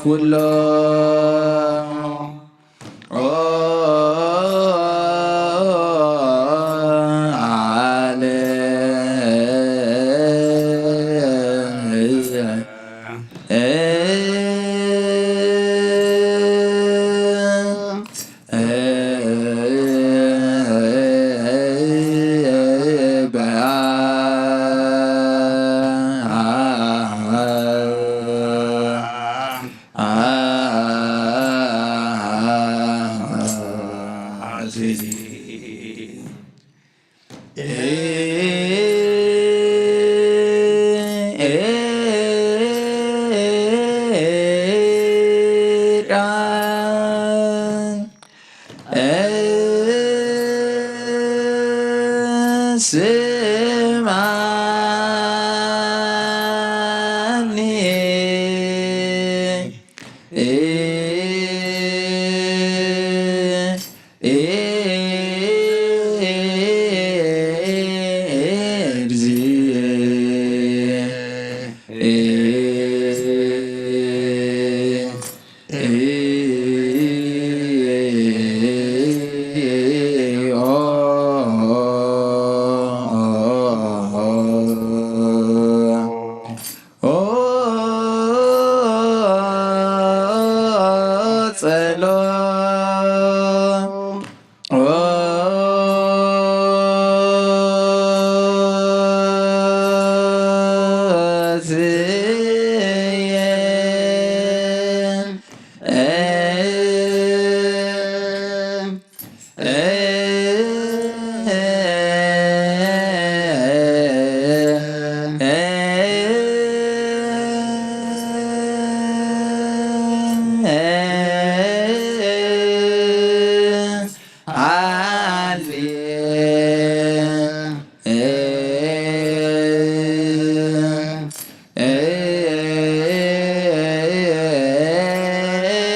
ኩሎ ሎ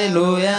ሃሌሉያ።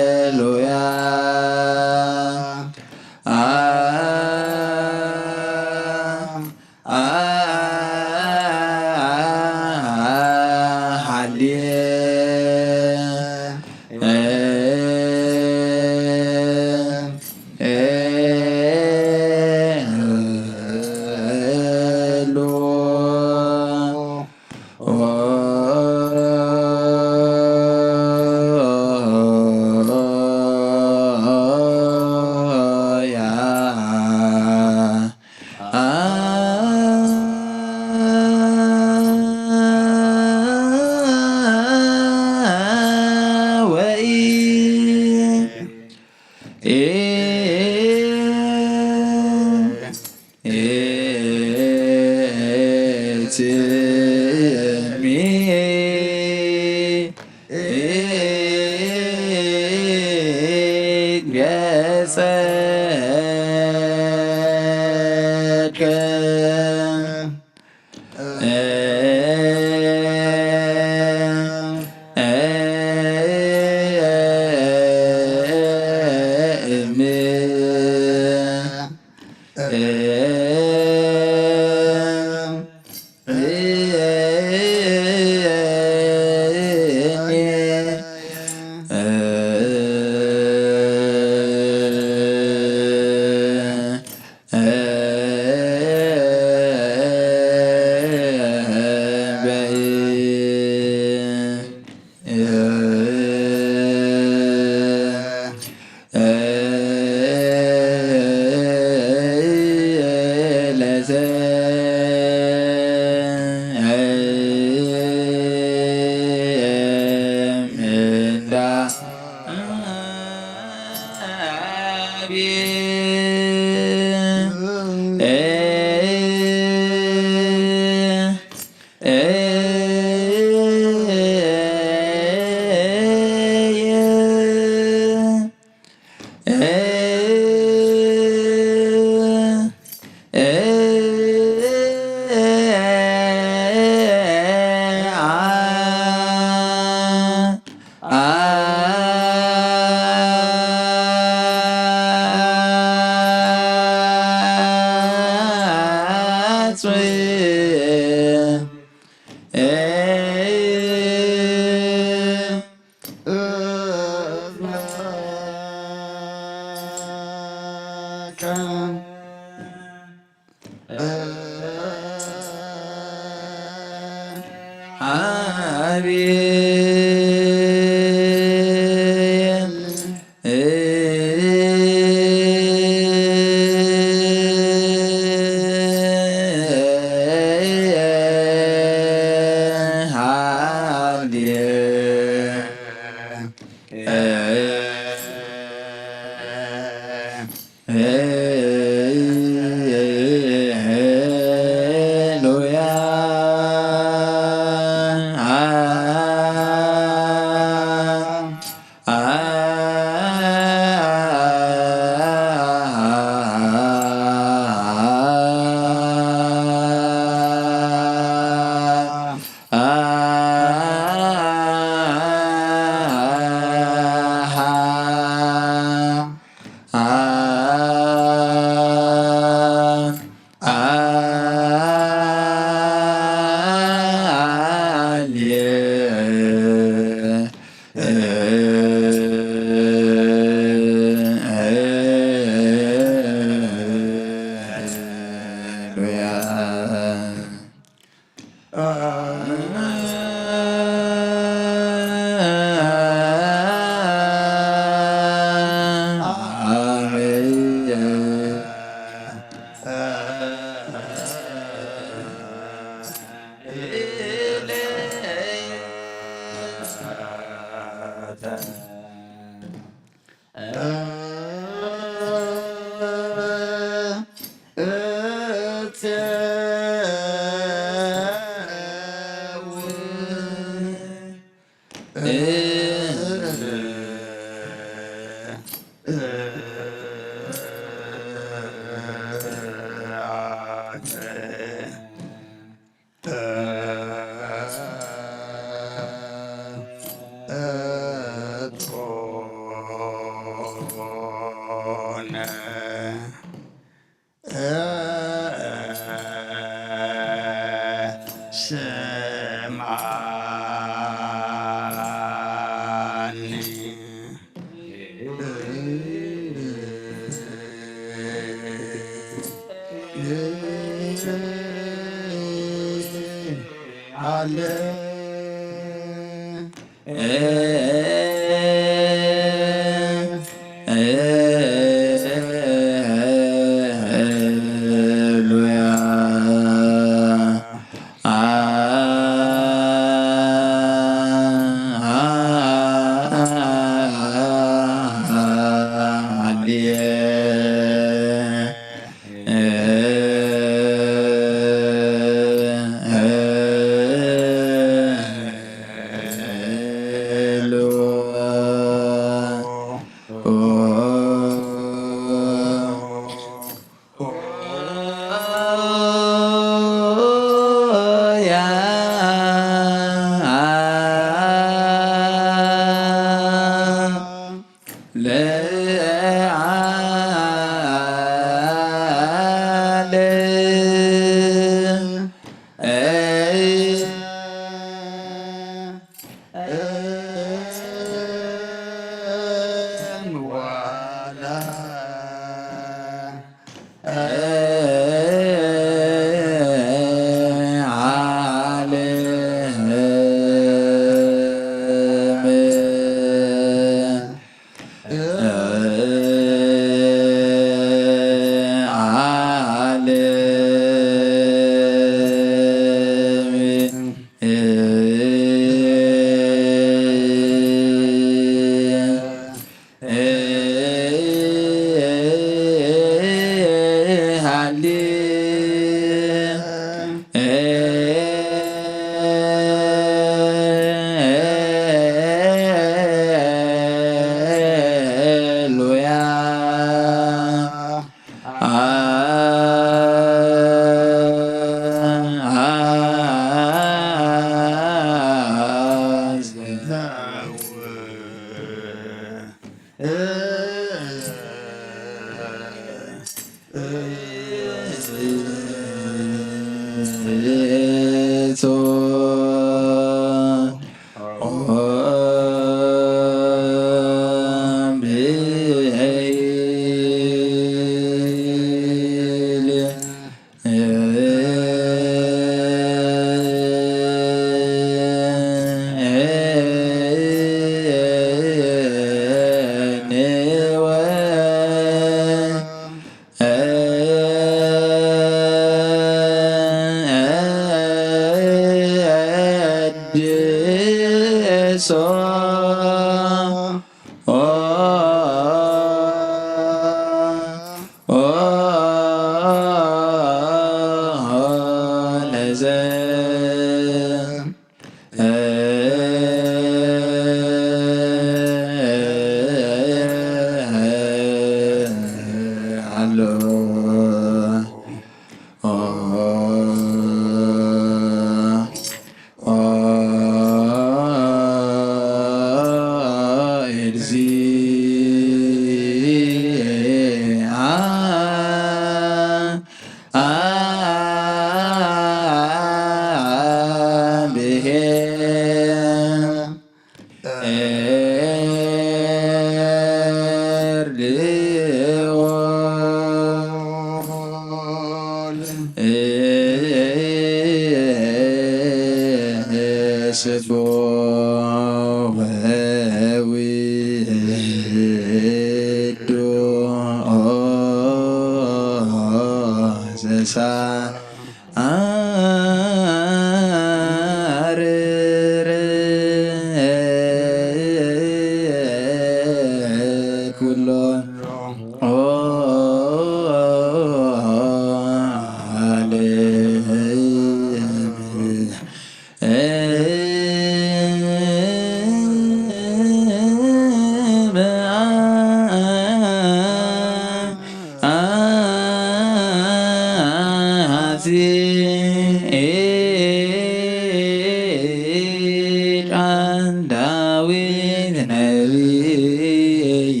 ዳዊት ነቢይ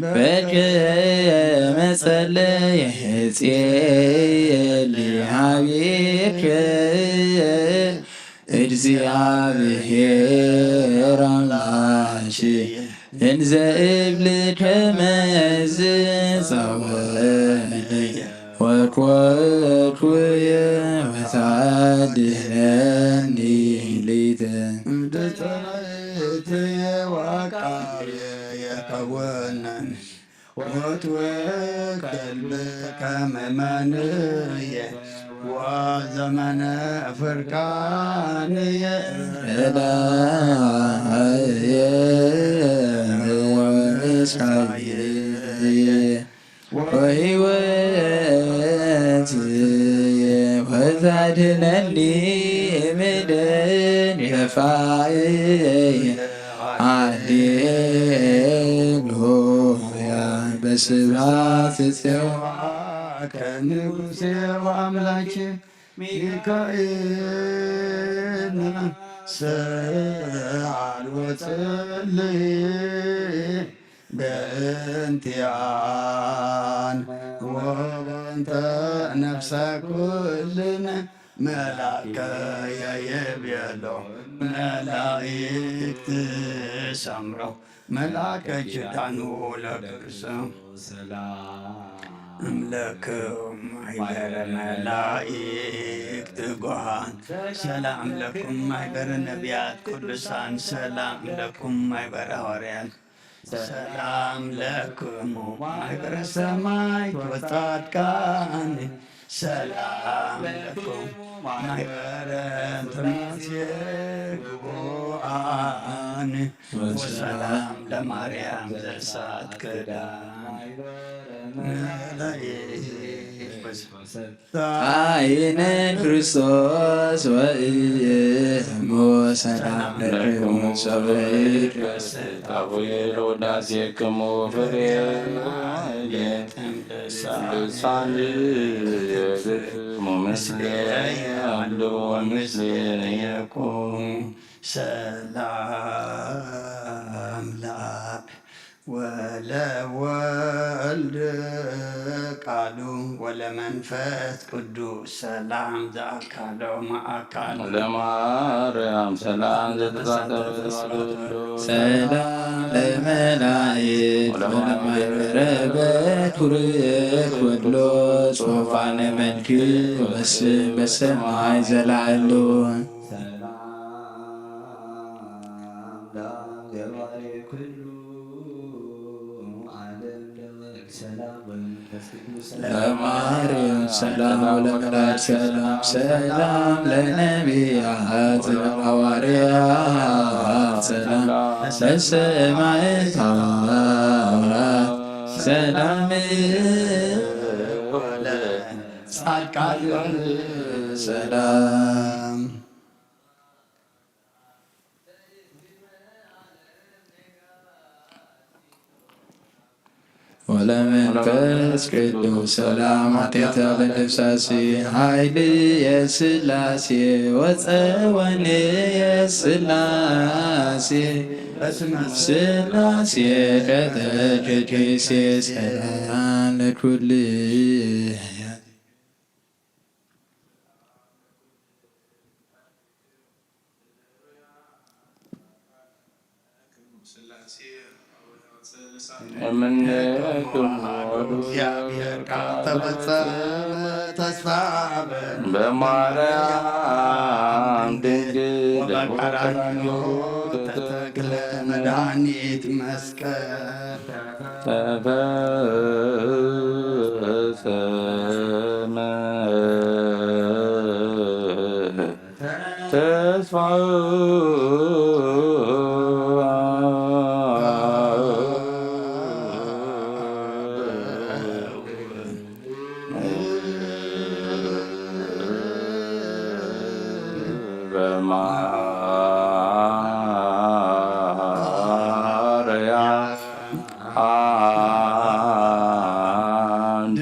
በከመ ጸለየ ጼሊ ሀቤከ እግዚአብሔር አምላኬ እንዘ እብል ከመዝ ጸወኒ ወኮኩየ ወታድነኒ ሊተ እምድተይትየ ዋቃየ የከወነኒ ወትወከል ብከመ መንየ ወዘመነ ፍርቃንየ እላየ ወምስካየ ወሕይወትየ ወታድነኒ ምድን የፋየ ሃሌሉያ በስብሐት ጽዮን ከንጉሴ ወአምላኬ ሚካኤል ስአል ወጽልይ በእንቲአን ወበእንተ ነፍሰ ኩልነ መላከ የይቤሎ መላእክት ሰምረው መላከ ኪዳኑ ለክርስም እምለክም ማይበረ መላእክት ትጉሃን ሰላም ለኩም ማይበረ ነቢያት ቅዱሳን ሰላም ለኩም ማይበረ ሐዋርያት ሰላም ለክሙ ማህበረ ሰማዕት ወጻድቃን ሰላም ለክሙ ማህበረ ትምክሕት ጉቡአን ወሰላም ለማርያም ዘሳት ክዳን መላእክት አይነ ክርስቶስ ወኢየሙ ሰላም ለክሙ ሰበይት አቡየ ለውዳሴክሙ ፍሬ ማህሌት ቅዱሳን ይእዜክሙ ምስሌየ አሉ ወምስሌየ ኩን ሰላም ለአብ ወለወልድ ቃሉ ወለመንፈስ ቅዱስ ሰላም ዘአካሎም አካል። ለማርያም ሰላም ዘተሳተፈ ስብሐት ወልድ ሰላም ለመላእክት ወለማይበረ በኩር ኩሎ ጾፋነ መልክ ወስም በሰማይ ዘላሉ። ሰላም ለአብ ገባሬ ኩሉ ዓለም ለወልድ ሰላም ወመንፈስ ቅዱስ ሰላም። ለማርያም ሰላም ወለመላእክት ሰላም፣ ሰላም ለነቢያት ወሐዋርያት ሰላም፣ ለሰማዕታት ሰላም፣ ወለጻድቃን ሰላም። ወለመንፈስ ቅዱስ ሰላም። ኃጢአት ያለ ደምሳሴ ኃይል የሥላሴ ወፀወን የሥላሴ በስመ ሥላሴ ቀጠጀ ቄሴ ሰላም ለኩል እምኔክሙ እግዚአብሔር ቃል ተፈጸመ ተስፋ በማርያም ድንግል ወበቀራንዮ ተተክለ መድኃኒት መስቀል። ተፈጸመ ተስፋ በማርያም አንድ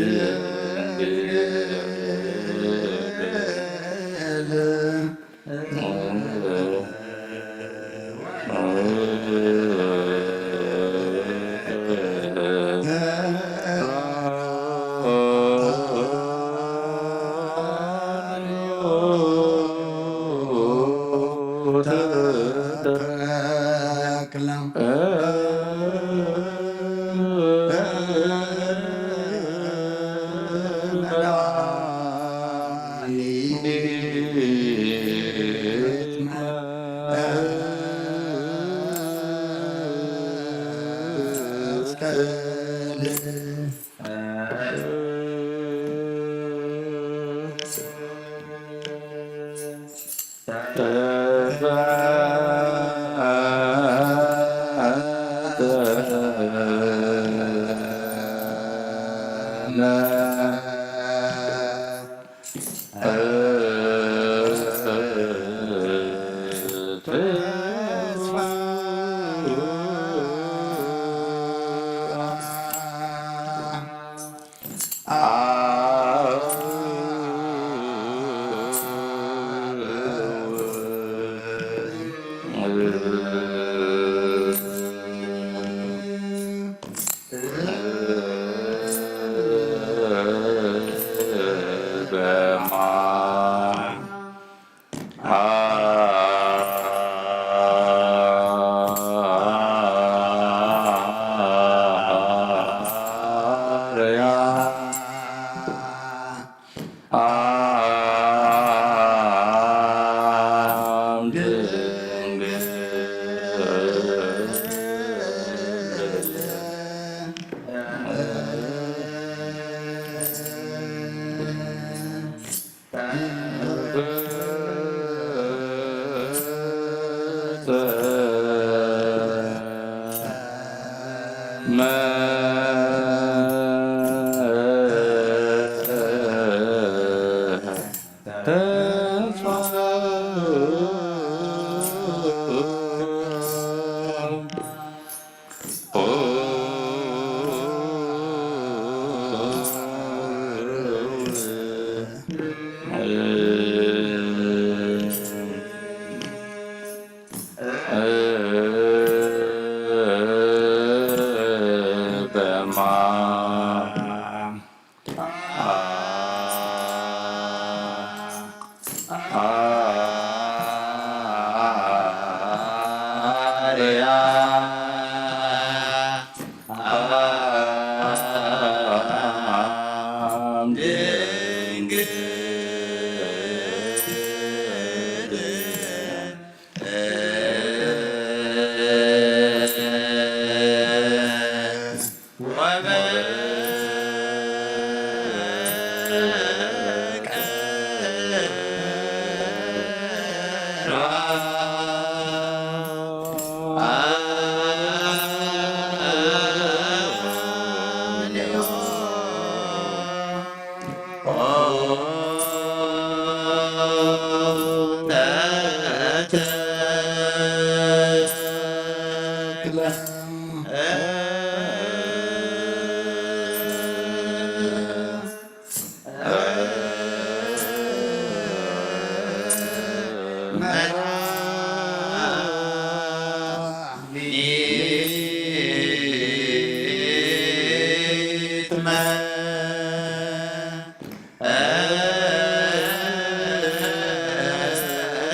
መድኃኒትመ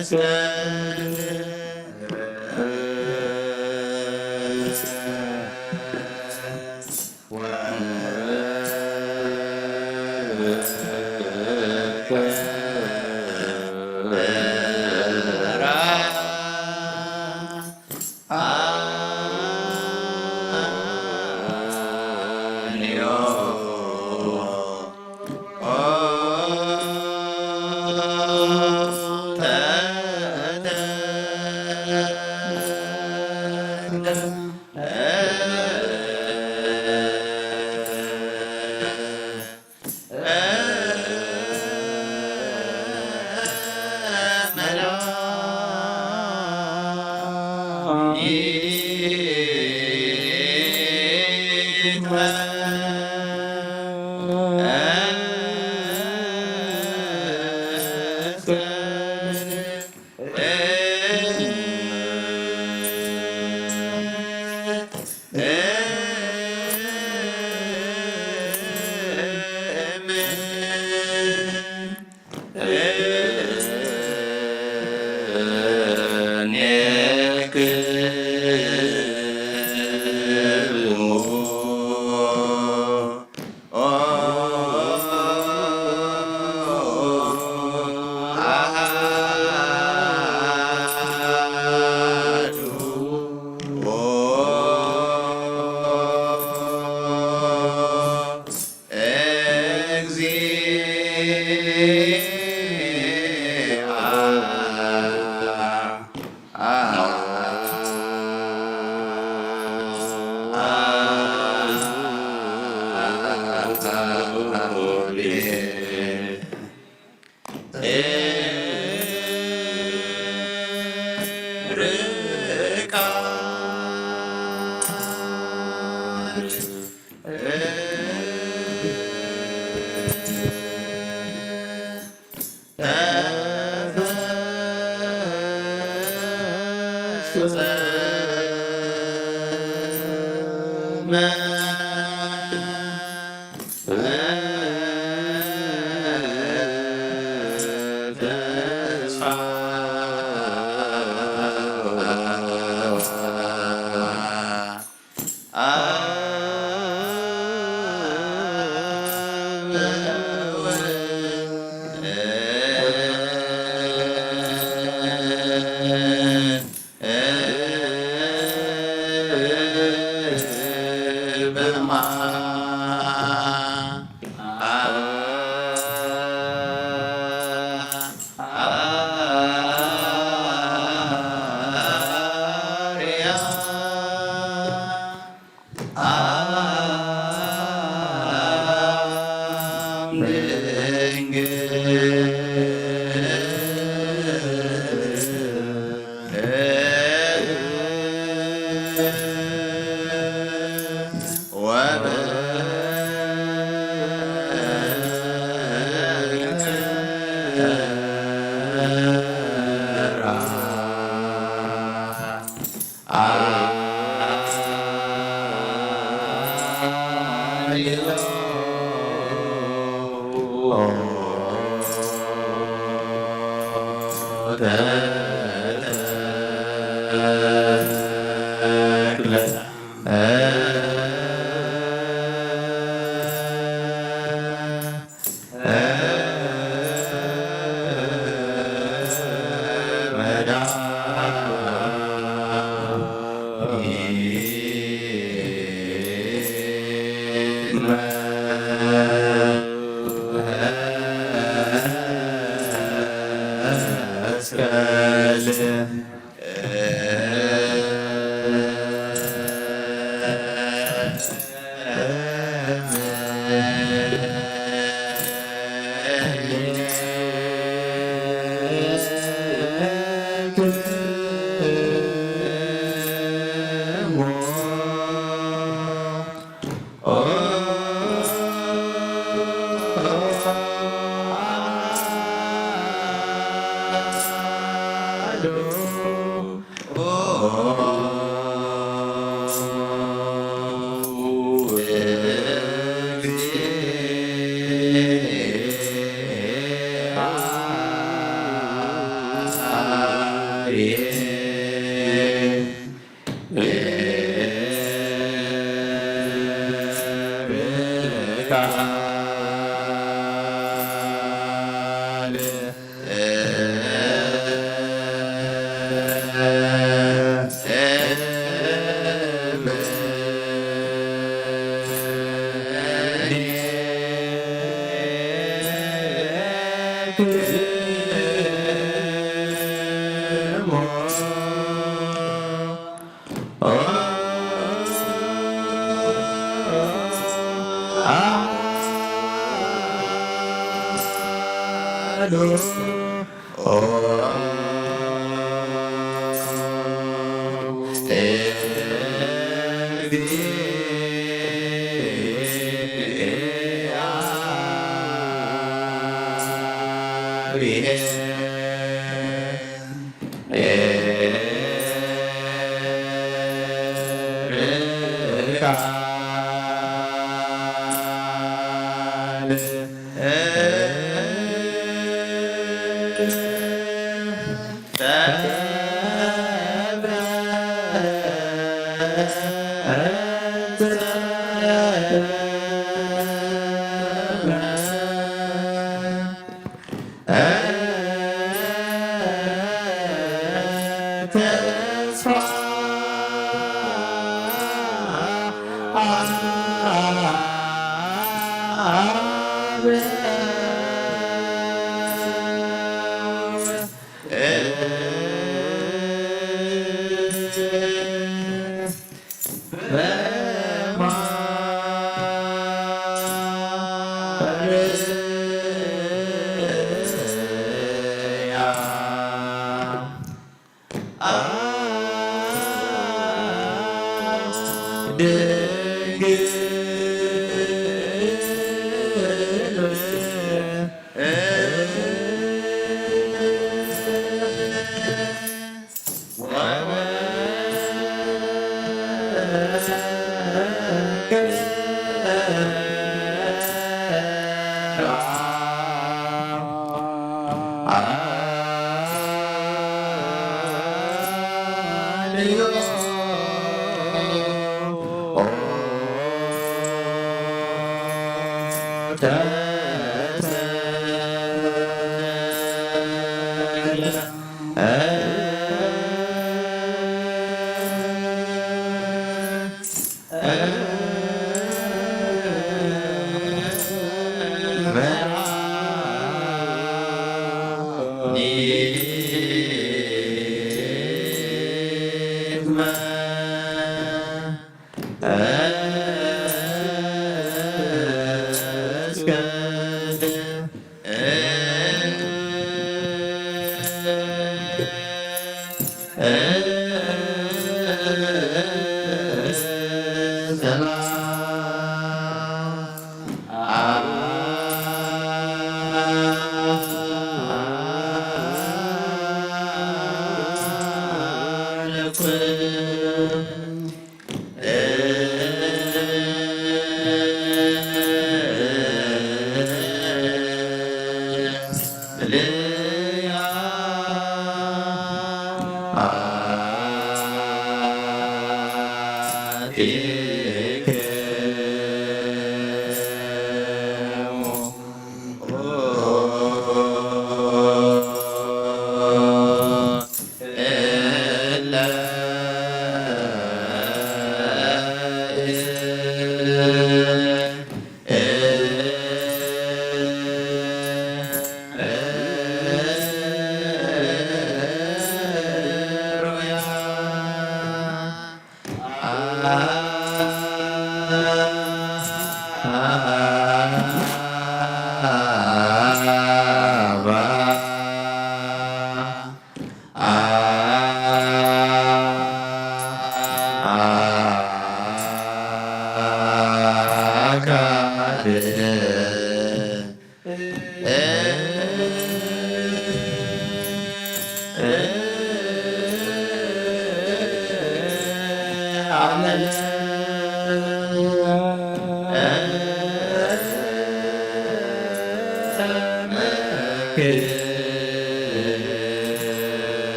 እስከ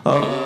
ስላሴ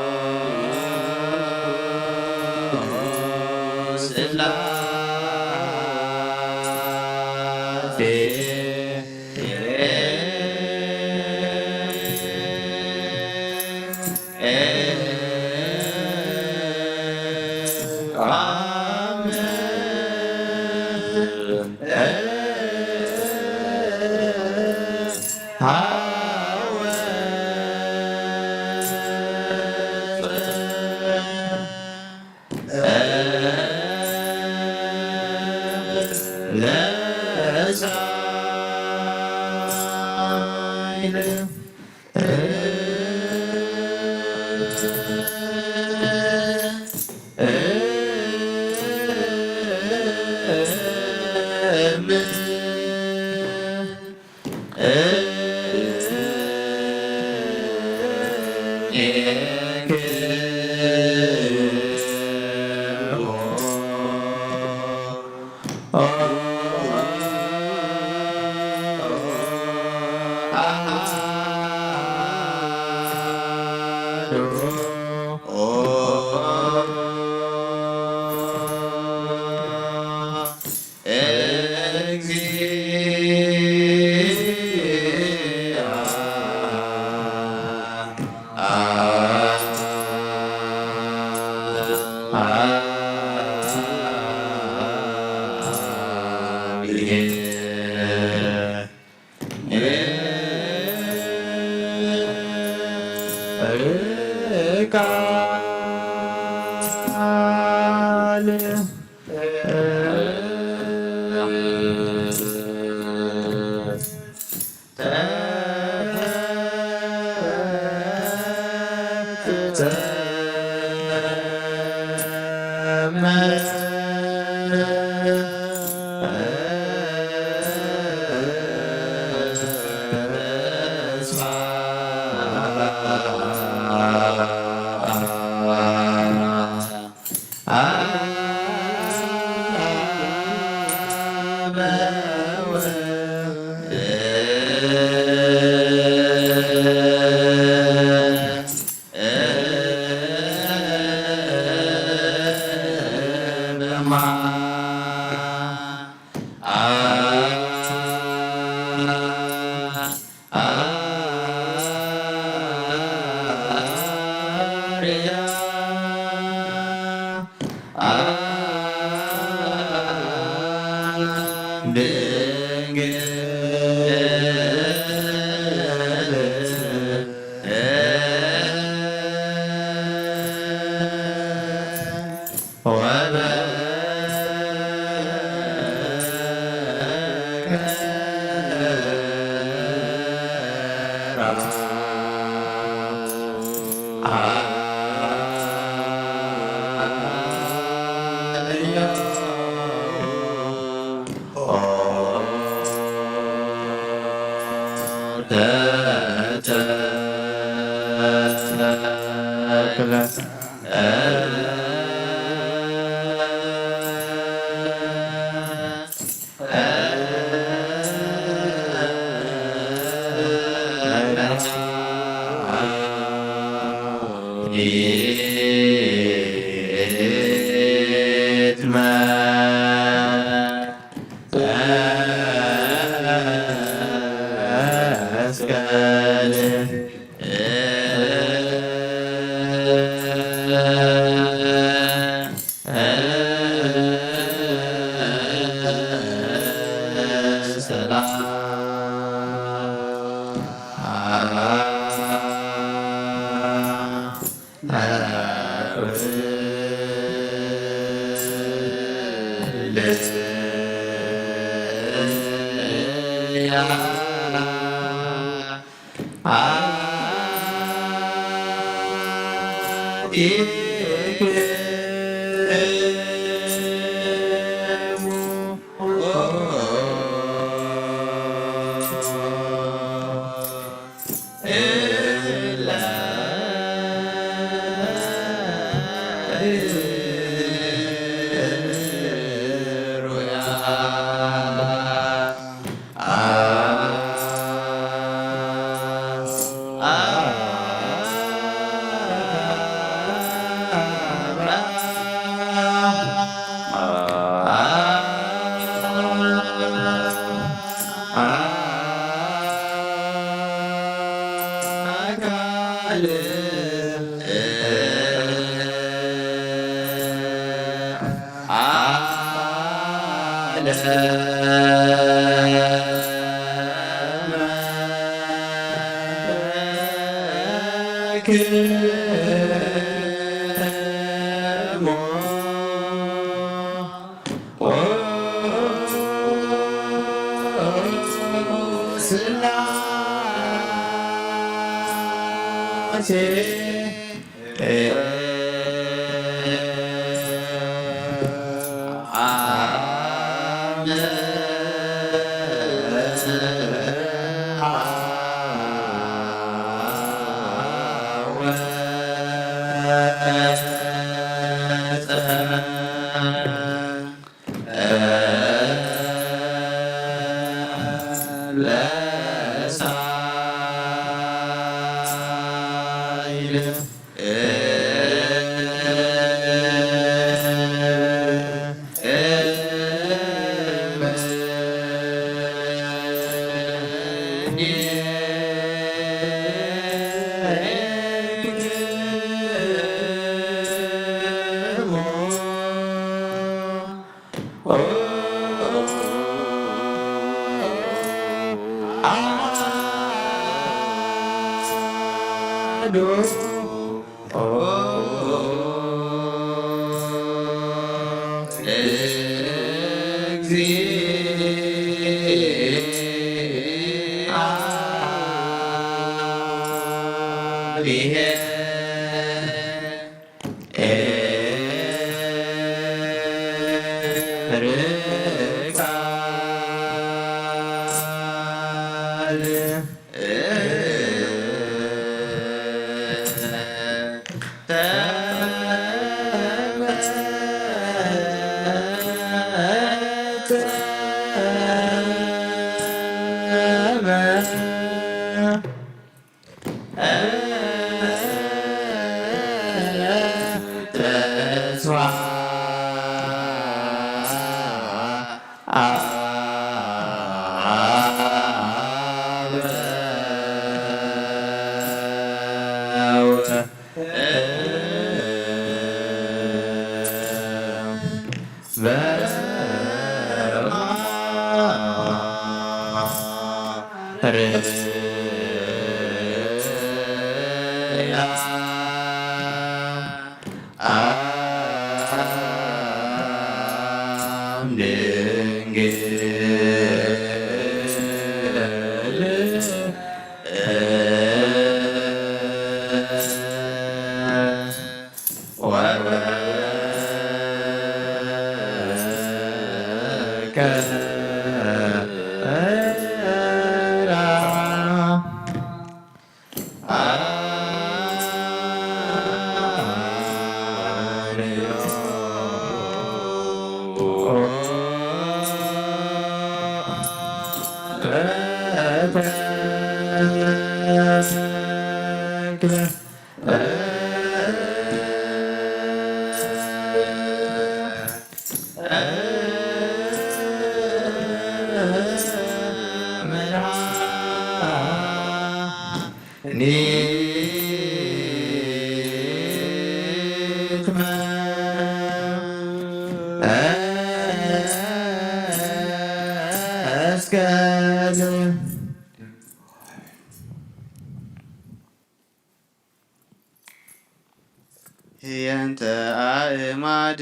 ህየንተ ኣእማድ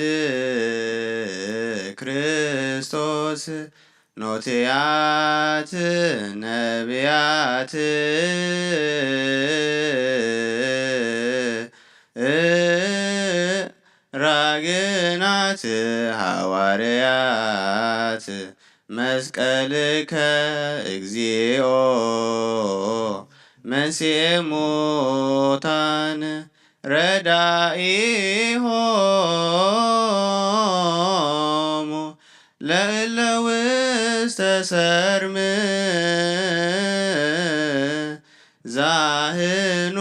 ክርስቶስ ኖትያት ነቢያት ራግናት ሃዋርያት መስቀልከ እግዚኦ መንስኤ ሙታን ረዳኢሆሙ ለእለ ውስተ ሰርም ዛህኑ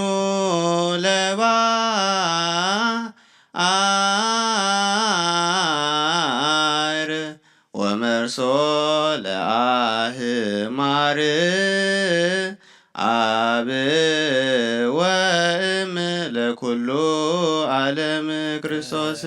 ለባ አር ወመርሶ ለአህማር አብ ወ ኩሉ ዓለም ክርስቶስ።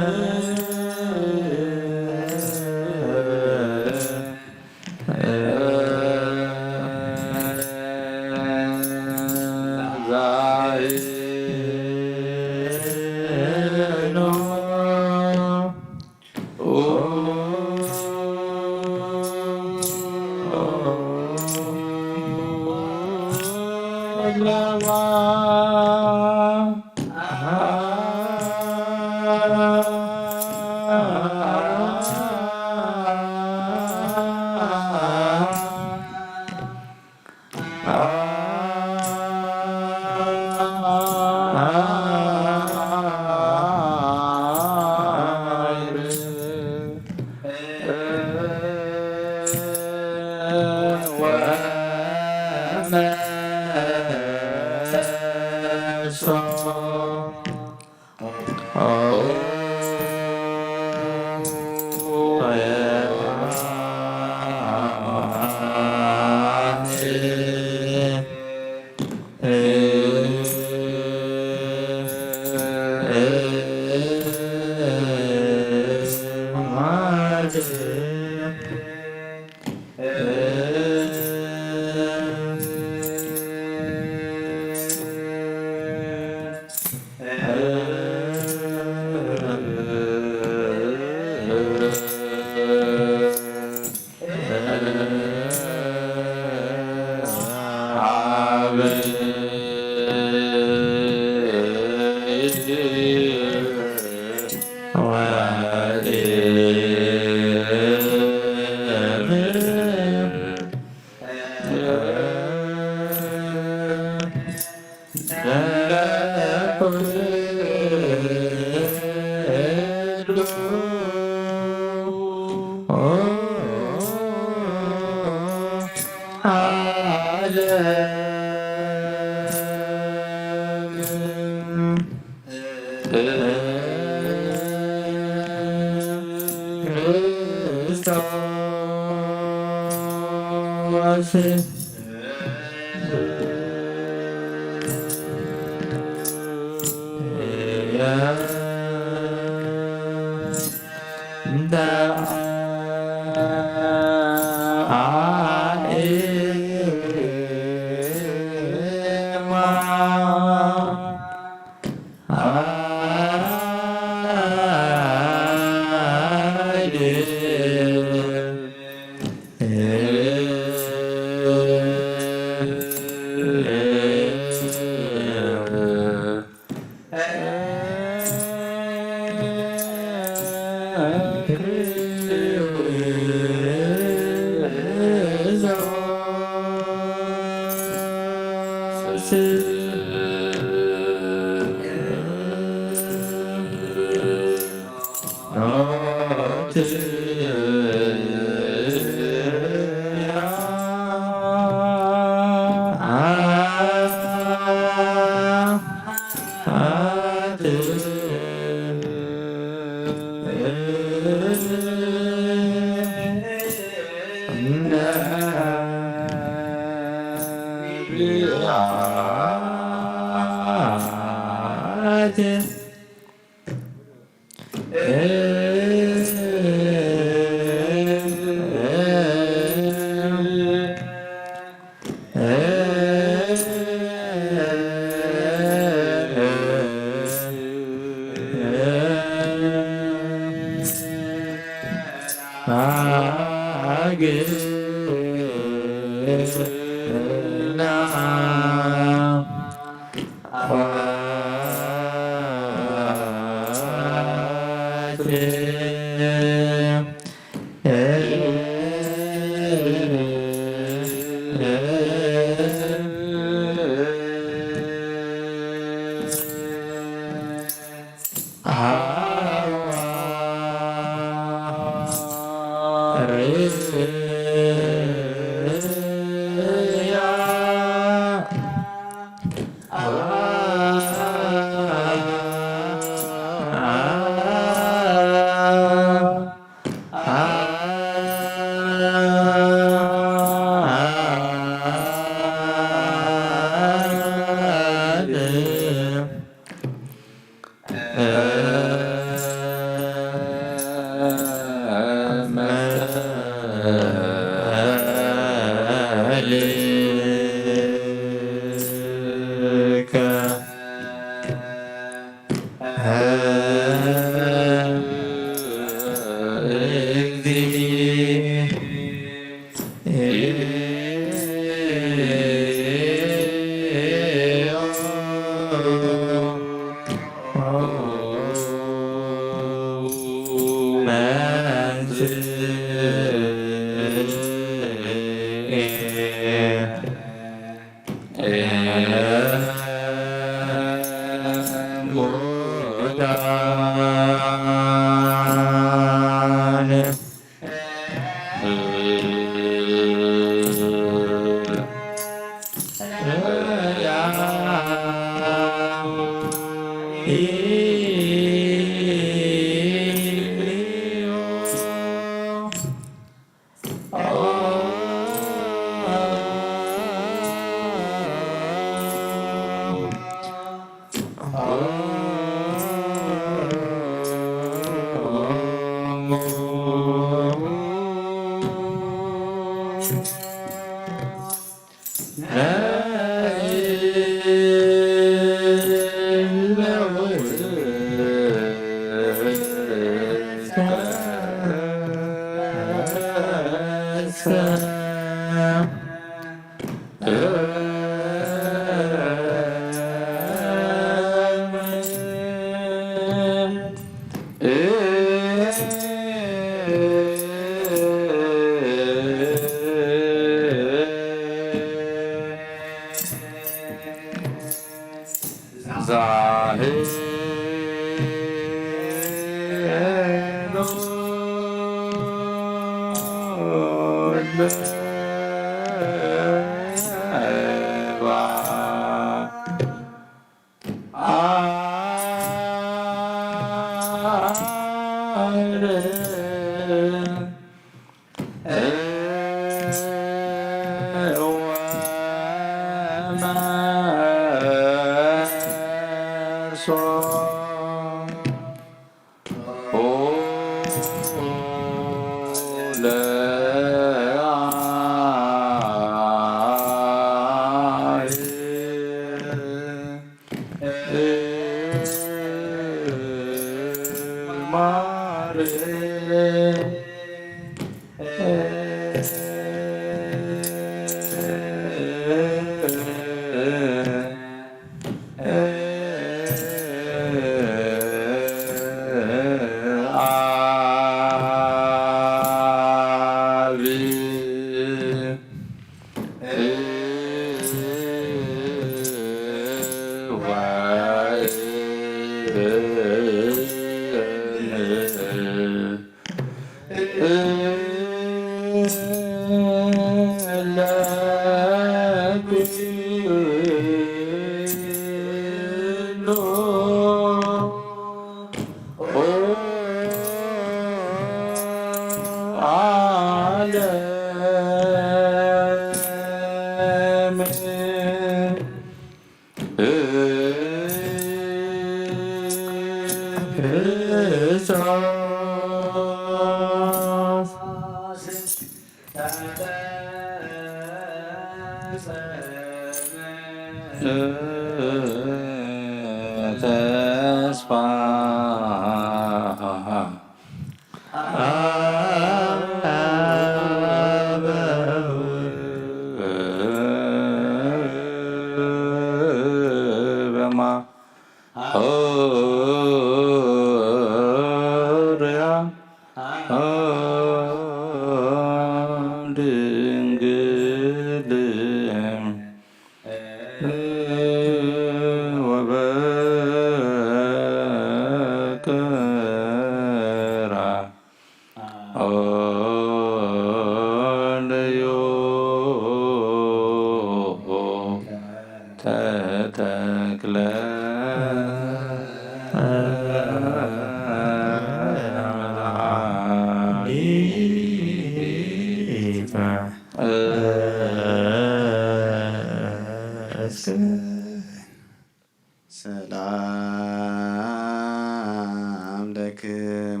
ሰላም ለክሙ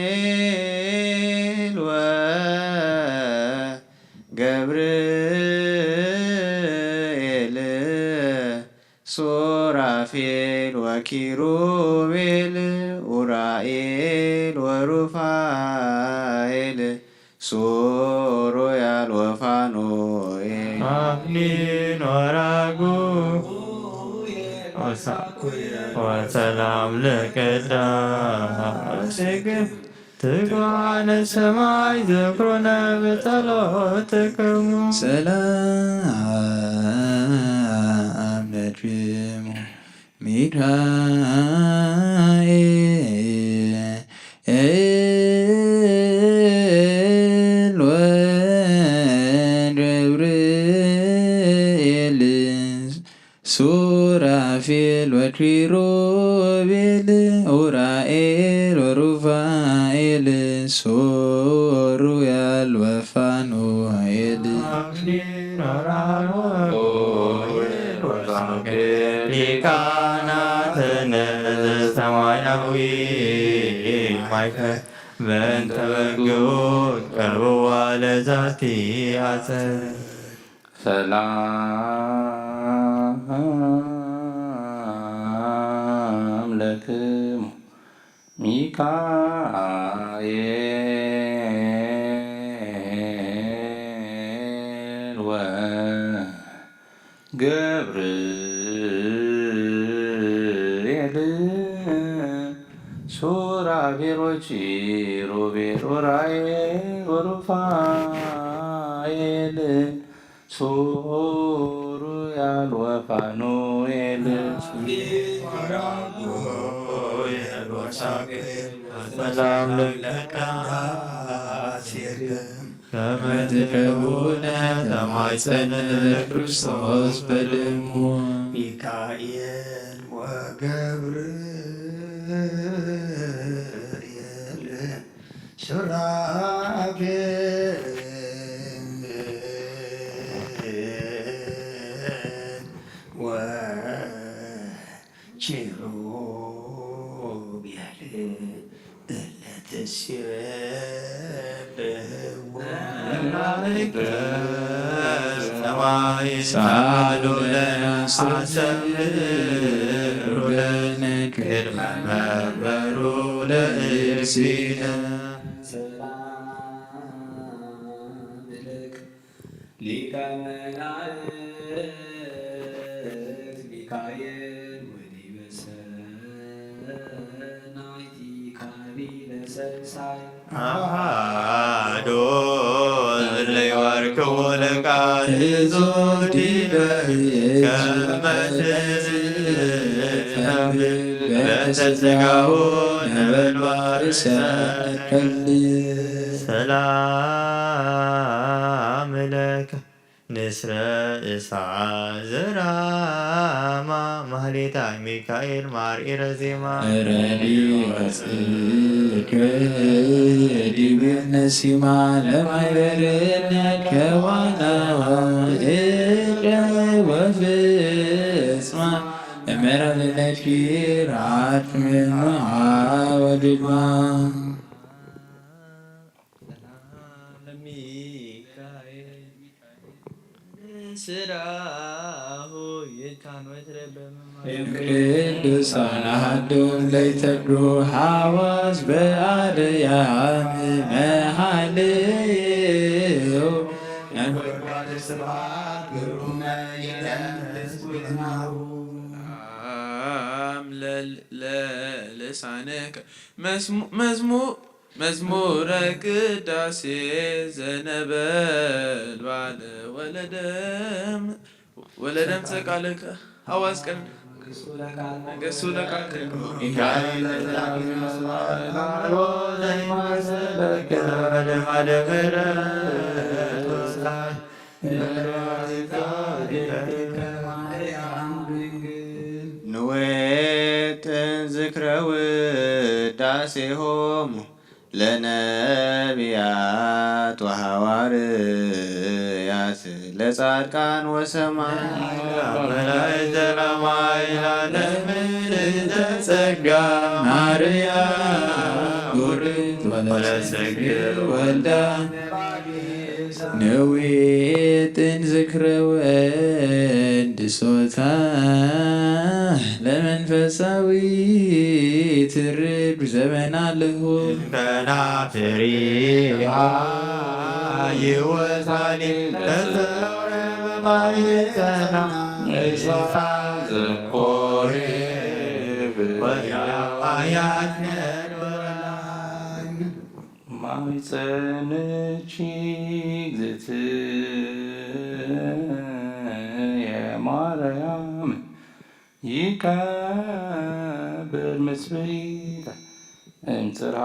ሚካኤል ወገብርኤል ሱራፌል ወኪሩቤል ኡራኤል ወሩፋኤል ሱሩያል ወፋኑኤል። አክሊል ወራጉ ወሰላም ለቅዳሴክሙ ትግባነ ሰማይ ዝክሩነ በጸሎትክሙ። ሰላም ለክሙ ሚካኤል ወገብርኤል ሱራፌል ወኪሩቤል ኡራኤል ወሩፋኤል ሱሩያል ወፋኑኤል። ሊቃናትነ ዘሰማያዊ ማይከ በእንተ በግኡ ቀርብዋ ለዛቲ አጸ። ሰላም ለክሙ ሚካኤል ወገብርኤል ሱራፌል ወኪሩቤል ኡራኤል ወሩፋኤል ሱሩያል ወፋኑኤል። ሰላም ለቅዳሴከ ከመ ትከውነ ተማይጸነ ለክርስቶስ በደሙ። ሚካኤል ወገብርኤል ሱራፌል ወኪሩቤል እለ ትሴብሕዎ መላእክተ ሰማይ ሳሉ ለነ አሰምሩ ለነ ቅድመ መንበሩ ለእግዚእነ። ሰላም ለከ ሊቀ መላእክት ሚካኤል ወዲበ ሰናይቲከ ሊለ ሰልሳይ። አሐዱ እለ ይባርክዎ ለቃል እጹብ ዲበ ከመ ትጸብእ በእንተ ሥጋሁ ነበልባል እሳት ከሊ። ሰላም ለከ ንስረ እሳት ዘራማ ማህሌታ ሚካኤል ማርኢረ ዜማ። ረዲ ወጽድቅ ዲበ ነሲማ ለማይበርነት ከዋና እቀ ወፍጽማ እመራለለኪ ራት ምንሃ ወድማ። ሰላም ለሚካኤል ስራሁ ይካን ወትረ በመማር። ቅዱሳን አሐዱም ለይተግሩ ሐዋስ በአርያም መሃልው ነጎድጓድ ስብሐት ግሩመ ይደምስ ዜናሁ። ሰላም ለል- ለልሳንከ መስሙ- መዝሙ- መዝሙረ ቅዳሴ ዘነበልባለ ወለደም- ወለደምፀ ቃልከ ሐዋስ ቀን መንግሥቱ ለቃልከ ሚካኤል ለዘላለም ይመስገን። ንዌጥን ዝክረ ውዳሴሆሙ ለነቢያት ወሐዋርያት ለጻድቃን ወሰማዕት መላእክተ ሰማይ ለዓለምን እንተ ጸጋ ማርያም ውርድት ወለሰግር ወልዳ ንዌጥን ዝክረ ወንድሶታ ለመንፈሳዊ ትርብ ዘበና ለሁ ከናፍሪሃ ይወሳኒ ለዘውረ በማይጸና እሳት ዘኮሬ በያዋያት ነዶራን ማይጸንኪ እግዝእትየ ማርያም ይከብር ምስፍሪታ እምጽርሃ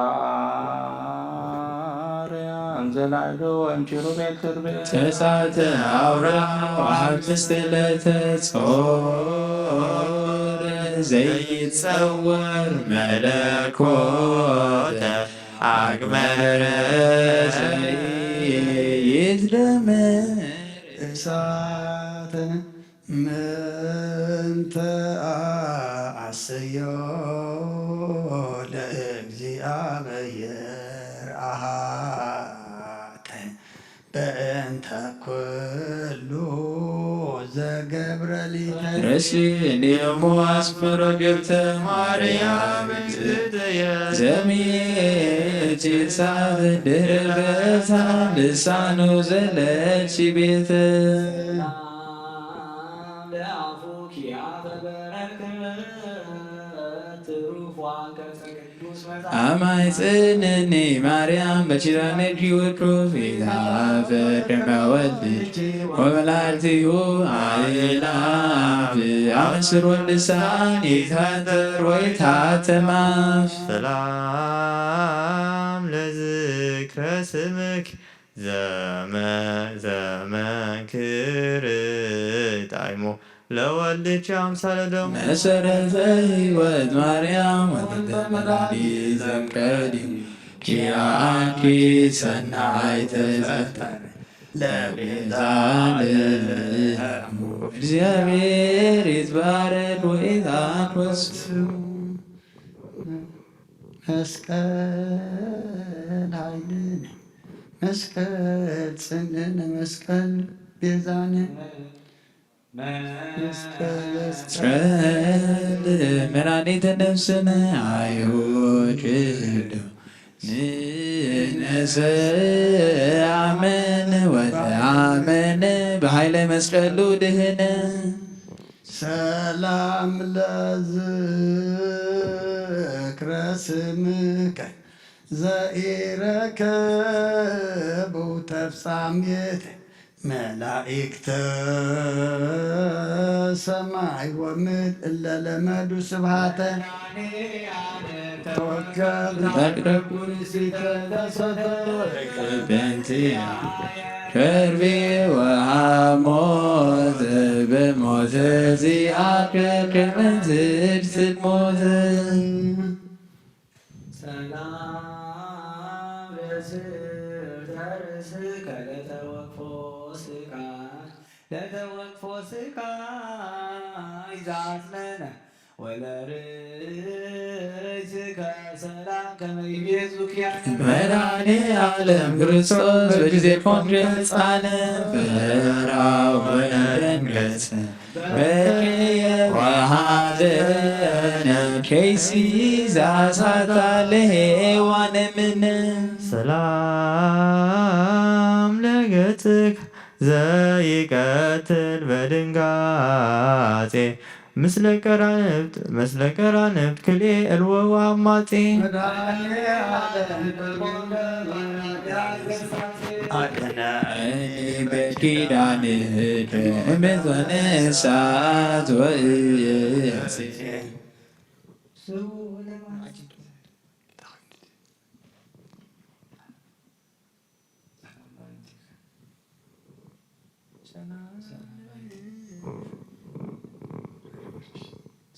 አርያም ዘላዕሎ እምኪሩቤል ትርቤ ተሳተ አውራ ወሐምስት ዕለተ ጾር ዘይጸወር መለኮተ አግመረ ዘይትደመር እሳተ ምንተ አሰዮ ለእግዚአብሔር አሃተ በእንተ ኩሉ ዘገብረ ሊተ ረሲን የሙ አስመሮ ገብተ ማርያም እግዝእትየ ዘሚት ጭርሳት ድርበታ ልሳኑ ዘለች ቤተ ለአፉኪ አፈ በረከት ትሩፋ ኣማይ ጽንኒ ማርያም በኪዳነኪ ውቁፍ ኢዛ ፍቅር መወልድ ወመላእክቲሁ ኣእላፍ ኣመስር ወልሳን ይትፈጠር ወይታተማፍ ሰላም ለዝክረ ስምኪ ዘመንክር ጣይሞ ለወልድኪ ኣምሳለ ደሙ መሰረተ ህይወት ማርያም ወልደ መድኃኒት ዘምቀዲም ኪያኪ ሰናይ ተፈጠር ለቤዛ ለዓለሙ። እግዚአብሔር ይትባረክ ወይትአንኮስ መስቀል ኃይልነ መስቀል ጽንዕነ መስቀል ቤዛነ መስቀል መድኃኒተ ነፍስነ አይሁድ ንነሰ አመን ወተአመን ብኃይለ መስቀሉ ድህነ ሰላም ለዝክረ ስምከ ዘኢረከቡ ተፍጻሜተ መላእክተ ሰማይ ወምድር እለ ለመዱ ስብሐተ ተወከብ ተቅረብ ኩልሲተ ለሰተ በእንቲያ ከርቤ ወሐሞት በሞተ ዚአከ ከመ ትድስት ሞት ሰላም ለስርተ ርእስከ ለተወክፎ ስቃይ ለተወክፎ ስቃይ ዛጽነነ ወለርእስከ ሰላም ከመ ይቤዙኪ መድኃኔ ዓለም ክርስቶስ በጊዜ ኮንከ ሕፃነ በራው በደንገጽ በክየ ወሐዘነ ከይሲ ዛሳታ ለሔዋን ምን ሰላም ለገጽክ ዘይቀትል በድንጋጼ ምስለ ቀራንብት ምስለ ቀራንብት ክልኤ እልወ ወአማጼ አድነኒ በኪዳንከ እምዝሆነ እሳት ወእሳት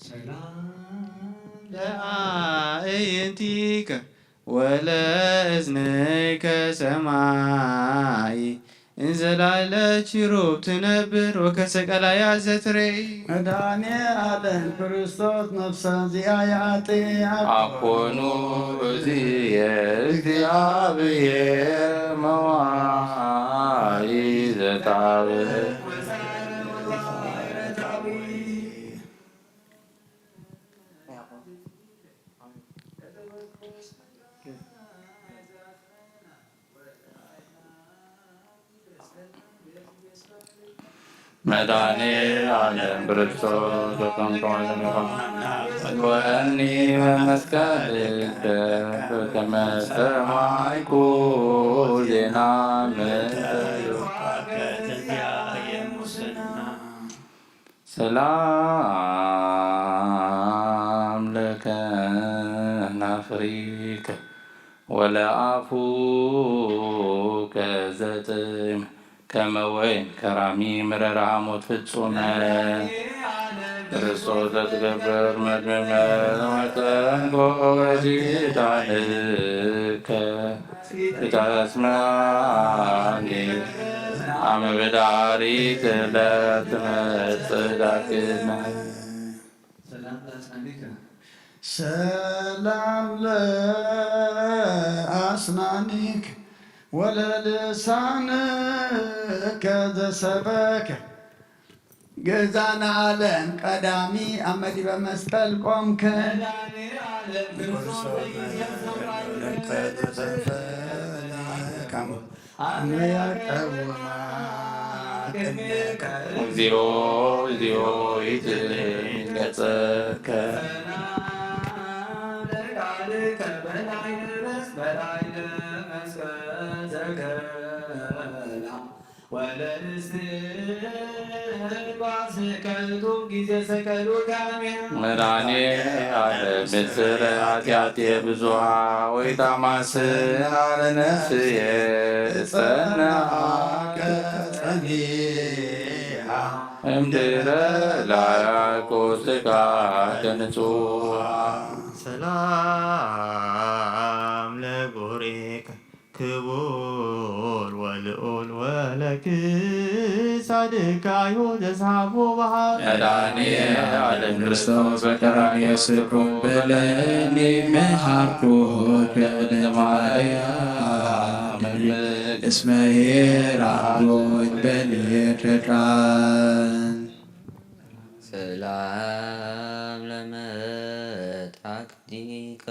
ሰላም ለአዕይንቲከ ወለእዝንከ ሰማይ እንዘ ላዕለ ኪሩብ ትነብር ወከሰ ቀላያት ዘትሬይ መድኃኔ ዓለም ክርስቶስ ነፍሰ ዚአየ ኃጢአት አኮኑ እግዚእ እግዚአብሔር መዋኢ ዘጣብእ መድኃኔ ዓለም ክርስቶስ በከንቱ ወኒ በመስቀልከ በከመ ሰማዕኩ ዜና ምእተ ሰላም ለከ ናፍሪከ ወለአፉከ ዘጥዕመ ከመ ወይን ከራሚ መረራ ሐሞት ፍጹመ ክርስቶስ ዘትገብር መድምመ ወጠንቆ ወኪዳንከ ኢታስምዓኒ አመ በዳሪት ለትመጽእ ዳግመ። ሰላም ለአስናኒክ ወለልሳንከ ዘሰበከ ገዛነ ዓለም ቀዳሚ አመ ዲበ መስቀል ቆምከ አመ ያቀውማ ቅድሜከ እግዚኦ እግዚኦ ኢትንገጸከ መራይ ለመስቀል ዘከላ ወለእስትንፋስ ከልቱም ጊዜ ሰከሉ ካሜ መድኃኔ ዓለም ምስለ ኃጢአቴ ብዙኃ ወይታማስን አለ ነፍስዬ እጸንዓ ከጸኒዓ እምድረ ላያቆ ስጋ ተንጹሃ። ሰላም ለጎሬከ ክቡር ወልዑል ወለክሳድካዩ ተስሓቦ በሃር። መድኃኔ ዓለም ክርስቶስ በቀራንዮ ስቁም በለኒ መሃርኩ ከደማያ እስመ ኄር አቦ ይትበልየ ርቃን። ሰላም ለመትሐቅኒከ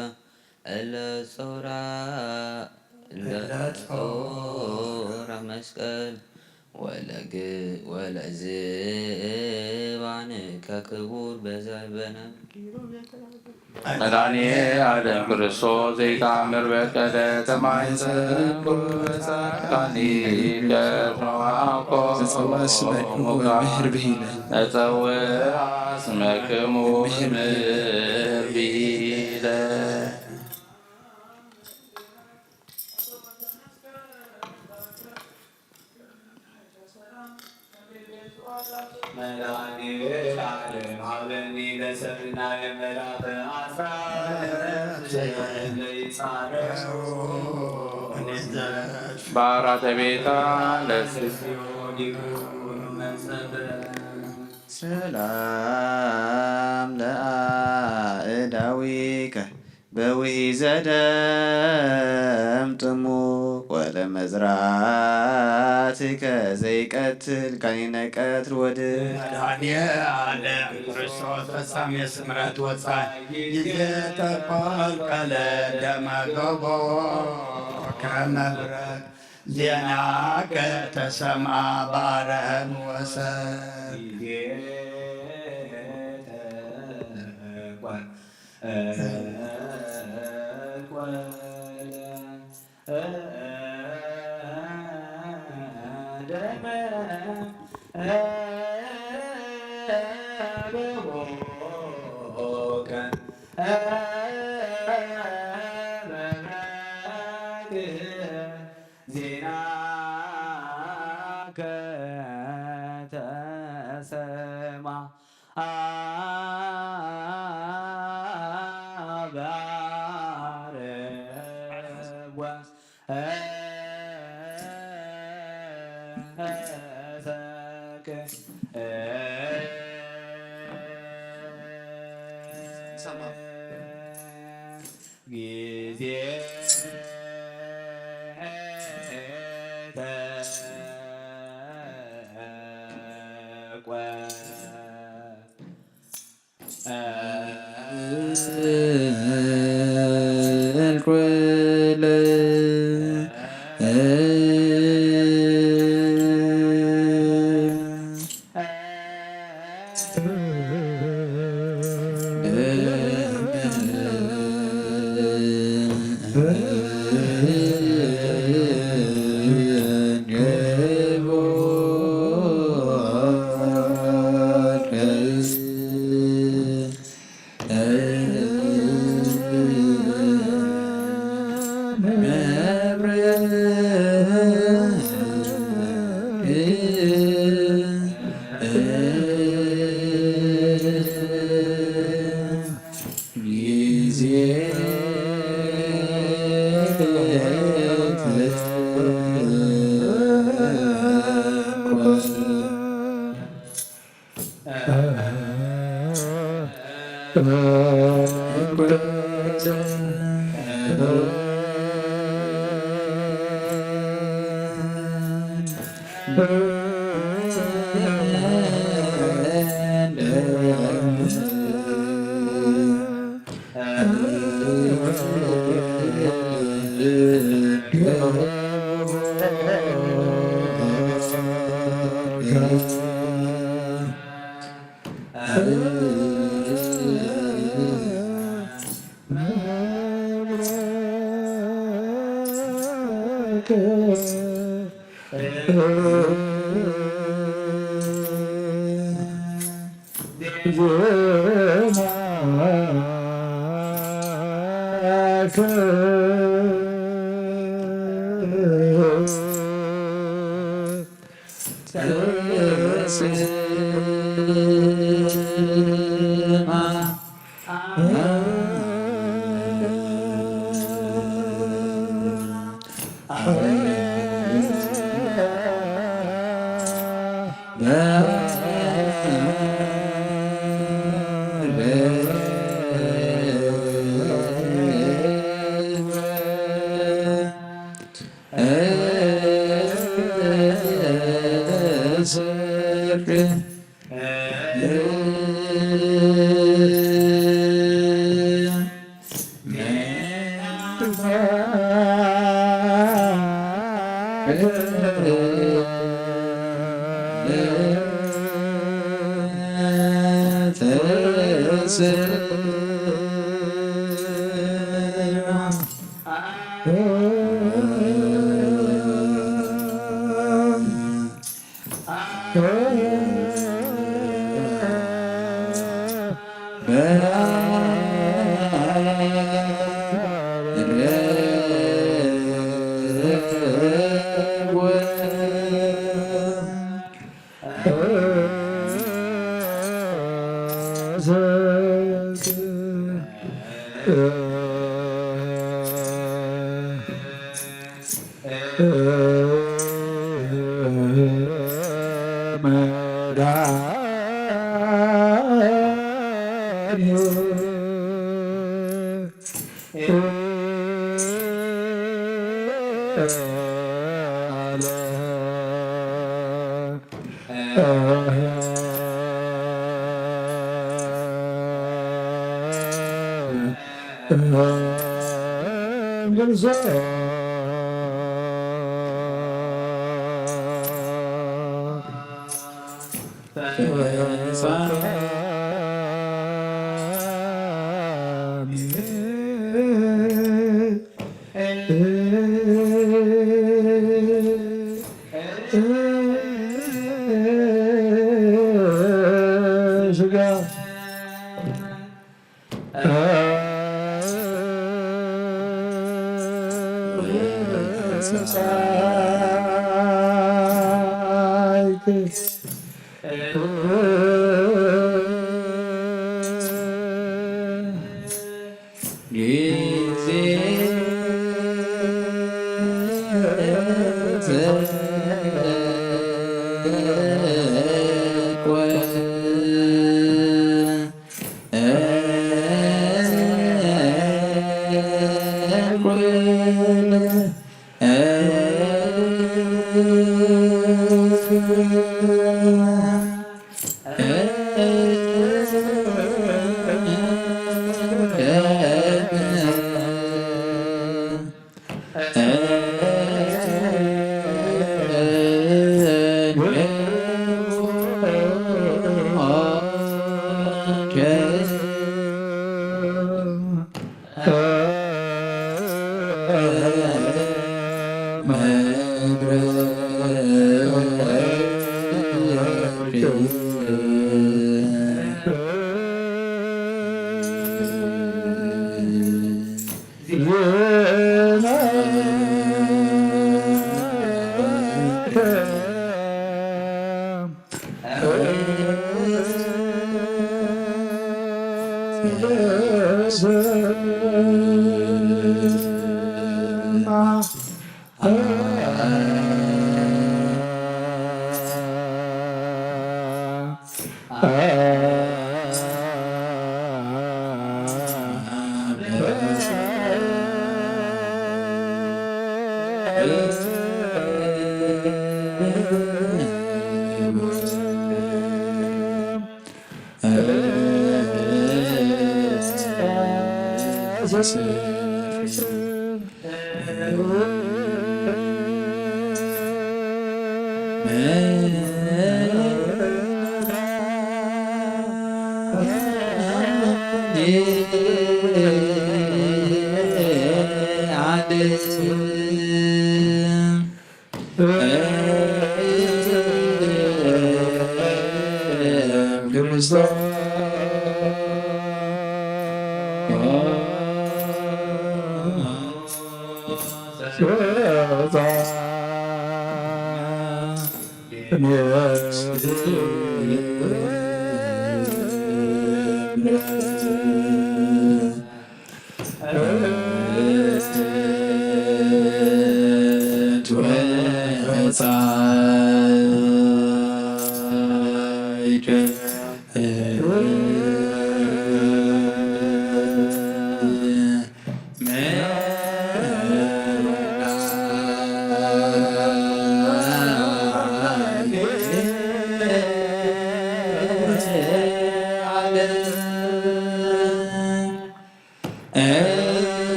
እለ ጾራ እለ ጾራ መስቀል ወለግ ወለዝባን ከክቡር በዘበነ። መድኃኔ ዓለም ክርስቶስ ዘይታምር በቀለ ተማይጸን በጻድቃኒ ከረዋቆ ተጸውዐ ስመክሙ በምህር ብሂለ። ተጸውዐ ስመክሙ በምህር ብሂለ። መድኃኔ ዓለም ሀበኒ ለሰብእናየ መላፈ አሳብ ዘይጻረው ባራተ ቤታ ለስስ ሰላም ለአእዳዊከ በውኢዘ ደም ጥሙቅ ወለመዝራትከ ዘይቀትል ካኒነ ቀትር ወድር። መድኃኔ ዓለም ክርስቶስ ፈጻሜ ስምረት ወጻይ ጊዜ ተቆልቀለ ደመ ገቦ ከመብረቅ ዜናከ ተሰምአ ባረን ወሰብ። ዜናከ ተሰማ አባርዋ ሰክ ጊዜ ተቆ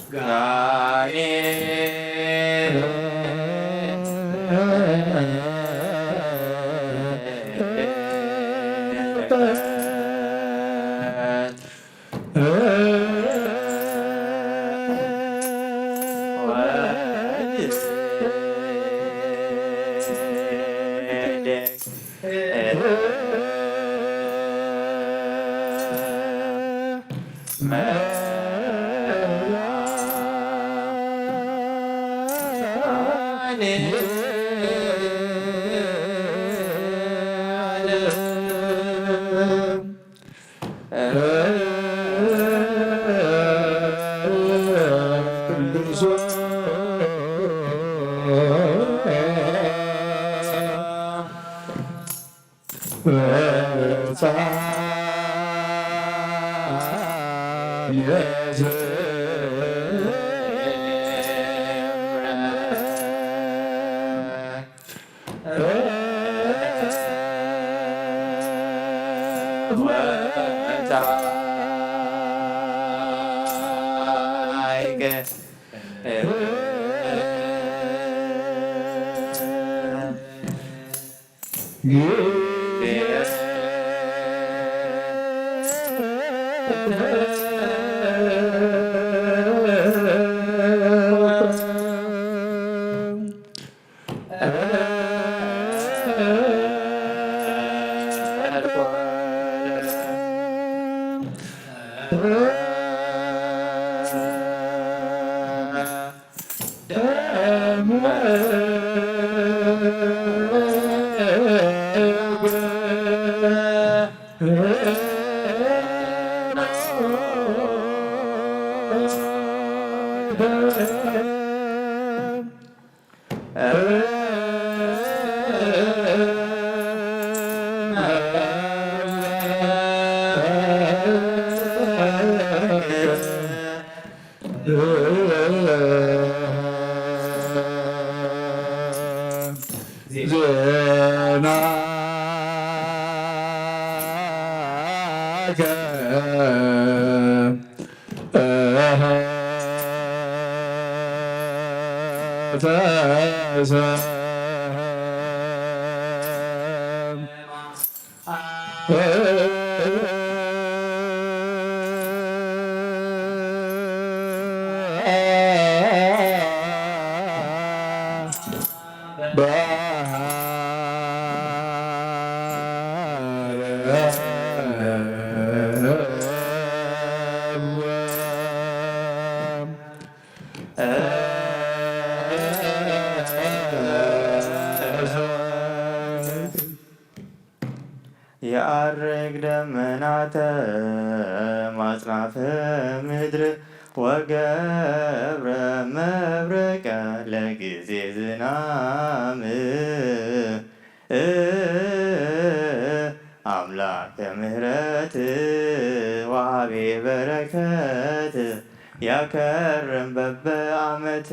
ጋኔን ዜናከ የዐርግ ደመናተ ማጽናፈ ምድር ወገብረ መብረቀ ለጊዜ ዝናም ኣምላከ ምህረት ወሃቤ በረከት ያከርም በበዓመት።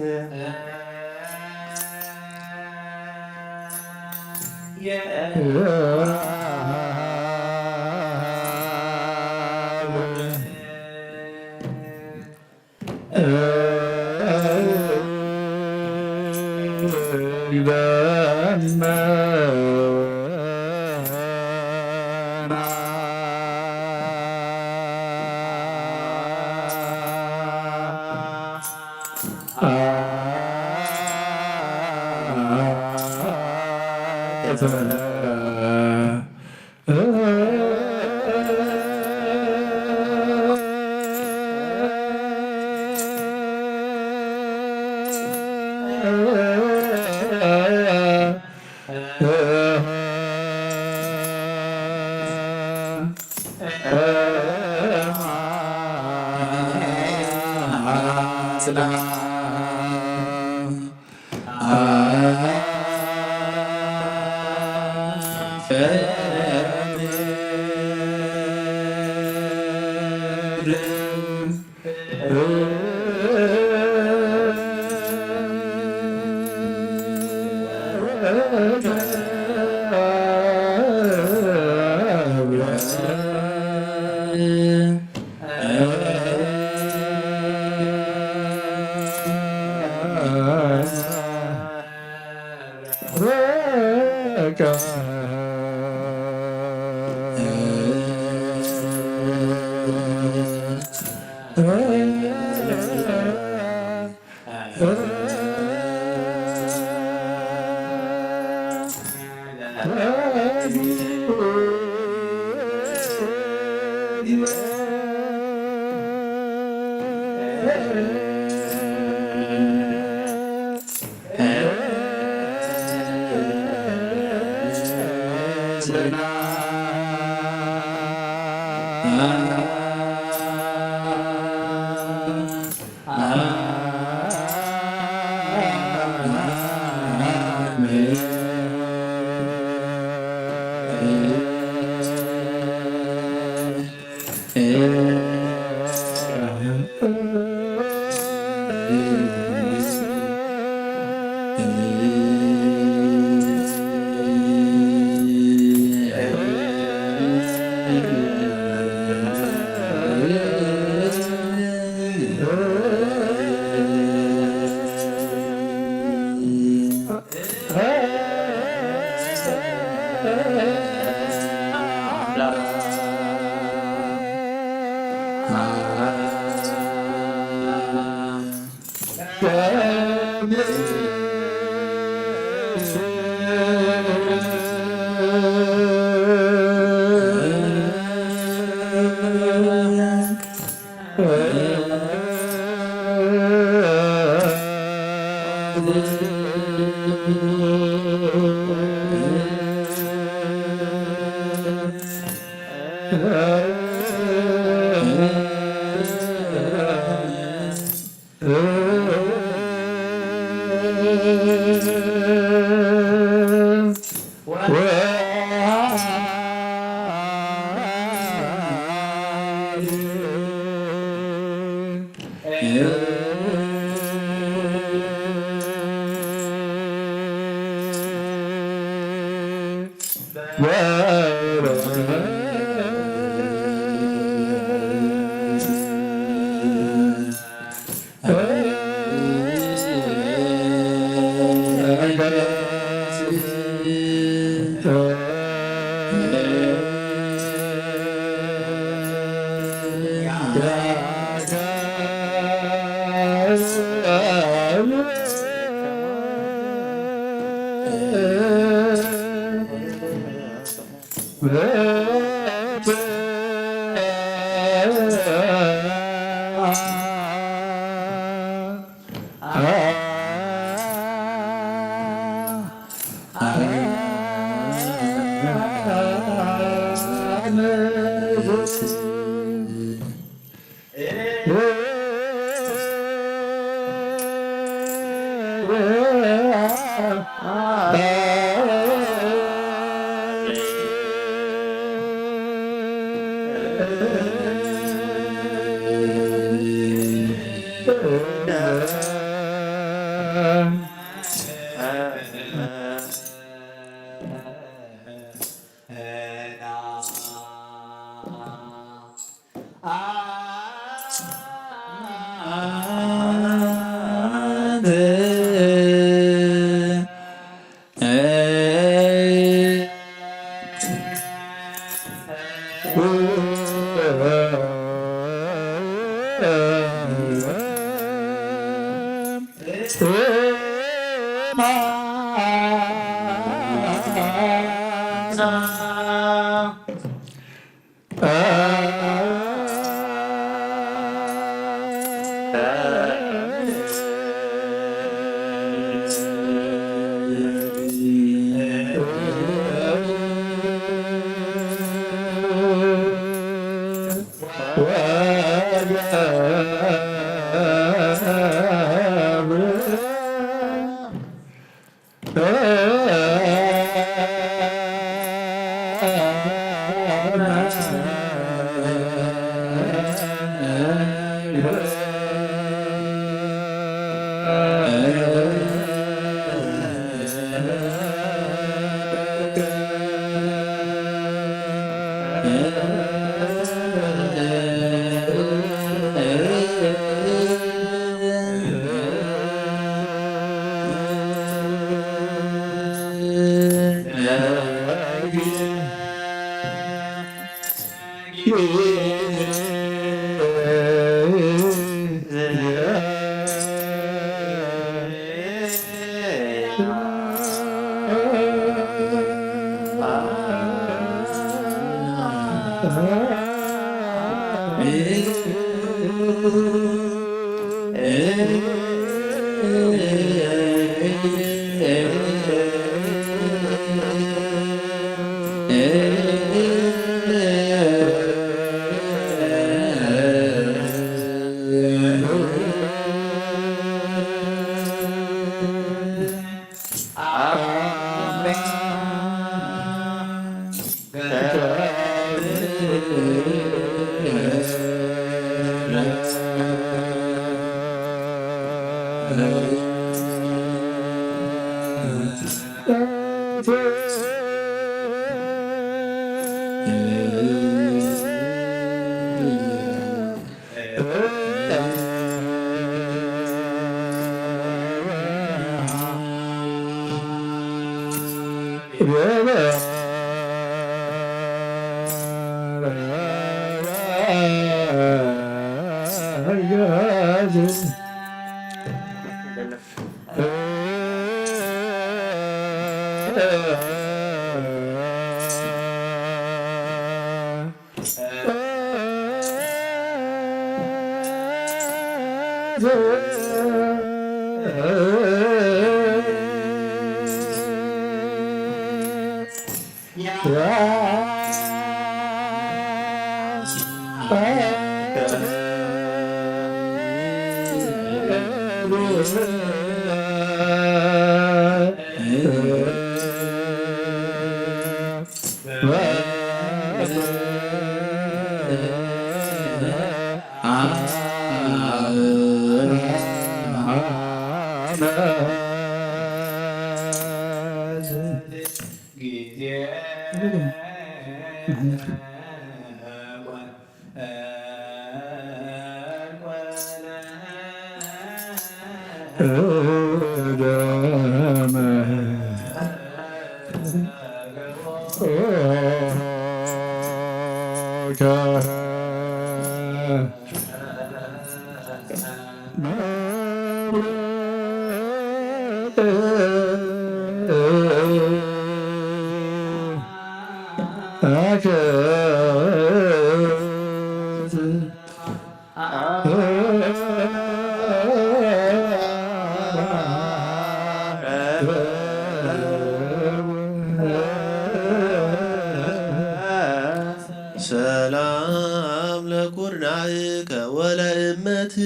ሰላም ለኩርናዕከ ወለእመትከ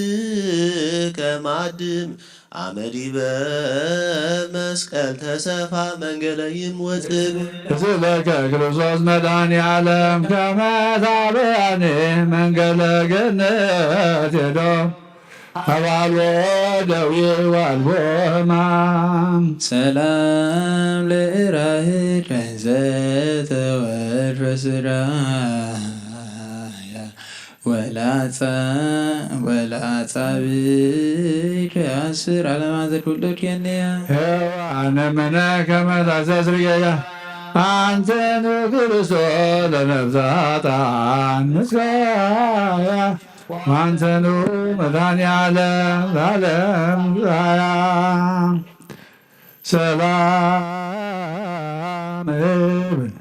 ማድም አመዲበ መስቀል ተሰፋ መንገለ ይምወፅብ። ስለከ ክርስቶስ መድኃኔ ዓለም ከመ ታበያኒ መንገለ ገነት ሄዶ አባልዎ ደዌ ዋልቦ ሕማም። ሰላም ለእራህድ ለዘተወልፈ ስራያ ወላጻ ወላጻብድ አስር ዓለማት ኩሉ ኬንያ። ሔዋን እምነ ከመ ታስተስርየያ አንተኑ ክርስቶስ ለነፍሳት ምስጋያ። ዋንተኑ መድኃኔ ዓለም ለዓለም ራያ። ሰላም እብል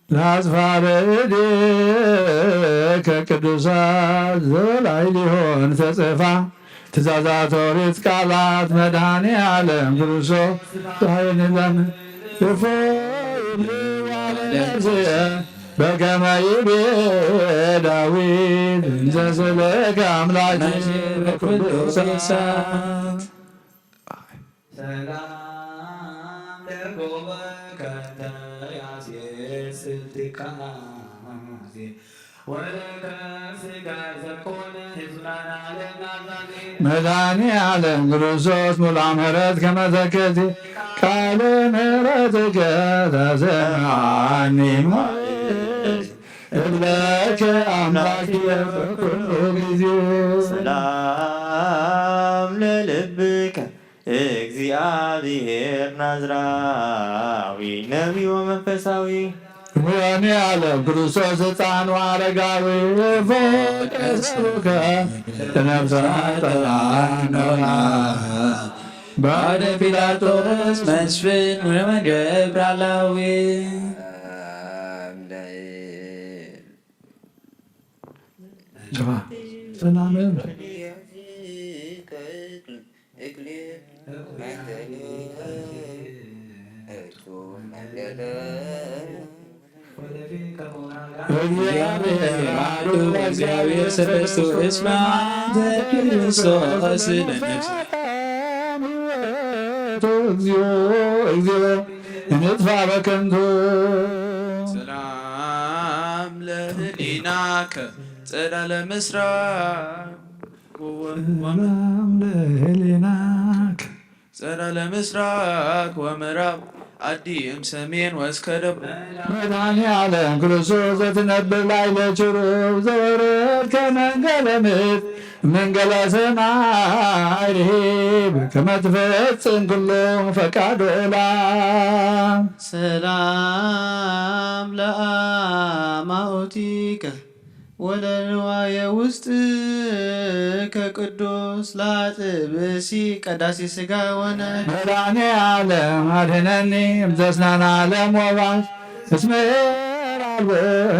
ለአጽፋረ እዴከ ቅዱሳት ዘላዕሌሆን ተጽፋ ትእዛዛት ኦሪት ቃላት መድኃኔ ዓለም ክርስቶስ ራሔን ለም እፎይ ለነፍስየ በከመ ይቤ ዳዊት እንዘ ስእለከ አምላኬ በኩሉ ሰዓት። ሰላም ለጎበከ እንተ ያሴስል ትካዜ ወለከርስከ ዘኮነ ሕዙናን ዓለም ናዛዜ። መድኃኔ ዓለም ክርስቶስ ሙላ ምሕረት ከመ ተከዜ ቃለ ምሕረትከ ተሰምዓኒ ማሌት እብለከ አምላኬ በኩሉ ጊዜ። ሰላም ለልብከ እግዚአብሔር ናዝራዊ ነቢይ ወመንፈሳዊ። መድኃኔ ዓለም ክርስቶስ ሕፃን ወአረጋዊ እፎቀስከ ለነፍሳት ጠላኖና ባደ ጲላጦስ መስፍን ወመገብር አላዊ። ሰላም እግዚአብሔር አሐዱ እግዚአብሔር ሰለስቱ እስመ አንተ ክርስቶስ ለነፍስ እግዚኦ፣ እግዚኦ፣ እንጥፋ በከንቱ። ሰላም ለህሊናከ ጸዳለ ምስራቅ ወ-፣ ወ-፣ ሰላም ለህሊናከ ጸዳለ ምስራቅ ወምዕራብ አዲ እም ሰሜን ወእስከ ደቡብ። መድኃኔ ዓለም ክርስቶስ ዘትነብር ላዕለ ኪሩብ ዘወረድከ መንገለ ምድር መንገለ ሰማይ ርሂብ ከመ ትፈጽም ኩሉ ፈቃዶ ላ። ሰላም ለአማኦቲከ ወለንዋየ ውስጥከ ቅዱስ ለአጽብእ ብእሲ ቀዳሲ ሥጋ ወነ። መድኃኔ ዓለም አድኅነኒ እምዘስናን ዓለም ወባስ እስመ አልቦ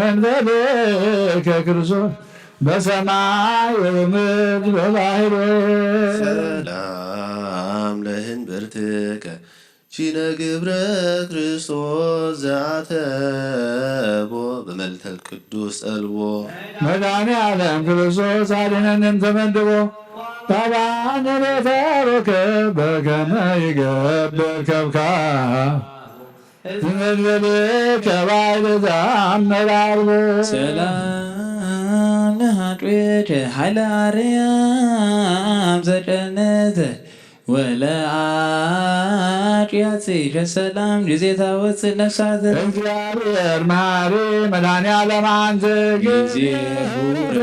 እንበሌከ ክርስቶስ በሰማይ ወምድር በባሕር። ሰላም ለህንብርትከ ቺነ ግብረ ክርስቶስ ዘአተቦ በመልተል ቅዱስ ጸልቦ። መድኃኔ ዓለም ክርስቶስ አድነን እንተመድቦ ባባን ቤተ ሮከ በከመ ይገብር ከብካ ዝመድበል ከባይል ዘአመራርቦ። ሰላም ለሃጥዌት ኃይለ አርያም ዘጨነት ወለአጥያጺ ለሰላም ጊዜ ታወፅእ ነፍሳት። እግዚአብሔር መሐሪ መድኃኔ ዓለም አንተ ጊዜ ጊዜ ሁረ።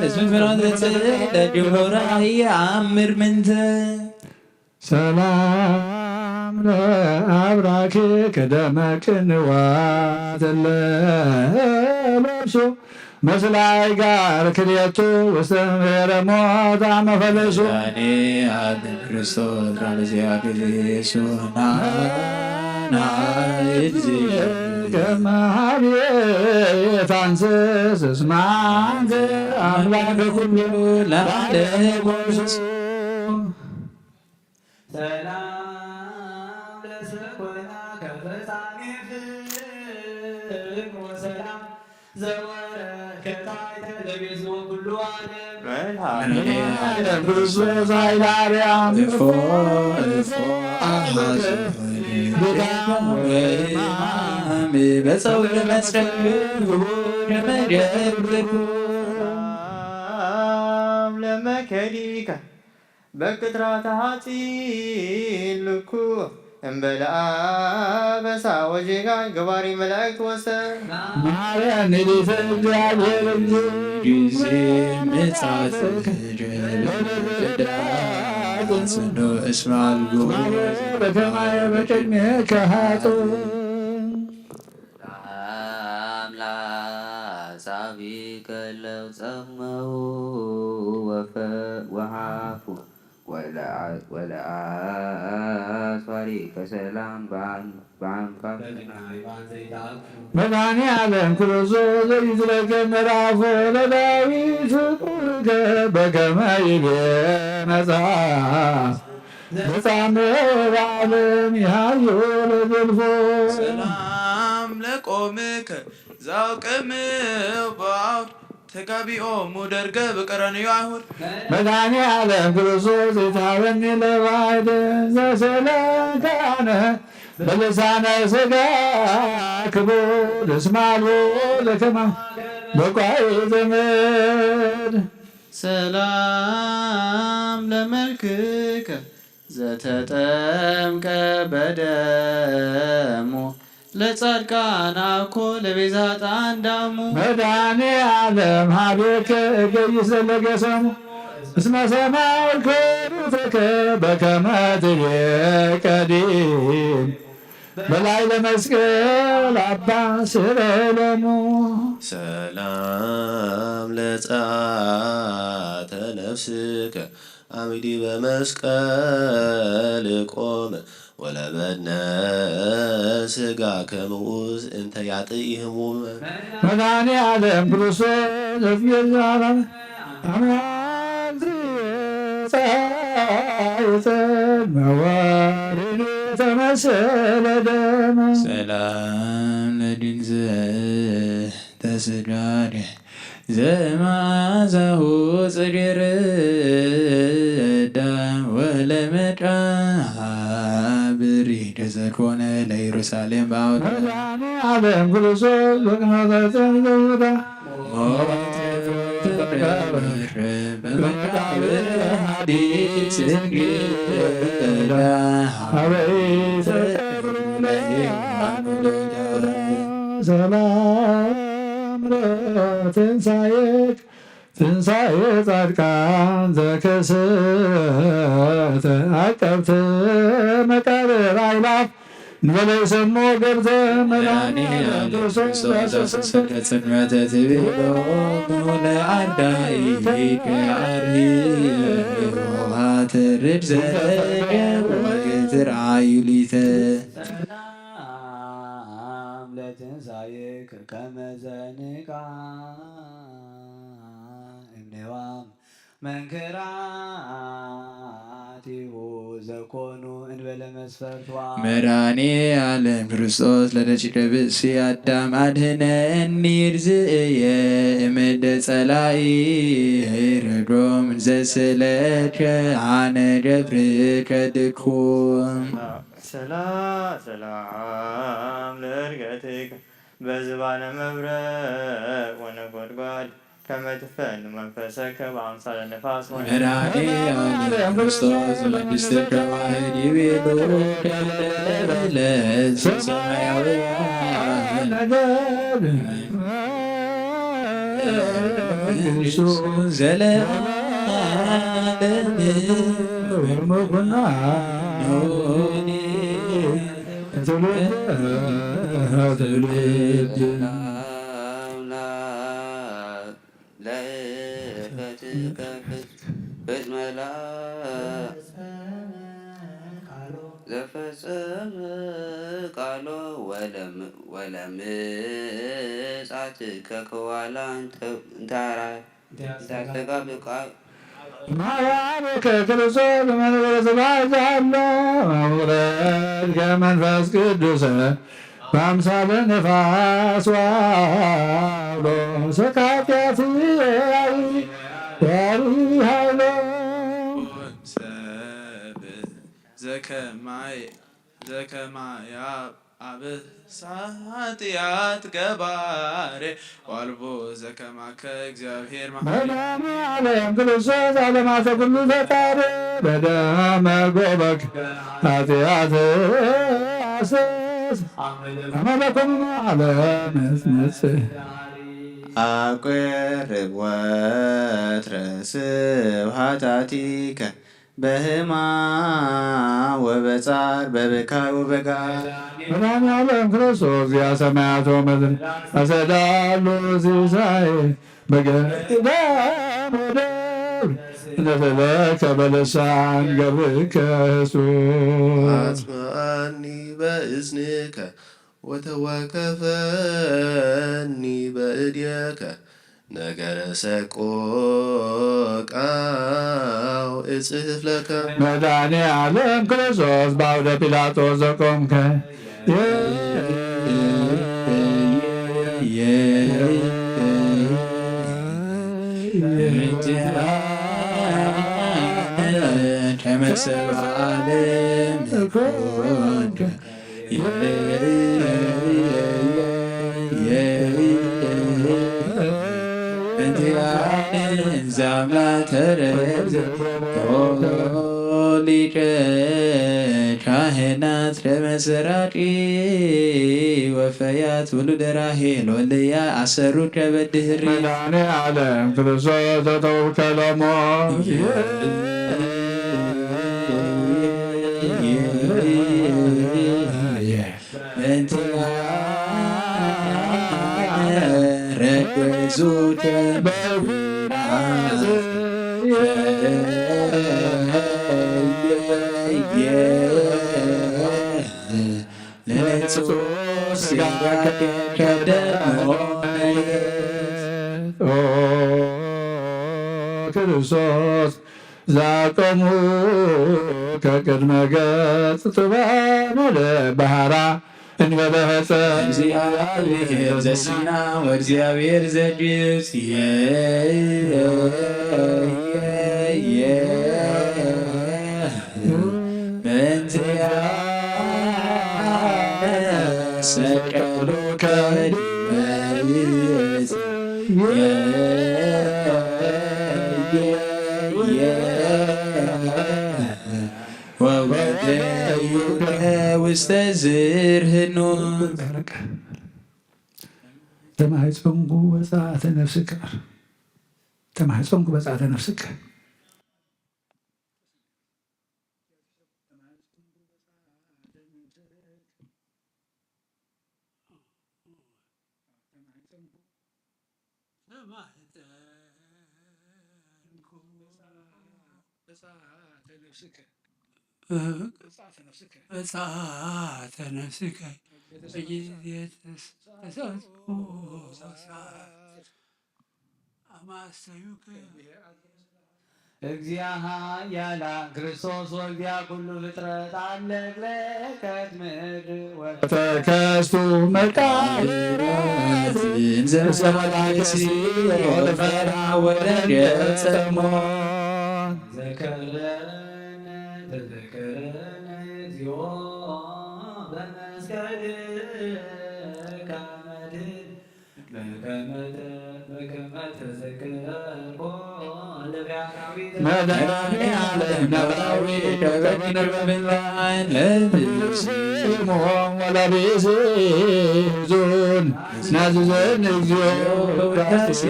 እስመ ፍኖተ ጽድቅ ለዲቦራ ይአምር ምንተ። ሰላም ለአብራኪ ከደመ ቅንዋት ለለብሱ መስላይ ጋር ክልኤቱ ውስተ ምድረ ሞት አመፈለሱ። ዳኔ አብ ክርስቶስ ራለዚያ ጊዜሱና ናይዚ ከመሃቤ ታንስስ እስመ አንተ አምላከ ኩሉ ለዓለሙ። ሰላም ለሰኮና ከፈጻሜ ፍቅር ወሰላም ዘወረከታይተ ለቤዝቦ ኩሉ ዓለም። መድኃኔዓለም ክርስቶስ ኃይለ አርያም እፎ እፎ አሐዘ ድካም ወሕማም በጸውር መስቀል ክቡር መደብርኩ። ሰላም ለመከሊከ በቅጥራተ ሐጺን ልኩ እምበለ አበሳ ወጌጋይ ገባሪ መላእክት ወሰ። ማረን ሊተ እግዚአብሔር እንጂ ጊዜ ምጽአትከ ጀለዳ ጽኑ እስመ አልቦ በከማየ በቅድሜከ ኃጥእ። አምላክ ጻፊ ከለው ጸመው ወፈ-፣ ወሐፉ ወለአ-፣ ወለአስፋሪ ከሰላም በአን-፣ በአንፋ። መድኃኔ ዓለም ክርስቶስ ዘይትረከብ ምዕራፎ ለዳዊት ፍቁርከ በከመ ይቤ መጽሐፍ ዘጻምር ዓለም ይሃዮ ለዘልፎ። ሰላም ለቆምከ ዛውቅም በአውድ ተጋቢኦሙ ደርገ በቀራንዮ አይሁድ። መድኃኔ ዓለም ክርስቶስ ይትሃበኒ ለባዕድ ዘሰለካነ በልሳነ ሥጋ ክቡር እስመ አልቦ ለከማ በቋይ ዘመድ። ሰላም ለመልክከ ዘተጠምቀ በደሙ ለጻድቃን አኮ ለቤዛ ጣን ዳሙ። መድኃኔ ዓለም ሀቤከ እገይስ ዘለገሰሙ እስመ ሰማይ ክብርትከ በከመ ትቤ ቀዲም በላይ ለመስቀል አባ ስረለሙ። ሰላም ለጸአተ ነፍስከ አምዲ በመስቀል ቆመ ወለበድነ ሥጋ ከመኡስ እንተ ያጥኢ ህሙመ። መድኃኔ ዓለም ክርስቶስ እዝጌ ዘአማን አምላክ ጻይጽ መዋሪድ ተመሰለ ደመ። ሰላም ለድንዘ ተስዳድ ዘማዛሁ ጽድር ዳ ወለመቃብሪ ተዘኮነ ለኢየሩሳሌም ባውዳ። መድኃኔ ዓለም ክርስቶስ በቅኖታችን ዘይሁዳ። ሞት በመቃብር ሐዲስ እንግዳ። አበይ ተቀብረ ለኢየሩሳሌም። ሰላም ለትንሣኤክ ትንሣኤ ጻድቃን ዘከሰተ አቀብተ መቃብር አይላፍ እንበለ ይሰሞ ገብተ መድኃኔ ዓለም ክርስቶስ ዘሰሰተ ጽልመተ ትቤሎ ለአርዳኢከ አርሂ ሮሃተ ርድ ዘረገ ወግትር አዩሊተ ሰላም ለትንሣኤክ ከመ ዘንቃ እምኔዋም መንክራቲሁ ዘኮኑ እንበለ መስፈርቷ። መድኃኔ ዓለም ክርስቶስ ለደቂቀ ብእሲ አዳም አድህነኒ ርዝእየ እምደ ጸላኢ ሄሮዶም እንዘስእለከ አነ ገብርከ ድኩም። ሰላ-፣ ሰላም ለእርገትከ በዝባነ መብረቅ ወነጎድጓድ ከመ ትፈኑ መንፈሰከ በአምሳለ ነፋስ ወነ መድኃኔ ዓለም ክርስቶስ መንግሥትከ ዋህድ ይቤሉ ከመ ሰማያውያን ነገድ መንግሥቱ ዘለዓለም መኩና ትውልድ ትውልድ። ለእከትከ ፍጽመላ ዘፈጸመ ቃሎ ወለም-፣ ወለምጻትከ ከዋላ እንተ-፣ እንታራይ ማርያም ከክርስቶስ መንበረ ስብሐት ዛሎ ውረድ ከመንፈስ ቅዱስ በአምሳለ ነፋስ ዋሎ ሰካቲያት ያሪ ኃይሎ ሰብ ዘከማይ ዘከማያ አብሳ ኃጢአት ገባሬ ዋልቦ ዘከማከ እግዚአብሔር መድኃኔ ዓለም ክርስቶስ ዓለማተ ኩሉ ፈጣሪ በደመ ጎበክ ኃጢአት አስስ አመለኩም ዓለም እስነስ አቁርብ ወትረ ስብሐታቲከ በህማ ወበጻር በብካይ ወበጋር መድኃኔ ዓለም ክርስቶስ እግዚአ ሰማያት ወምድር አሰዳሉ ሲሳይ በገዳም ወደብ ነተለከ በልሳን ገብርከ ሱ አጽምአኒ በእዝንከ ወተወከፈኒ በእድየከ ነገረ ሰቆቃው እጽሕፍ ለከ። መድኃኔ ዓለም ክርስቶስ በአውደ ጲላጦስ ዘቆምከ ተመሰብ ዓለም ኮንከ እንቲአን ዛምላ ተረዘ ሊቀ ካህናት ለመሰራቂ ወፈያት ውሉደ ራሄል ወልያ አሰሩ ከበድህሪ መድኃኔ ዓለም ክርስቶስ ዘተወከሎሞ ክርስቶስ ዛቆሙ ከቅድመ ገጽ ቱባ መለባህራ እንበለ ጸ እግዚኣብሔር ዘሲና ወእግዚኣብሔር ዘግብጽ የ- የ- የ- ተማህፀንኩ በጻእተ ነፍስከ። ተማህፀንኩ በጻእተ ነፍስከ። ብፅዓተ ነፍስከ በጊዜ ተሳትፎ ሰዓት። ኣማስተዩከ። እግዚአ ኃያላን ክርስቶስ ወልዲያ ኩሉ ፍጥረት አለግለቀት ምድር ወተከስቱ መቃብራት እንዘ መላእክት ወፈራ ወደንገጸ ሞት። ዘከረነ ተዘከረነ እግዚኦ በመስቀልከ መድን መድኃኔዓለም ነባዊ ከበድን በብላይነት ስምዖን ወላዲስ ዙን ናዝዘን እግዚኦ ውዳሴ።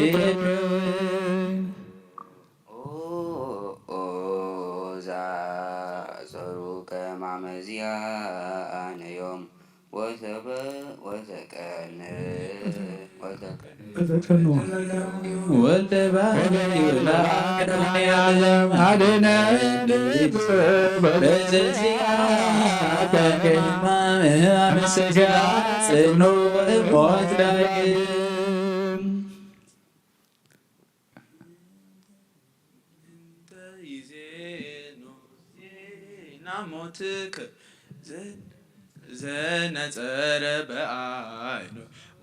ኦዛ ጸሩ ከማመዚያ ኣነዮም ወሰበ ወሰቀነ ወሰቀነ ወልደ ባሕሪ መድኃኔዓለም አድነን በዘዚአ ከማመ አመሰጋ ጽኑ ሞት ዳግም። እንተ ይዜኑ ዜና ሞትከ ዘ- ዘነጸረ በአይኑ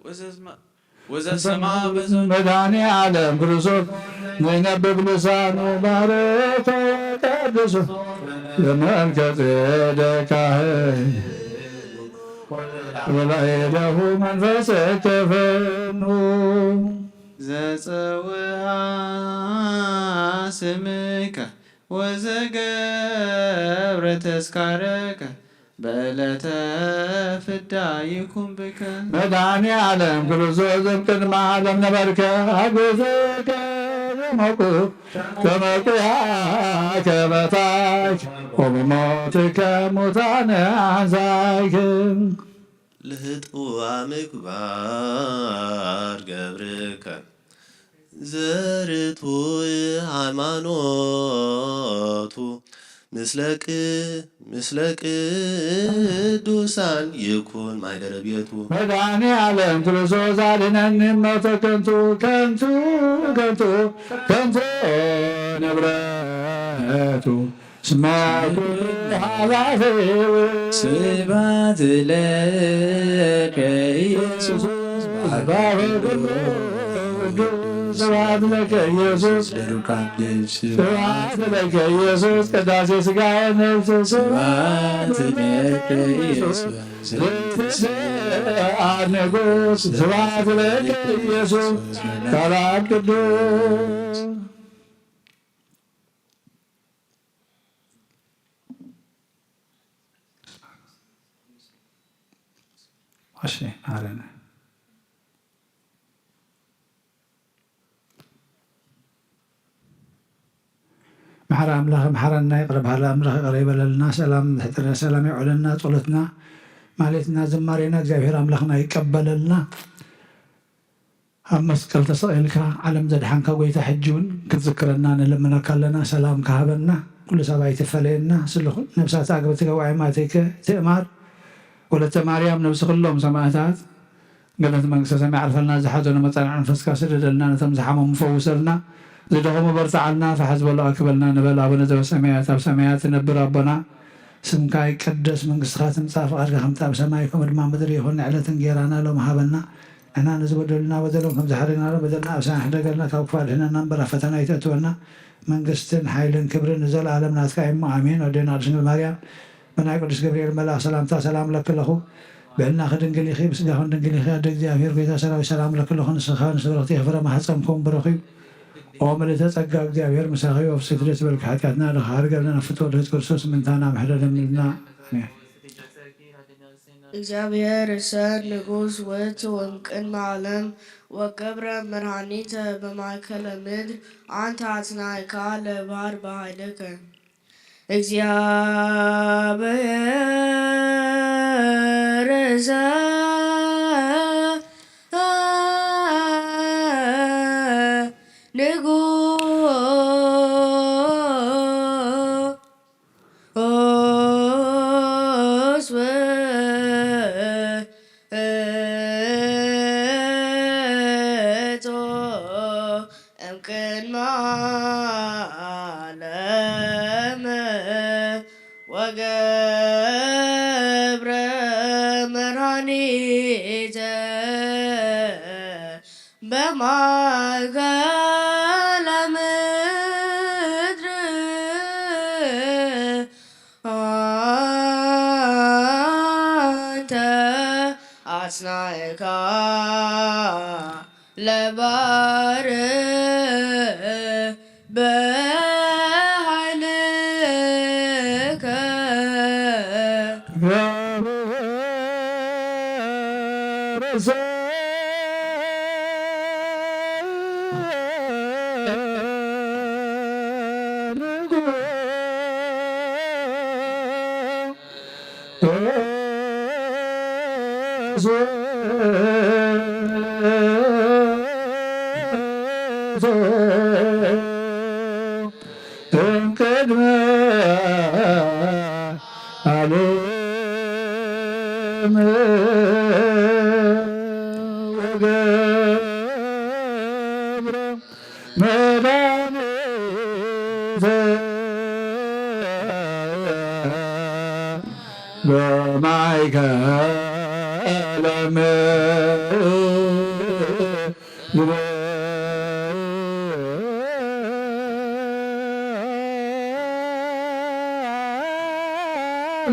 ወዘስማ- ወዘሰማ በዘ- መድኃኔ ዓለም ክርስቶስ ዘይነብብ ልሳኑ ባረከ ወቀድሶ ለመልከ ጼዴቅ ካህን ወላይለሁ መንፈስ ከፈኑ። ዘጸውአ ስምከ ወዘገብረ ተስካረከ በዕለተ ፍዳ ይኩን ብከ። መድኃኔ ዓለም ክርስቶስ እምቅድመ ዓለም ነበርከ፣ አግብርትከ ተሞቁ ተመቁያ ከበታች ወብሞትከ ሙታነ አንሳይክ። ልህጥዋ ምግባር ገብርከ ዘርቱ ሃይማኖቱ ምስለ ቅ- ምስለ ቅዱሳን ይኩን ማይደረ ቤቱ። መድኃኔ ዓለም ክርስቶስ አድነኒ እመተ ከንቱ ከንቱ ከንቱ ከንቱ ንብረቱ ስመ ኩሉ ኃላፊው። ስብሐት ለከ ኢየሱስ። ስብሐት ለከ ኢየሱስ። ስብሐት ለከ ኢየሱስ። ቅዳሴ ሥጋ ወነፍስ። ስብሐት ለከ ኢየሱስ። ስብሐት ንጉሥ። ስብሐት ለከ ኢየሱስ። ሰላም ቅዱስ። እሺ፣ መሓረነ። መሓሪ ኣምላኽ መሓረና፣ ይቕረ በሃሊ ኣምላኽ ይቕረ ይበለልና። ሰላም ምሕደረና፣ ሰላም የውዕለና። ጸሎትና፣ ማሌትና፣ ዝማሬና እግዚኣብሔር ኣምላኽና ይቀበለልና። ኣብ መስቀል ተሰቒልካ ዓለም ዘድሓንካ ጐይታ፣ ሕጂ እውን ክትዝክረና ንልምነካ ኣለና። ሰላምካ ሃበና፣ ኩሉ ሰብ ኣይትፈለየና። ስለ ነፍሳት ኣግብርትከ ወኣዕማዲከ ትእማር፣ ወለተ ማርያም፣ ነብሲ ኩሎም ሰማእታት ገነት መንግስተ ሰማይ ዓርፈልና። ዝሓዘኑ መጻንዒ መንፈስካ ስደደልና፣ ነቶም ዝሓመሙ ፈውሰልና። ዝደኸሙ በርትዓልና፣ ፋሕ ዝበሉ ኣክበልና ንበል። ኣቡነ ዘበሰማያት፣ ኣብ ሰማያት ትነብር ኣቦና፣ ስምካ ይቀደስ፣ መንግስትኻ ትምጻእ፣ ፍቓድካ ከምቲ ኣብ ሰማይ ከምኡ ድማ ምድሪ ይኹን። ንዕለት እንጌራና ሎሚ ሃበና፣ ንሕና ንዝበደሉና በደሎም ከም ዝሓደግናሎም በደልና ኣብ ሰማይ ሕደገልና፣ ካብ ክፉእ ኣድሕነና እምበር ኣብ ፈተና ኣይተእትወና፣ መንግስትን ሓይልን ክብርን ንዘለኣለም ናትካ እዩ እሞ፣ ኣሜን። ኣዴና ቅድስት ድንግል ማርያም፣ ብናይ ቅዱስ ገብርኤል መልኣኽ ሰላምታ ሰላም እለኪ ኣለኹ። ብሕልናኺ ድንግል ኢኺ፣ ብስጋኺ ድንግል ኢኺ። ኣደ እግዚኣብሔር፣ ጎይታ ሰራዊት፣ ሰላም እለኪ ኣለኹ። ንስኺ ከኣ ምስ ብርኽቲ ፍረ ማሕፀንኪ እውን ብሩኽ እዩ። ኦ ምልእተ ጸጋ፣ እግዚኣብሔር ምሳኺ፣ ወፍስሕቲ ደስ ይበልኪ፣ ሓጢኣትና ድኻ ሓርገልና፣ ፍትወ ድህት ክርስቶስ ምንታና ምሕረደምልና። ኣሜን። እግዚኣብሔር ርእሰ ንጉስ ውእቱ እምቅድመ ዓለም ወገብረ መድኃኒተ በማእከለ ምድር፣ አንተ አጽናዕካ ለባህር በኃይልከ። እምቅድመ ዓለም ወገብረ መድኃኒተ በማእከለ ምድር አንተ አጽናዕካ ለባህር በኃይልከ። እምቅድመ ዓለም ወገብረ መድኃኒተ በማእከለ ምድር አንተ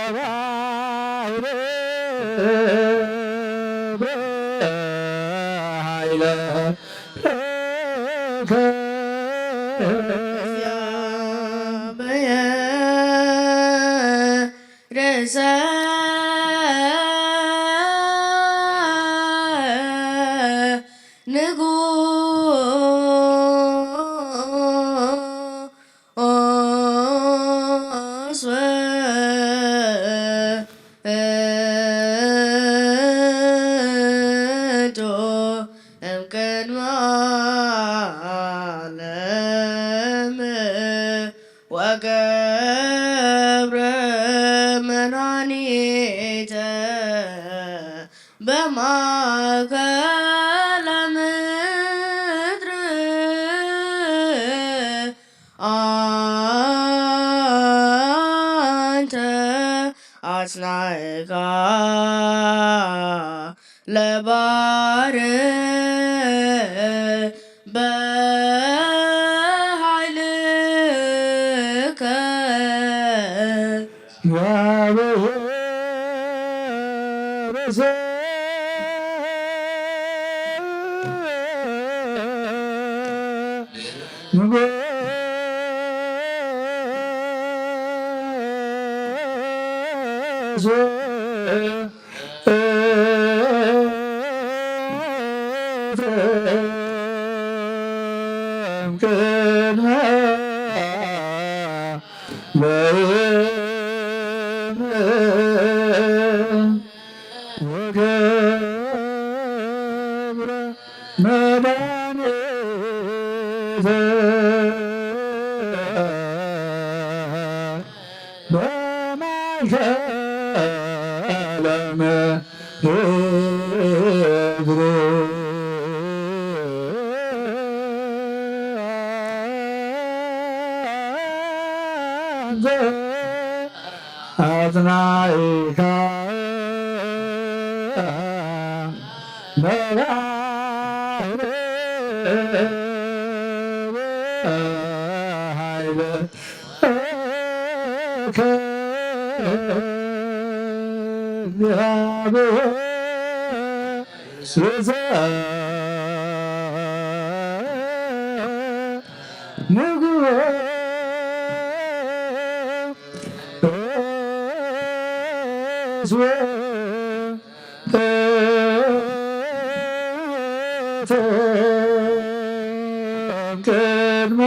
አጽናዕካ ለባህር በኃይለ እምቅድመ ዓለም ወገብረ መድኃኒተ በማእከለ ምድር አንተ አጽናዕካ ለባህር በኃይልከ። ኣጽናኢካ መራሕለ ሓይለ ከእግዚኣብሔር ንጉ ቅድመ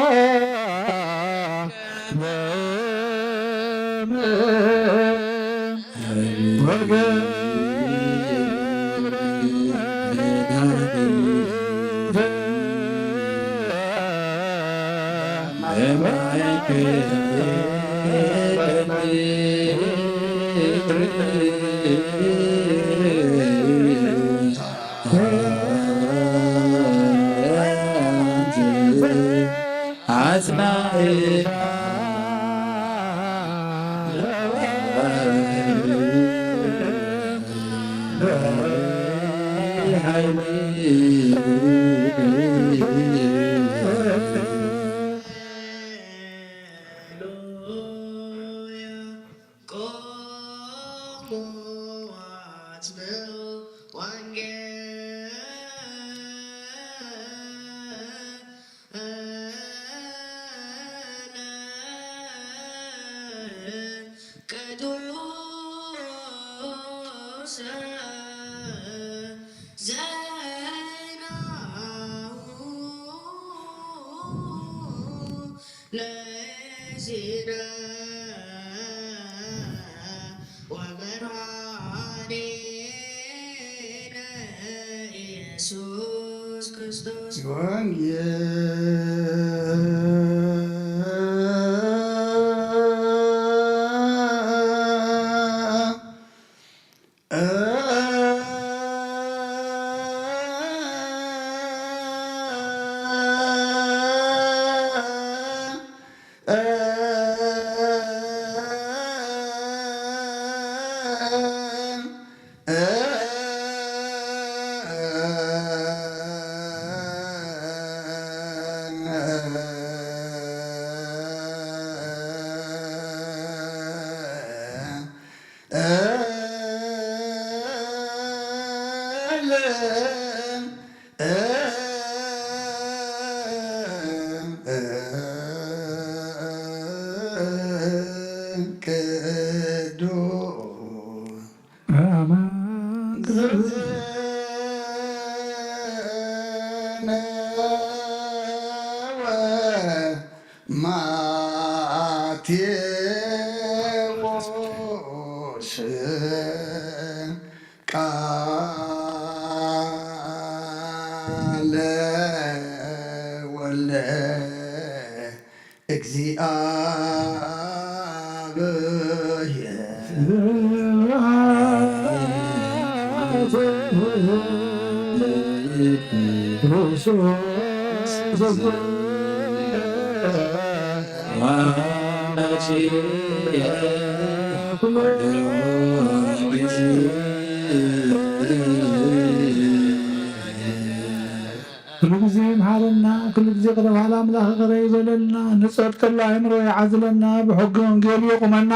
ኩሉ ግዜ ይምሓረና፣ ኩሉ ግዜ ቅደም ሓላ ኣምላኽ ይቕረ ይበለልና፣ ንጸድቀሉ ኣእምሮ ይዓዝለና፣ ብሕጊ ወንጌሉ ይቑመና።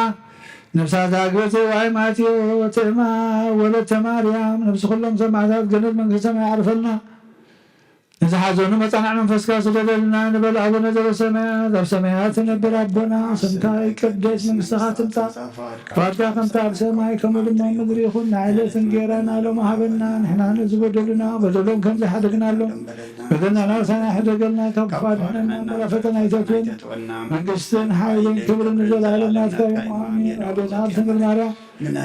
ነፍሳት ኣግበተ ዋይ ማቴዎ ትእማ ወለተ ማርያም፣ ነፍሲ ኩሎም ሰማዕታት ገነት መንግስተ ሰማይ ኣዕርፈልና። ንዝሓዘኑ መጻንዕ መንፈስካ ስደደልና ንበል። ኣቡነ ዘበሰማያት፣ ኣብ ሰማያት ትነብር ኣቦና፣ ስምካ ይቀደስ፣ መንግስትኻ ትምጻእ፣ ፍቓድካ ከምታ ኣብ ሰማይ ከምኡ ድማ ኣብ ምድሪ ይኹን። ንዕለት እንጌራና ሎሚ ሃበና፣ ንሕና ንዝበደሉና በደሎም ከም ዝሓደግናሎም በደልና ናሳና ይሕደገልና፣ ካብ ክፉ ኣድሕነና፣ እምበር ኣብ ፈተና ኣይተእትወና፣ መንግስትን ሓይልን ክብርን ንዘለኣለም ናትካ እዩ። ኣሜን። ኣዴና ኣብ ድንግል ማርያም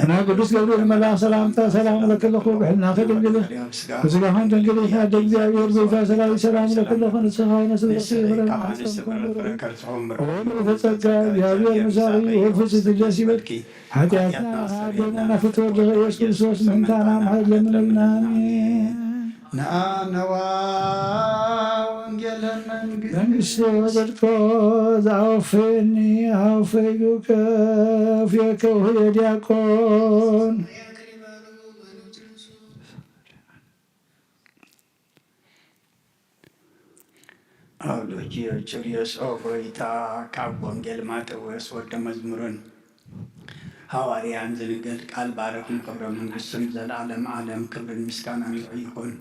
ናይ ቅዱስ ገብርኤል መልኣኽ ሰላምታ ሰላም እለክለኹ፣ ብሕልናኺ ድንግል ኢኺ፣ ብስጋኺ ድንግል ኢኺ፣ ኣደ እግዚኣብሔር ብእታ ሰላም ሰላም እለክለኹ፣ ንስኻ ይመስል ንስኺ ከኣ ንስቲ ፍረ ከርሲ እምበር ኦ ምልዕተ ጸጋ እግዚኣብሔር ምሳኺ፣ ወመንፈስኪ ደስ ይበልኪ፣ ሓጢኣትና ኣስተሰርየልና፣ ፍትወ ወልድኺ ኢየሱስ ክርስቶስ ምሕንታና ምሕረት ለምነልና። ኣሜን። ነዋ ወንጌል መንግስት መንግስት ወዘድኮ ዘአውፌኒ አውፌዩከ አውፌከ ውህየ ዲያቆን። ኣውሎጊዮስ ኦጎይታ ካብ ወንጌል ማቴዎስ ወደ መዝሙርን ሃዋርያን ዝንገር ቃል ባረኹም ክብረ መንግስትን ዘላለም ዓለም ክብርን ምስጋናን ንዑ ይኹን።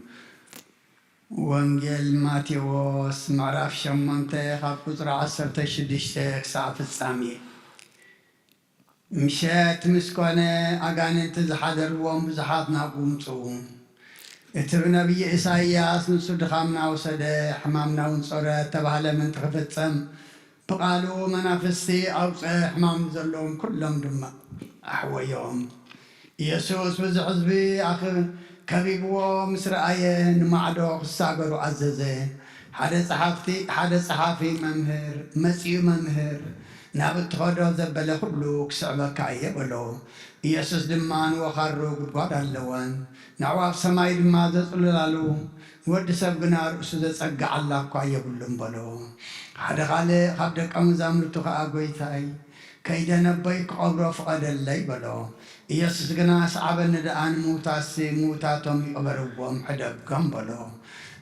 ወንጌል ማቴዎስ ምዕራፍ ሸሞንተ ካብ ቁጽሪ ዓሰርተ ሽዱሽተ ክሳዕ ፍጻሜ። ምሸት ምስ ኮነ ኣጋንንቲ ዝሓደርዎም ብዙሓት ናብኡ ምጽኡ። እቲ ብነቢይ ኢሳይያስ ንሱ ድኻምና ወሰደ፣ ሕማምና እውን ጾረ እተባህለ ምእንቲ ክፍጸም፣ ብቓሉ መናፍስቲ ኣውጽአ፣ ሕማም ዘለዎም ኩሎም ድማ ኣሕወዮም። ኢየሱስ ብዙሕ ህዝቢ ኣኽ-፣ ከቢብዎ ምስ ረኣየ፣ ንማዕዶ ክሳገሩ ኣዘዘ። ሓደ ጸሓፍቲ፣ ሓደ ጸሓፊ፣ "መምህር፣ መጺኡ መምህር፣ ናብ እትኸዶ ዘበለ ኩሉ ክስዕበካ እየ" በሎ። ኢየሱስ ድማ ንወኻሩ ጉድጓድ ኣለወን፣ ንኣዕዋፍ ሰማይ ድማ ዘጽልላሉ፣ ንወዲ ሰብ ግና ርእሱ ዘጸግዓላ እኳ የብሉን በሎ። ሓደ ካልእ ካብ ደቀ መዛሙርቱ ከኣ፣ "ጐይታይ፣ ከይደ ነቦይ ክቐብሮ ፍቐደለይ" በሎ። ኢየሱስ ግና፣ "ስዓበኒ ደኣ፣ ንምዉታትሲ ምዉታቶም ይቕበርዎም፣ ሕደጎም" በሎ።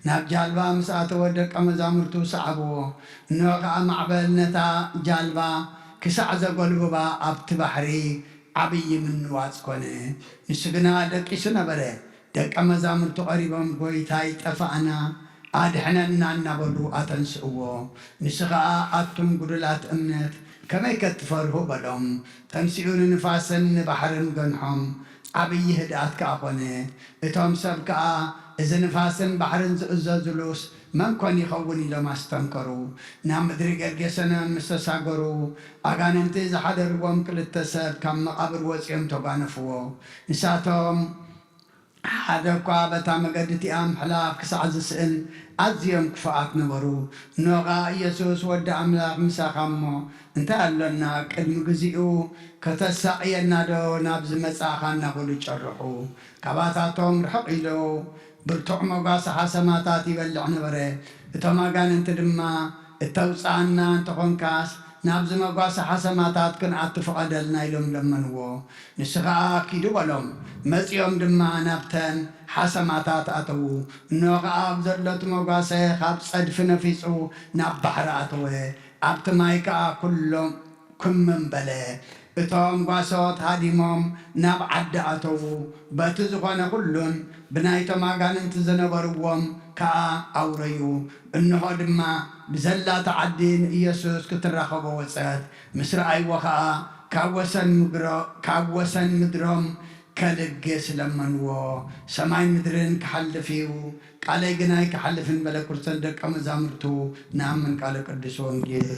ናብ ጃልባ ምስ ኣተወ ደቀ መዛሙርቱ ሰዓብዎ። እነሆ ከኣ ማዕበል ነታ ጃልባ ክሳዕ ዘጎልብባ ኣብቲ ባሕሪ ዓብዪ ምንዋጽ ኮነ። ንሱ ግና ደቂሱ ነበረ። ደቀ መዛሙርቱ ቀሪቦም፣ "ጐይታይ፣ ጠፋእና፣ ኣድሕነና" እናበሉ ኣተንስእዎ። ንሱ ኸኣ፣ "ኣቱም ጉዱላት እምነት፣ ከመይ ከትፈርሁ?" በሎም። ተንሲኡ ንንፋስን ንባሕርን ገንሖም፣ ዓብዪ ህድኣት ከኣ ኾነ። እቶም ሰብ ከኣ፣ "እዚ ንፋስን ባሕርን ዝእዘዙሉስ መን ኮን ይኸውን?" ኢሎም ኣስተንከሩ። ናብ ምድሪ ጌርጌሰኖን ምስ ተሳገሩ፣ ኣጋንንቲ ዝሓደርዎም ክልተ ሰብ ካብ መቓብር ወጺኦም ተጓነፍዎ። ንሳቶም ሓደ እኳ በታ መገዲ እቲኣ ምሕላፍ ክሳዕ ዝስእን ኣዝዮም ክፉኣት ነበሩ። እነሆ ኸኣ ኢየሱስ ወዲ ኣምላኽ ምሳኻ እሞ እንታይ ኣሎና? ቅድሚ ግዚኡ ከተሳቕየና ዶ ናብዚ መጻእኻ? እናበሉ ጨርሑ። ካባታቶም ርሕቕ ኢሉ ብርቱዕ መጓሰ ሓሰማታት ይበልዕ ነበረ። እቶም ኣጋንንቲ ድማ፣ "እተውጽኣና እንተኾንካስ፣ ናብዚ መጓሰ ሓሰማታት ክንኣቱ ፍቐደልና" ኢሎም ለመንዎ። ንሱ ኸኣ፣ "ኪዱ" በሎም። መጺኦም ድማ ናብተን ሓሰማታት ኣተዉ። እንሆ ኸኣ ኣብ ዘሎ እቲ መጓሰ ኻብ ጸድፊ ነፊጹ ናብ ባሕሪ ኣተወ። ኣብቲ ማይ ከኣ ኩሎም ክምም በለ። እቶም ጓሶት ሃዲሞም ናብ ዓዲ ኣተዉ። በቲ ዝኾነ ኩሉን ብናይቶም ኣጋንንቲ ዝነበርዎም ከኣ ኣውረዩ። እንሆ ድማ ብዘላታ ዓዲ ንኢየሱስ ክትራኸቦ ወጸት። ምስ ረኣይዎ ኸኣ ካብ ወሰን ምድሮ-፣ ካብ ወሰን ምድሮም ከልግስ ለመንዎ። "ሰማይን ምድርን ክሓልፍ እዩ፣ ቃለይ ግን ኣይክሓልፍን" በለ። ክርተት ደቀ መዛሙርቱ ንኣምን ቃለ ቅዱስ ወንጌል።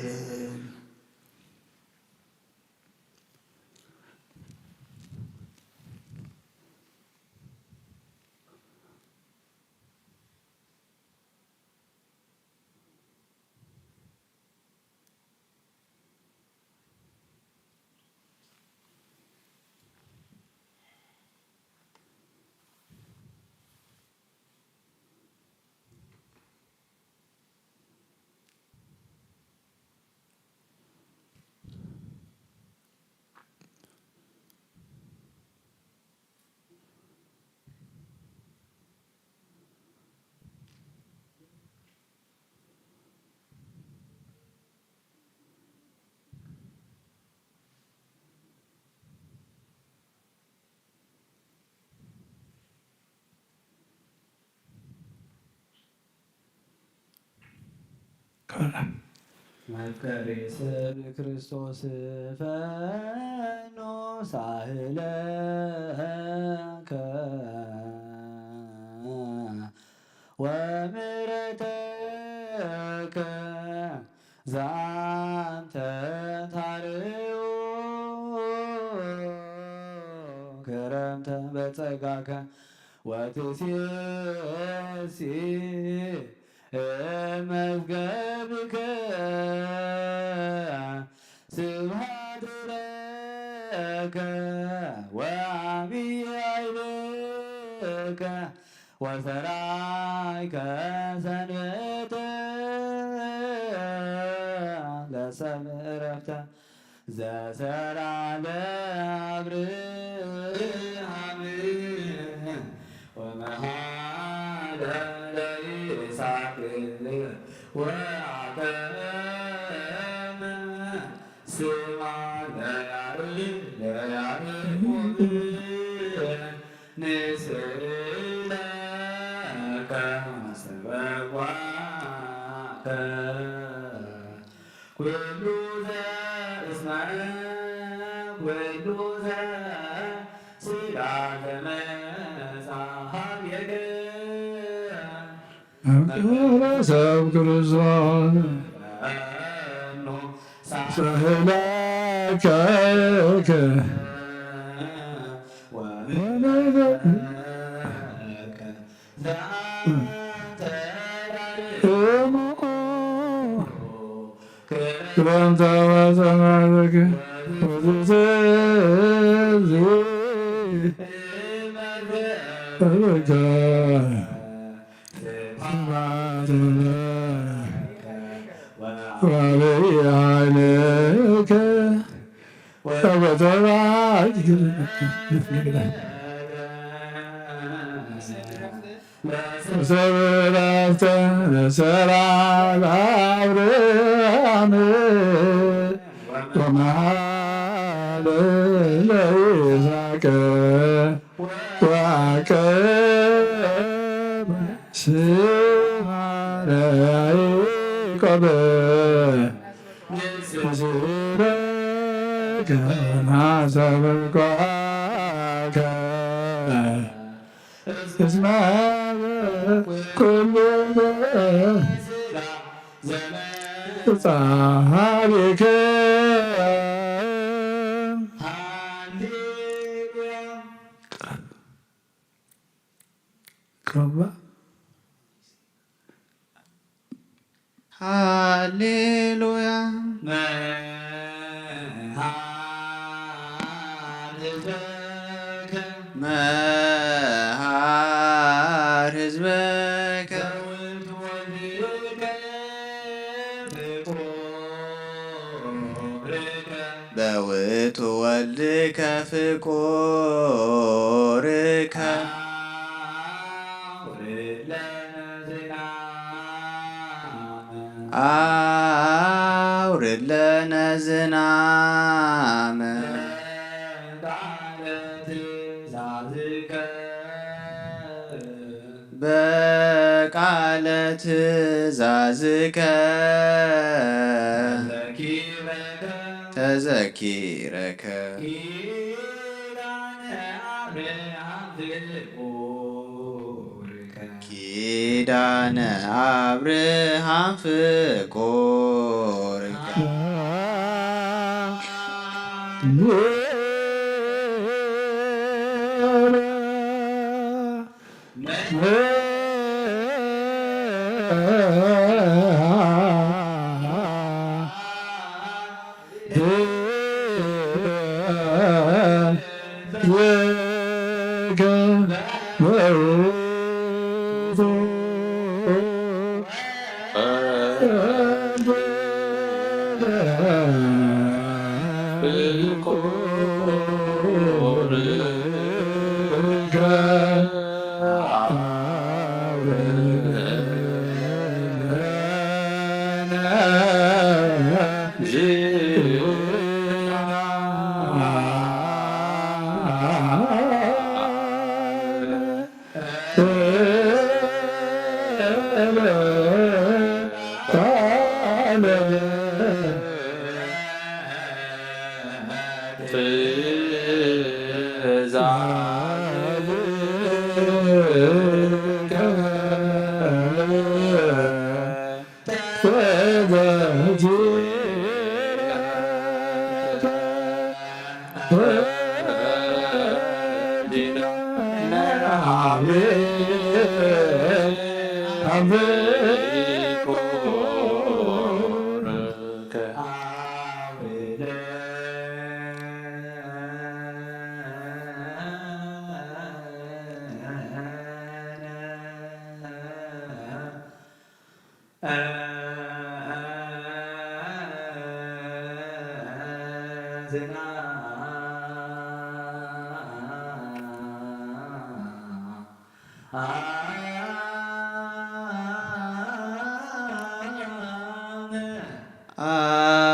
መፍቀሪ ሰብ ክርስቶስ ፈኖ ሳህለከ ወምሕረተከ ዛንተ ታርዮ ክረምተ በጸጋከ ወትሴሲ መዝገብከ ስብሐት ለከ ወአብይ ኃይልከ ወሰላም ከሰንበት ለሰብ ዕረፍተ ዘሰራ ለአብርሃም ወመሃለ ለይስሐቅ ወአቀመ ስማ ለያዕቆብ ንስእለከ ሰበኳከ ኩሉ ዘእስመ ኩሉ ዘስጋ ዘመጻ ሀቤከ ሰብ ክርስቶስ ሳህለከ ክረምተ ወሰማዘከ ወዘዘ ሰብራፍተ ለሰራ ለአብርሃም ወመሃለ ለይስሐቅ ወያዕቆብ ስማ ለያዕቆብ ንስእለከ ወናሰብኳከ እስመ ኩሉ ጸሃሪከ ሃሌሉያ። መሃር ህዝበከ መሃር ህዝበከ በውእቱ ወልድከ ፍቁርከ አውርድ ለነ ዝናመ በቃለ ትእዛዝከ ተዘኪረከ ኪዳነ አብርሃም ፍቁርከ ዝና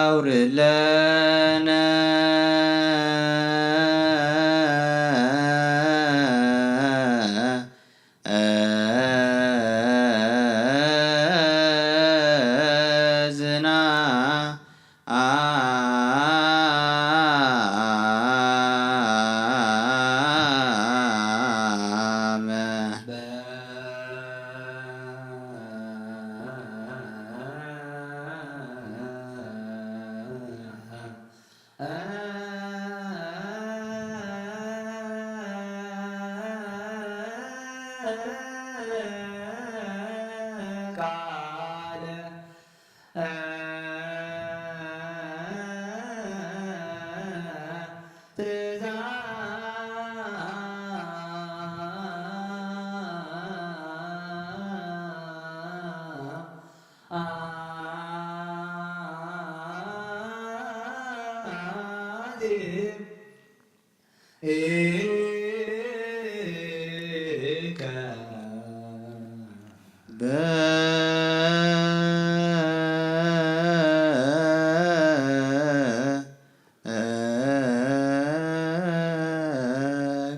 ኣውርለነ ዝና ኣመ ቃለ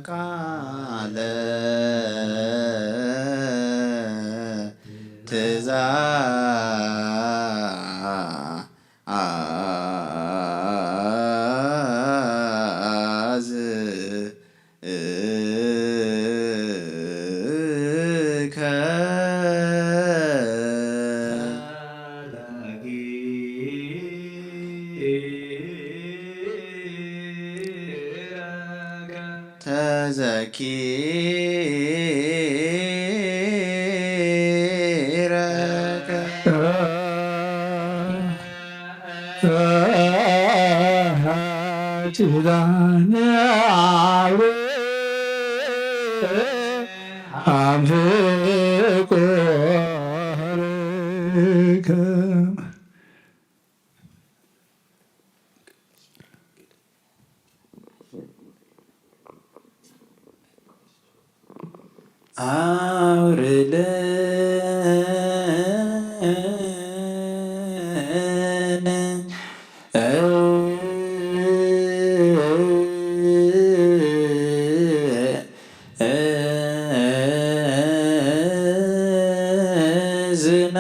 ቃለ ትዛ ኣዝ እከ ተዘኪረከ ኪዳነ አብርሃም ፍቁርከ አውርደነ ዝና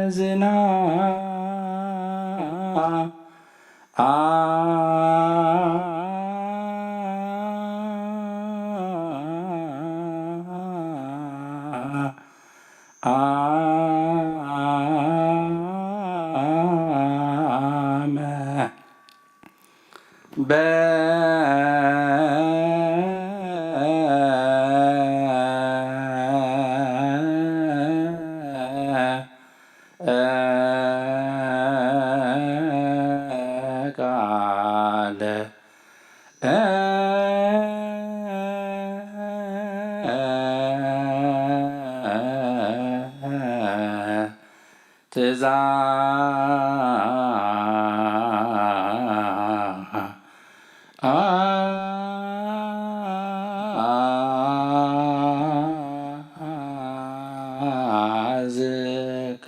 እዝና አመ በቃለ ትእዛዝከ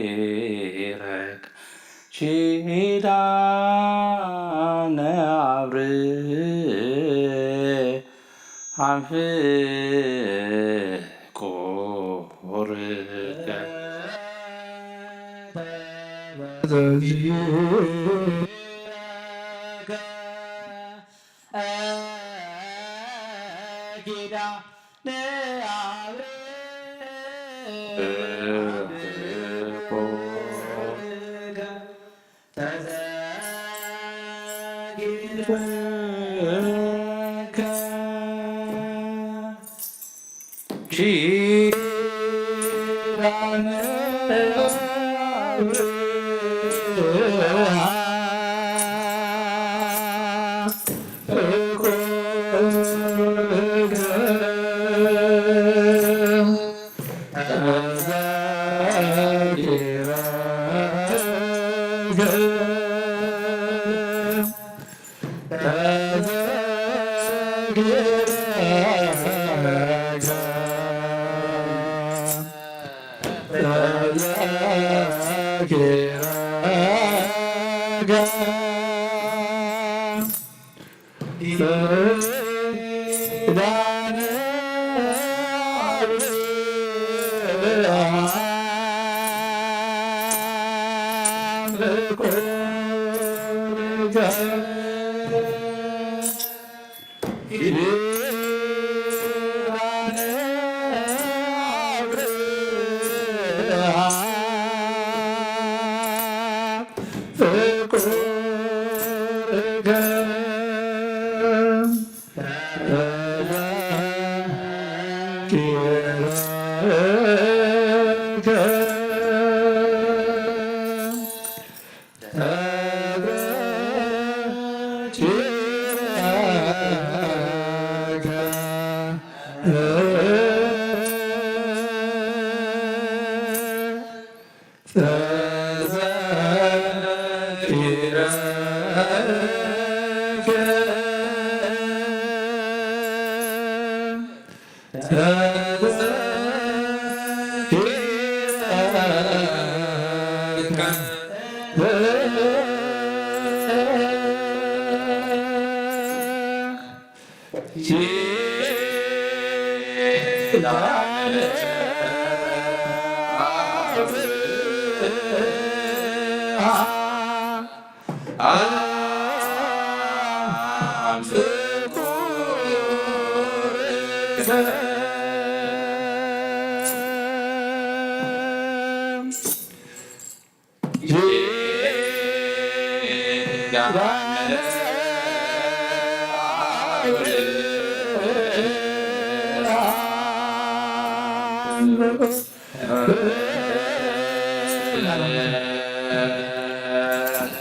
ተዘኪረክ ኪዳነ አብርሃም ፍቁርከ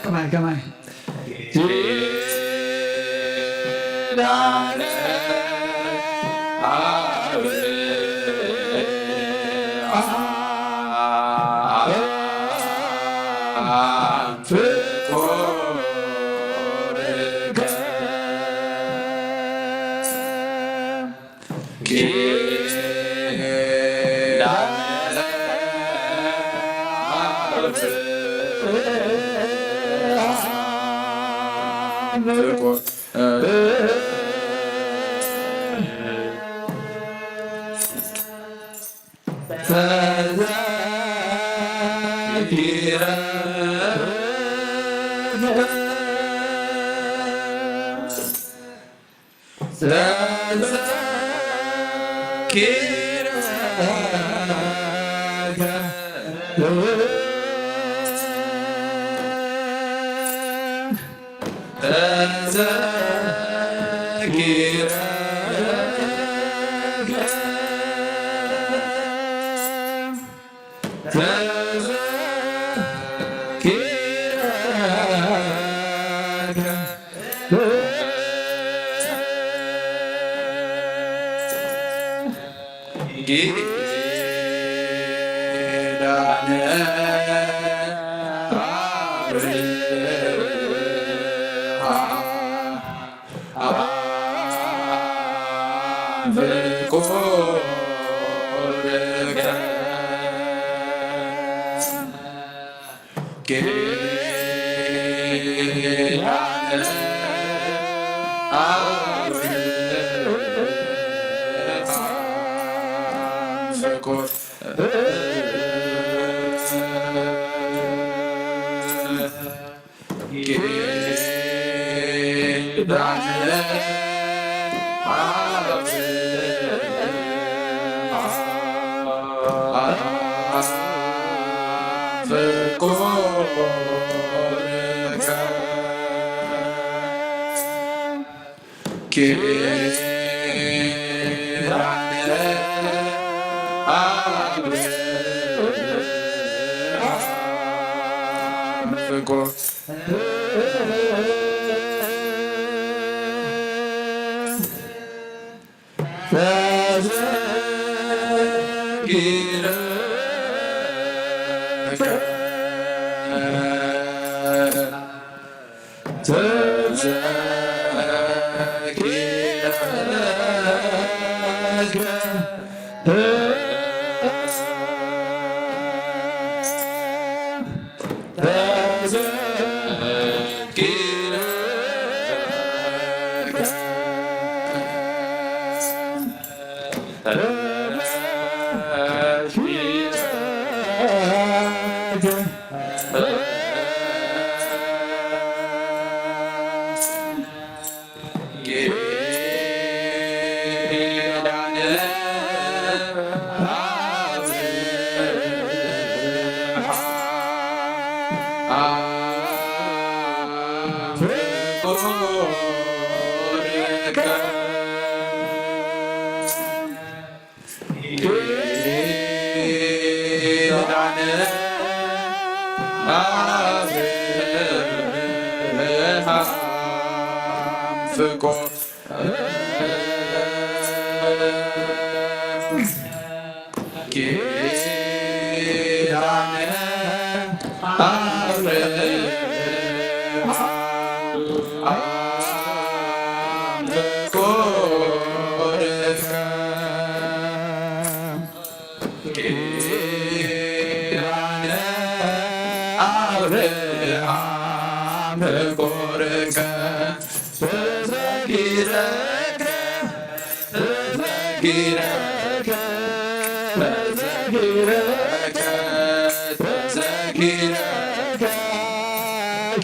ከማይ ከማይ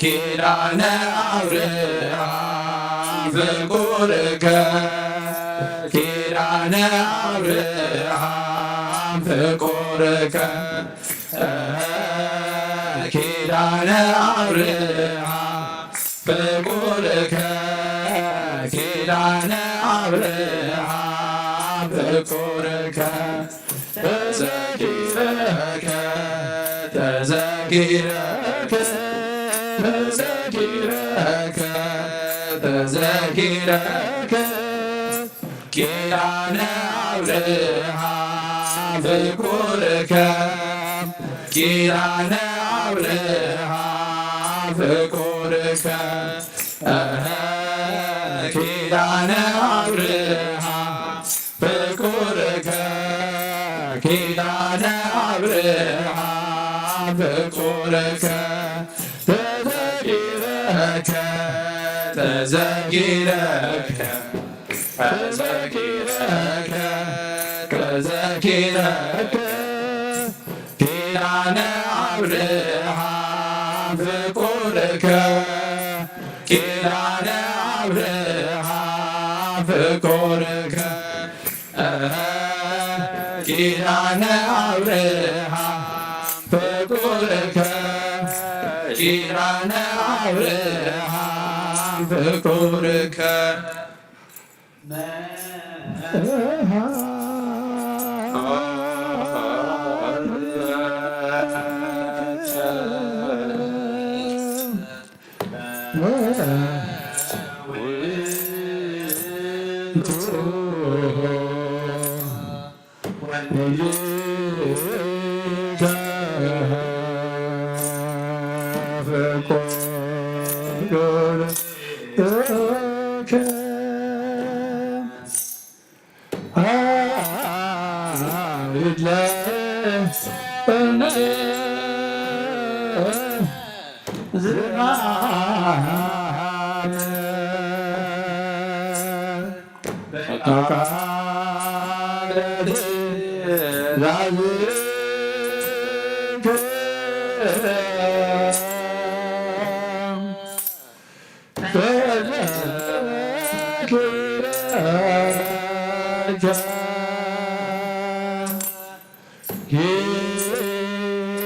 ኪዳነ ኣብርሃም ፍቁርከ ኪዳነ ኣብርሃም ፍቁርከ ኪዳነ ኣብርሃም ፍቁርከ ኪዳነ ኣብርሃም ፍቁርከ ተዘኪረከ ተዘኪረከ ተዘኪረከ ተዘኪረከ ኪዳነ ኣብርሃም ፍቁርከ ኪዳነ ኣብርሃም ፍቁርከ ኪዳነ ኣብርሃም ፍቁርከ ኪዳነ ኣብርሃም ፍቁርከ ተዘኪረከ ተዘኪረከ ተዘኪረከ ተዘኪረከ ኪዳነ አብርሃም ፍቁርከ ኪዳነ አብርሃም ፍቁርከ ኪዳነ አብርሃም ፍቁርከ ኪዳነ አብርሃም ፍቁርከ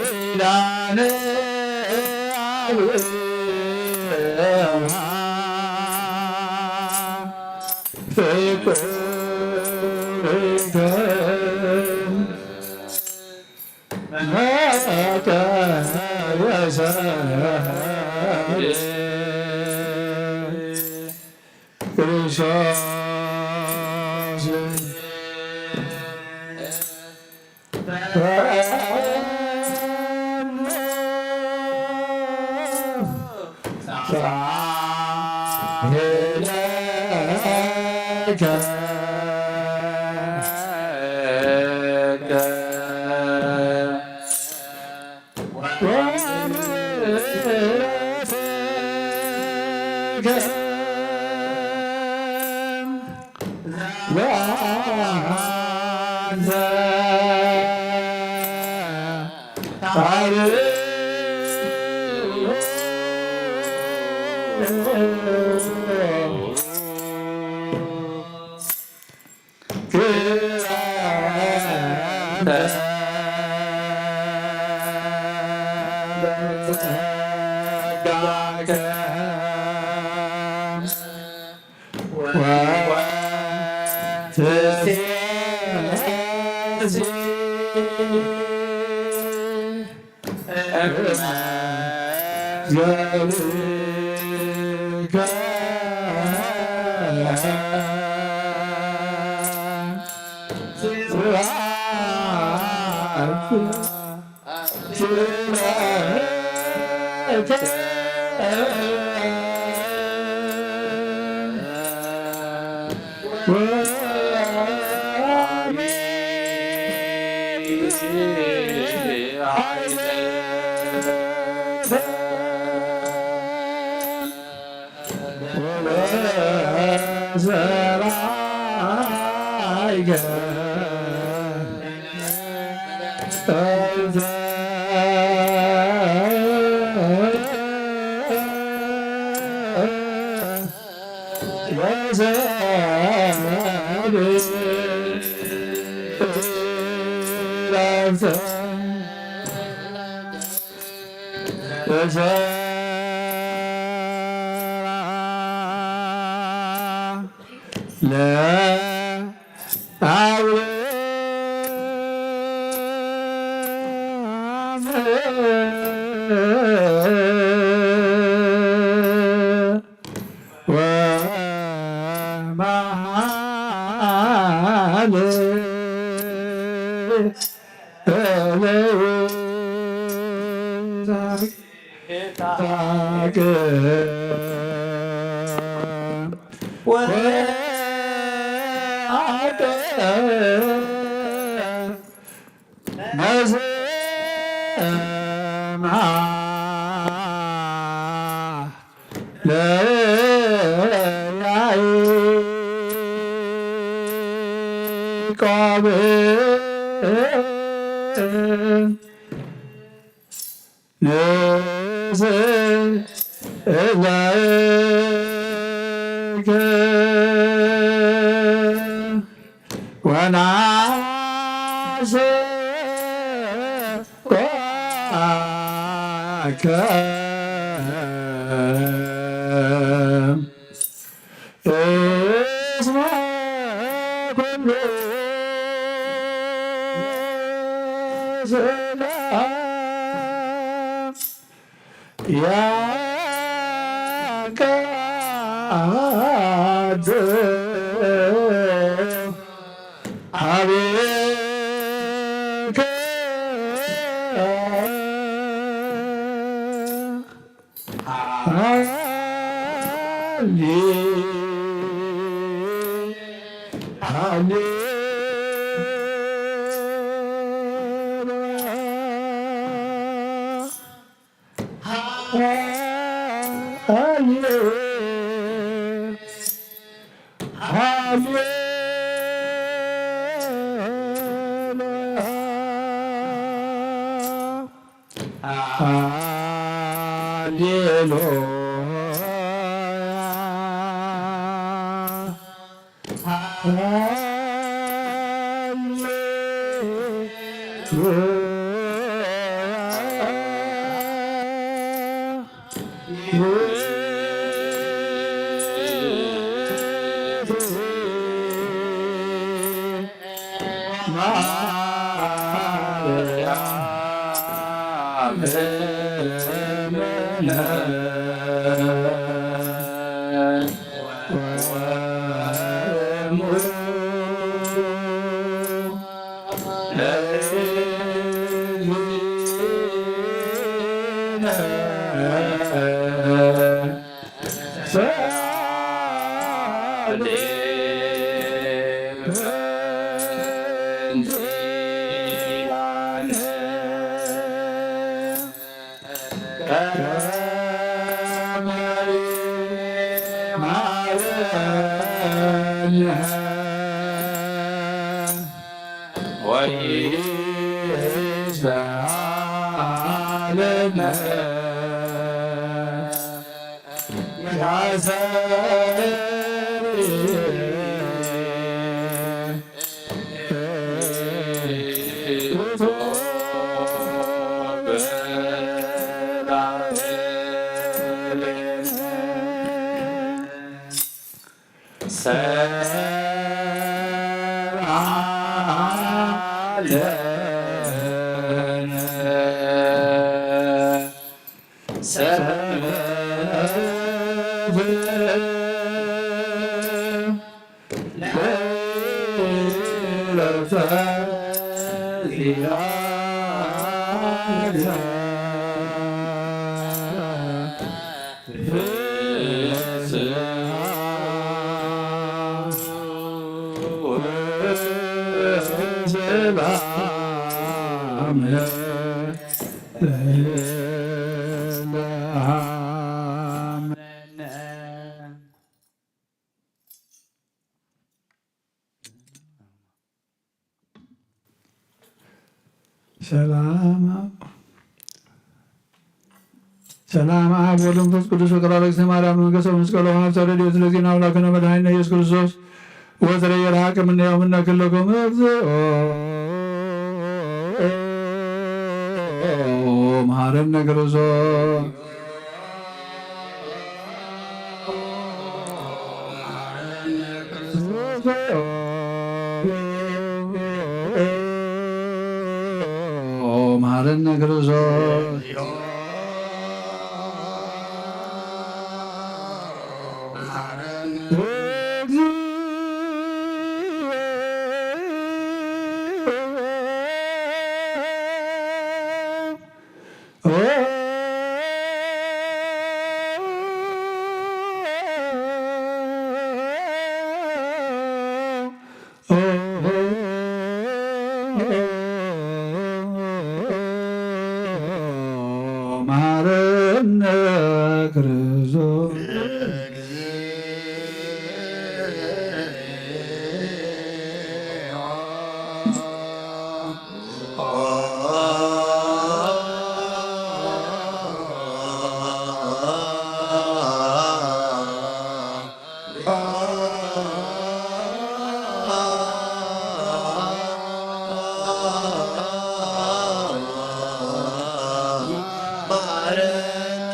ኪዳነ አብርሃም ፍቁርከ መጠ የሰ ክርስቶስ ለያዕቆብ ንስእለከ ወናስቆከ እስመ ኩሉ ስእለ ያቀርብ ሀቤከ ሃሌ ሃሌ ሃሌ ሃሌ ሃሌሉያ። ሰላም ሰላም አብ ወወልድ ወመንፈስ ቅዱስ ወቅድስት ማርያም መንገሰ ወመስቀሎ ሀብተ ረድኤት ለዚነ አምላክነ መድኃኒነ ኢየሱስ ክርስቶስ ወዘረ የርሃቅ እምኔሁ እምነ ክልክሙ እግዚኦ መሐረነ ክርስቶስ። መሐረነ ክርስቶስ። መሐረነ ክርስቶስ። መሐረነ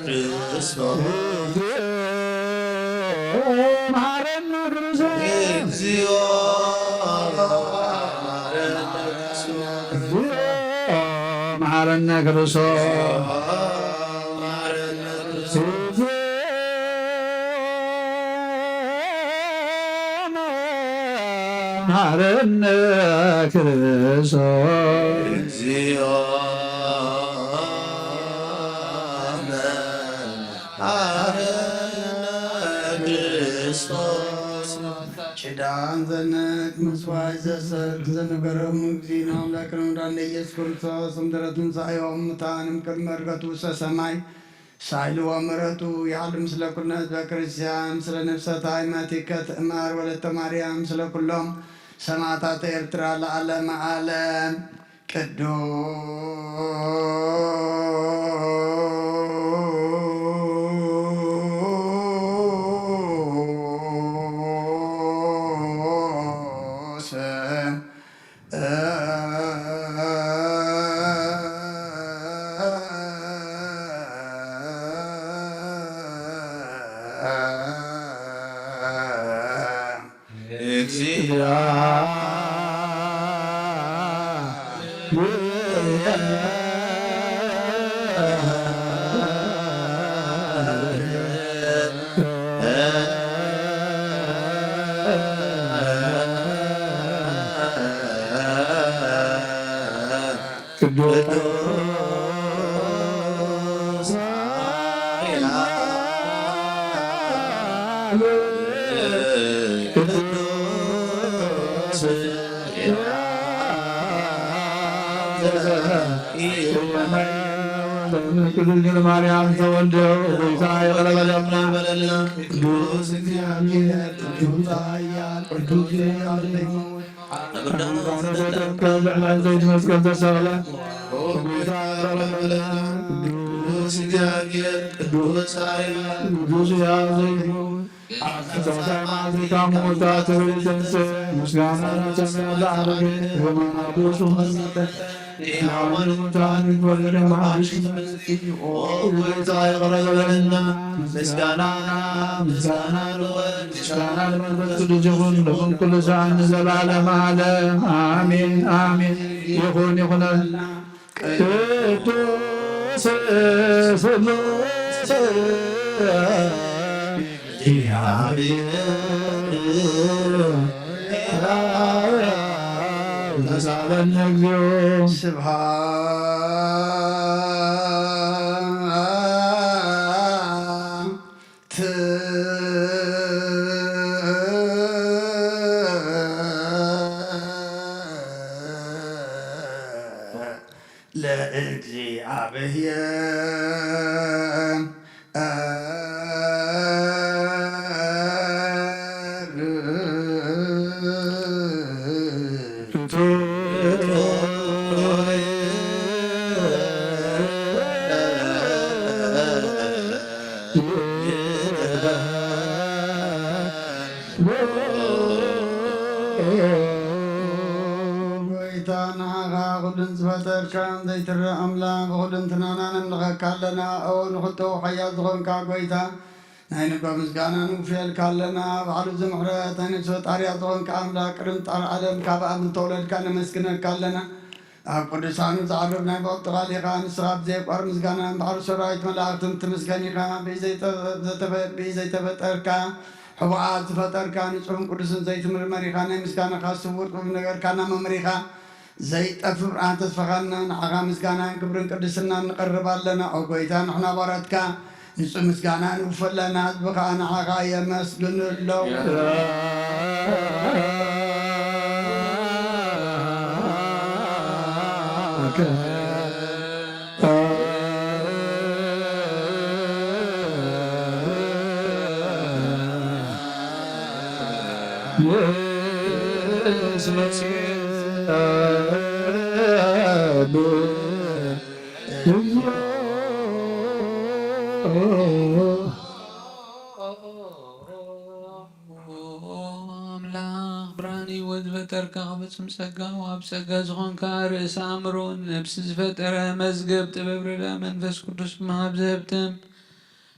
ክርስቶስ። መሐረነ ክርስቶስ። እግዚኦ መሐረነ ክርስቶስ። መሐረነ ክርስቶስ። መሐረነ ክርስቶስ። እግዚኦ መሐረነ ክርስቶስ። ኪዳን ዘንቅ ምስዋይ ዘሰርክ ዘነገሮም እግዚእነ ኣምላክነ ወመድኃኒነ ኢየሱስ ክርስቶስ እምድረ ትንሣኤሆሙ እሙታን እምቅድመ ዕርገቱ ውስተ ሰማይ ሳይሉ ወምሕረቱ ይሃሉ ምስለ ኩልነ ህዝበ ክርስቲያን። ምስለ ነፍሰ ታይማቲከ ትእማር ወለተ ማርያም፣ ምስለ ኩሎም ሰማዕታተ ኤርትራ ለዓለመ ዓለም። ቅዱስ ቅዱስ ቅዱስ ድንግል ማርያም ተወልደ ጌታ ይቕረ በለልና። ቅዱስ እግዚአብሔር ቅዱስ ኃያል ቅዱስ ዘይት መስቀል ተሰቅለ። ጌታ ቅዱስ እግዚአብሔር ቅዱስ ኃያል ቅዱስ ሕያው ዘይትመውት። አብ ሠላሳ መዓልቲ ካብ ምውታቱ ተንሥእ። ምስጋና ለሰማይ ለዓለመ። የማነ ቅዱስ ወመንግሥተ ሕያዋን ሙታን ይትወለድ መሐሪሽ መሲሕ። ኦ ጌታ ይቕረ በለልና። ምስጋና ምስጋና ለወልድ ምስጋና ለመንፈስ ቅዱስ ይኹን ለኩሉ ሰዓት ንዘለዓለመ ዓለም አሜን አሜን። ይኹን ይኹነልና። ቅዱስ ሥሉስ እግዚአብሔር ተሳለነ እግዚኦ። ስብሐት ለእግዚአብሔር። ጎይታ ንዓኻ ኩሉን ዝፈጠርካ ዘይትረእ ኣምላኽ ብኹልንትናና ነምልኸካ ኣለና። ኦ ንኹልተኡ ሓያል ዝኾንካ ጎይታ ናይ ንባ ምስጋና ንውፍየልካ ኣለና። ባዕሉ ዝምሕረት ናይ ነፍሲ ፈጣሪያ ዝኾንካ ኣምላኽ ቅድሚ ጣር ዓለም ካብ ኣብ ዝተወለድካ ነመስግነካ ኣለና። ኣብ ቅዱሳኑ ዝዓርብ ናይ ብቕልጡ ቃል ኢኻ። ንስኻ ብዘየቋር ምስጋና እምበኣር ሰራዊት መላእኽትን ትምስገን ኢኻ። ብኢድ ዘይተ-፣ ዘተፈ-፣ ብኢድ ዘይተፈጠርካ ሕቡኣት ዝፈጠርካ ንጹሕን ቅዱስን ዘይትምርመር ኢኻ። ናይ ምስጋናኻ ስውር ጥበብ ነገርካና መምህር ኢኻ። ዘይጠፍእ ብርሃን ተስፋኻና ንዓኻ ምስጋናን ክብርን ቅድስናን ንቐርብ ኣለና። ኦ ጎይታ ንሕና ባሮትካ ንጹህ ምስጋና ንውፈለና፣ ህዝቢ ኸኣ ንዓኻ የመስግኑ ኣለዉ። መጽእ ኣምላኽ ብርሃን ህይወት ዝፈጠርካ፣ ፍጹም ጸጋ ወሃብ ጸጋ ዝኾንካ፣ ርእሲ ኣእምሮ ነፍሲ ዝፈጠረ፣ መዝገብ ጥበብ ረዳ መንፈስ ቅዱስ መሃብ ዘህብትም፣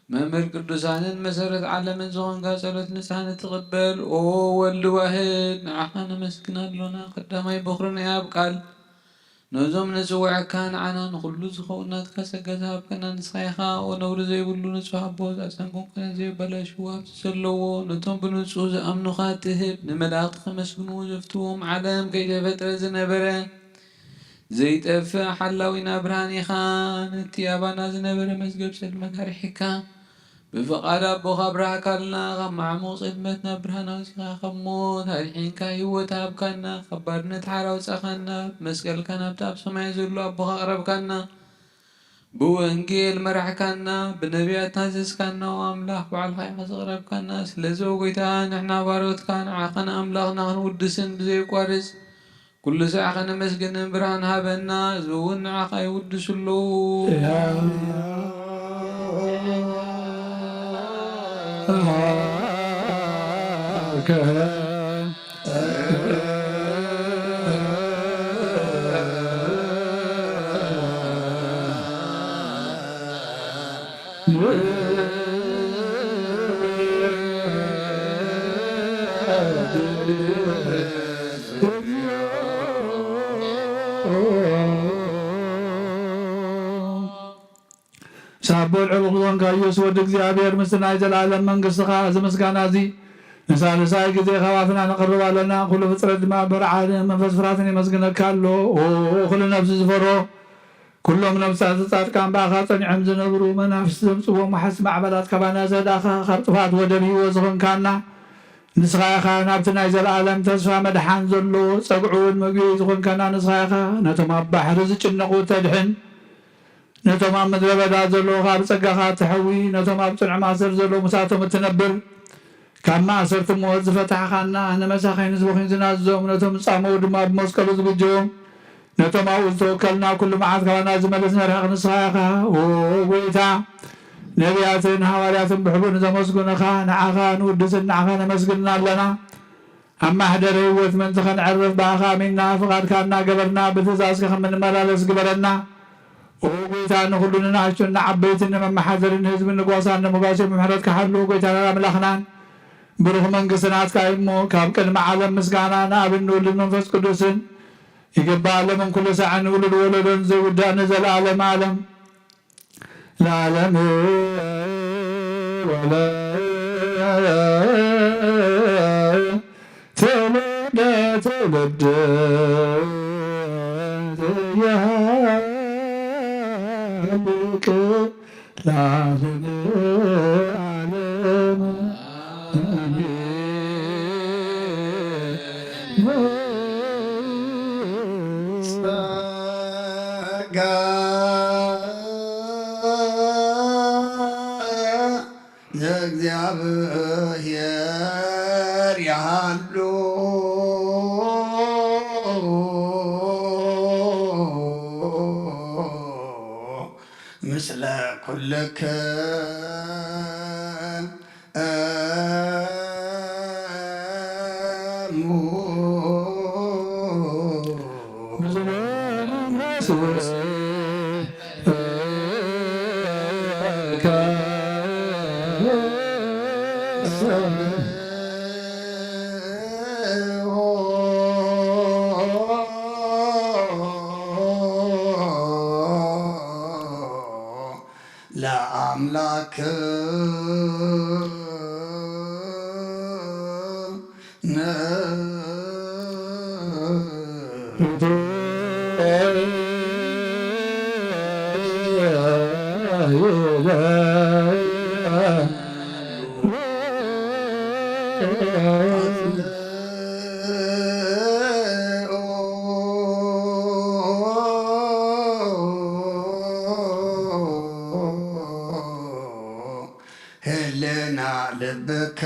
መምህር ቅዱሳንን መሰረት ዓለምን ዝኾንካ፣ ጸሎት ንስሓ ንትቕበል። ኦ ወልድ ዋህድ፣ ንዓኻ ነመስግን ኣሎና። ቀዳማይ በኹሪ ናይ ኣብ ቃል፣ ነዞም ንጽውዐካ ንዓና ንኹሉ ዝኸውን ናትካ ጸጋ ዝሃብከና ንስኻ ኢኻ። ኦ ነውሪ ዘይብሉ ንጹሕ ኣቦ፣ ዝኣሰንኩም ኮነ ዘየበላሽዎ ሃብቲ ዘለዎ፣ ነቶም ብንጹህ ዝኣምኑኻ ትህብ፣ ንመላእኽቲ ከመስግንዎ ዘፍትዎም፣ ዓለም ከይተፈጥረ ዝነበረ ዘይጠፍእ ሓላዊና ብርሃን ኢኻ። ነቲ ኣባና ዝነበረ መዝገብ ጸልመት ኣርሒካ፣ ብፍቓድ ኣቦኻ ኣብራህካልና፣ ካብ መዓሙቕ ጽልመት ናብ ብርሃን ኣውጺኻ፣ ካብ ሞት ኣድሒንካ፣ ህይወት ሃብካና፣ ካብ ባርነት ሓራ ኣውጻኻና፣ ብመስቀልካ ናብቲ ኣብ ሰማይ ዘሎ ኣቦኻ ኣቕረብካና፣ ብወንጌል መራሕካና፣ ብነቢያት ታዘዝካና፣ ኦ ኣምላኽ ባዕልኻ ኢኻ ዘቕረብካና። ስለዚ ኦ ጎይታ፣ ንሕና ባሮትካ ንዓኻን ኣምላኽና ክንውድስን ብዘየቋርጽ ኩሉ ሳዕ ከነመስግንን ብርሃን ሃበና፣ ህዝቢ እውን ንዓኻ ይውድሱ ኣለዉ። ሳቦ ልዑል ዝኾንካ ኢየሱስ ወዲ እግዚኣብሔር፣ ምስቲ ናይ ዘለኣለም መንግስትኻ፣ እዚ ምስጋና እዚ ንሳልሳይ ግዜ ካብ ኣፍና ነቕርብ ኣለና። ኩሉ ፍጥረት ድማ ብርዓን መንፈስ ፍራትን የመስግነካ ኣሎ። ኦ፣ ኩሉ ነፍሲ ዝፈሮ፣ ኩሎም ነፍሳት ጻድቃን ብኣኻ ጸኒዖም ዝነብሩ መናፍስቲ ዘምጽዎም ወሓዝቲ ማዕበላት፣ ካባና ዘዳኻ፣ ካብ ጥፋት ወደብ ህይወት ዝኾንካና ንስኻ ኢኻ። ናብቲ ናይ ዘለኣለም ተስፋ መድሓን ዘሎ፣ ጸግዑ እውን ምግቢ ዝኾንካና ንስኻ ኢኻ። ነቶም ኣብ ባሕሪ ዝጭነቑ ተድሕን፣ ነቶም ኣብ ምድረ በዳ ዘለዉ ካብ ጸጋኻ ትሕዊ፣ ነቶም ኣብ ጽኑዕ ማእሰር ዘለዉ ምሳቶም እትነብር፣ ካብ ማእሰርቲ ሞት ዝፈታሕኻና፣ ንመሳኺን ህዝብኺን ዝናዝዞም፣ ነቶም ዝጻመዉ ድማ ብመስቀሉ ዝብጀዎም፣ ነቶም ኣብኡ ዝተወከልና ኩሉ መዓት ካባና ዝመልስ መርሕቕ ንስኻ ኢኻ። ኦ ጎይታ፣ ነቢያትን ሃዋርያትን ብሕቡእ ንዘመስግኑኻ፣ ንዓኻ ንውድስን ንዓኻ ነመስግንን ኣለና። ኣብ ማሕደረ ህይወት ምእንቲ ኸነዕርፍ ብኣኻ ኣሚንና ፍቓድካ እናገበርና ብትእዛዝካ ከም እንመላለስ ግበረና። ኦ ጎይታ፣ ንኹሉ ንንኣሽቱን ንዓበይትን ንመመሓደርን ንህዝብን ንጓሳን ንምጓስ ብምሕረትካ ሓሉ። ጎይታናን ኣምላኽናን ብሩኽ መንግስቲ ናትካ እዩ እሞ፣ ካብ ቅድሚ ዓለም ምስጋና ንኣብን ንውልድን መንፈስ ቅዱስን ይግባእ፣ ሎምን ኩሉ ሳዕን ንውሉድ ወለዶን ዘይውዳእ ንዘለኣለም ዓለም። ለዓለም ወለ ትውልደ ትውልድ ይሃልቅ ለዓለም ዓለም። ጸጋ ለእግዚኣብሔር ይሃሉ ምስለ ኩልክን። ለአምላክ ህልና ልብከ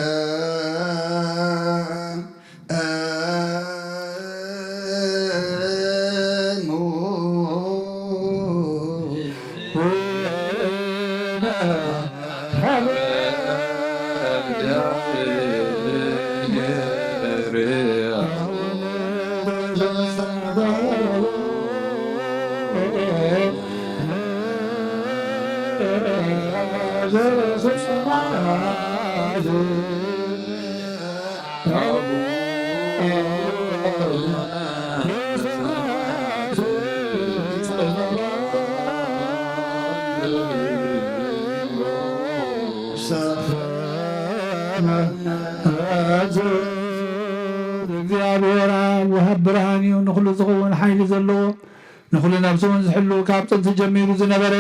እግዚኣብሔር ኣብ ወሃብ ብርሃን እዩ፣ ንኹሉ ዝኸውን ሓይሊ ዘለዎ፣ ንኹሉ ነፍሲ እውን ዝሕሉ፣ ካብ ጥንቲ ጀሚሩ ዝነበረ፣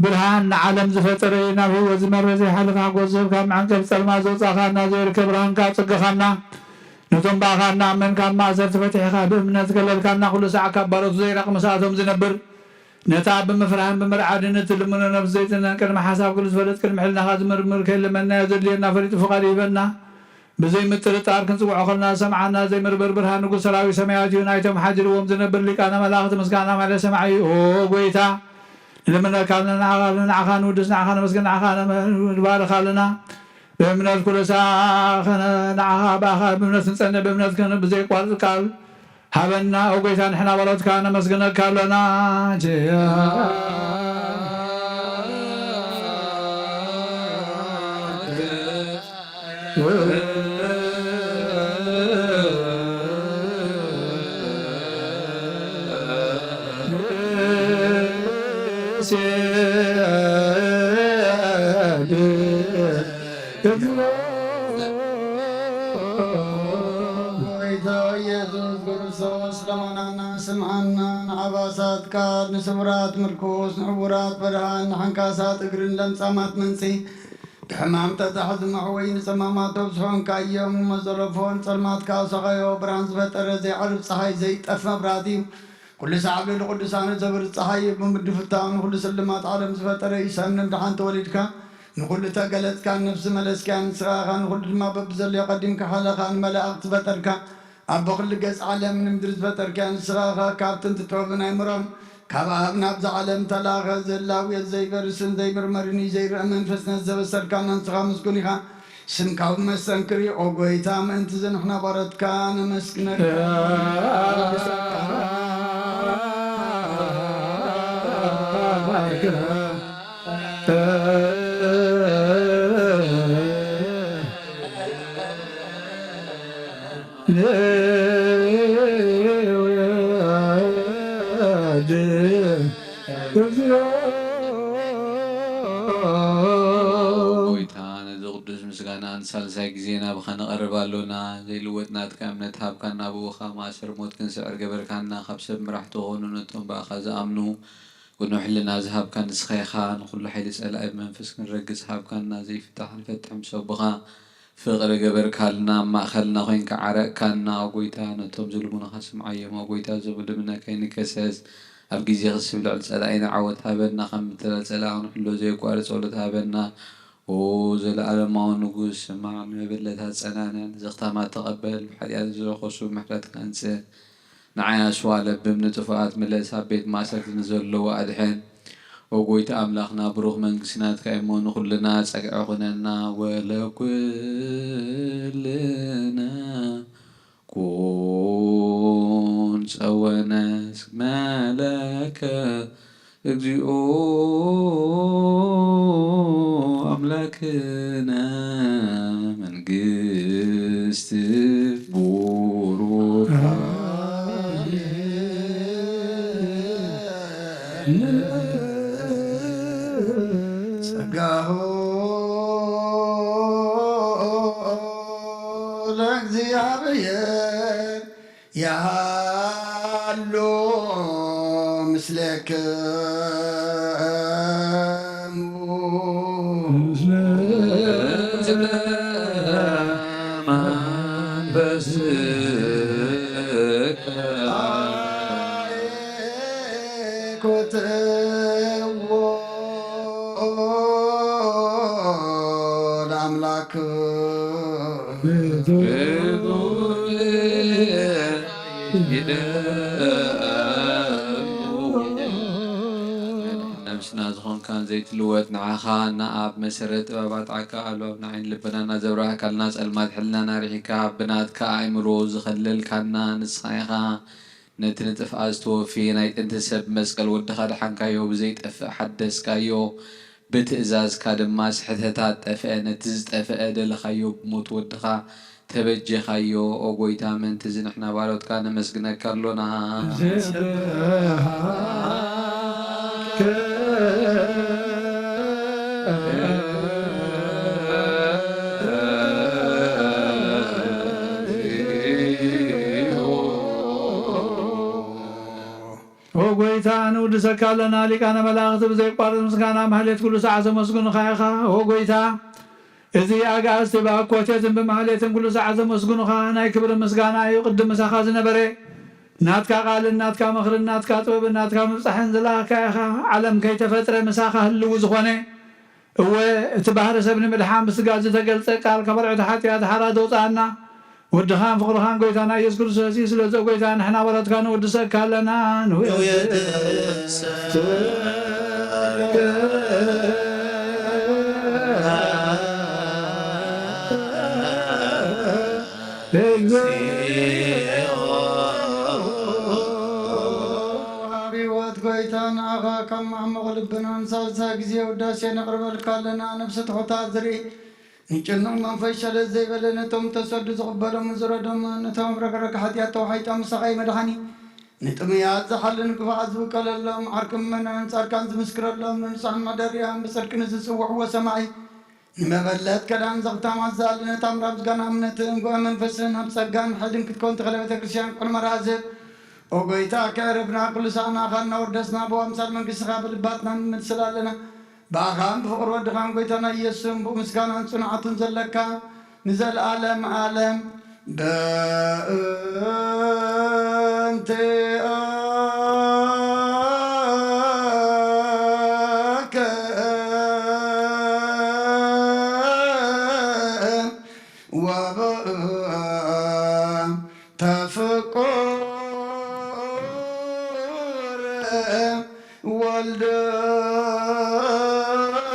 ብርሃን ንዓለም ዝፈጠረ፣ ናብ ህይወት ዝመረ፣ ዘይሓልፍ ሓጎስ ዝህብ፣ ካብ መዓንቀፍ ጸልማት ዘውጻእካና፣ ዘይርከብ ብርሃን ካብ ጽገኻና፣ ነቶም ብኣኻ እናኣመን ካብ ማእሰርቲ ፈቲሕኻ ብእምነት ከለልካና፣ ኩሉ ሳዕ ካብ ባሮቱ ዘይራቕ ምስኣቶም ዝነብር፣ ነታ ብምፍርሃን ብምርዓድን እትልምኖ ነፍሲ ዘይትንህን፣ ቅድሚ ሓሳብ ኩሉ ዝፈልጥ፣ ቅድሚ ሕልናኻ ዝምርምር፣ ከይልመናዮ ዘድልየና ፈሊጡ ፍቓዱ ይህበና። ብዘይ ምጥርጣር ክንጽውዖ ከለና ዝሰምዓና ዘይምርበር ብርሃን ንጉስ ሰራዊት ሰማያት እዩ። ናይቶም ሓዲርዎም ዝነብር ሊቃነ መላእኽቲ ምስጋና ማለ ሰማዒ እዩ። ኦ ጎይታ፣ ንልምነካ ኣለና፣ ንዓኻ ኣለና፣ ንዓኻ ንውድስ፣ ንዓኻ ነመስግን፣ ንዓኻ ንባርኽ ኣለና። ብእምነት ኩሉ ሳዕ ንዓኻ ብኣኻ ብእምነት ክንጸንዕ፣ ብእምነት ከን ብዘይቋርጽ ቃል ሃበና። ኦ ጎይታ፣ ንሕና ባሮትካ ነመስግነካ ኣለና። ጎይታ ኢየሱስ ክርስቶስ፣ ለማናና ስምዓና፣ ንዓባሳት ቃል፣ ንስውራት ምርኩስ፣ ንዕውራት ብርሃን፣ ንሓንካሳት እግርን ለምጻማት መንጽሂ፣ ብሕማም ጠጣሕ ዝመሕወይ ንጸማማት ተብዝሖ እንካዮም፣ መዘለፎን ጸልማት ከኣ ሰቐዮ፣ ብርሃን ዝፈጠረ ዘይዓርብ ጸሓይ ዘይጠፍ መብራህቲ እዩ። ኩሉ ሳዕ ኣብ ልዕሊ ቅዱሳኑ ዘብርህ ጸሓይ እዩ። ብምድፍታው ንኹሉ ስልማት ዓለም ዝፈጠረ እዩ። ሰምንም ደሓን ተወሊድካ ንኹሉ ተገለጽካ፣ ነፍሲ መለስክያ፣ ንስኻ ኢኻ ንኹሉ ድማ በብዘለዮ ቀዲምካ ሓለኻ ንመላእኽቲ ዝፈጠርካ፣ ኣቦ ኩሉ ገጽ ዓለም ንምድሪ ዝፈጠርክያ ንስኻ ኢኻ። ካብ ጥንቲ ጥበብን ኣይምሮን ካብ ኣብ ናብዛ ዓለም ተላኸ። ዘላውየት ዘይበርስን ዘይምርመርን እዩ ዘይርአ መንፈስ ነዚ ዘበሰርካና ንስኻ ምስጉን ኢኻ። ስምካ እውን መስተንክር እዩ። ኦ ጎይታ፣ ምእንቲ እዚ ንሕና ባሮትካ ነመስግነካ። ጎይታ፣ ነዚ ቅዱስ ምስጋና ንሳልሳይ ግዜ ናብኻ ንቐርብ ኣሎና። ዘይልወጥ ናትካ እምነት ሃብካና፣ ብእኻ ማእሰር ሞት ክንስዕር ገበርካና። ካብ ሰብ መራሕቲ ኾኑ ነቶም ብኣኻ ዝኣምኑ፣ ቅኑዕ ሕልና ዝሃብካ ንስኻ ኢኻ። ንኹሉ ሓይሊ ጸላኢ ብመንፈስ ክንረግጽ ሃብካና። ዘይፍታሕ ንፈትሕ ምስ ኣቦኻ ፍቕሪ ገበርካልና። ኣብ ማእከልና ኮይንካ ዓረቕካና። ኦ ጎይታ፣ ነቶም ዝልምኑኻ ስምዓዮም። ኦ ጎይታ፣ ዝብሉ እምነካ ይንከሰስ። ኣብ ግዜ ክስብ ልዕሊ ጸላኢና ዓወት ሃበና። ከም ምትላል ጸላኢ ክንሕሎ ዘየቋርጽ ጸሎት ሃበና። ኦ ዘለኣለማዊ ንጉስ፣ ስማዕ፣ ንመበለታት ጸናንዕ፣ ንዘኽታማት ተቐበል፣ ብሓጢኣት ዝረኸሱ ምሕረትካ ኣምጽእ። ንዓይ ኣስዋ ለብም፣ ንጥፉኣት ምለስ፣ ኣብ ቤት ማእሰርቲ ንዘለዉ ኣድሕን። ኦ ጎይታ ኣምላኽና፣ ብሩኽ መንግስቲ ናትካ እሞ፣ ንኹልና ጸግዒ ኩነና። ወለኩልና ኩን ጸወነ እስመ ለከ እግዚኦ ኣምላክነ መንግስት ቡሩካ። ጸጋሁ ለእግዚኣብሔር ያሃሉ ምስሌክሙ። ምስለ መንፈስከ። ኮትዎ ለአምላክ ምስና ዝኾንካን ዘይትልወጥ ንዓኻ እና ኣብ መሰረት ጥበባት ዓካ ኣልባብና ዓይኒ ልበናና ዘብራህካልና ጸልማት ሕልናና ርሒካ ብናትካ ኣእምሮ ዝኸለልካና ንስኻ ኢኻ። ነቲ ንጥፍኣት ዝተወፍየ ናይ ጥንቲ ሰብ መስቀል ወድኻ ደሓንካዮ፣ ብዘይጠፍእ ሓደስካዮ፣ ብትእዛዝካ ድማ ስሕተታት ጠፍአ፣ ነቲ ዝጠፍአ ደለኻዮ ብሞት ወድኻ ተበጀኻዮ። ኦ ጎይታ፣ ምእንቲ እዚ ንሕና ባሮትካ ነመስግነካ ኣሎና። ኦ ጎይታ፣ ንውድሰካ ኣለና። ሊቃነ መላእኽቲ ብዘይቋርጽ ምስጋና ማህሌት ኩሉ ሰዓት ዘመስግኑኻ ኢኻ። ኦ ጎይታ፣ እዚ ኣጋእዝቲ ብኣኮቴትን ብማህሌትን ኩሉ ሰዓት ዘመስግኑኻ ናይ ክብሪ ምስጋና እዩ። ቅድም ምሳኻ ዝነበረ ናትካ ቃልን ናትካ ምኽርን ናትካ ጥበብን ናትካ ምብጻሕን ዝለኣኽካ ኢኻ። ዓለም ከይተፈጥረ ምሳኻ ህልው ዝኾነ እወ፣ እቲ ባህሪ ሰብ ንምድሓን ብስጋ ዝተገልጸ ቃል ካብ ኣርዑት ሓጢኣት ሓራ ዘውጽኣና ወድኻን ፍቕርኻን ጎይታና ኢየሱስ ክርስቶስ እዩ። ስለዚ ጎይታ ንሕና ባሮትካ ንውድሰካ ኣለና። ንውየድሰ ኣብ ህይወት ጎይታ ንዓኻ ካብ ማዕሙቕ ልብናን ሳልሳይ ግዜ ውዳሴ ነቕርበልካ ኣለና። ነብሲ ትሑታት ዝርኢ ንጭኑቕ መንፈስ ሸለል ዘይበለ ነቶም ተሰዱ ዝቕበሎም ዝረዶም ነቶም ረግረግ ሓጢኣት ተዋሒጦም ምሳኻ እዩ መድሓኒ። ንጥሙያት ዝሓልን ክፉዓት ዝውቀለሎም ዓርኪ ምእመናን ጻድቃን ዝምስክረሎም ንንጹሓን መሕደሪኦም ብጽድቂ ንዝጽውዕዎ ሰማዒ ንመበለት ከዳን ዘኽታም ኣዛሊ ነታ ምራብ ዝጋና እምነትን ጉዕ መንፈስን ኣብ ጸጋን ሓይልን ክትከውን ተኽለ ቤተ ክርስቲያን ቅድመ ራዝብ ኦ ጎይታ ከዕርፍና ኩሉ ሳዕናኻ እናወደስና ብዋምሳል መንግስትኻ ብልባትና ንምድስል ኣለና። ብኣኻን ብፍቕሪ ወድኻን ጎይታና ኢየሱስን ብኡ ምስጋናን ጽንዓቱን ዘለካ ንዘለኣለም ኣለም በእንቲኣከ ወበእንተ ፍቁር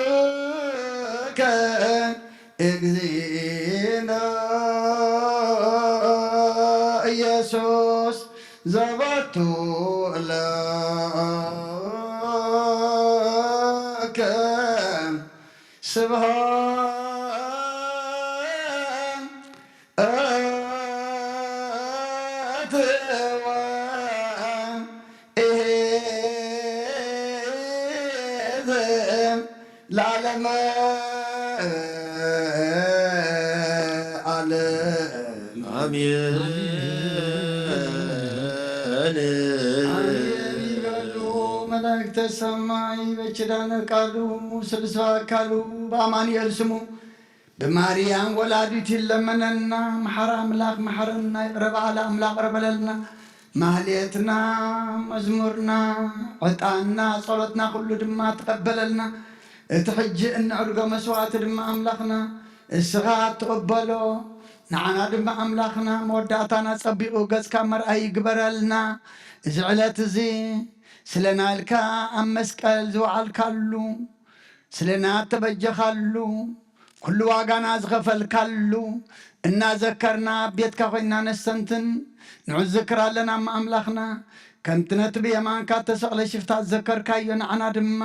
ወልድከ እግዚእነ ኢየሱስ ዘባቱ ለከ ስብሐት ለዓለመ ዓለም ኣሜን። ኣሜን ይበሉ መላእክተ ሰማይ በኪዳነ ቃሉ ስልስዋ ኣካሉ ብኣማኑኤል ስሙ ብማርያም ወላዲቱ ይለመነና። መሓሪ ኣምላኽ መሓረና፣ ይቕረ በሃሊ ኣምላኽ ይቕረ በለልና። ማህሌትና፣ መዝሙርና፣ ዕጣንና፣ ጸሎትና ኩሉ ድማ ትቐበለልና። እቲ ሕጂ እነዕርጎ መስዋእቲ ድማ ኣምላኽና እስኻ ትቕበሎ። ንዓና ድማ ኣምላኽና መወዳእታና ጸቢቑ ገጽካ መርኣይ ይግበረልና። እዚ ዕለት እዚ ስለና ኢልካ ኣብ መስቀል ዝወዓልካሉ ስለና እተበጀኻሉ፣ ኩሉ ዋጋና ዝኸፈልካሉ እናዘከርና ኣብ ቤትካ ኮይንና ነስተንትን ንዕዝክር ኣለና። እሞ ኣምላኽና፣ ከምቲ ነቲ ብየማንካ እተሰቕለ ሽፍታ ዝዘከርካዮ፣ ንዓና ድማ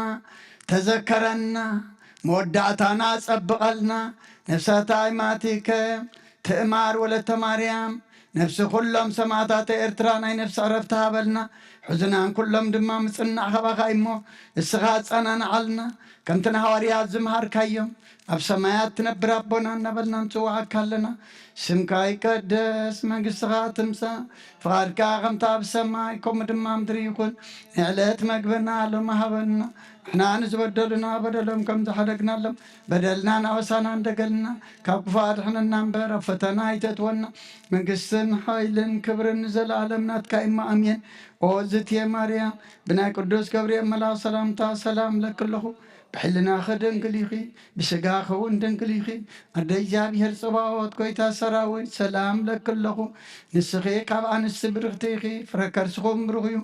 ተዘከረና፣ መወዳእታና ኣጸብቐልና። ነፍሳታ ኣይማቲከ ትእማር ወለተ ማርያም፣ ነፍሲ ኩሎም ሰማእታተ ኤርትራ ናይ ነፍሲ ዕረፍቲ ሃበልና። ሕዙናን ኩሎም ድማ ምጽናዕ ካባኻ እሞ፣ እስኻ ኣጸናንዓልና። ከምቲ ንሃዋርያት ዝመሃርካዮም፣ ኣብ ሰማያት ትነብር ኣቦና እናበልና ንጽውዓካ ኣለና። ስምካ ይቀደስ፣ መንግስትኻ ትምጻእ፣ ፍቓድካ ከምቲ ኣብ ሰማይ ከምኡ ድማ ኣብ ምድሪ ይኹን። ንዕለት መግብና ሎሚ ሃበና። ንሕና ንዝበደሉና በደሎም ከም ዝሓደግናሎም በደልናን ኣበሳናን ደገልና ካብ ክፉእ ኣድሕነና እምበር ኣብ ፈተና ኣይተእትወና። መንግስትን ሓይልን ክብርን ንዘለኣለም ናትካ እሞ ኣሜን። ኦ ዝትየ ማርያም ብናይ ቅዱስ ገብርኤል መልኣኽ ሰላምታ ሰላም እለኪ ኣለኹ። ብሕልናኺ ድንግል ኢኺ፣ ብስጋኺ እውን ድንግል ኢኺ። ኣደ እግዚኣብሔር ጽባኦት፣ ጎይታ ሰራዊት፣ ሰላም እለኪ ኣለኹ። ንስኺ ካብ ኣንስቲ ብርኽቲ ኢኺ፣ ፍረ ከርስኹም ብሩኽ እዩ።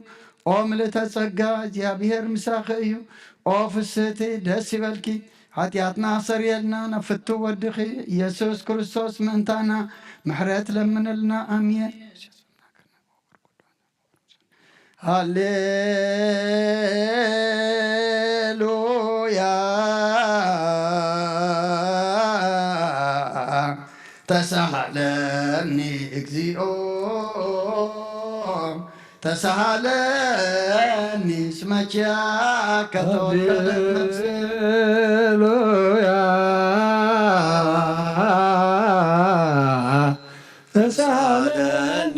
ኦ ምልእተ ጸጋ፣ እግዚኣብሔር ምሳኺ እዩ። ኦ ፍስህቲ ደስ ይበልኪ፣ ሓጢኣትና ኣሰርየልና፣ ናብ ፍቱ ወድኺ ኢየሱስ ክርስቶስ ምእንታና ምሕረት ለምንልና። ኣሜን። ሃሌሉያ ተሳሃለኒ እግዚኦ ተሳሃለኒ እስመ ኪያከ ተወከለት ነፍሴ። ሃሌሉያ ተሳሃለኒ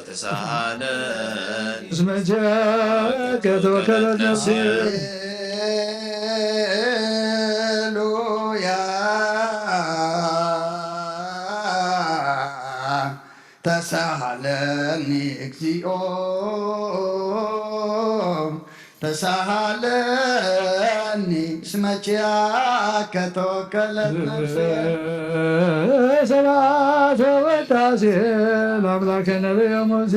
ተሳሃለኒ እስመ ኪያከ ተወከለት ነፍሴ። ሃሌሉያ ተሳሃለኒ እግዚኦ ተሳሃለኒ እስመ ኪያከ ተወከለት ነፍሴ። ስብሐት ወውዳሴ ለአምላከ ነቢየ ሙሴ።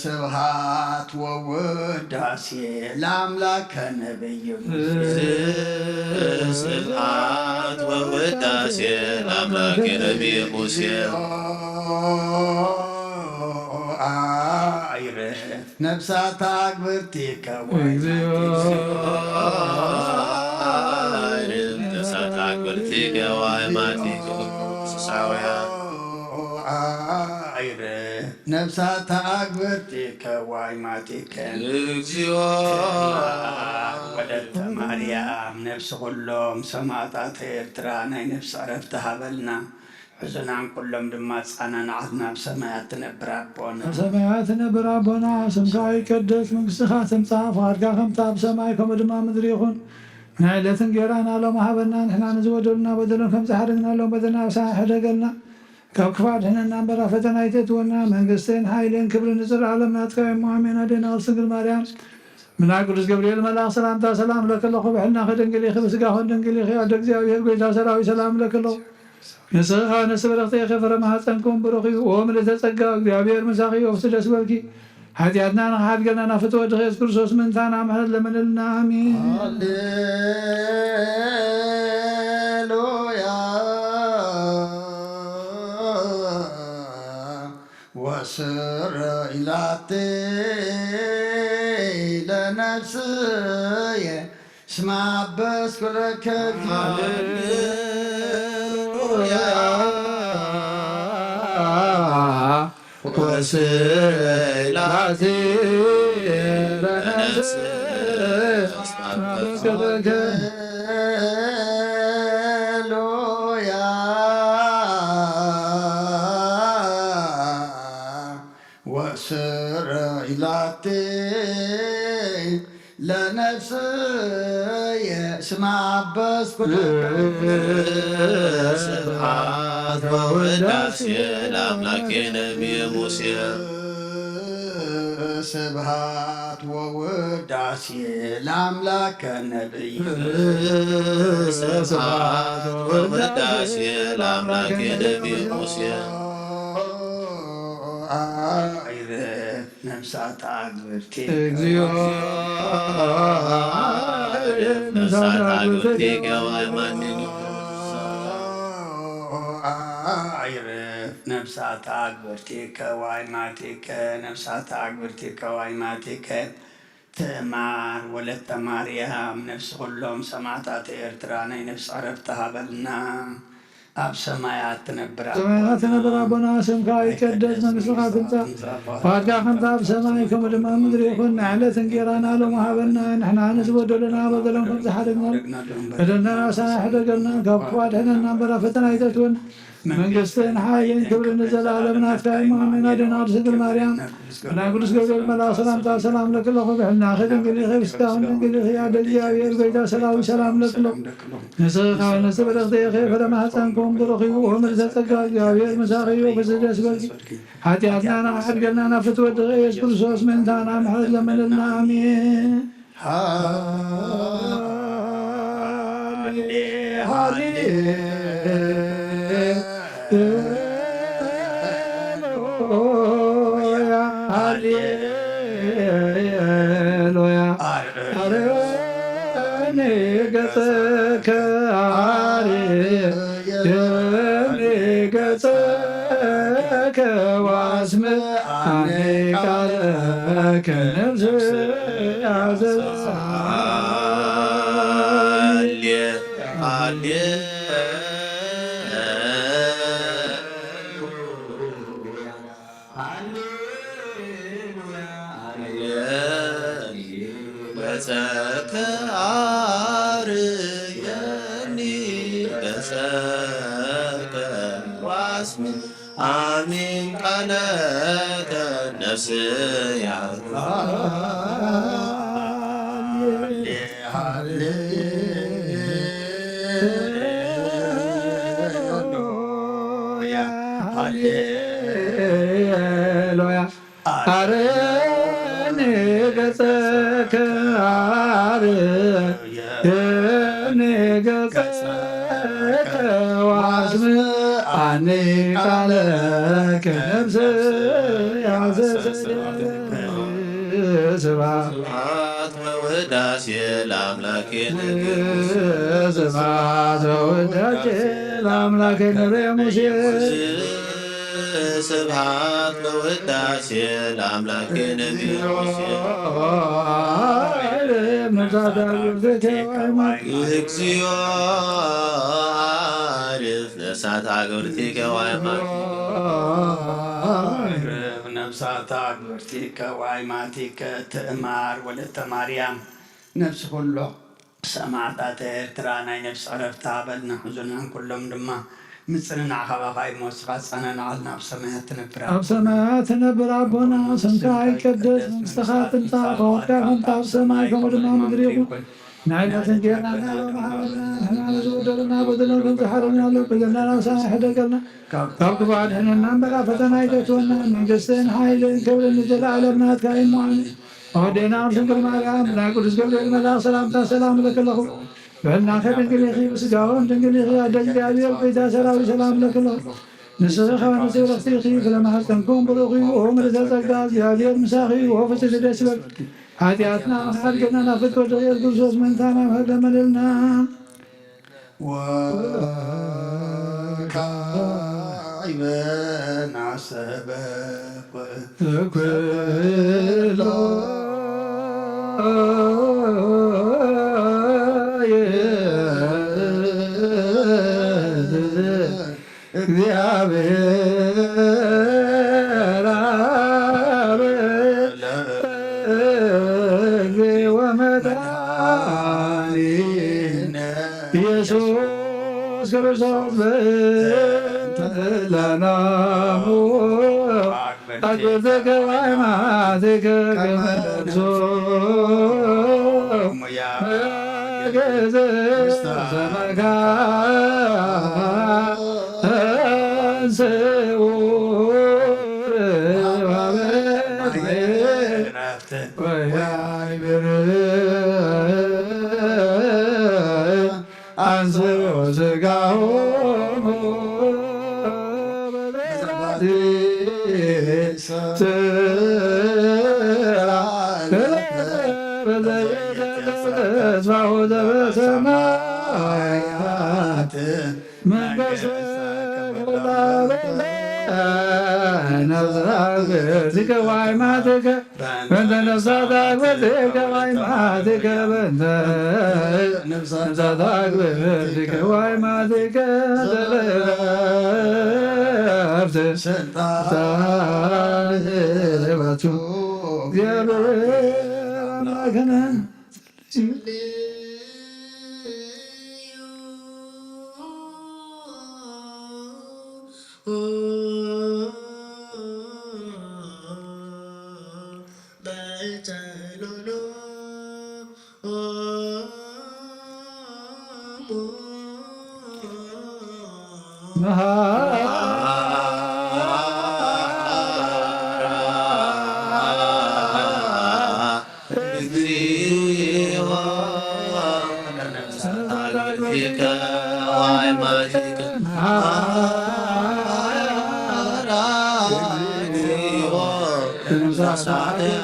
ስብሐት ወውዳሴ ለአምላከ ነቢየ ሙሴ። ስብሐት ወውዳሴ ለአምላከ ነቢየ ሙሴ። አይረ ነፍሳት አግብርቲከ እግዚኦ። ነፍሳት አግብርቲከ ወአይማቲከ ቅዱሳውያን። አይረ ነፍሳት አግብርቲከ ወአይማቲከ እግዚኦ። ወለተ ማርያም ነፍሲ ኩሎም ሰማዕታት ኤርትራ ናይ ነፍሲ ዕረፍቲ ሃበልና። ሕዙናን ኩሎም ድማ ጻና ንዓት ናብ ሰማያት ትነብር ኣቦና። ኣብ ሰማያት ትነብር ኣቦና፣ ስምካ ይቀደስ፣ መንግስትኻ ትምጻእ፣ ፍቓድካ ከምታ ኣብ ሰማይ ከምኡ ድማ ኣብ ምድሪ ይኹን። ናይ ዕለት እንጌራና ሎም ሃበና፣ ንሕና ንዝበደሉና በደሎም ከም ዝሓደግና ሎም በደልና ኣብ ሰማይ ሕደገልና። ካብ ክፋ ድሕነና እምበር ኣብ ፈተና ኣይተእትወና፣ መንግስትን ሓይልን ክብርን ንዘለኣለም ናትካ እሞ ኣሜን። ኣዴና ቅድስት ድንግል ማርያም ምና ቅዱስ ገብርኤል መልኣኽ ሰላምታ ሰላም ለኪ ኣለኹ፣ ብሕልናኺ ድንግል ኢኺ፣ ብስጋኺ ድንግል ኢኺ፣ ኣደ እግዚኣብሔር ጎይታ ሰራዊት ሰላም ለኪ ኣለኹ። ንስኺ ከኣ ንስቲ ብርኽቲ ኢኺ፣ ፍረ ማህፀንኩም ብሩኽ እዩ። ኦ ምልዕተ ጸጋ፣ እግዚኣብሔር ምሳኺ እዩ፣ ኣብቲ ደስ በልኪ። ሓጢኣትና ንኽሓድገልና ናብ ፍትወ ወድኺ የሱስ ክርስቶስ ምእንታና ምሕረት ለምንልና። ኣሜን። ሃሌሉያ ወስረ ኢላቲ ለነፍስየ ስማ በስኩለከ ሃሌሉያ። ወስላሴ ለነፍስ ሃሌሉያ ወስረ ኢላቲ ለነፍስየ ስማ በስኩለከ ስብሐት ወውዳሴ ለአምላኬ ነቢየ ሙሴ። ስብሐት ወውዳሴ ለአምላከ ነቢይ። ስብሐት ወውዳሴ ለአምላኬ ነቢየ ሙሴ። አይረ ነፍሳት አግብርቲ እግዚኦ። ነፍሳት አግብርቲ ገባይ ማንኝ። አይረ ነፍሳት አግብርቲከ ዋይማቲከ ነፍሳት አግብርቲከ ዋይማቲከ ትእማር ወለተ ማርያም ነፍሲ ኩሎም ሰማዕታት ኤርትራ ናይ ነፍሲ ዕረፍቲ ሃበልና። ኣብ ሰማያት ትነብር ሰማያት ትነብር ኣቦና፣ ስምካ ይቀደስ፣ መንግስትኻ ትምጻእ፣ ፍቓድካ ከምታ ኣብ ሰማይ ከምኡ ድማ ኣብ ምድሪ ይኹን። ናይ ዕለት እንጌራና ሎሚ ሃበና፣ ንሕና ንዝበደሉና በደሎም ከም ዝሓደግና በደልና ንሕና ሕደገልና፣ ካብ ክፉ ኣድሕነና እምበር ኣብ ፈተና ኣይተእትወና። መንግስትን ሓይልን ክብርን ንዘለኣለም ናትካ እዩ። እሞ ኣሜን። ኣዴና ቅድስት ድንግል ማርያም፣ ናይ ቅዱስ ገብርኤል መልኣክ ሰላምታ ሰላም ለኪ ኣለኹ። ብሕልናኺ ድንግል ኢኺ፣ ብስጋኺ ድንግል ኢኺ። ኣደ እግዚኣብሔር፣ ጎይታ ሰራዊት፣ ሰላም ለኪ ኣለኹ። ንስኺ ከኣ ንስቲ ብርኽቲ ኢኺ፣ ፍረ ማህፀንኩም ብሩኽ እዩ። ኦ ምልዕተ ጸጋ፣ እግዚኣብሔር ምሳኺ እዩ። ብዚ ደስ በልኪ። ሓጢኣትና ንኽሓድገልና ናብ ፍትወ ወድኺ ኢየሱስ ክርስቶስ ምእንታና ምሕረት ለምንልና። ኣሜን። ሃሌ ሃሌ ሃሌ ሃሌሉያ። አርየኒ ገጸከ፣ አርየኒ ገጸከ፣ ወአስምዓኒ ቃለከ፣ ነፍሰ ያዘዛ። ሃሌ-፣ ሃሌ-፣ ሃሌሉያ፣ ሃሌ-፣ ገጸከ አርየኒ ገጸከ ወአስምዓኒ ቃለከ ነፍስያ። ሃሌ-፣ ሃሌ-፣ ሃሌሉያ፣ ሃሌሉያ። አርየኒ ገጸከ፣ አርየኒ ገጸከ፣ ወአስምዓኒ ቃለከ፣ ነፍሰ ያዘዘ። ስብሐት ወውዳሴ ለአምላኬነ። ስብሐት ወውዳሴ ለአምላኬነ። ሙሴ ስብሐት ወውዳሴ ለአምላኬነ። እግዚኦ አርፍ ነፍሳት አግብርቲከ ወአይማቲከ። አርፍ ነፍሳት አግብርቲከ ወአይማቲከ። ትእማር ወለተ ማርያም ነፍስ ኩሎ ሰማዕታተ ኤርትራ ናይ ነፍሲ ዕረፍቲ ሃበልና፣ ሕዙናን ኩሎም ድማ ምጽንናዕ ካባኻ እዩ እሞ፣ ንስኻ ዝጸናናዓልና ኣብ ሰማያት ትነብር ኣብ ኣቦና። ሰማያት ትነብር ኣቦና፣ ስምካ ይቀደስ፣ መንግስትኻ ትምጻእ፣ ፈቓድካ ከምቲ ኣብ ሰማይ ከምኡ ድማ ኣብ ምድሪ ይኹን። ናይ ዕለት እንጀራና ሎሚ ሃበና፣ ንሕና ንዝበደሉና በደሎም ከም ዝሓለና፣ በደልና ናብ ሰማይ ሕደገልና፣ ካብ ክፉ ኣድሕነና እምበር፣ ኣብ ፈተና ኣይተእትወና፣ መንግስትን ሓይልን ክብርን ንዘለኣለም ናትካ እዩ እሞ፣ ኣሜን። ኣወዴና ድንግል ማርያም፣ ናይ ቅዱስ ገብርኤል መልኣኽ ሰላምታ ሰላም እልክለኹ። ብሕልናኺ ድንግል ኢኺ፣ ብስጋውን ድንግል ኢኺ፣ ኣደ እግዚኣብሔር፣ ጎይታ ሰራዊት ሰላም እልክለኹ። ንስኺ ከማን ንስብረኽቲ ኢኺ፣ ፍረ ማሕፀንኩም ብሩኽ እዩ። ኦ ምልዕተ ጸጋ፣ እግዚኣብሔር ምሳኺ እዩ። ኦ ፍጽምቲ ደስ ይበልኪ። ሓጢኣትና መሓሪ ጌርና ናብ ፍትወ ድቕየት ክርስቶስ ምእንታና ምሕረት ለመነልና። ወካዕበ ናሰበ ኩሎ እግዚአብሔር አብ እግዚኦ መድኃኒነ ኢየሱስ ክርስቶስ በእንተ ለናሙ አግብርቲከ ወአይማቲከ ከመ ንጹሕ አንስኡ ስጋሆሙ ተስፋሁ ዘበሰማያት መንግስት ነፍሳት አግብርቲከ ወአይማቲከ በእንተ ነፍሳት አግብርቲከ ወአይማቲከ በእንተ ነፍሳት አግብርቲከ ወአይማቲከ ዘለእረፍት ስልጣን ርባቱ እግዚአብሔር አምላክነ።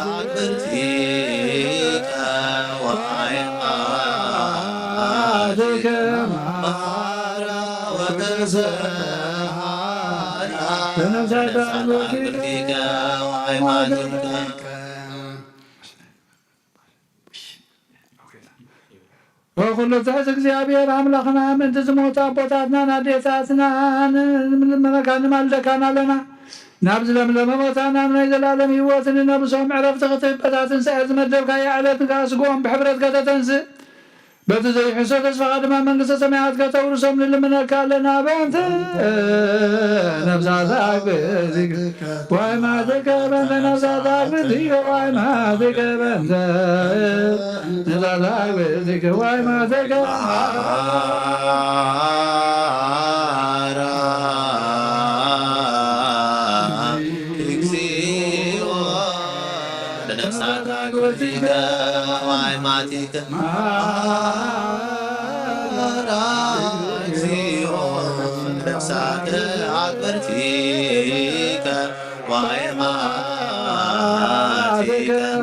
ኣክብርቲከ ወአዕማዲከ መሐራ ወተስሃላ ለነፍሳት ኣክብርቲከ ወአዕማዲከ። ወኩሉ ትሕት እግዚኣብሔር ኣምላኽና፣ ምእንቲ ዝሞቱ ኣቦታትናን ኣዴታትናን ንልምነካ ንማልደካን ኣለና። ናብዚ ለምለመ ቦታና ናይ ዘላለም ህይወት ንነብሶም ዕረፍቲ ክትህብ፣ በታ ትንሳኤ ዝመደብካያ ዕለት ንክኣ ስግኦም ብሕብረት ከተተንስእ፣ በቲ ዘይሕሶ ተስፋኻ ድማ መንግስተ ሰማያት ከተውርሶም ንልምነካ ኣለና። በእንተ ነፍሳት ኣግብእቲከ ወአዕማዲከ፣ በእንተ ነፍሳት ኣግብእቲከ ወአዕማዲከ፣ በእንተ ነፍሳት ኣግብእቲከ ወአዕማዲከ። መሐራ እግዚኦ ለነፍሳት ኣግብእቲከ ወአዕማዲከ። መሐራ እግዚኦ ለነፍሳት ኣግብእቲከ ወአዕማዲከ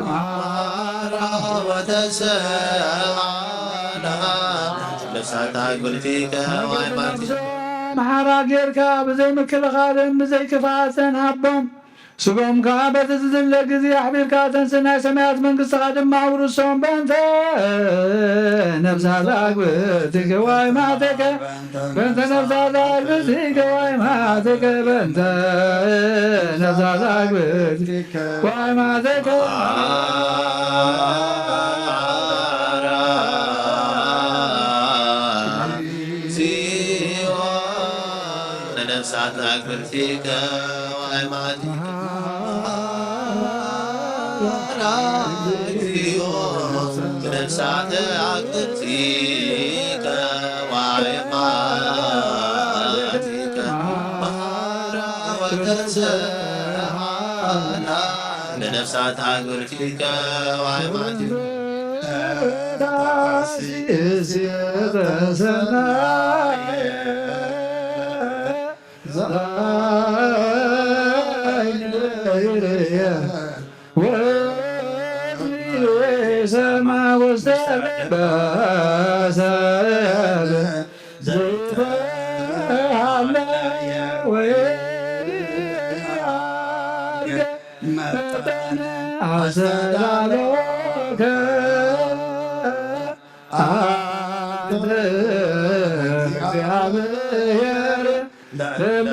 መሐራ ወተስሃላ ለነፍሳት ኣግብእቲከ ወአዕማዲከ። መሐራ ጌርካ ብዘይ ምክልኻልን ብዘይ ክፍኣትን ሃቦም። ስግኦም ከኣ በቲ ዝድለ ግዜ ኣሕቢርካ ተንስእ፣ ናይ ሰማያት መንግስትኻ ድማ ኣውርሶም። በእንተ ነፍሳት ኣግብእቲከ ወአዕማዲከ፣ በእንተ ነፍሳት ኣግብእቲከ ወአዕማዲከ፣ በእንተ ነፍሳት ኣግብእቲከ ወአዕማዲከ። ነፍሳት ኣግብእቲከ ወአዕማዲከ መሐራ እግዚኦ ነፍሳት ኣግብእቲከ ወአዕማዲከ መሐራ ወተስሃላ ለነፍሳት ኣግብእቲከ ወአዕማዲከ። መጠን ኣስተዳሎከ ኣንተ እግዚኣብሔር ለለ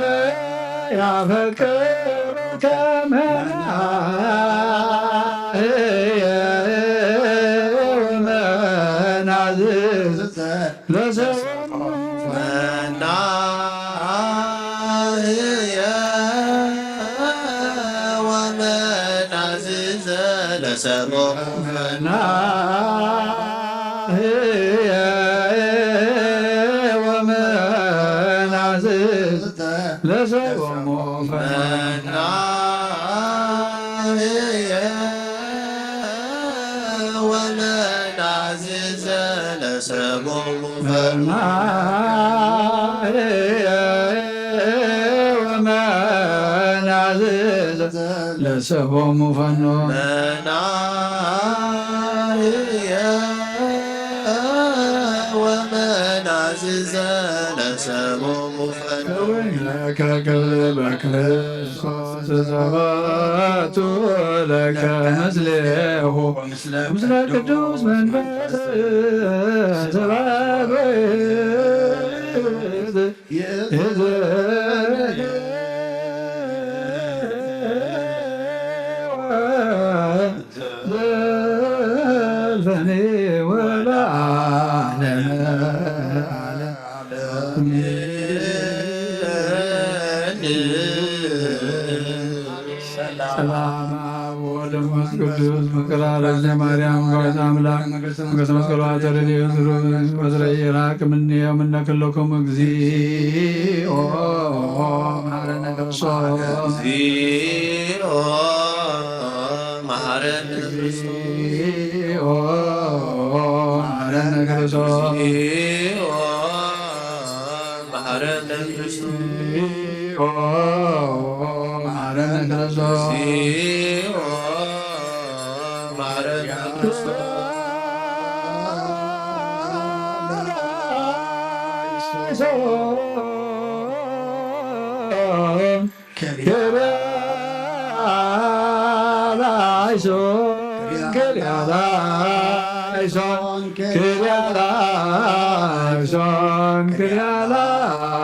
ያፈቅሩከ መናህየ ወመናዝዘ ለሰሙ መናህየ ወመናዝዘ ለሰሙ መናህየ ወመናዝዘ ለሰሙ መናህየ ወመናዝዘ ለሰሙ መናህየ ወመናዝዘ ለሰቦሙ ፈኖ መናህየ ወመናዝዘ ለሰቦሙ ፈኖ። ከቅልበ ክርስቶስ ዘባቱ ለከ ምስሌሁ ምስለ ቅዱስ መንፈስ ተባረክ። ሰላም አብ ወወልድ ወመንፈስ ቅዱስ። መቀራረብ ማርያም ጓይት አምላክ መንግስተ መስቀሉ አተረድኤ ስሩግ ወዝረ ይራቅ እምኔ እምነ ኩልክሙ እግዚኦ መሐረነ ክርስቶስ። እግዚኦ መሐረነ ክርስቶስ። እግዚኦ መሐረነ ክርስቶስ። እግዚኦ መሐረነ ክርስቶስ። እግዚኦ መሐረነ ክርስቶስ። እግዚኦ ክርያላይሶን ክርያላይሶን ክርያላይሶን ክርያላይሶን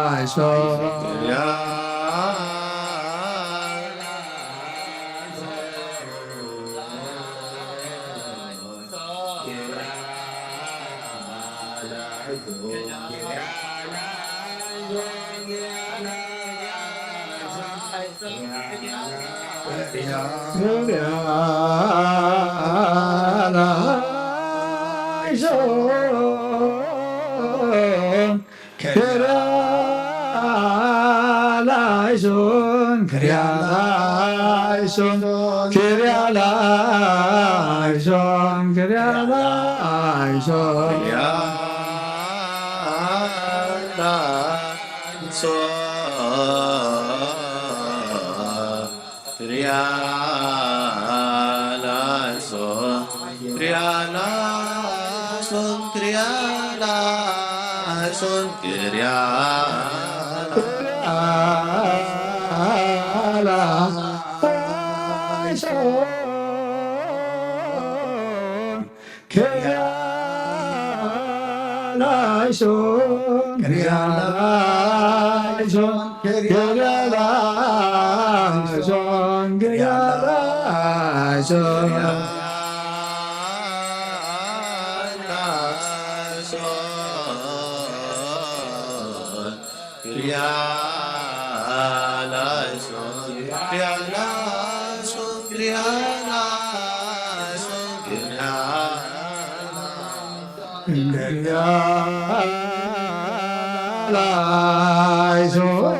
ክርያላይሶን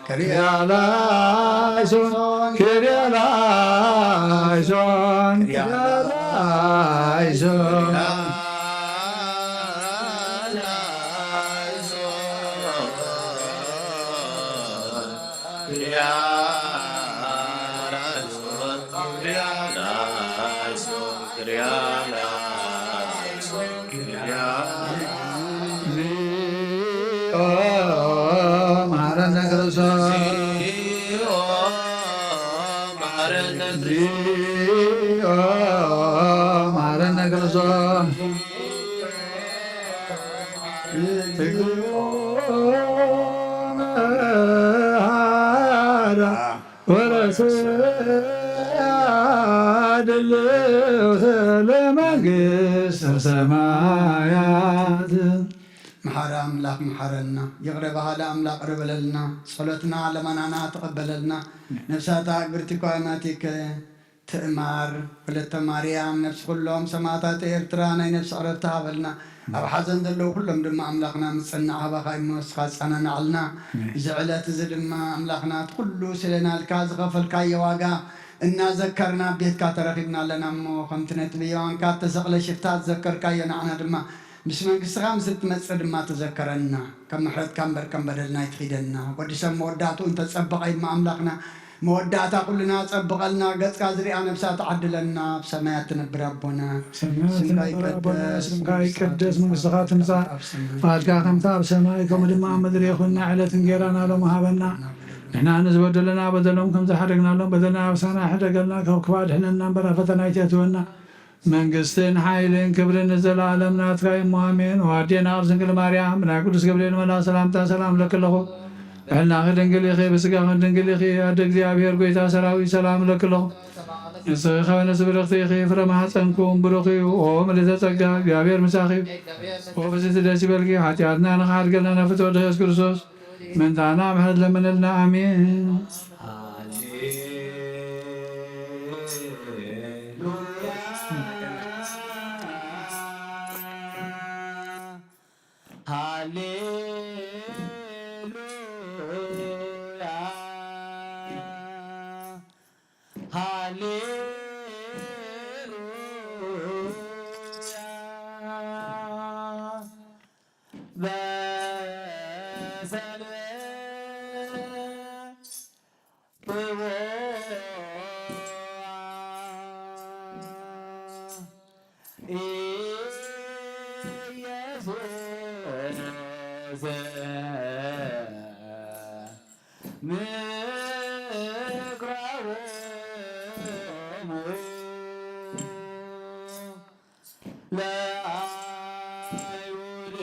ክርያላይሶን ክርያላይሶን ክርያላይሶን ወረስያ ድልውተ ለመንግስተ ሰማያት። መሓሪ ኣምላኽ መሓረና፣ ይቕረ በሃሊ ኣምላኽ ይቕረ በለልና፣ ጸሎትና ለመናና ተቐበለልና። ነፍሳታ እግርቲ እኳ ናቲከ ትእማር። ወለተ ማርያም፣ ነፍሲ ኩሎም ሰማእታት ኤርትራ ናይ ነፍሲ ዕረፍቲ ሃበልና። ኣብ ሓዘን ዘለዉ ኩሎም ድማ ኣምላኽና ምጽንናዕ ሃባኻ እሞ ንስኻ ኣጸናንዓልና። ኣሜን። እዚ ዕለት እዚ ድማ ኣምላኽና እቲ ኩሉ ስሌናልካ ዝኸፈልካዮ ዋጋ እናዘከርና ኣብ ቤትካ ተረኺብና ኣለና እሞ፣ ከምቲ ነቲ ብየማንካ እተሰቕለ ሽፍታ ዝዘከርካዮ ንዓና ድማ ምስ መንግስትኻ ምስ እትመጽእ ድማ ተዘከረና። ከም ምሕረትካ እምበር ከም በደልና ኣይትኺደና። ወዲ ሰብ መወዳእትኡ እንተጸበቐ እሞ ኣምላኽና መወዳእታ ኩልና ጸብቐልና፣ ገጽካ ዝሪኣ ነብሳ ትዓድለና፣ ኣብ ሰማያት ትነብር ኣቦና፣ ሰማያት ስምካ ትነብር ኣቦና፣ ይቀደስ፣ ስምካ ይቀደስ፣ መንግስትኻ ትምጻእ፣ ኣብ ሰማይ ፍቓድካ ከምታ ኣብ ሰማይ፣ ከምኡ ድማ ኣብ ምድሪ ይኹን። ናይ ዕለት እንጌራና ሎሚ ሃበና፣ ንሕና ንዝበደሉና በደሎም ከም ዝሓደግናሎም በደልና ኣበሳና ኣይሕደገልና፣ ካብ ክፉእ ኣድሕነና እምበር ኣብ ፈተና ኣይተእትወና። መንግስትን ሓይልን ክብርን ንዘለኣለም ናትካ እዩ እሞ ኣሜን። ኦ ኣዴና ቅድስት ድንግል ማርያም፣ ብናይ ቅዱስ ገብርኤል መልኣኽ ሰላምታ ሰላም እለኪ ኣለኹ። ብሕልናኺ ድንግል ኢኺ፣ ብስጋኺ ድንግል ኢኺ። ኣደ እግዚኣብሔር፣ ጎይታ ሰራዊት፣ ሰላም እለኪ ኣለኹ። ንስኺ ከበ ንስብርኽቲ ኢኺ፣ ፍረ ማህፀንኩም ብሩኽ እዩ። ኦ ምልዕተ ጸጋ፣ እግዚኣብሔር ምሳኺ እዩ። ኦ ፍስሕቲ ደስ ይበልኪ፣ ሓጢኣትና ንኽሓድገልና ናብ ፍትወት ኢየሱስ ክርስቶስ ምእንታና ምሕረት ለምንልና። ኣሜን። ሃሌሉያ፣ ሃሌሉያ፣ ሃሌሉያ። በሰንበት ምክራቦሙ ለአይሁድ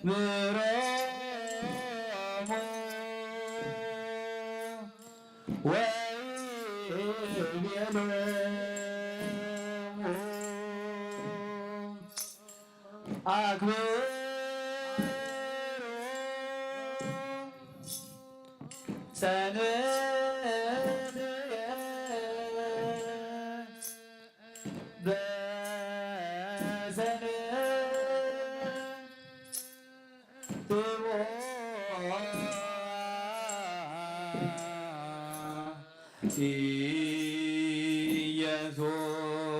ምሮሙ ወይቤሎሙ አክብሩ ሰንበትየ በሰንበት ትቦ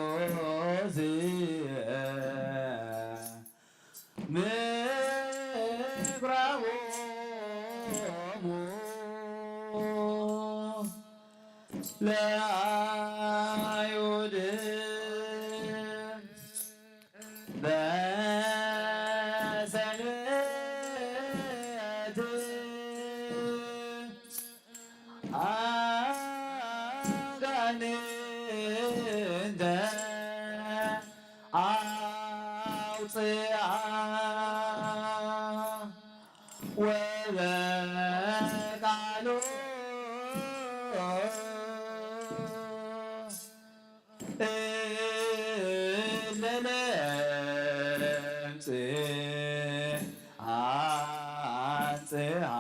ኢየሱስ ምኩራቦሙ ለአይሁድ በሰንበት አጋንንተ አውፅአ ወበቃሉ እለ ለምጽ አንጽሃ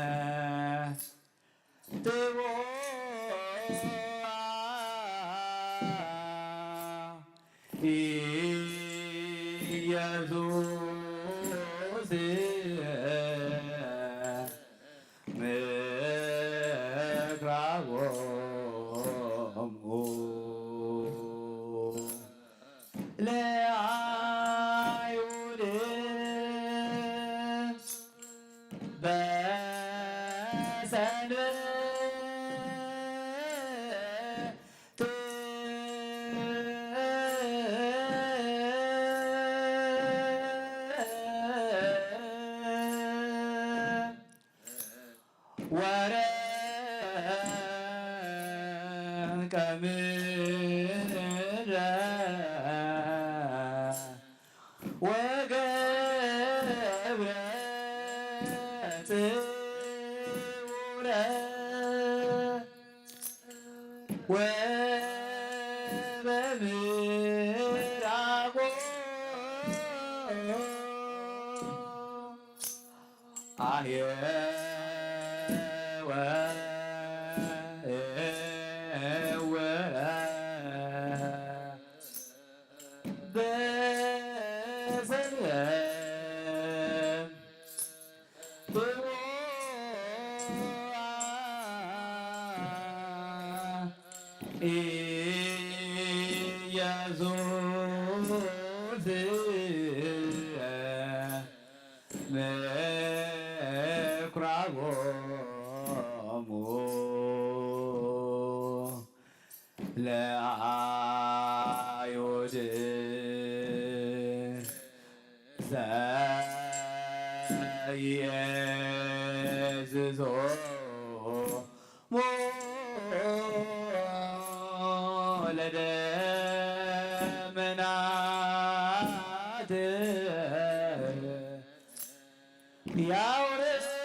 በሰንበት ትቦ ኢየሱስ ምክራቦሙ ለአይሁድ በሰንበት ወረቀ ምድረ ወገብረ ጽውረ ወበምራቆ አህየ ወእወ በሰልየ ትቦአ ኢየሱስ ምኩራቦሙ ለአይሁድ ዘኢየዝዞሙ ለደመናት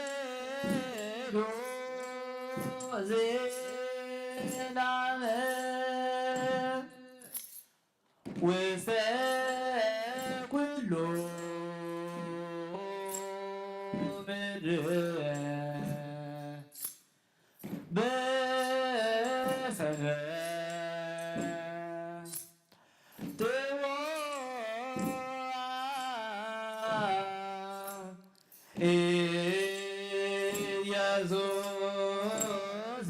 ያውርዶ ዝናም ውስተ ኩሉ ምድር በሰንበት ትቦአ ኢየሱስ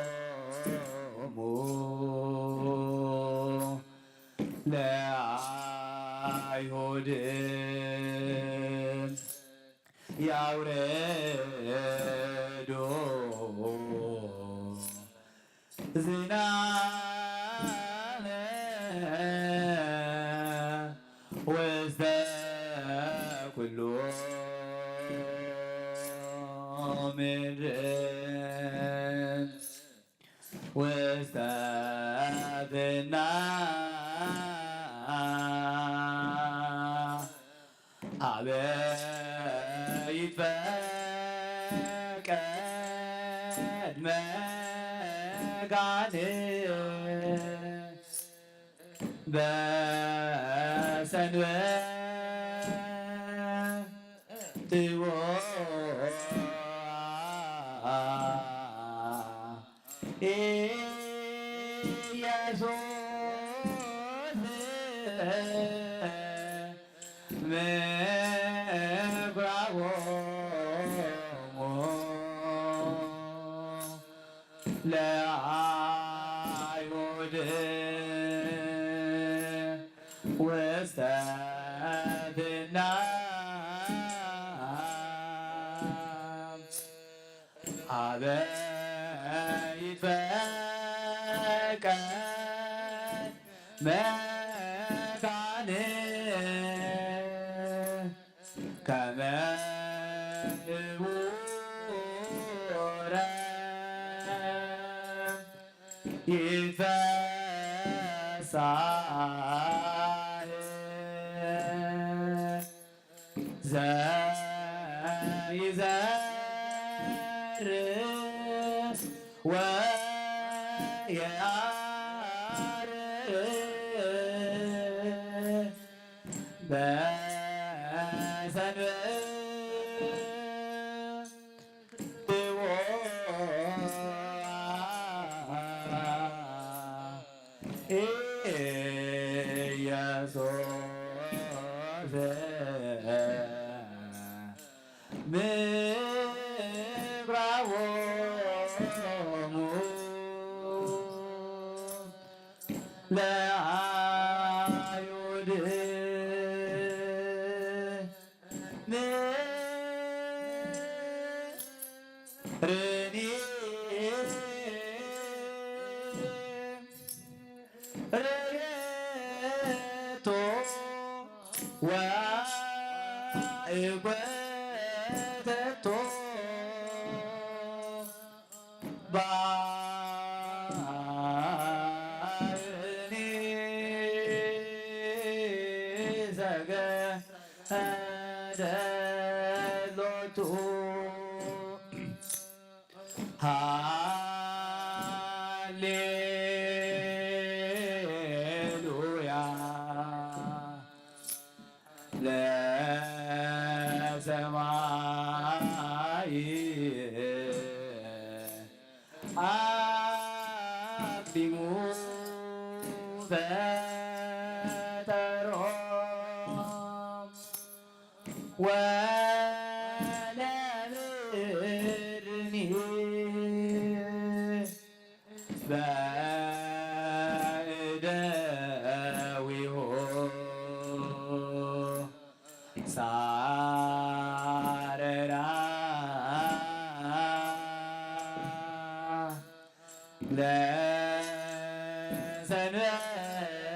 ምኩራቦሙ ለአይሁድ ያውረዶ ዝናመ ውስተ ኩሉ ምድር ውስተ ፍና ሀበ ይትፈቀድ መካነ በሰንበት ትቦአ ኢየሱስ ምኩራቦሙ ለአይሁድ ውስተ ፍና ሀበ ይትፈቀድ መካን ከመ ህቡረ ይትፈሳህ ዘይዘርእ ወየአርር በሰንበት ኢየሱስ ምኩራቦሙ ለአይሁድ ምርኒ ርእየቶ ወእጓተቶ ባርኒ ሰገደ ሎቱ። ሃሌሉያ ለሰማይ አቅዲሙ ፈጠሮ ወለምድርኒ በእደዊሁ ሳረራ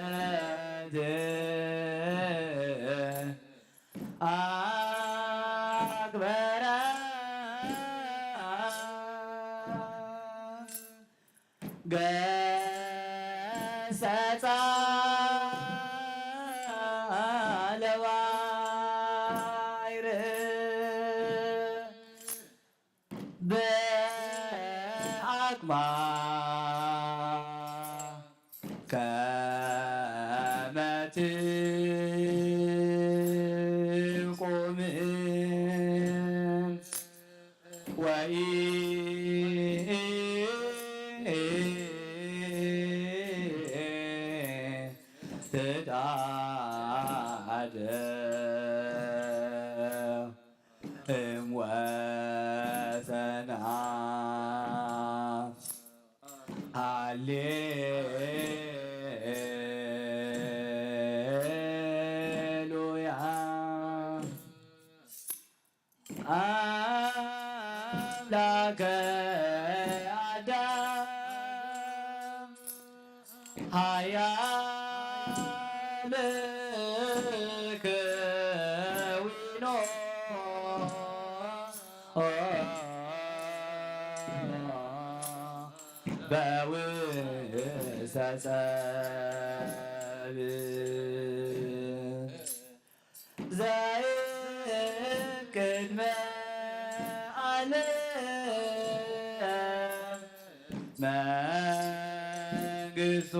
ለሰንበት አክበራ ገሰጻ ለባይር በአቅማ ከመ ትቁም ወኢ ትዳደ እም ወሰና። ሃሌሉያ። አምላከ አዳም ኃያል ከዊኖ በውስተ ጸብ ዘእንቅድመ ዓለም መንግሥቱ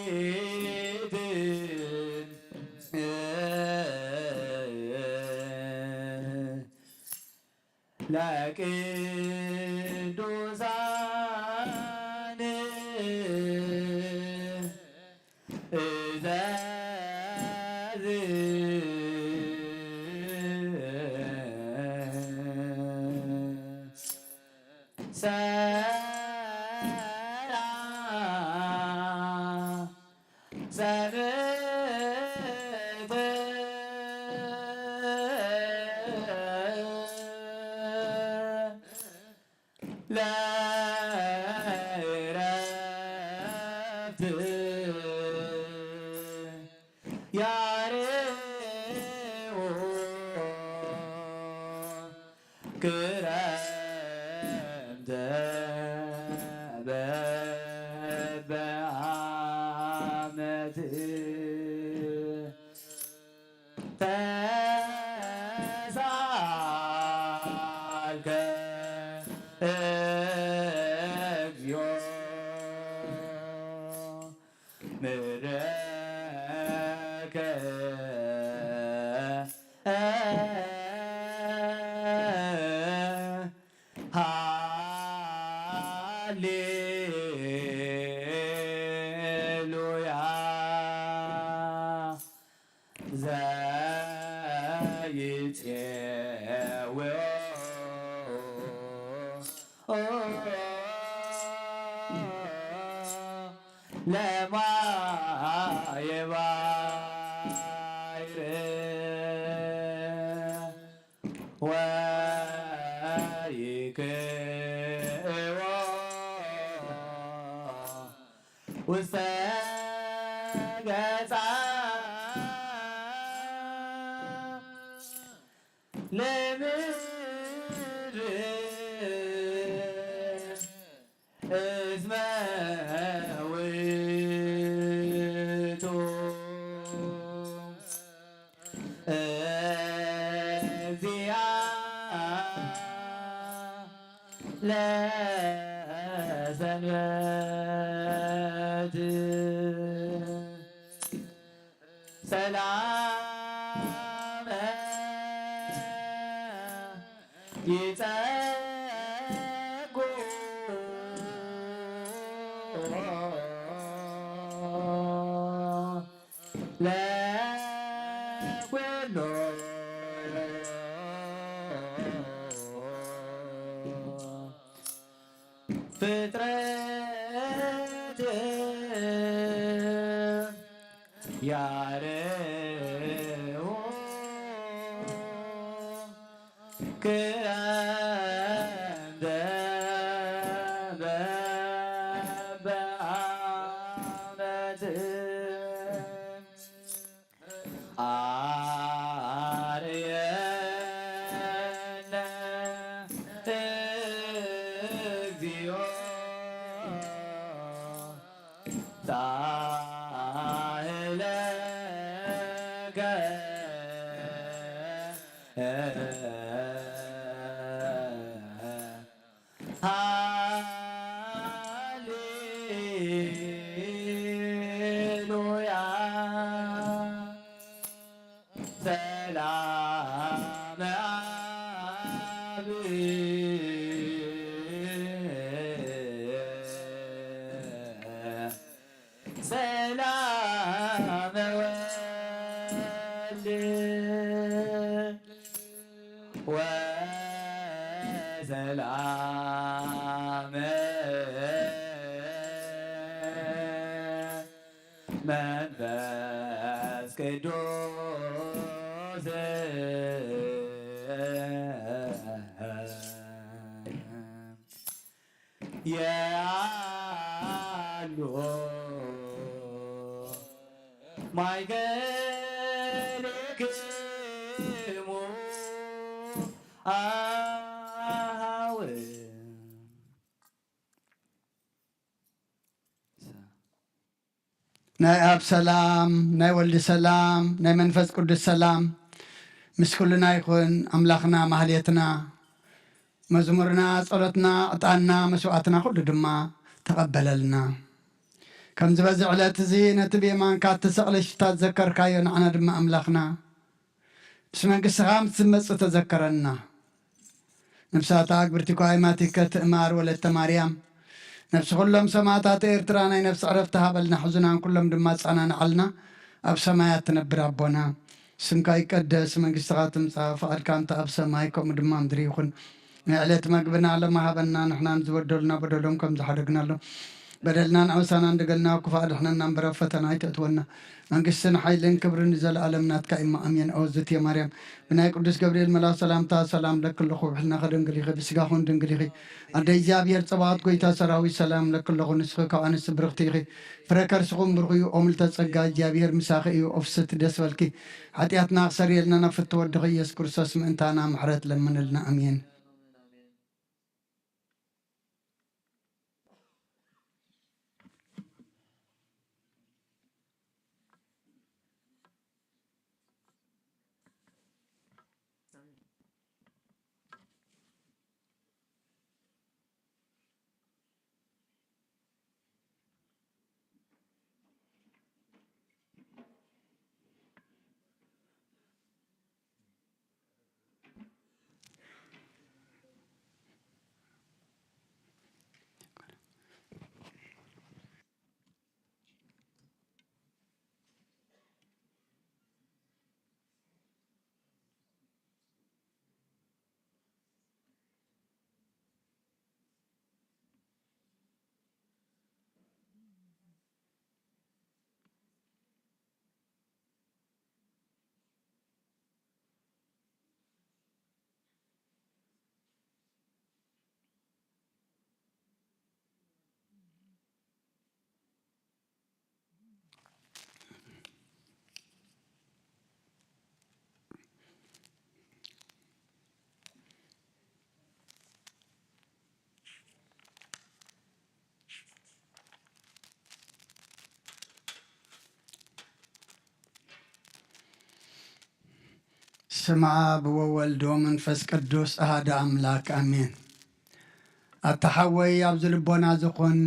ሰባኒት ለቅዱሳን እዘዝ ሰራ ሰንብት ለእረፍት ያሬዎ ክረምተ በበዓመት ተሳልከ እግዚኦ ምሕረከ ሃሌሉያ ዘይጼውኦ ለማየ ባሕር ወይክእዎ ውስተ ገጻ ለምድር እስመ ውእቱ እግዚአ ለሰንበት። ሰላመ ይጸጉ ለኩሉ ፍጥረት ያሬዎ ክረምተ በበዓመት አርየነ እግዚኦ ሳህለከ ሃሌሉያ ሰላም አብ ሰላም ወልድ ወሰላም መንፈስ ቅዱስ የአሉ ማእከሌክሙ አሃው። ናይ ኣብ ሰላም፣ ናይ ወልድ ሰላም፣ ናይ መንፈስ ቅዱስ ሰላም ምስ ኩልና ይኹን። ኣምላኽና ማህሌትና፣ መዝሙርና፣ ጸሎትና፣ ዕጣንና፣ መስዋዕትና ኩሉ ድማ ተቐበለልና። ከምዚ በዚ ዕለት እዚ ነቲ ብየማንካ እትሰቕለ ሽፍታ ዝዘከርካዮ ንዓና ድማ ኣምላኽና ምስ መንግስትኻ ምስ ዝመጽእ ተዘከረና። ነብሳታ ኣግብርቲ ኳይ ማቲከ ትእማር ወለተ ማርያም፣ ነብሲ ኩሎም ሰማዕታት ኤርትራ ናይ ነብሲ ዕረፍቲ ሃበልና፣ ሕዙናን ኩሎም ድማ ኣጸናንዓልና። ኣብ ሰማያት ትነብር ኣቦና፣ ስምካ ይቀደስ፣ መንግስትኻ ትምጻእ፣ ፍቓድካ እንተ ኣብ ሰማይ ከምኡ ድማ ምድሪ ይኹን። ናይ ዕለት መግብና ሎሚ ሃበና፣ ንሕናን ዝበደሉና በደሎም ከም ዝሓደግናሎም በደልናን ዓመሳናን ደገልና፣ ክፉእ ኣድሕነና እምበር ኣብ ፈተና ኣይተእትወና። መንግስትን ሓይልን ክብርን ንዘለኣለም ናትካ እሞ ኣሜን። ኦ ዝትየ ማርያም፣ ብናይ ቅዱስ ገብርኤል መልኣኽ ሰላምታ ሰላም ለኪ ኣለኹ፣ ብሕልናኺ ድንግል ኢኺ፣ ብስጋኹን ድንግል ኢኺ። ኣደ እግዚኣብሔር ጸባኦት፣ ጎይታ ሰራዊት፣ ሰላም ለኪ ኣለኹ፣ ንስኺ ካብ ኣንስቲ ብርኽቲ ኢኺ፣ ፍረ ከርስኹም ብሩኽ እዩ። ኦ ምልተ ጸጋ፣ እግዚኣብሔር ምሳኺ እዩ። ኦ ፍስሕቲ ደስ በልኪ፣ ሓጢኣትና ክሰርየልና ናብ ፍትወ ወድኺ ኢየሱስ ክርስቶስ ምእንታና ምሕረት ለምንልና። ኣሜን። ስም ኣብ ወወልድ ወመንፈስ ቅዱስ ኣሃደ ኣምላክ ኣሜን። ኣታ ሓወይ ኣብዚ ልቦና ዝኹን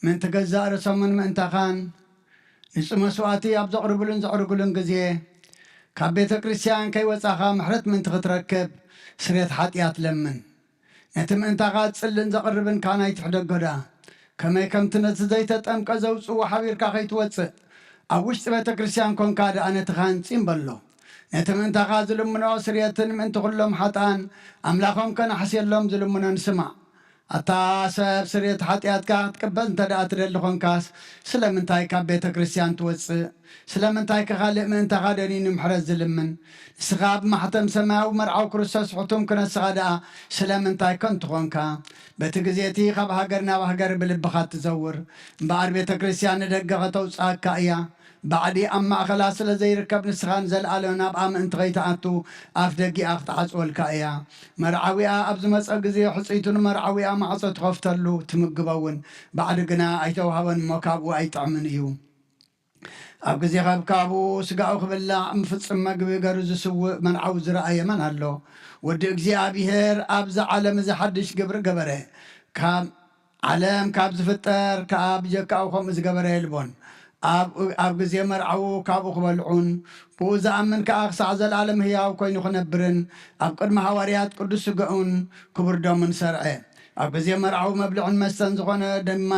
ምእንቲ ገዛእ ርእሶምን ምእንታኻን ንጹህ መስዋእቲ ኣብ ዘቕርብሉን ዘዕርግሉን ግዜ ካብ ቤተ ክርስቲያን ከይወጻኻ ምሕረት ምእንቲ ክትረክብ ስርየት ሓጢኣት ለምን። ነቲ ምእንታኻ ዝጽልን ዘቕርብን ካህን ኣይትሕደጎ ደኣ። ከመይ ከምቲ ነቲ ዘይተጠምቀ ዘውጽእዎ ሓቢርካ ከይትወጽእ፣ ኣብ ውሽጢ ቤተ ክርስቲያን ኮንካ ደኣ ነቲ ካህን ጽን በሎ። ነቲ ምእንታኻ ዝልምኖ ስርየትን ምእንቲ ኩሎም ሓጥኣን ኣምላኾም ከነሕስየሎም ዝልምኖን ስማዕ። ኣታ ሰብ፣ ስርየት ሓጢኣትካ ክትቅበል እንተ ደኣ ትደሊ ኾንካስ፣ ስለምንታይ ካብ ቤተ ክርስቲያን ትወጽእ? ስለምንታይ ከ ካልእ ምእንታኻ ደንዩ ንምሕረት ዝልምን? ንስኻ ኣብ ማሕተም ሰማያዊ መርዓዊ ክርስቶስ ሕቱም ክነስኻ ደኣ ስለምንታይ ከንቱ ኾንካ? በቲ ግዜ እቲ ካብ ሃገር ናብ ሃገር ብልብኻ ትዘውር፣ እምበኣር ቤተ ክርስቲያን ንደገ ከተውጽኣካ እያ። ባዕዲ ኣብ ማእከላ ስለ ዘይርከብ፣ ንስኻ ንዘለኣለም ናብኣ ምእንቲ ኸይትኣቱ ኣፍ ደጊኣ ክትዓጽወልካ እያ። መርዓዊኣ ኣብ ዝመጸ ግዜ፣ ሕጽይቱ ንመርዓዊኣ ማዕጾ ትኸፍተሉ፣ ትምግቦ እውን። ባዕዲ ግና ኣይተውሃቦን እሞ፣ ካብኡ ኣይጥዕምን እዩ። ኣብ ግዜ ከብካቡ ስጋኡ ክብላዕ፣ ምፍጽም መግቢ ገሩ ዝስውእ መርዓዊ ዝረኣየ መን ኣሎ? ወዲ እግዚኣብሔር ኣብዚ ዓለም እዚ ሓድሽ ግብሪ ገበረ። ካብ ዓለም ካብ ዝፍጠር ከኣ ብጀካኡ ከምኡ ዝገበረ የልቦን። ኣብ፣ ኣብ ግዜ መርዓዉ ካብኡ ክበልዑን ብኡ ዝኣምን ከኣ ክሳዕ ዘለኣለም ህያው ኮይኑ ክነብርን ኣብ ቅድሚ ሃዋርያት ቅዱስ ስጋኡን ክቡር ደሙን ሰርዐ። ኣብ ግዜ መርዓዊ መብልዕን መስተን ዝኾነ ድማ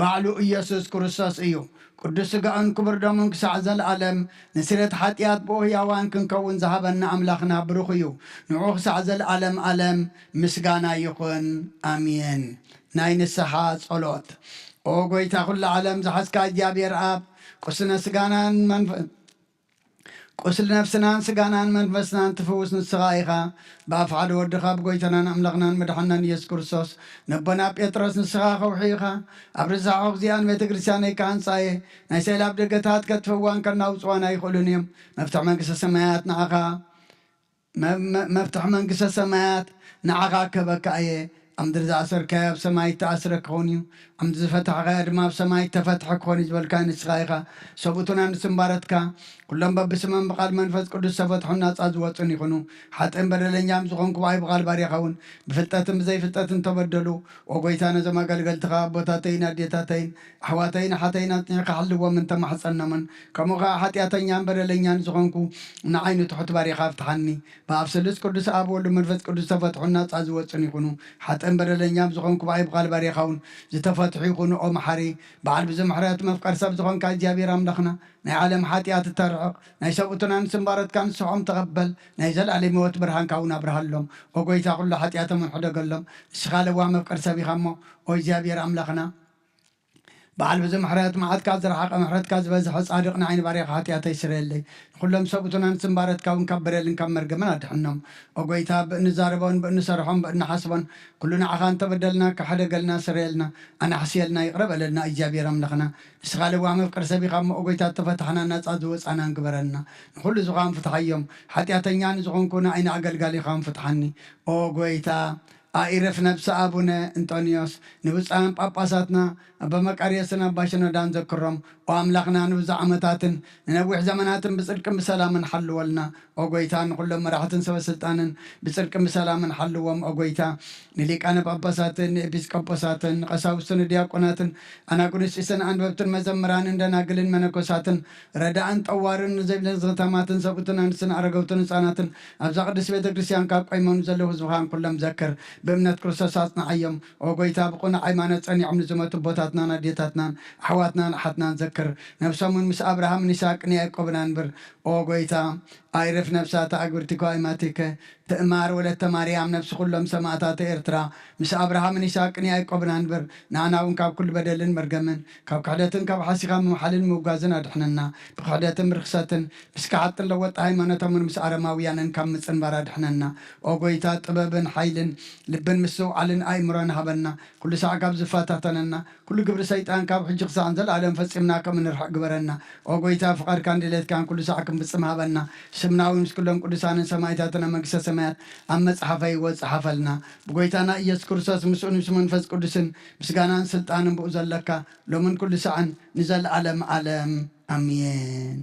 ባዕሉ ኢየሱስ ክርስቶስ እዩ። ቅዱስ ስጋኡን ክቡር ደሙን ክሳዕ ዘለኣለም ንስርየት ሓጢኣት ብኡ ህያዋን ክንከውን ዝሃበና ኣምላኽና ብሩኽ እዩ። ንዑ ክሳዕ ዘለኣለም ኣለም ምስጋና ይኹን። ኣሜን። ናይ ንስሓ ጸሎት። ኦ ጎይታ ኩሉ ዓለም ዝሓዝካ እግዚኣብሔር ኣብ፣ ቅስነ ስጋናን መንፈ-፣ ቁስሊ ነፍስናን ስጋናን መንፈስናን ትፍውስ ንስኻ ኢኻ። ብኣፍ ሓደ ወድኻ ብጎይታናን ኣምላኽናን መድሓናን ኢየሱስ ክርስቶስ ነቦና ጴጥሮስ ንስኻ ከውሒ ኢኻ። ኣብ ርዛሖ እዚኣ ንቤተ ክርስቲያነይ ክሃንጻ እየ። ናይ ስዕል ኣብ ደገታት ከጥፍእዋን ከናውጽዋን ኣይኽእሉን እዮም። መፍትሕ መንግስተ ሰማያት ንዓኻ መ-፣ መ-፣ መፍትሕ መንግስተ ሰማያት ንዓኻ ክህበካ እየ። ኣብ ምድሪ ዝኣሰርካዮ ኣብ ሰማይ ይተኣስረ ክኸውን እዩ፣ ኣብ ምድሪ ዝፈታሕካዮ ድማ ኣብ ሰማይ ይተፈትሐ ክኾን እዩ ዝበልካ ንስኻ ኢኻ። ሰብኡትና ንስምባረትካ ኩሎም በብስመም ብቓል መንፈስ ቅዱስ ተፈትሑን ናጻ ዝወጹን ይኹኑ። ሓጥእን በደለኛም ዝኾንኩ ብኣይ ብቓል ባርያኻ እውን ብፍልጠትን ብዘይፍልጠትን ተበደሉ። ኦ ጎይታ፣ ነዞም ኣገልገልትኻ ኣቦታተይን ኣዴታተይን ኣሕዋተይን ኣሓተይን ኣጽኒዕካ ሓልዎም እንተማሕጸኖምን፣ ከምኡ ኸኣ ሓጢኣተኛን በደለኛን ዝኾንኩ ንዓይ ንትሑት ባርያኻ ኣፍትሓኒ። ብኣብ ስሉስ ቅዱስ ኣብ ወልድ መንፈስ ቅዱስ ተፈትሑን ናጻ ዝወጹን ይኹኑ። ሓጥእን በደለኛም ዝኾንኩ ብኣይ ብቓል ባርያኻ እውን ዝተፈትሑ ይኹኑ። ኦ መሓሪ፣ በዓል ብዙሕ ምሕረት መፍቀር ሰብ ዝኾንካ እግዚኣብሔር ኣምላኽና፣ ናይ ዓለም ሓጢኣት እተርሕቕ፣ ናይ ሰብኡትናን ስምባረትካን ንስሖም ተቐበል፣ ናይ ዘለኣለም ህይወት ብርሃንካ እውን ኣብርሃሎም። ኦ ጎይታ፣ ኩሉ ሓጢኣቶም እውን ሕደገሎም። ንስኻ ለዋህ መፍቀር ሰብ ኢኻ እሞ፣ ኦ እግዚኣብሔር ኣምላኽና፣ በዓል ብዙሕ ምሕረት፣ መዓትካ ዝረሓቐ፣ ምሕረትካ ዝበዝሐ፣ ጻድቕ ንዓይ ንባርያኻ ሓጢኣተይ ስረየለይ። ንኹሎም ሰብኡትናን ስምባረትካ እውን ካብ በደልን ካብ መርገምን ኣድሕኖም። ኦ ጎይታ፣ ብእንዛረቦን ብእንሰርሖን ብእንሓስቦን ኩሉ ንዓኻ እንተበደልና፣ ክሕደገልና፣ ስረየልና፣ ኣናሕስየልና፣ ይቕረ በለልና። እግዚኣብሔር ኣምላኽና፣ ንስኻ ለዋህ መፍቀር ሰብ ኢኻ እሞ፣ ኦ ጎይታ፣ እተፈታሕና ናጻ ዝወጻናን ግበረና። ንኹሉ ዝኾን ፍትሓዮም። ሓጢኣተኛ ንዝኾንኩ ንዓይ ንኣገልጋሊኻ እውን ፍትሓኒ። ኦ ጎይታ፣ ኣኢርፍ ነብሲ ኣቡነ እንጦንዮስ፣ ንብፁዓን ጳጳሳትና ኣባ መቃርዮስን ኣባ ሽኖዳን ዘክሮም። ኦ ኣምላኽና፣ ንብዙሕ ዓመታትን ንነዊሕ ዘመናትን ብጽድቅን ብሰላምን ሓልወልና። ኦ ጎይታ፣ ንኹሎም መራሕትን ሰበ ስልጣንን ብጽድቅን ብሰላምን ሓልዎም። ኦ ጎይታ፣ ንሊቃነ ጳጳሳትን ንኤጲስቆጶሳትን ንቐሳውስትን ንዲያቆናትን ኣናጉንስጢስን ኣንበብትን መዘምራንን ደናግልን መነኮሳትን ረዳእን ጠዋርን ንዘይብለን ዝኽታማትን ሰብኡትን ኣንስትን ኣረገውትን ህፃናትን ኣብዛ ቅድስት ቤተ ክርስቲያን ካብ ቆይሞም ዘለዉ ህዝብኻን ኩሎም ዘክር። ብእምነት ክርስቶስ ኣጽንዓዮም። ኦ ጎይታ፣ ብቕኑዕ ሃይማኖት ጸኒዖም ንዝሞቱ ኣቦታትናን ኣዴታትናን ኣሕዋትናን ኣሓትናን ዘክር። ነብሶም እውን ምስ ኣብርሃምን ይስሐቅን ያዕቆብን ኣንብር። ኦ ጎይታ፣ ኣይርፍ ነብሳት ኣግብርቲከ ኣይማቲከ ትእማር ወለተ ማርያም፣ ነብሲ ኩሎም ሰማእታት ኤርትራ ምስ ኣብርሃምን ይስሐቅን ያዕቆብን ኣንብር። ንኣና እውን ካብ ኩሉ በደልን መርገምን ካብ ክሕደትን ካብ ሓሲኻ ምምሓልን ምውጋዝን ኣድሕነና። ብክሕደትን ብርክሰትን ብስክሓትን ለወጢ ሃይማኖቶምን ምስ ኣረማውያንን ካብ ምጽንባር ኣድሕነና። ኦ ጎይታ፣ ጥበብን ሓይልን ልብን ምስትውዓልን ኣእምሮን ሃበና። ኩሉ ሳዕ ካብ ዝፈታተነና ኩሉ ግብሪ ሰይጣን ካብ ሕጂ ክሳዕ ንዘለኣለም ፈጺምና ከም እንርሕቕ ግበረና። ኦ ጎይታ፣ ፍቓድካን ድሌትካን ኩሉ ሳዕ ክንፍጽም ሃበና። ስምና እውን ምስ ኩሎም ቅዱሳንን ሰማእታትን ኣብ መንግስተ ሰማያት ኣብ መጽሓፈ ህይወት ጸሓፈልና። ብጎይታና ኢየሱስ ክርስቶስ ምስኡን ምስ መንፈስ ቅዱስን ምስጋናን ስልጣንን ብኡ ዘለካ ሎምን ኩሉ ሳዕን ንዘለኣለም ዓለም ኣሜን።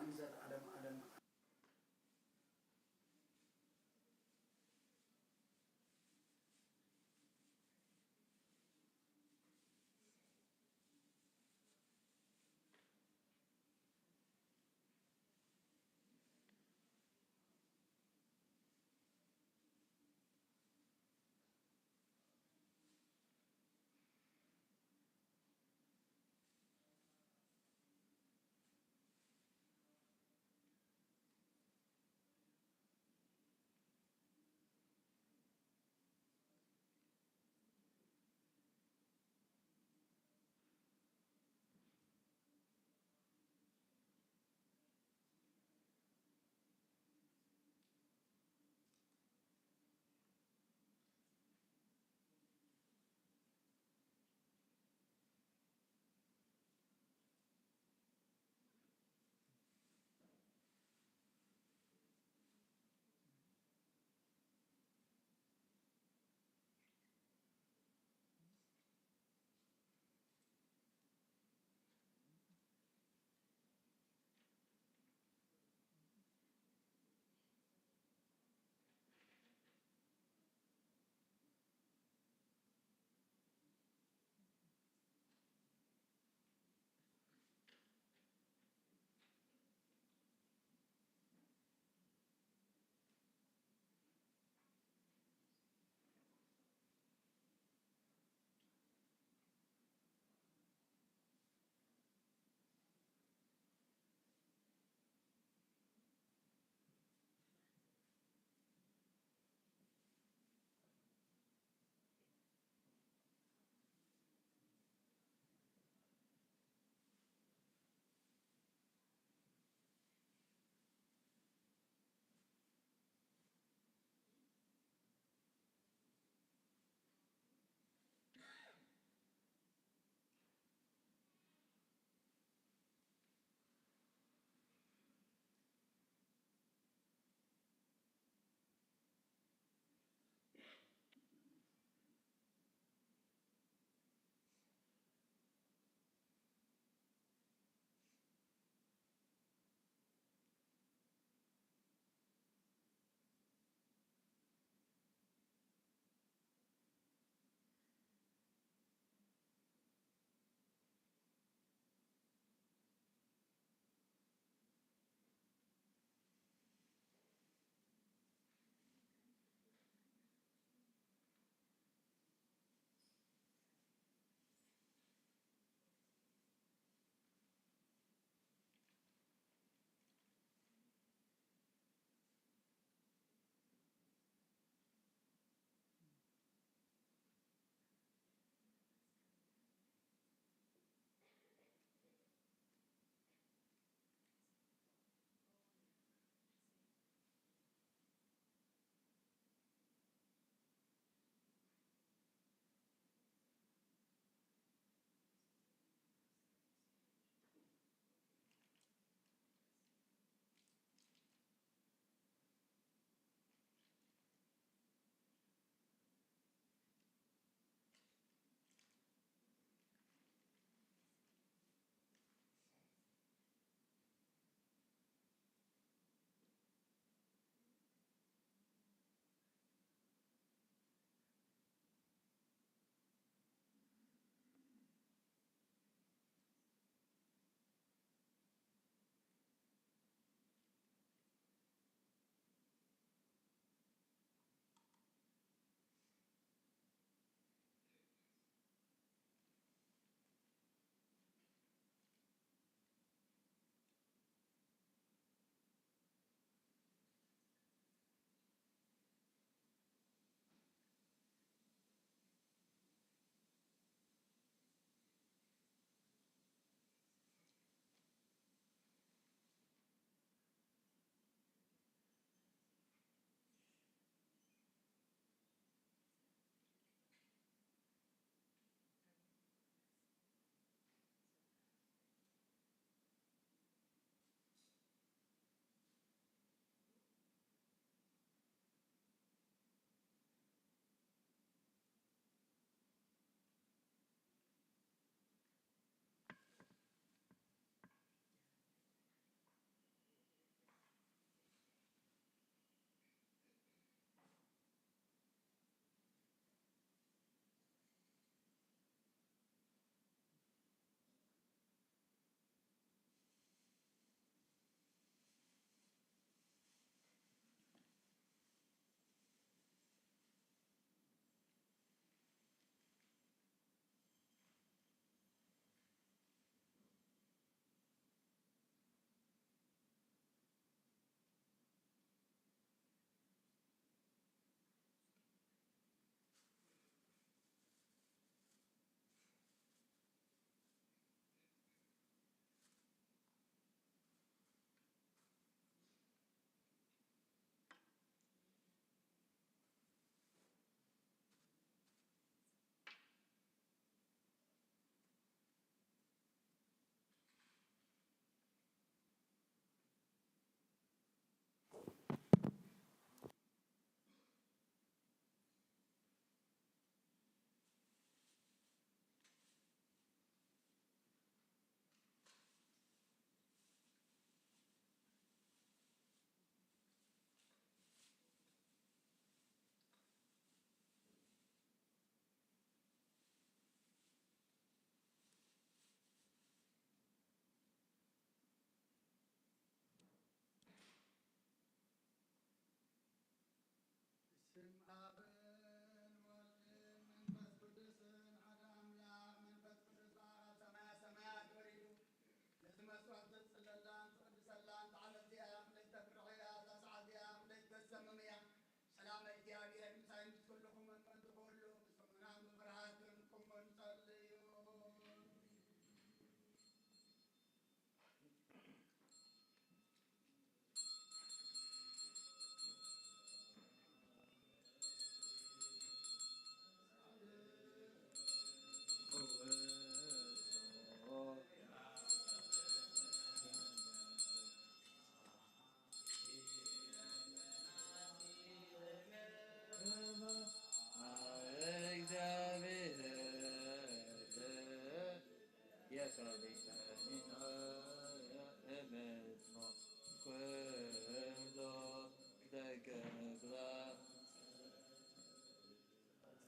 ንዘለዓለም ዓለም።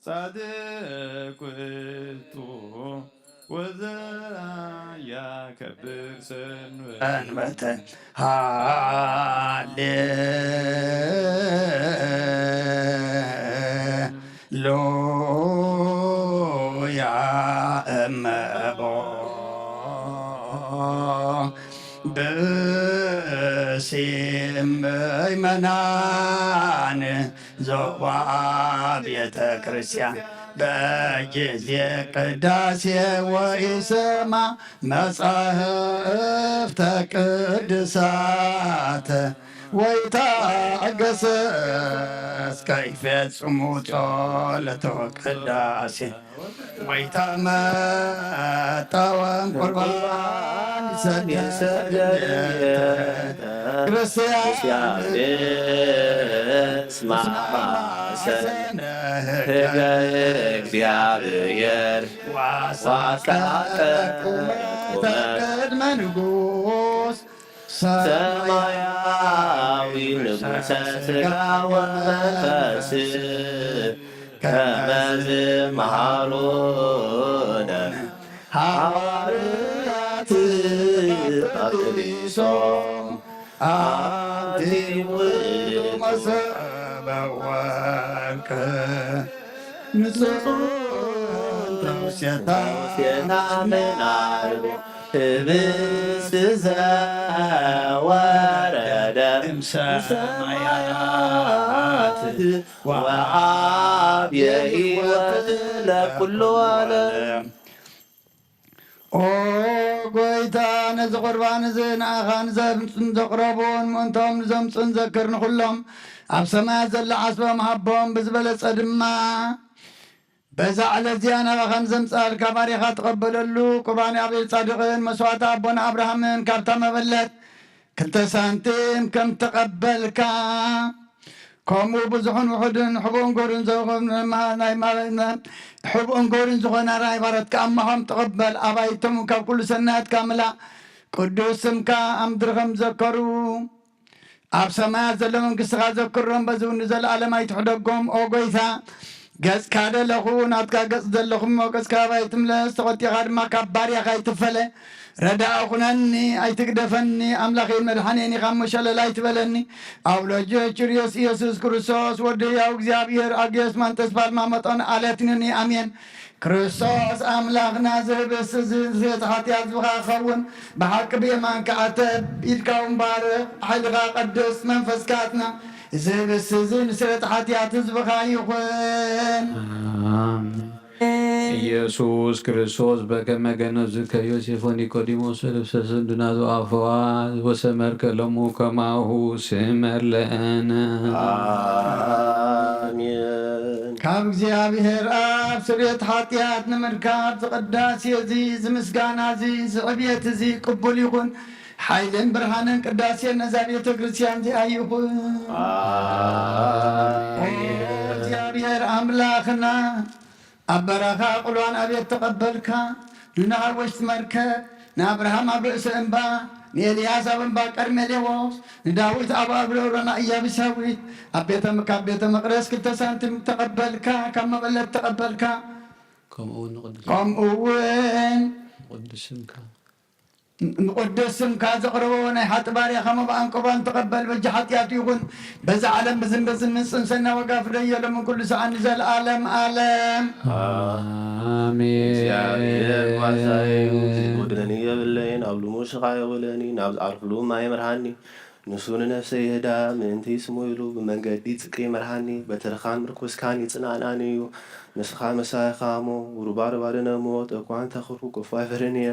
ጻድቅ ውእቱ ወዘያከብር ሰንበተ። ሰንበተ። ሃሌሉያ እመቦ ብስም ምእመናን ዞባ ቤተ ክርስቲያን በጊዜ ቅዳሴ ወኢሰማ መጻሕፍተ ቅዱሳት ወይታገሰስ ከይፈጽሙ ጸሎተ ቅዳሴ ወይተመጠወም ቁርባን ሰገደ ክርስቲያን እስማ ማሰነ ህገ እግዚኣብሔር ዋስካቀ ቁመተ ቅድመ ንጉስ ሰማያዊ ንጉሰ ስጋ ወመንፈስ ከመዝ መሃሮነ ሃዋርያት ጳጥሪሶም ኣንቲ ውእቱ መሰበ ወርቅ ንጹህ ተውሴታ ሴና ምናርቦ ህብስት ዘወረደ እምሰማያት ወሃብ የህይወት ለኩሉ ዓለም። ኦ ጎይታ፣ ነዚ ቁርባን እዚ ንኣኻ ንዘምጽኡን ዘቕረቡን ምእንቶም ንዘምጽኡን ዘክር፣ ንኹሎም ኣብ ሰማያት ዘሎ ዓስቦም ሃቦም፣ ብዝበለጸ ድማ በዛ ዕለት እዚኣ ናባኻ ንዘምጽኣልካ ባሪኻ ተቐበለሉ። ቁርባን ኣቤል ጻድቕን መስዋዕቲ ኣቦና ኣብርሃምን ካብታ መበለት ክልተ ሳንቲም ከም ተቐበልካ፣ ከምኡ ብዙሕን ውሑድን ሕቡእን ጎርን ዝኾነ ናይ ማ-፣ ናይ ማ-፣ ናይ ሕቡእን ጎርን ዝኾነ ናይ ባረትካ ኣማኾም ተቐበል። ኣባይቶም ካብ ኩሉ ሰናያትካ ምላእ። ቅዱስ ስምካ ኣብ ምድሪ ከም ዘከሩ ኣብ ሰማያት ዘሎ መንግስትኻ ዘክሮም፣ በዚ እውን ንዘለኣለም ኣይትሕደጎም። ኦ ጎይታ፣ ገጽካ ደለኹ፣ ናትካ ገጽ ዘለኹ እሞ፣ ገጽካ ኣባይ ትምለስ፣ ተቖጢኻ ድማ ካብ ባርያኻ ኣይትፈለ። ረዳኢ ኩነኒ፣ ኣይትግደፈኒ፣ ኣምላኸይን መድሓኔን ኢኻ እሞ፣ ሸለል ኣይትበለኒ። ኣብ ሎጆ ኪርዮስ ኢየሱስ ክርስቶስ፣ ወዲ ህያው እግዚኣብሔር፣ ኣግዮስ ማንጠስ ፓልማ መጠን ኣለትንኒ። ኣሜን። ክርስቶስ ኣምላኽና፣ እዚ ህብስት እዚ ስርየት ሓጢኣት ህዝብኻ ክኸውን፣ ብሓቂ ብየማንካ ኣተብ፣ ኢድካ እውን ባርኽ፣ ብሓይልኻ ቀድስ፣ መንፈስካ ኣጽና። እዚ ህብስት እዚ ንስርየት ሓጢኣት ህዝብኻ ይኹን። ኢየሱስ ክርስቶስ በከመ ገነዝከ ዮሴፍ ወኒቆዲሞስ ልብሰ ስንዱና ዘአፈዋ ወሰመርከ ሎሙ ከማሁ ስመር ለነ። ኣሜን። ካብ እግዚኣብሔር ኣብ ስርየት ሓጢኣት ንምርካብ ዝቅዳሴ እዚ፣ ዝምስጋና እዚ፣ ዝዕብየት እዚ ቅቡል ይኹን። ሓይልን ብርሃንን ቅዳሴን ነዛ ቤተ ክርስቲያን እዚኣ ይኹን። ኦ እግዚኣብሔር ኣምላኽና፣ ኣብ በረኻ ቁልዋን ኣቤት ተቐበልካ፣ ንኖህ ኣብ ወሽጢ መርከብ፣ ንኣብርሃም ኣብ ርእሲ እምባ፣ ንኤልያስ ኣብ እምባ ቀርሜሌዎስ፣ ንዳዊት ኣብ ኣብረሮና ኢያቡሳዊት፣ ኣብ ቤተ ካብ ቤተ መቕደስ ክልተ ሳንቲም ተቐበልካ፣ ካብ መበለት ተቐበልካ። ከምኡ እውን ንቅዱስ ከምኡ እውን ቅዱስ ስምካ ንቅዱስ ስምካ ዘቕረቦ ናይ ሓጢ ባርያኻ መባእን ቁርባን ተቐበል። በጃ ሓጢኣቱ ይኹን በዛ ዓለም ብዝን በዝን ምጽን ሰና ዋጋ ፍደዮ ሎምን ኩሉ ሰዓት ንዘለኣለም ኣለም። ኣሜን። እግዚኣብሔር ዋሳይ እዩ፣ ዘይጎድለኒ የብለይን። ኣብ ልሙስ ሽኻ የውለኒ፣ ናብ ዝዓርፍሉ ማይ ይምርሃኒ። ንሱ ንነፍሰይ ይህዳ፣ ምእንቲ ስሙ ኢሉ ብመንገዲ ጽድቂ ይምርሃኒ። በትርኻን ምርኩስካን ይጽናናኒ እዩ። ንስኻ መሳይኻ እሞ፣ ውሩባ ርባሪ ነሞት እኳ እንተኽርኩ ክፉ ኣይፈርን እየ።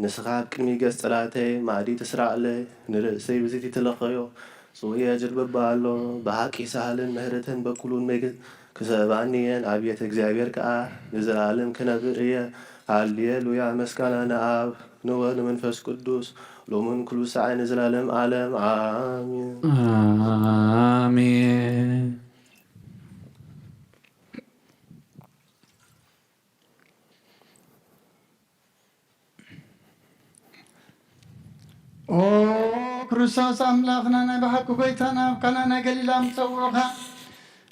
ንስኻ ኣብ ቅድሚ ገጽ ጸላእተይ ማዕዲ ትስራዕለይ፣ ንርእሰይ ብዘይቲ ትለኽዮ። ጽውየ ጅልብባ ኣሎ፣ ብሓቂ ሳህልን ምሕረትን በኩሉን መግ-፣ ክሰእባኒ እየን። ኣብየት እግዚኣብሔር ከኣ ንዘለኣለም ክነብር እየ። ሃሌሉያ፣ መስጋና ንኣብ ንወልድ ንመንፈስ ቅዱስ፣ ሎምን ኩሉ ሳዕ ንዘለኣለም ዓለም፣ ኣሜን። ኣሜን። ኦ ክርስቶስ ኣምላኽና፣ ናይ ብሓቂ ጎይታና፣ ኣብ ካና ናይ ገሊላ ምስ ጸውዑኻ፣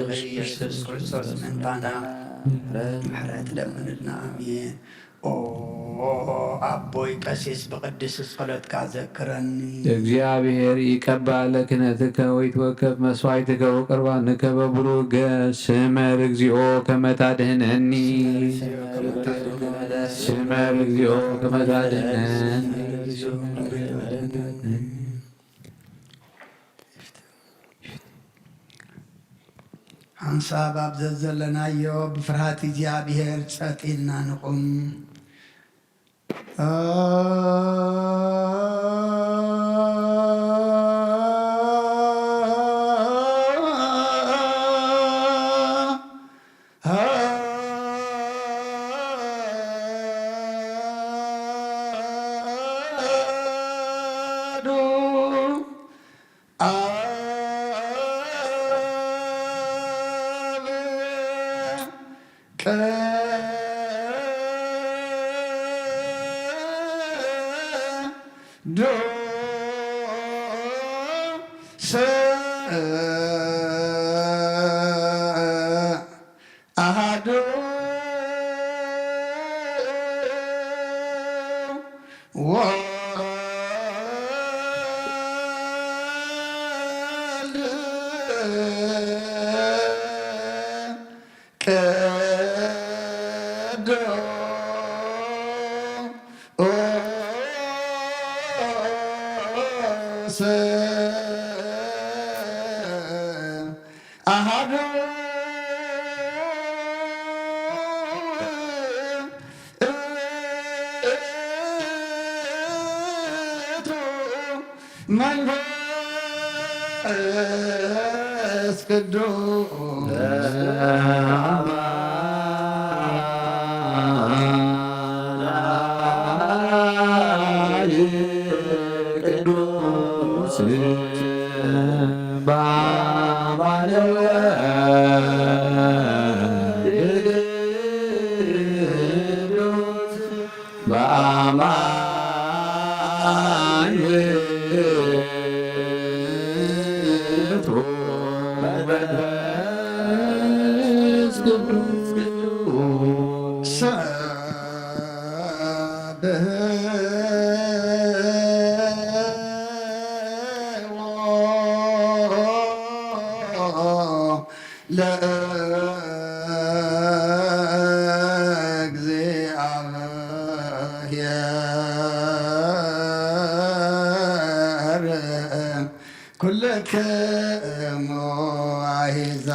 ወድኺ ኢየሱስ ክርስቶስ ምእንታና ምሕረት ለምንልና። ኣሜን። ኦ ኣቦይ ቀሲስ ብቅድስ ጸሎትካ ዘክረኒ። እግዚኣብሔር ይቀባ ለክህነትከ ወይትወከፍ መስዋዕትከ ወቅርባንከ በብሩክ ገጽ። ስመር እግዚኦ ከመ ታድህነኒ። ስመር እግዚኦ ከመ ታድህነኒ። ሓንሳብ ኣብ ዘዘለናዮ ብፍርሃት እግዚኣብሔር ጸጥ ኢልና ንቑም። ቅዱስ ኣሃዱ ወልድ ቅዱስ ኣሃዱ ውእቱ መንፈስ ቅዱስ። ቅዱስ በአማኑኤል ቅዱስ በአማኑኤል መንፈስ ቅዱስ። ሰብህ ኩልክሙ ኣሂዛ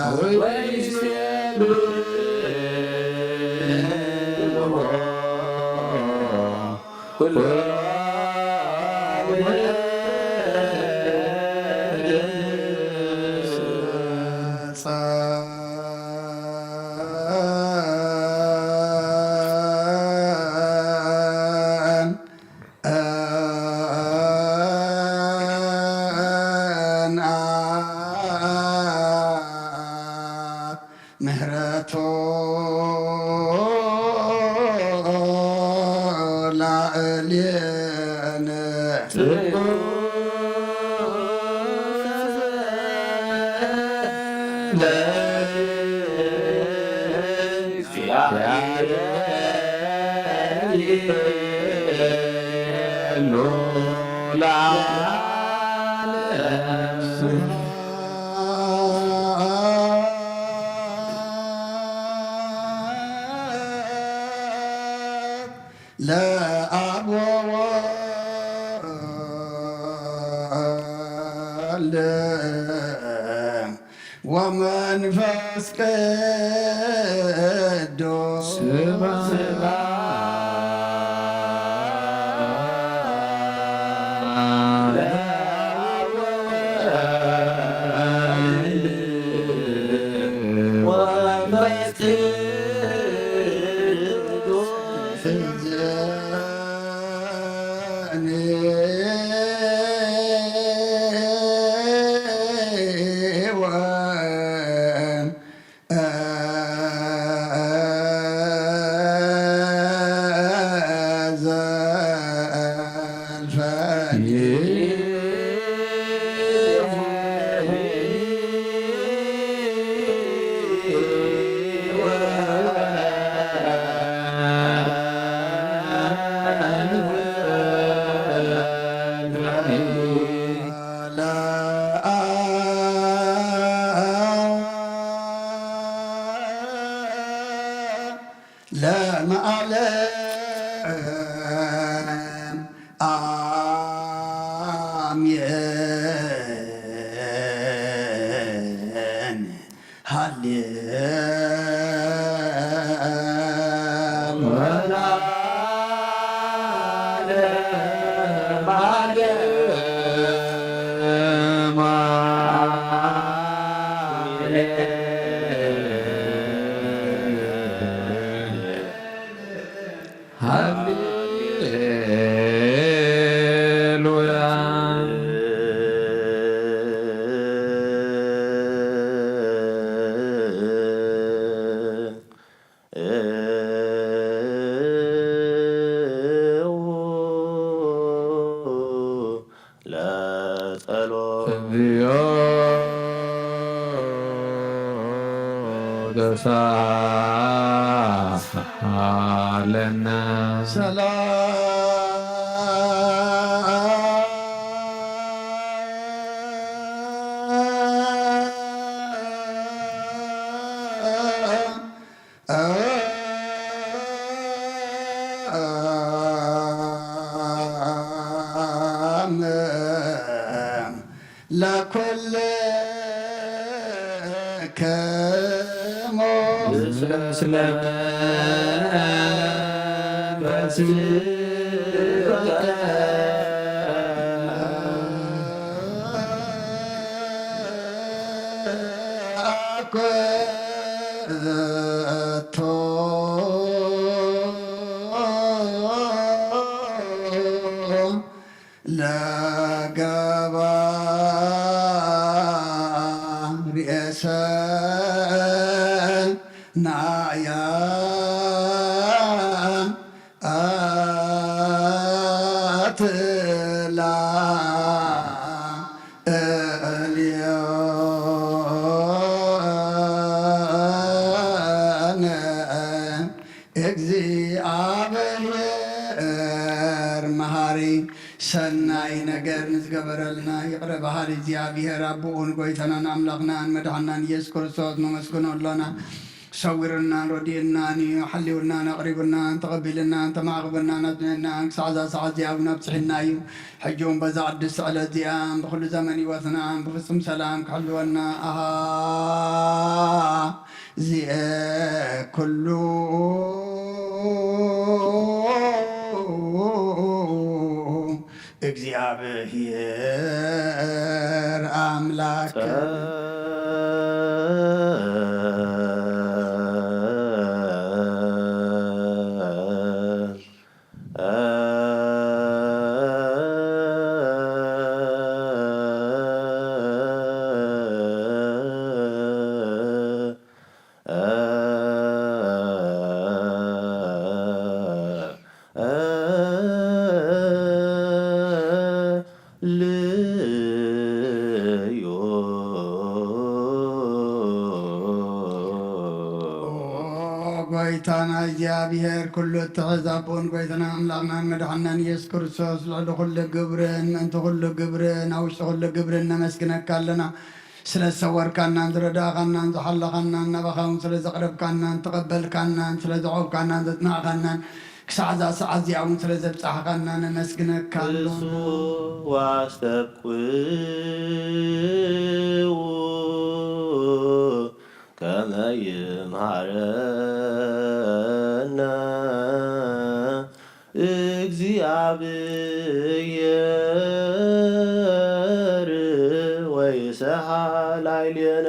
ምህረቱ ላዕሌነ ለአብ ወወልድ ወመንፈስ ቅዱስ። ለመዓለም አሜን። ሃሌ ሃሌሉያ። ለጸሎት እግዚኦ ተሳሃለነ። ሰላም ለኩልክሙ ምስለ መንፈስከ አኮቶ ለገባርኤ ሰናያ አትላ እልዮነ እግዚኣብሔር መሃሪ ሰናይ ነገር ንዝገበረልና ይቕረ በሃሊ እግዚኣብሔር ኣቦኡን ጎይታናን ኣምላኽናን መድሓናን ኢየሱስ ክርስቶስ ነመስግኖ ኣሎና። ሰዊሩናን ረዲኡናን እዩ። ሓልዩናን ኣቕሪቡናን ተቐቢሉናን ተማዕቑቡናን ኣጽኒዕናን ክሳዕ እዛ ሰዓት እዚኣ እውን ኣብጽሒና እዩ። ሕጂ እውን በዛ ቅድስቲ ዕለት እዚኣ ብኹሉ ዘመን ህይወትና ብፍጹም ሰላም ክሕልወና ኣሃ እዚኤ ኩሉ እግዚኣብሔር ኣምላክ። ልዮ። ኦ ጎይታና እግዚኣብሔር ኩሉ እትሕዝ ኣቦን ጎይታና ኣምላኽናን መድሓናን ኢየሱስ ክርስቶስ ልዕሊ ኩሉ ግብርን ምእንቲ ኩሉ ግብርን ኣብ ውሽጢ ኩሉ ግብርን ነመስግነካ ኣለና። ስለ ዝሰወርካናን ዝረዳእኻናን ዝሓለኻናን ናባኻ እውን ስለ ዘቕረብካናን ተቐበልካናን ስለ ዘዕቆብካናን ዘጽናዕካናን ክሳዕ እዛ ሰዓት እዚኣ እውን ስለ ዘብጻሕኻና ነመስግነካ ኣሎ። እሱ ዋስተብቅዎ ከመ ይምሃረነ እግዚኣብሔር ወይሰሓል ላዕሌነ።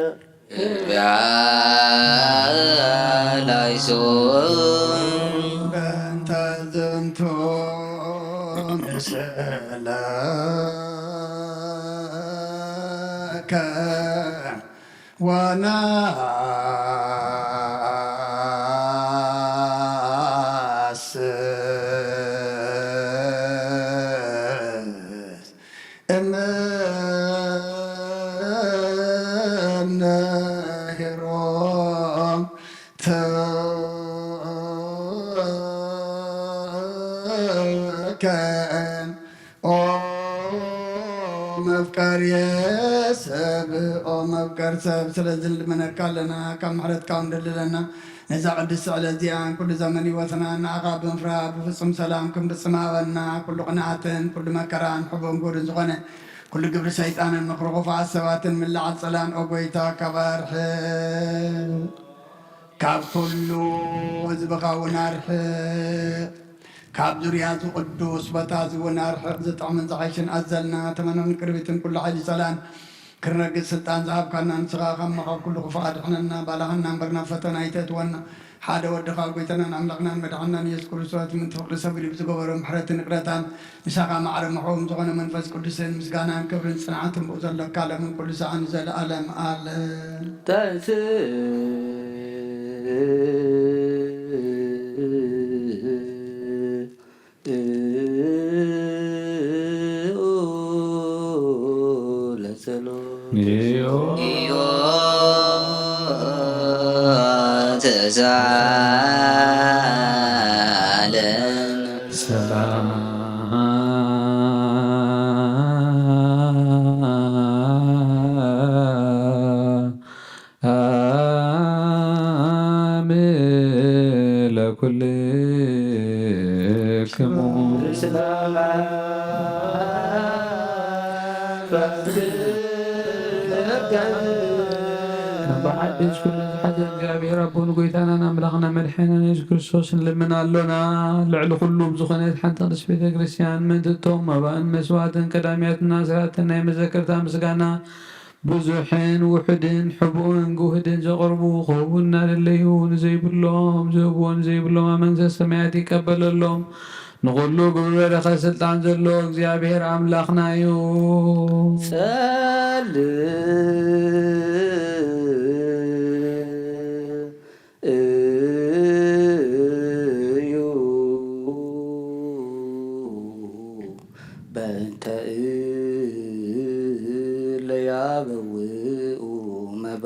ላይሶ በእንተ ዝንቱ ንስእለከ ወነአስስ እምነ ሄሮም ተከን ኦ መፍቀሪ ሰብ ኦ መፍቀር ሰብ ስለዚ ንልመነካ ኣለና ካብ ምሕረትካ እንደልለና ነዛ ቅድስቲ ዕለት እዚኣን ኩሉ ዘመን ህይወትና ንዓኻ ብምፍራህ ብፍጹም ሰላም ክንፍጽም ሃበና። ኩሉ ቅንኣትን ኩሉ መከራን ሕቡን ጉድን ዝኾነ ኩሉ ግብሪ ሰይጣንን ምኽሪ ክፉኣት ሰባትን ምልዓል ጸላን ኦ ጎይታ ካብ ኣርሕቕ። ካብ ኩሉ ህዝብኻ እውን ኣርሕቕ። ካብ ዙርያ እዚ ቅዱስ ቦታ እዚ እውን ኣርሕቕ። ዝጥዕምን ዝሓይሽን ኣዘልና ተመኖን ቅርቢትን ኩሉ ሓይሊ ጸላን ክነግስ ስልጣን ዝሃብካና ንስኻ ካብ መኸር ኩሉ ክፉእ ኣድሕነና፣ ባልሃና እምበር ናብ ፈተና ኣይተእትወና። ሓደ ወድኻ ጎይታናን ኣምላኽናን መድሓናን ኢየሱስ ክርስቶስ ምእንቲ ፍቕሪ ሰቢሉ ብዝገበሮ ምሕረትን ይቕረታን ምሳኻ ማዕረ ምሕዎም ዝኾነ መንፈስ ቅዱስን ምስጋናን ክብርን ጽንዓትን ብኡ ዘለካ ዓለምን ኩሉ ሰዓን ንዘለኣለም ኣለም። ተንስ ብሓድሽ ኩሉ ዝሓዘ እግዚኣብሔር ኣቦን ጎይታናን ኣምላኽና መድሓኒናን የሱስ ክርስቶስ ንልምን ኣሎና። ልዕሊ ኩሉ ብዝኾነት ሓንቲ ቅድስት ቤተ ክርስቲያን ምእንቲ እቶም መባእን መስዋእትን ቀዳሚያትን ኣስራትን ናይ መዘከርታ ምስጋና ብዙሕን ውሑድን ሕቡእን ግውህድን ዘቕርቡ ክህቡ እናደለዩ ንዘይብሎም ዝህብዎ ንዘይብሎም ኣብ መንግስተ ሰማያት ይቀበለሎም። ንኹሉ ግብሪ በረኸት ስልጣን ዘሎ እግዚኣብሔር ኣምላኽና እዩ። ጸልእ እዩ በእንተ እለ ያበውኡ መባ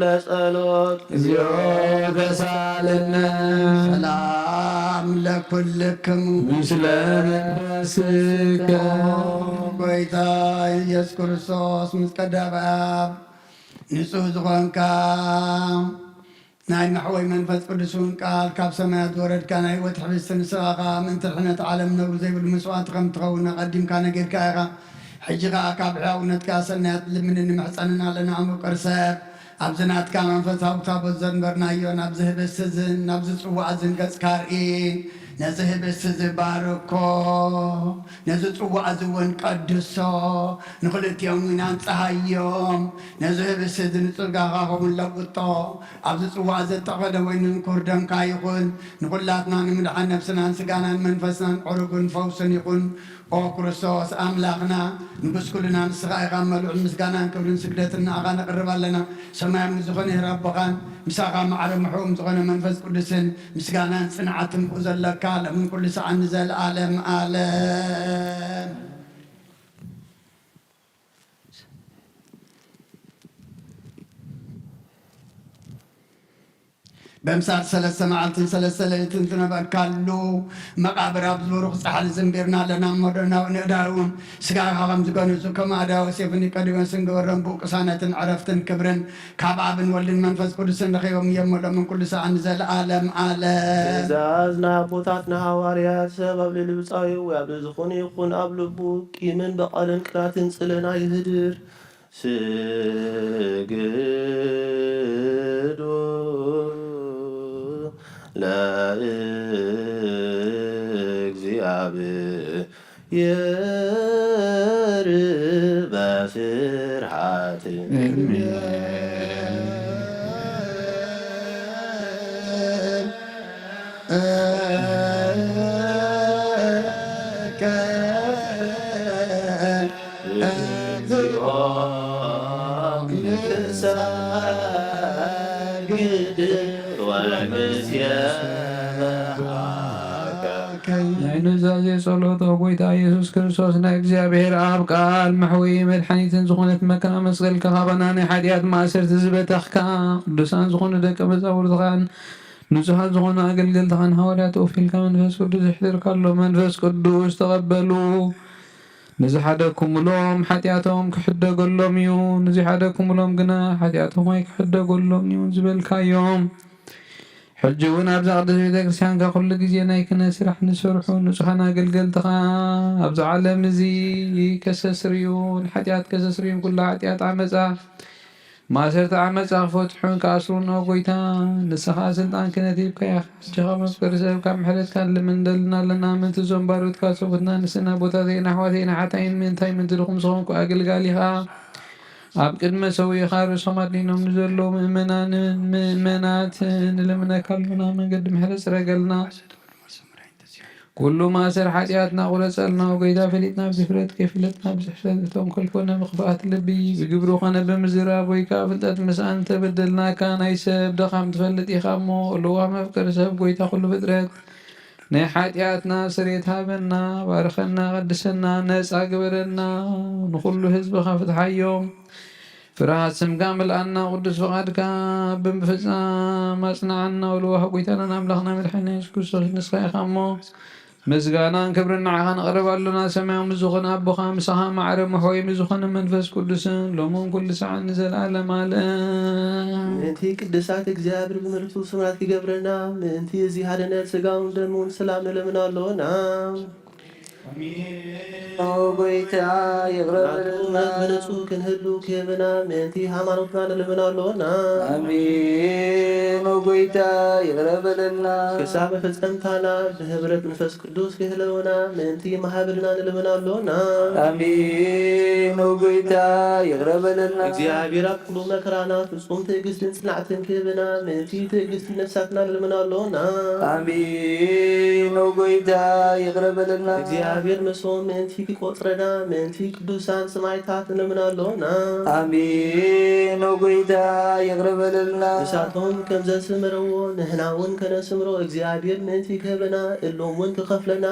ለጸሎት። እግዚኦ ተሳለነ። ሰላም ለኩልክሙ። ምስለ መንፈስከ። ጎይታ ኢየሱስ ክርስቶስ ምስ ቀዳማይ ኣብ ንጹህ ዝኾንካ ናይ መሕወይ መንፈስ ቅዱስ እውን ቃል ካብ ሰማያት ዝወረድካ ናይ ህይወት ሕብስቲ ንስኻ ኸኣ ምእንቲ ድሕነት ዓለም ነውሪ ዘይብሉ መስዋእቲ ከም ትኸውን ኣቐዲምካ ነጊርካ ኢኻ። ሕጂ ኸኣ ካብ ሕያውነትካ ሰናያት ልምንን ንምሕጸንን ኣለና። እሞ ቅርሰ ኣብዚ ናትካ መንፈሳዊ ታቦት ዘንበርናዮ ናብዚ ህብስቲ እዝን ናብዚ ጽዋዕ እዝን ገጽካ ርኢ። ነዚ ህብስቲ እዚ ባርኮ፣ ነዚ ጽዋዕ እዚ እውን ቀድሶ፣ ንኽልቲኦም እውን ኣንጽሃዮም። ነዚ ህብስቲ እዚ ንጽጋኻ ኸውን ለውጦ። ኣብዚ ጽዋዕ ዘተቐደ ወይኒ ንኩር ደምካ ይኹን። ንኹላትና ንምድሓን ነብስናን ስጋናን መንፈስናን ዕሩግን ፈውስን ይኹን። ኦ ክርስቶስ ኣምላኽና፣ ንጉስ ኩልና ንስኻ ኢኻ። መሉእ ምስጋናን ክብርን ስግደትን ንኣኻ ነቕርብ ኣለና። ሰማያዊ ዝኾነ ሄር ኣቦኻን ምሳኻ ማዕረ ምሕዎም ዝኾነ መንፈስ ቅዱስን ምስጋናን ጽንዓትን ብኡ ዘለካ ለምን ኩሉ ሰዓት ንዘለኣለም ኣለም። በምሳር ሰለስተ መዓልትን ሰለስተ ሌሊትን ዝነበርካሉ መቓብር ኣብዚ ብሩኽ ጻሕሊ ዝንቢርና ኣለና። እሞ ደናው ንእዳዎም ስጋኻ ከም ዝገነዙ፣ ከም ኣእዳው ዮሴፍ ኒቆዲሞስን ግበሮም። ብኡ ቅሳነትን ዕረፍትን ክብርን ካብ ኣብን ወልድን መንፈስ ቅዱስን ረኺቦም እዮም። እሞ ሎምን ኩሉ ሰዓት ንዘለኣለም ኣለም። ትእዛዝ ንኣቦታትና ሃዋርያት፣ ሰብ ኣብ ልዕሊ ብጻዩ ወይ ኣብ ልዕሊ ዝኾነ ይኹን ኣብ ልቡ ቂምን በቐልን ቅናትን ጽልእን ኣይህድር። ስግዱ ለእግዚኣብሔር በፍርሃት። ናይ ኑዛዜ ጸሎት። ኦ ጎይታ ኢየሱስ ክርስቶስ፣ ናይ እግዚኣብሔር ኣብ ቃል መሕወዪ መድሓኒትን ዝኾነት መከራ መስቀልካ ካባና ናይ ሓጢኣት ማእሰርቲ ዝበተኽካ፣ ቅዱሳን ዝኾኑ ደቀ መዛሙርትኻን ንጹሃን ዝኾኑ ኣገልገልትኻን ሃዋርያት ወፊልካ መንፈስ ቅዱስ የሕድርካሎም። መንፈስ ቅዱስ ተቐበሉ። ንዝሓደግኩምሎም ሓጢኣቶም ክሕደገሎም እዩ፣ ንዝሓደግኩምሎም ግና ሓጢኣቶም ኣይክሕደገሎም እዩ ዝበልካዮም። ሕጂ እውን ኣብዛ ቅድስት ቤተ ክርስቲያንካ ኩሉ ግዜ ናይ ክህነት ስራሕ ንሰርሑ ንጹሃን ኣገልገልትኻ ኣብዚ ዓለም እዚ ከሰስርዩ፣ ንሓጢኣት ከሰስርዩ፣ ኩሉ ሓጢኣት ዓመጻ ማእሰርቲ ዓመጻ ክፈትሑን ክኣስሩን፣ ኦ ጎይታ፣ ንስኻ ስልጣን ክህነት ሂብካ ኢኻ። ሕጂ ኸኣ መፍቀሪ ሰብ ካብ ምሕረትካ ንልምን ንደልን ኣለና። ምእንቲ እዞም ባሮትካ ሰብኡትና ንስና ኣቦታተይን ኣሕዋተይን ሓጣይን ምእንታይ ምእንቲ ድኹም ዝኾንኩ ኣገልጋሊኻ ኣብ ቅድመ ሰውኢኻ ርእሶም ኣድኒኖም ንዘለዉ ምእመናንን ምእመናትን ንልምነካ ኣሎና። መንገዲ ምሕረት ጽረገልና። ኩሉ ማእሰር ሓጢኣትና ቁረጸልና፣ ኦ ጎይታ፣ ፈሊጥና ብድፍረት፣ ከይፈለጥና ብስሕተት፣ ብተንኮል ኮነ ብኽፍኣት ልቢ፣ ብግብሪ ኮነ ብምዝራብ፣ ወይ ከኣ ፍልጠት ምስኣን እንተበደልናካ፣ ናይ ሰብ ድኻም ትፈልጥ ኢኻ እሞ፣ ልዋም መፍቀሪ ሰብ፣ ጎይታ ኩሉ ፍጥረት፣ ናይ ሓጢኣትና ስርየት ሃበና፣ ባርኸና፣ ቀድሰና፣ ነጻ ግበረና፣ ንኹሉ ህዝብኻ ፍትሓዮም። ፍርሃት ስምካ ምልኣና፣ ቅዱስ ፍቓድካ ብምፍጻም ኣጽንዓና። ወልዋህ ጎይታናን ኣምላኽና መድሓኒና የሱስ ክርስቶስ ንስኻ ኢኻ እሞ፣ ምስጋናን ክብርን ንዓኻ ነቕርብ ኣሎና። ሰማያዊ ምስ ዝኾነ ኣቦኻ፣ ምሳኻ ማዕረ መሕወዪ ምስ ዝኾነ መንፈስ ቅዱስን፣ ሎምን ኩሉ ሰዓት ንዘለኣለም ኣለም። ምእንቲ ቅዱሳት እግዚኣብሔር ብምሕረቱ ስሙራት ክገብረና፣ ምእንቲ እዚ ሃደነ ስጋውን ደሙን ሰላም ንለምን ኣሎና። ኦ ጎይታ ይቕረ በለልና። ናቱ እምነት ብንጹህ ክንህሉ ክህብና ምእንቲ ሃይማኖትና ንልምን ኣሎና። ኣሜን። ኦ ጎይታ ይቕረ በለልና። ክሳብ መፈጸምታና ብህብረት መንፈስ ቅዱስ ክህልወና ምእንቲ መሃብልና ንልምን ኣሎና። ኣሜን። ኦ ጎይታ ይቕረ በለልና። እግዚኣብሔር ኣብ ኩሉ መከራና ፍጹም ትዕግስትን ጽንዓትን ክህብና ምእንቲ ትዕግስቲ ነፍሳትና ንልምን ኣሎና። ኣሜን። ኦ ጎይታ ይቕረ በለልና። እግዚኣብሔር ምስኦም ምእንቲ ክቆጽረና ምእንቲ ቅዱሳን ሰማዕታት ንልምን ኣሎና። ኣሜን። ኦ ጎይታ ይቕረ በለልና። ንሳቶም ከም ዘስምርዎ ንሕና እውን ከነስምሮ እግዚኣብሔር ምእንቲ ክህበና እሎም እውን ክኸፍለና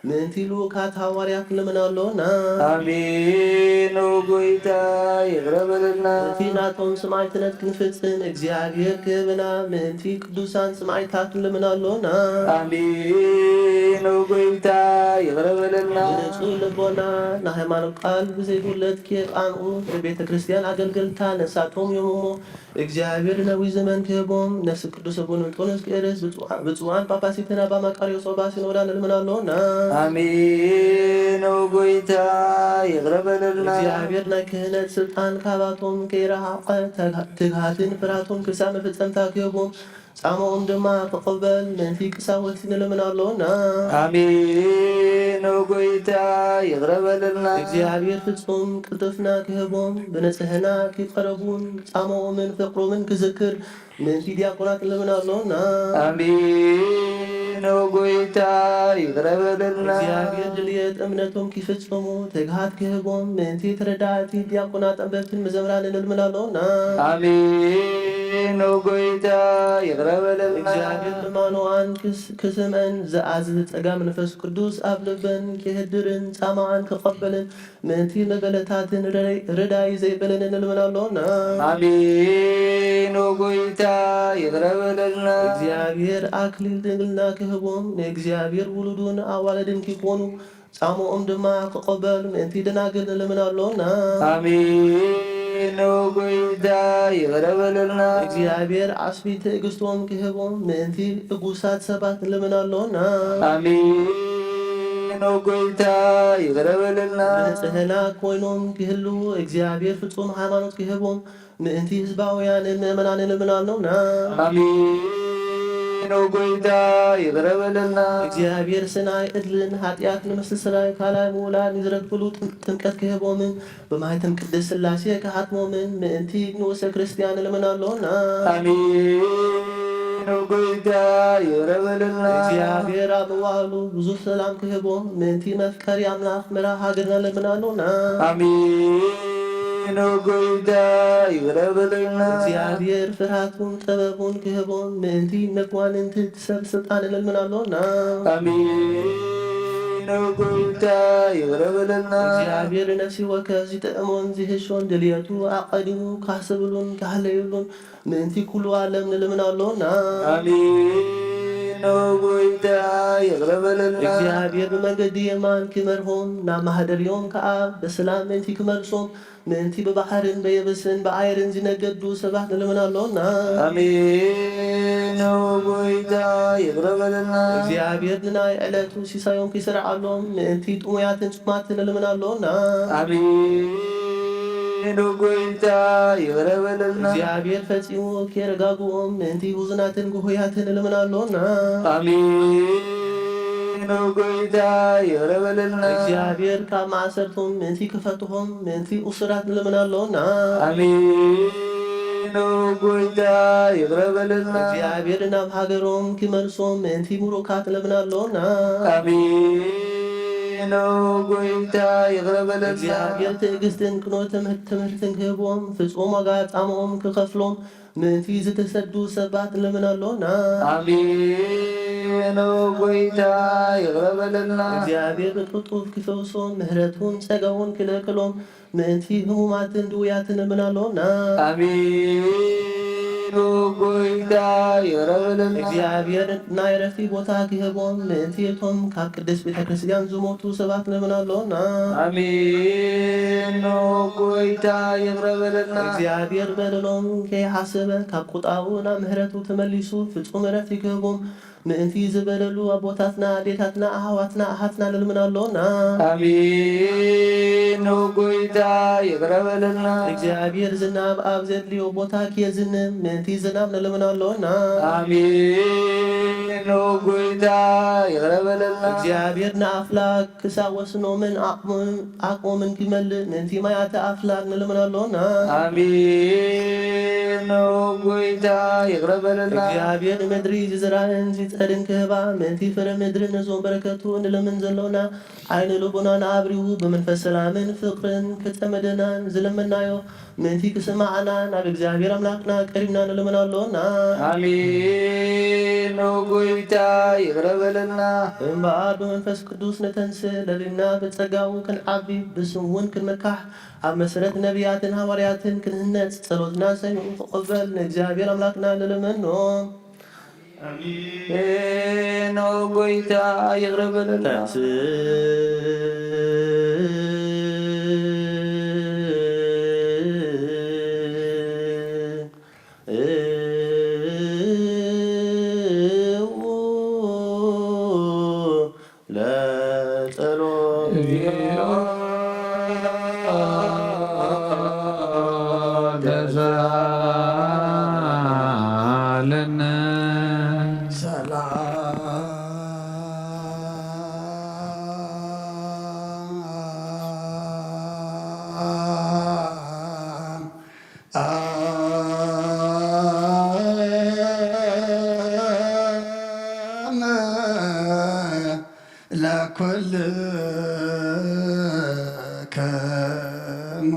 ምእንቲ ልኡካት ሃዋርያት ንልምን ኣሎና። ኣሜን። ኦ ጎይታ ይቕረ በለልና። እቲ ናቶም ሰማዕትነት ክንፍጽም እግዚኣብሔር ክህብና ምእንቲ ቅዱሳን ሰማዕታት ንልምን ኣሎና። ኣሜን። ኦ ጎይታ ይቕረ በለልና። ብንጹህ ልቦና ንሃይማኖት ቃል ብዘይጉለት ኬጣንኡ ንቤተ ክርስቲያን ኣገልገልታ ነሳቶም እዮም እሞ እግዚኣብሔር ነዊህ ዘመን ክህቦም ነፍሲ ቅዱስ ኣቡነ እንጦንዮስ ክእርስ ብፁዓን ጳጳሲትን ኣባ መቃርዮስ ኦባ ሲኖዳ ንልምን ኣሎና። ኣሜን። ኦ ጎይታ ይቕረ በለልና። እግዚኣብሔር ናይ ክህነት ስልጣን ካባቶም ከይረሓቐ ትግሃትን ፍርሃትን ክሳብ መፈጸምታ ክህቦም ጻማኦም ድማ ክቕበል ምእንቲ ቅሳወቲ ንልምን ኣሎና። ኣሜን። ኦ ጎይታ ይቕረ በለልና። እግዚኣብሔር ፍጹም ቅልጥፍና ክህቦም ብንጽህና ክቐረቡን ጻማኦምን ፍቕሮምን ክዝክር ምእንቲ ዲያቆናት ንልምን ኣሎና። ኣሜን። ኦ ጎይታ ይቕረ በለልና። እግዚኣብሔር ድልየት እምነቶም ክፍጽሙ ትግሃት ክህቦም ምእንቲ ተረዳእቲ ዲያቆናት ኣንበብትን መዘምራንን ንልምን ኣሎና። ኣሜን። ኦ ጎይታ ይቕረ በለልና። እግዚኣብሔር ድማ ንዋን ክስመን ዝኣዝዝ ጸጋ መንፈስ ቅዱስ ኣብ ልበን ክህድርን ጻማኣን ክቐበልን ምእንቲ መበለታትን ረዳይ ዘይበለንን ንልምን ኣሎና። ኣሜን። ኦ ጎይታ ይቕረ በለልና። እግዚኣብሔር ኣክሊል ድንግልና ክህቦም ንእግዚኣብሔር ውሉዱን ኣዋልድን ክኾኑ ጻምኦም ድማ ክቐበል ምእንቲ ደናግል ንልምን ኣሎና። ኣሜን። ኦ ጎይታ ይቕረ በለልና። እግዚኣብሔር ዓስቢ ትዕግስቶም ክህቦም ምእንቲ እጉሳት ሰባት ንልምን ኣሎና። ኣሜን። ኦ ጎይታ ይቕረ በለልና። ንጽህና ኮይኖም ክህልዉ እግዚኣብሔር ፍጹም ሃይማኖት ክህቦም ምእንቲ ህዝባውያንን ምእመናንን ንልምን ኣሎና። ኣሜን። ኦ ጎይታ ይቕረ በለልና። እግዚኣብሔር ስናይ ዕድልን ሓጢኣት ንምስትስራይ ካልኣይ ምውላድ ንዝረክብሉ ጥምቀት ክህቦምን ብማይተም ቅድስት ስላሴ ክሓትሞምን ምእንቲ ንኡሰ ክርስትያን ንልምን ኣሎና። ኣሜን። ኦ ጎይታ ይቕረ በለልና። እግዚኣብሔር ኣብ መዋእሉ ብዙሕ ሰላም ክህቦም ምእንቲ መፍቀሪ ኣምላኽ መራ ሃገርና ንልምን ኣሎና። ኣሜን። ኦ ጎይታ ይቕረ በለልና። እግዚኣብሔር ፍርሃቱን ጥበቡን ክህቦም ምእንቲ መኳንንቲ ሰብ ስልጣን ንልምን ኣሎና። ኣሜን። ኦ ጎይታ ይቕረ በለልና። እግዚኣብሔር ነፍሲ ወከፍ ዝጥዕሞን ዝህሾን ድልየቱ ኣቐዲሙ ካሕስብሉን ካሕለዩሉን ምእንቲ ኩሉ ዓለም ንልምን ኣሎና። ኣሜን። ኦ ጎይታ ይቕረ በለልና። እግዚኣብሔር ብመንገዲ የማን ክመርሆም ናብ ማህደሪኦም ከኣ ብሰላም ምእንቲ ክመልሶም ምእንቲ ብባሕርን በየብስን ብኣየርን ዝነገዱ ሰባት ንልምን ኣሎና። ኣሜን። ኦ ጎይታ ይቕረ በለልና። እግዚኣብሔር ንናይ ዕለቱ ሲሳዮም ክሰርዓሎም ምእንቲ ጥሙያትን ጽሙኣትን ንልምን ኣሎና። ኣሜን። ኦ ጎይታ ይቕረ በለልና። እግዚኣብሔር ፈጺሙ ከየረጋግኦም ምእንቲ ህዙናትን ግሁያትን ንልምን ኣሎና። ኣሜን። ኦ ጎይታ ይቕረ በለልና። እግዚኣብሔር ካብ ማእሰርቶም ምእንቲ ክፈትሖም ምእንቲ እሱራት ንልምን ኣሎና። ኣሜን። ኦ ጎይታ ይቕረ በለልና። እግዚኣብሔር ናብ ሃገሮም ክመልሶም ምእንቲ ምሩኻት ንልምን ኣሎና። ኣሜን። ኦ ጎይታ ይቕረ በለልና። እግዚኣብሔር ትዕግስትን ቅኑዕ ትምህርትን ክህቦም ፍጹም ዋጋ ጻምኦም ክኸፍሎም ምእንቲ ዝተሰዱ ሰባት ንልምን ኣሎና። ኣሜን። ኦ ጎይታ ይቕረ በለልና። እግዚኣብሔር ብቅልጡፍ ክፈውሶም ምሕረቱን ጸጋውን ክልእክሎም ምእንቲ ህሙማትን ድውያትን ንልምን ኣሎና። ኣሜን። ኦ ጎይታ ይቕረ በለልና። እግዚኣብሔር ናይ ዕረፍቲ ቦታ ክህቦም ምእንቲ እቶም ካብ ቅድስት ቤተ ክርስቲያን ዝሞቱ ሰባት ንልምን ኣሎና። ኣሜን። ኦ ጎይታ ይቕረ በለልና። እግዚኣብሔር በደሎም ከይሓሰበ ካብ ቁጣኡ ናብ ምሕረቱ ተመሊሱ ፍጹም ዕረፍቲ ክህቦም ምእንቲ ዝበደሉ ኣቦታትና ኣዴታትና ኣሕዋትና ኣሓትና ንልምን ኣሎና። ኣሜን። ኦ ጎይታ ይቕረ በለልና። እግዚኣብሔር ዝናብ ኣብ ዘድልዮ ቦታ ክየዝንብ ምእንቲ ዝናብ ንልምን ኣሎና። ኣሜን። ኦ ጎይታ ይቕረ በለልና። እግዚኣብሔር ንኣፍላግ ክሳብ ወስኖምን ዓቕሞምን ክመልእ ምእንቲ ማያተ ኣፍላግ ንልምን ኣሎና። ኣሜን። ኦ ጎይታ ይቕረ በለልና። እግዚኣብሔር ንምድሪ ዝዝራእን ጸድን ክህባ ምእንቲ ፍረ ምድሪ ነዞም በረከቱ ንለምን ዘሎና ዓይነ ልቦናና ኣብሪሁ ብመንፈስ ሰላምን ፍቅርን ክጸመደናን ዝለመናዮ ምእንቲ ክስማዓና ናብ እግዚኣብሔር ኣምላክና ቀሪብና ንለምን ኣሎና። ኣሜን። ኦ ጎይታ ይቕረ በለልና። እምበኣር ብመንፈስ ቅዱስ ነተንስእ ለቢምና ብጸጋ እውን ክንዓቢ ብስም እውን ክንመካሕ ኣብ መሰረት ነቢያትን ሃዋርያትን ክንህነጽ ጸሎትና ሰሚዑ ክቕበል ንእግዚኣብሔር ኣምላክና ንለመኖ። ኣሜን። ኦ ጎይታ ይቕረ በለልና። ለጸሎት እግዚኦ ተሳለነ። ሰላም ለኩልክሙ።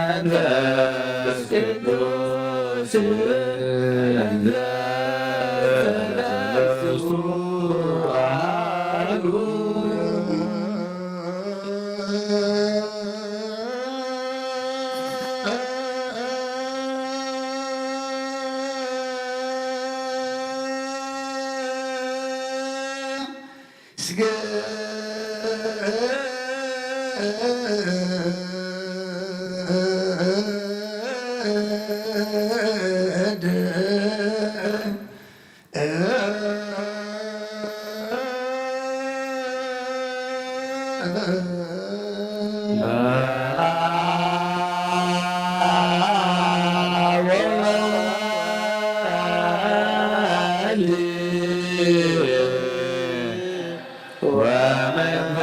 ወመንፈስ ቅዱስ እንዘ ሰለስቱ አሐዱ። ስገድ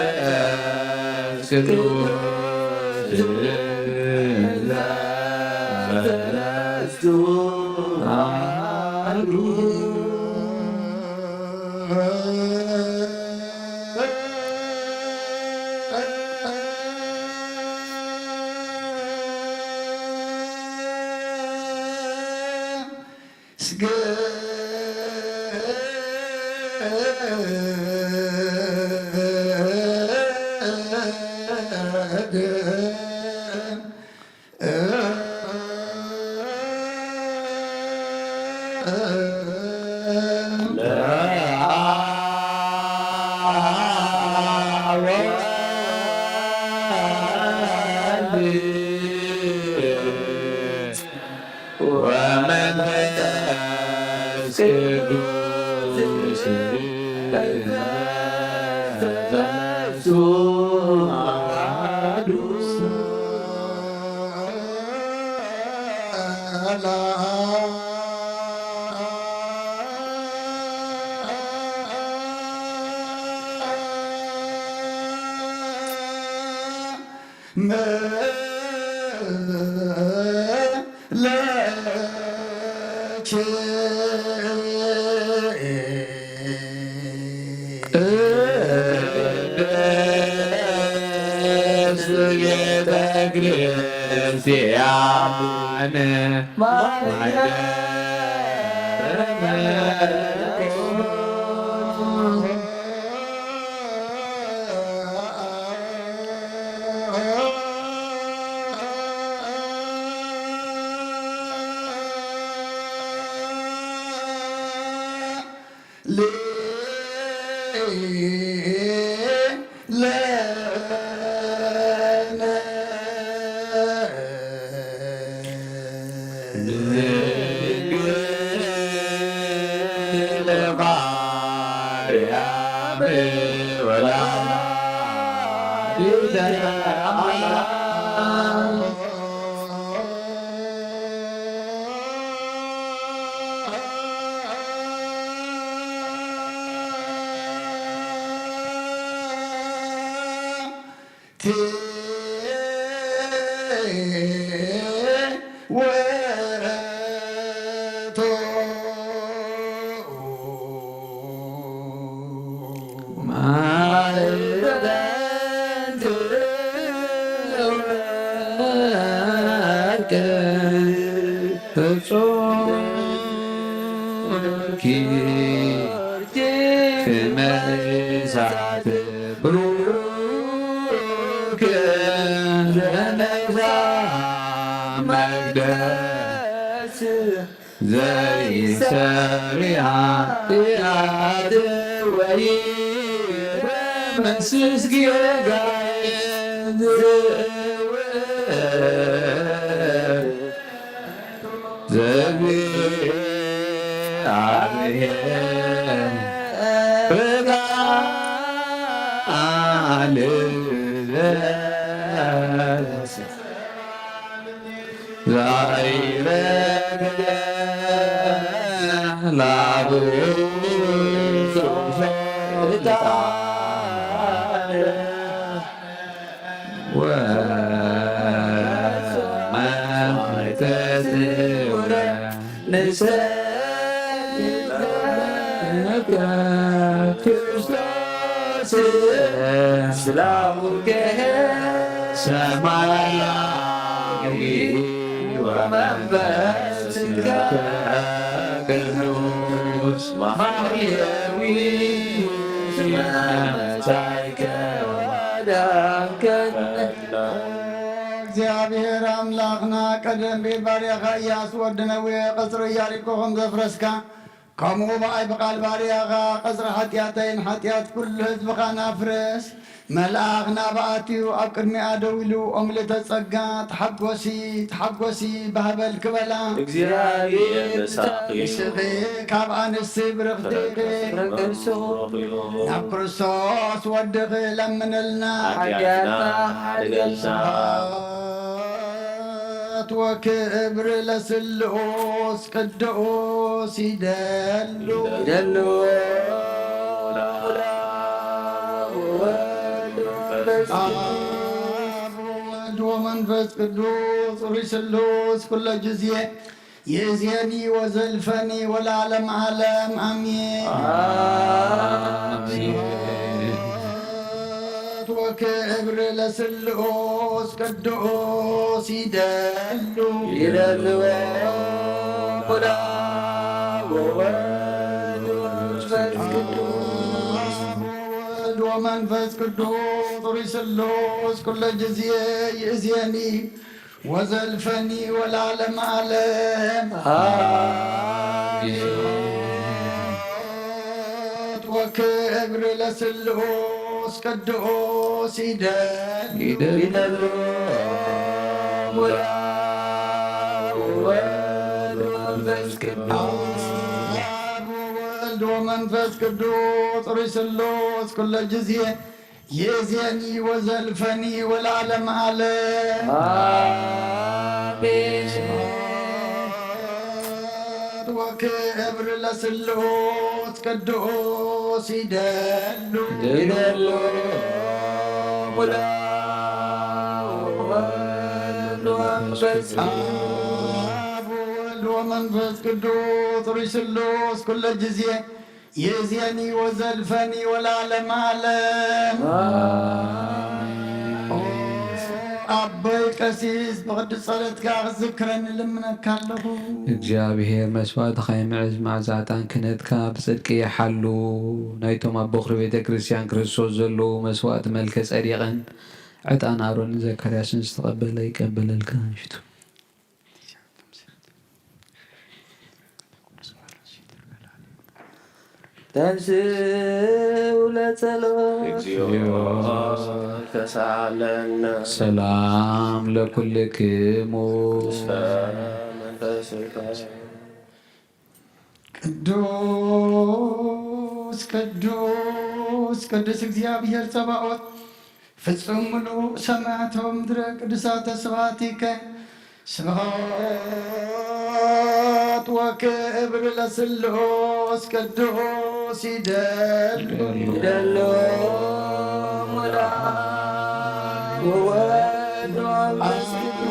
ወመንፈስ ቅዱስ ሰለስቱ አሐዱ። ወመንፈስ ቅዱስ ሰለስቱ አሐዱ። ለነ ድንግል ማርያም ወላዲተ ኣምላክ። እግዚኣብሔር ኣምላኽና ቀደም ብባርያኻ ኢያሱ ወዲ ነዌ ቀጽሪ ኢያሪኮ ከም ዘፍረስካ፣ ከምኡ ብኣይ ብቓል ባርያኻ ቀጽሪ ሓጢኣተይን ሓጢኣት ኩሉ ህዝብኻን ኣፍርስ። መልኣኽ ናብኣ ኣትዩ ኣብ ቅድሚኣ ደው ኢሉ፣ ኦምልተ ጸጋ፣ ተሓጎሲ፣ ተሓጎሲ፣ ባህበል ክበላ። እግዚኣብሔር ምሳኺ። ንስኺ ካብ ኣንስቲ ብርኽቲ ኢኺ። ፍረ ከርስኺ። ናብ ክርስቶስ ወድኺ ለምንልና። ሓጢኣትና ሓድገልና። ስብሐት ወክብር ለስሉስ ቅዱስ ይደሉ። ይደሉ። አብ ወወልድ ወመንፈስ ቅዱስ ጽሩይ ስሉስ ኩለ ጊዜ ይእዜኒ ወዘልፈኒ ወለዓለመ ዓለም አሜን። አሜን። ስብሐት ወክብር ለስሉስ ቅዱስ ይደሉ። ይደሉ። ወወልድ ወመንፈስ ቅዱስ። ወወልድ ወመንፈስ ቅዱስ ጽሩይ ስሉስ ኩለ ጊዜ ይእዜኒ ወዘልፈኒ ወለዓለመ ዓለም አሜን። ስብሐት ወክብር ለስሉስ ቅዱስ ይደሉ። ይደሉ። ወወልድ ወመንፈስ ቅዱስ። አብ ወወልድ ወመንፈስ ቅዱስ ጽሩይ ስሉስ ኩለ ጊዜ ይእዜኒ ወዘልፈኒ ወለዓለመ ዓለም አሜን። ስብሐት ወክብር ለስሉስ ቅዱስ ይደሉ። ይደሉ። ወወልድ ወመንፈስ ቅዱስ። አብ ወወልድ ወመንፈስ ቅዱስ ጽሩይ ስሉስ ኩለ ጊዜ ይእዜኒ ወዘልፈኒ ወለዓለመ ዓለም። አሜን። ኣቦይ ቀሲስ ብቕዱስ ጸሎትካ ክዝክረኒ ልምነካ ኣለኹ። እግዚኣብሔር መስዋእትኻ ይምዕዝ፣ መዓዛ ዕጣን ክህነትካ ብጽድቂ ይሓሉ። ናይቶም ኣብ በኹሪ ቤተ ክርስቲያን ክርስቶስ ዘለዉ መስዋእቲ መልከ ጸዲቕን ዕጣን ኣሮንን ዘካርያስን ዝተቐበለ ይቀበለልካ። ሽቱ ተንሥኡ ለጸሎት። እግዚኦ ተሳለነ። ሰላም ለኩልክሙ። መንፈስከ። ቅዱስ ቅዱስ ቅዱስ እግዚኣብሔር ጸባኦት፣ ፍጹም ምሉእ ሰማያት ወምድረ ቅዱሳተ ስብሐቲከ። ስብሐት ወክብር ለስሉስ ቅዱስ ይደሉ። ይደሉ ሙላ ወወልድ ወመንፈስ ቅዱስ።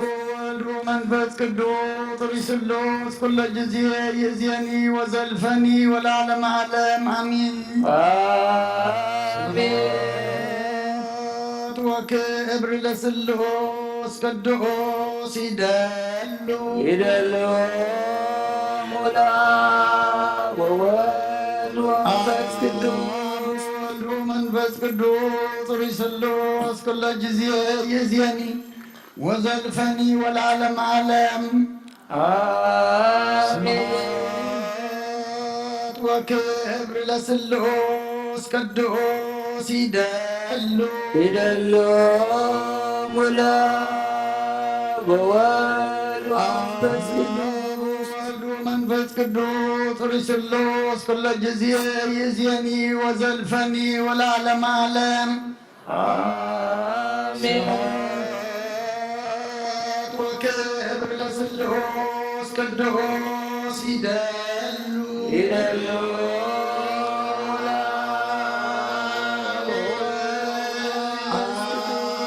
ወወልድ ወመንፈስ ቅዱስ ርእይ ስሉስ ኩለ ጊዜ ይእዜኒ ወዘልፈኒ ወለዓለመ ዓለም አሜን። አሜን። ወክብር ለስሉስ ቅዱስ ይደሉ። ይደሉ ሙላ ወወልድ ወመንፈስ ቅዱስ። ወወልድ ወመንፈስ ቅዱስ ርእይ ስሉስ ኩለ ጊዜ ይእዜኒ ወዘልፈኒ ወለዓለመ ዓለም። አሜን። ስብሐት ወክብር ለስሉስ ቅዱስ ይደሉ። ይደሉ ሙላ ወወልድ ወመንፈስ ቅዱስ። ወወልድ ወመንፈስ ቅዱስ ርእይ ስሉስ ኩለ ጊዜ ይእዜኒ ወዘልፈኒ ወለዓለመ ዓለም። አሜን። ስብሐት ወክብር ለስሉስ ቅዱስ ይደሉ። ይደሉ።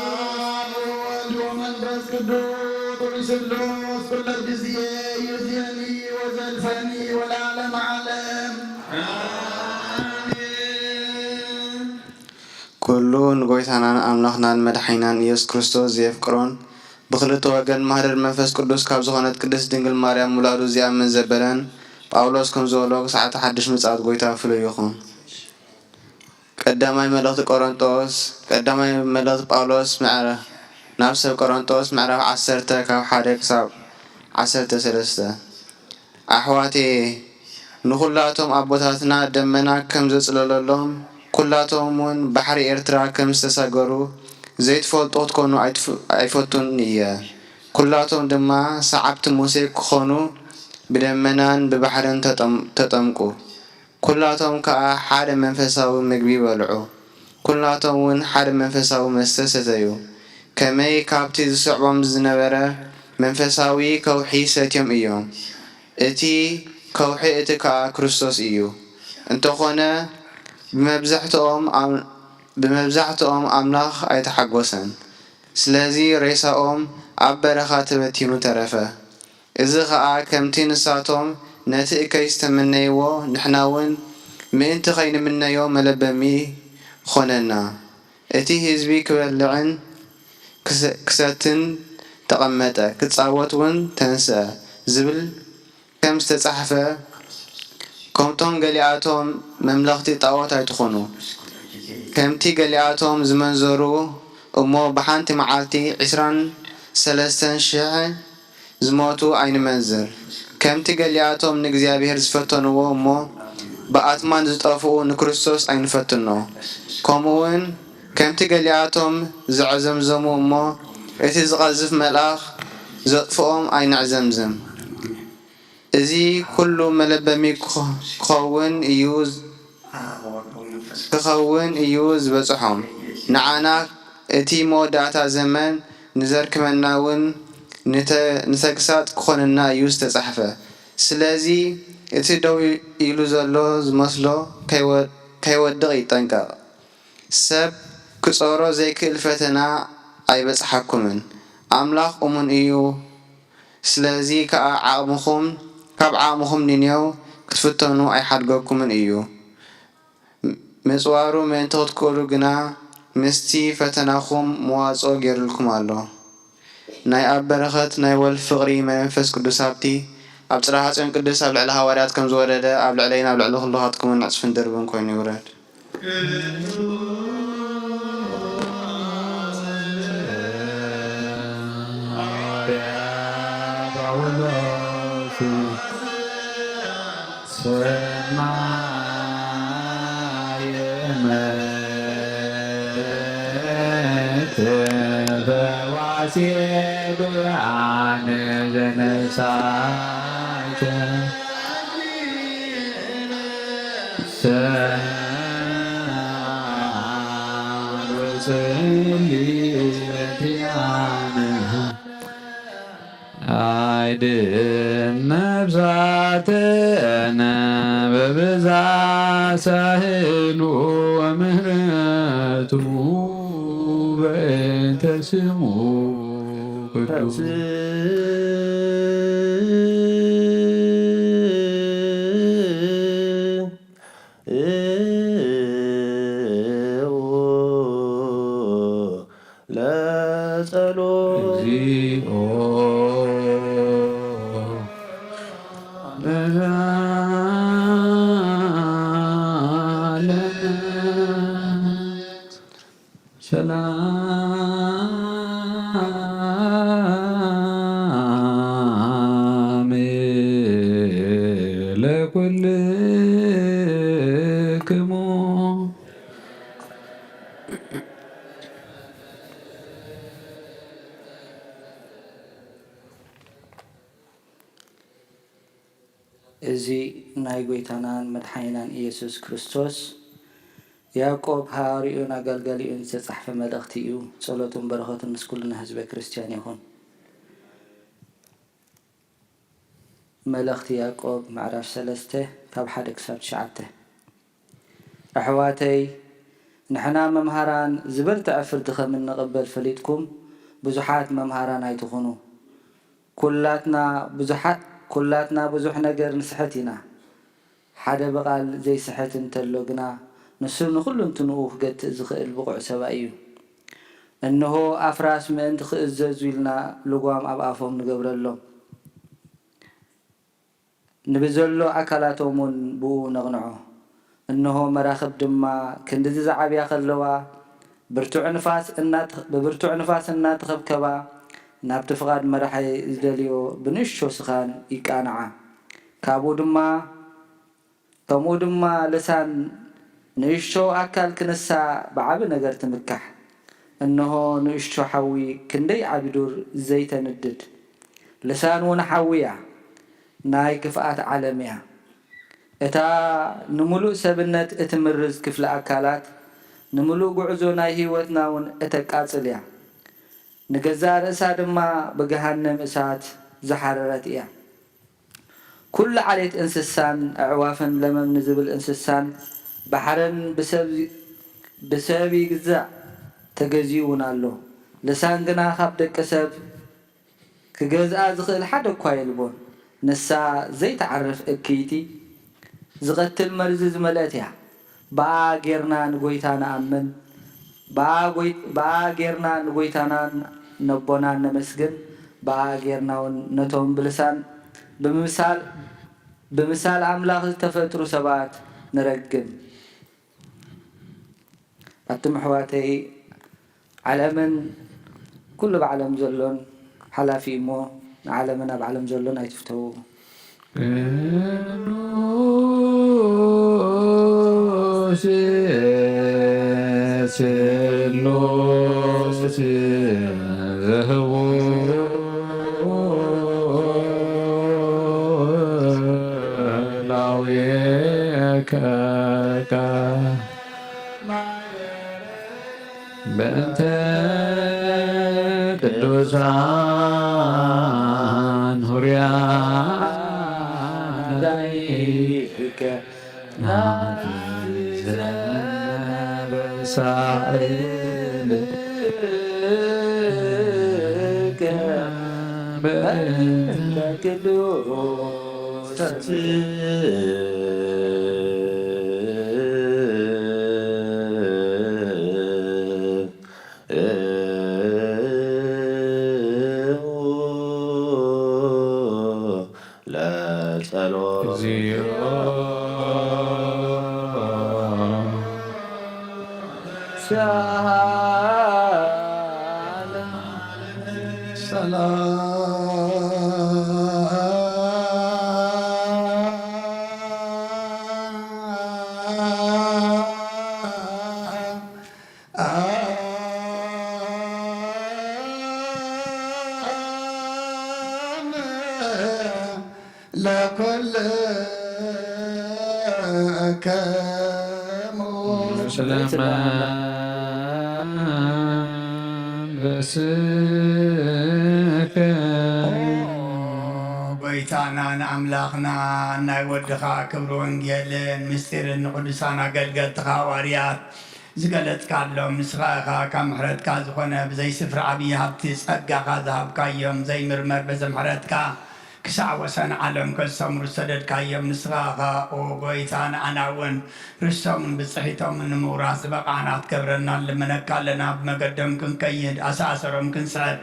ወወልድ ወመንፈስ ቅዱስ ርእይ ስሉስ ኩለ ጊዜ ይእዜኒ ወዘልፈኒ ወለዓለመ ዓለም። አሜን። ኩሉ ንጎይታናን ኣምላኽናን መድሓኒናን ኢየሱስ ክርስቶስ ዘየፍቅሮን ብኽልተ ወገን ማህደር መንፈስ ቅዱስ ካብ ዝኾነት ቅድስት ድንግል ማርያም ምውላዱ ዘይኣምን ዘበለን ጳውሎስ ከም ዝበሎ ሰዓት ሓድሽ ምጽኣት ጎይታ ፍሉይ ይኹን። ቀዳማይ መልእኽቲ ቆሮንጦስ፣ ቀዳማይ መልእኽቲ ጳውሎስ ምዕራ-፣ ናብ ሰብ ቆሮንጦስ ምዕራፍ ዓሰርተ ካብ ሓደ ክሳብ ዓሰርተ ሰለስተ። ኣሕዋቴ፣ ንኹላቶም ኣቦታትና ደመና ከም ዘጽለለሎም፣ ኩላቶም እውን ባሕሪ ኤርትራ ከም ዝተሳገሩ ዘይትፈልጡ ክትኮኑ ኣይትፍ-፣ ኣይፈቱን እየ። ኩላቶም ድማ ሰዓብቲ ሙሴ ክኾኑ ብደመናን ብባሕርን ተጠም-፣ ተጠምቁ። ኩላቶም ከኣ ሓደ መንፈሳዊ ምግቢ በልዑ። ኩላቶም እውን ሓደ መንፈሳዊ መስተ ሰተዩ። ከመይ ካብቲ ዝስዕቦም ዝነበረ መንፈሳዊ ከውሒ ሰትዮም እዮም። እቲ ከውሒ እቲ ከኣ ክርስቶስ እዩ። እንተኾነ ብመብዛሕትኦም ኣም-፣ ብመብዛሕትኦም ኣምላኽ ኣይተሓጎሰን። ስለዚ ሬሳኦም ኣብ በረኻ ተበቲኑ ተረፈ። እዚ ኸኣ ከምቲ ንሳቶም ነቲ እከይ ዝተመነይዎ ንሕና እውን ምእንቲ ኸይንምነዮ መለበሚ ኾነና። እቲ ህዝቢ ክበልዕን ክሰ-፣ ክሰትን ተቐመጠ፣ ክጻወት እውን ተንስአ ዝብል ከም ዝተጻሕፈ፣ ከምቶም ገሊኣቶም መምለኽቲ ጣዖት ኣይትኹኑ። ከምቲ ገሊኣቶም ዝመንዘሩ እሞ ብሓንቲ መዓልቲ ዒስራን ሰለስተን ሽሕ ዝሞቱ ኣይንመንዝር። ከምቲ ገሊኣቶም ንእግዚኣብሔር ዝፈተንዎ እሞ ብኣትማን ዝጠፍኡ ንክርስቶስ ኣይንፈትኖ። ከምኡውን ከምቲ ገሊኣቶም ዘዕዘምዘሙ እሞ እቲ ዝቐዝፍ መልኣኽ ዘጥፍኦም ኣይነዕዘምዝም። እዚ ኩሉ መለበሚ ክኸ-፣ ክኸውን እዩ፣ ክኸውን እዩ ዝበጽሖም። ንዓና እቲ መወዳእታ ዘመን ንዘርክበና እውን ንተ-፣ ንተግሳጽ ክኾነና እዩ ዝተጻሕፈ። ስለዚ እቲ ደው ኢሉ ዘሎ ዝመስሎ ከይወ-፣ ከይወድቕ ይጠንቀቕ። ሰብ ክጾሮ ዘይክእል ፈተና ኣይበጽሓኩምን። ኣምላኽ እሙን እዩ። ስለዚ ከኣ ዓቕምኹም፣ ካብ ዓቕምኹም ንኔው ክትፍተኑ ኣይሓድገኩምን እዩ። ምጽዋሩ ምእንቲ ክትክእሉ ግና ምስቲ ፈተናኹም መዋጽኦ ገይሩልኩም ኣሎ። ናይ ኣብ በረኸት ናይ ወልፊ ፍቕሪ መንፈስ ቅዱስ ሃብቲ ኣብ ጽርሐ ጽዮን ቅድስት ኣብ ልዕሊ ሃዋርያት ከም ዝወረደ ኣብ ልዕለይን ኣብ ልዕሊ ኩልኻትኩምን ዕጽፍን ድርብን ኮይኑ ይውረድ። ፈዋሴ ብርሃን ዘነሳይከ ሰ ወጽልያነ አይድን ነፍሳትነ በብዛ ሳህሉ ወምህረቱ በእንተ ስሙ ቅዱስ። ለጸሎት። እግዚኦ ለዓለም። ሰላም ለኩልክሙ። እዚ ናይ ጐይታናን መድሓኒናን ኢየሱስ ክርስቶስ ያዕቆብ ሃዋርዩን ኣገልጋሊኡን ዝተጻሕፈ መልእኽቲ እዩ። ጸሎቱን በረኸቱን ምስ ኩልና ህዝበ ክርስትያን ይኹን። መልእኽቲ ያዕቆብ ምዕራፍ ሰለስተ ካብ ሓደ ክሳብ ትሽዓተ። ኣሕዋተይ፣ ንሕና መምሃራን ዝበርትዐ ፍርዲ ከም እንቕበል ፈሊጥኩም፣ ብዙሓት መምሃራን ኣይትኹኑ። ኩላትና ብዙሓት፣ ኩላትና ብዙሕ ነገር ንስሕት ኢና። ሓደ ብቓል ዘይስሕት እንተሎ ግና፣ ንሱ ንኹሉ እንትንኡ ክገትእ ዝኽእል ብቑዕ ሰብኣይ እዩ። እንሆ፣ ኣፍራስ ምእንቲ ክእዘዙ ኢልና ልጓም ኣብ ኣፎም ንገብረሎም። ንብዘሎ ኣካላቶም እውን ብኡ ነቕንዖ። እንሆ፣ መራኽብ ድማ ክንድዚ ዝዓብያ ከለዋ፣ ብርቱዕ ንፋስ እናተ-፣ ብብርቱዕ ንፋስ እናተኸብከባ፣ ናብቲ ፍቓድ መራሒ ዝደልዮ ብንእሽቶ ስኻን ይቃንዓ። ካብኡ ድማ፣ ከምኡ ድማ ልሳን ንእሽቶ ኣካል ክንሳ ብዓቢ ነገር ትምካሕ። እንሆ፣ ንእሽቶ ሓዊ ክንደይ ዓቢ ዱር ዘይተንድድ። ልሳን እውን ሓዊ እያ፣ ናይ ክፍኣት ዓለም እያ። እታ ንምሉእ ሰብነት እትምርዝ ክፍሊ ኣካላት፣ ንምሉእ ጉዕዞ ናይ ህይወትና እውን እተቃጽል እያ። ንገዛእ ርእሳ ድማ ብገሃነም እሳት ዝሓረረት እያ። ኩሉ ዓሌት እንስሳን ኣዕዋፍን ለመም ንዝብል እንስሳን ባሕርን ብሰብ፣ ብሰብ ይግዛእ፣ ተገዚኡ እውን ኣሎ። ልሳን ግና ካብ ደቂ ሰብ ክገዝኣ ዝኽእል ሓደ እኳ የልቦን። ንሳ ዘይትዓርፍ እክይቲ፣ ዝቐትል መርዚ ዝመልአት እያ። ብኣ ጌርና ንጐይታ ንኣምን፣ ብኣ ጐይ-፣ ብኣ ጌርና ንጐይታናን ነቦናን ነመስግን፣ ብኣ ጌርና እውን ነቶም ብልሳን ብምምሳል፣ ብምሳል ኣምላኽ ዝተፈጥሩ ሰባት ንረግም። ኣቱም ኣሕዋተይ፣ ዓለምን ኩሉ ብዓለም ዘሎን ሓላፊ እሞ፣ ንዓለምን ኣብ ዓለም ዘሎን ኣይትፍተዉ። ቅዱስ ስሉስ ዘህቡ ላውየከ በእንተ ቅዱሳን ሁርያናይከ ናዘነ በሳእልከ በእንተ ቅዱሳን ለጸሎት። እግዚኦ። ሰላም። ሰላም በስከ። ኦ፣ ጎይታና ንኣምላኽና፣ ናይ ወድኻ ክብሪ ወንጌልን ምስጢርን ንቅዱሳን ኣገልገልትኻ ሃዋርያት ዝገለጽካሎም፣ ንስኻ ኢኻ ካብ ምሕረትካ ዝኾነ ብዘይ ስፍራ ዓብዪ ሃብቲ ጸጋኻ ዝሃብካዮም፣ ዘይምርመር በዚ ምሕረትካ ክሳዕ ወሰን ዓለም ከዝሰምሩ ዝሰደድካዮም። ንስኻ ኢኻ ኦ ጎይታ፣ ንኣና እውን ርስቶምን ብጽሒቶምን ንምውራስ ዝበቓዕና ክትገብረና ንልምነካ ኣለና። ብመገዶም ክንከይድ፣ ኣሰኣሰሮም ክንስዕብ፣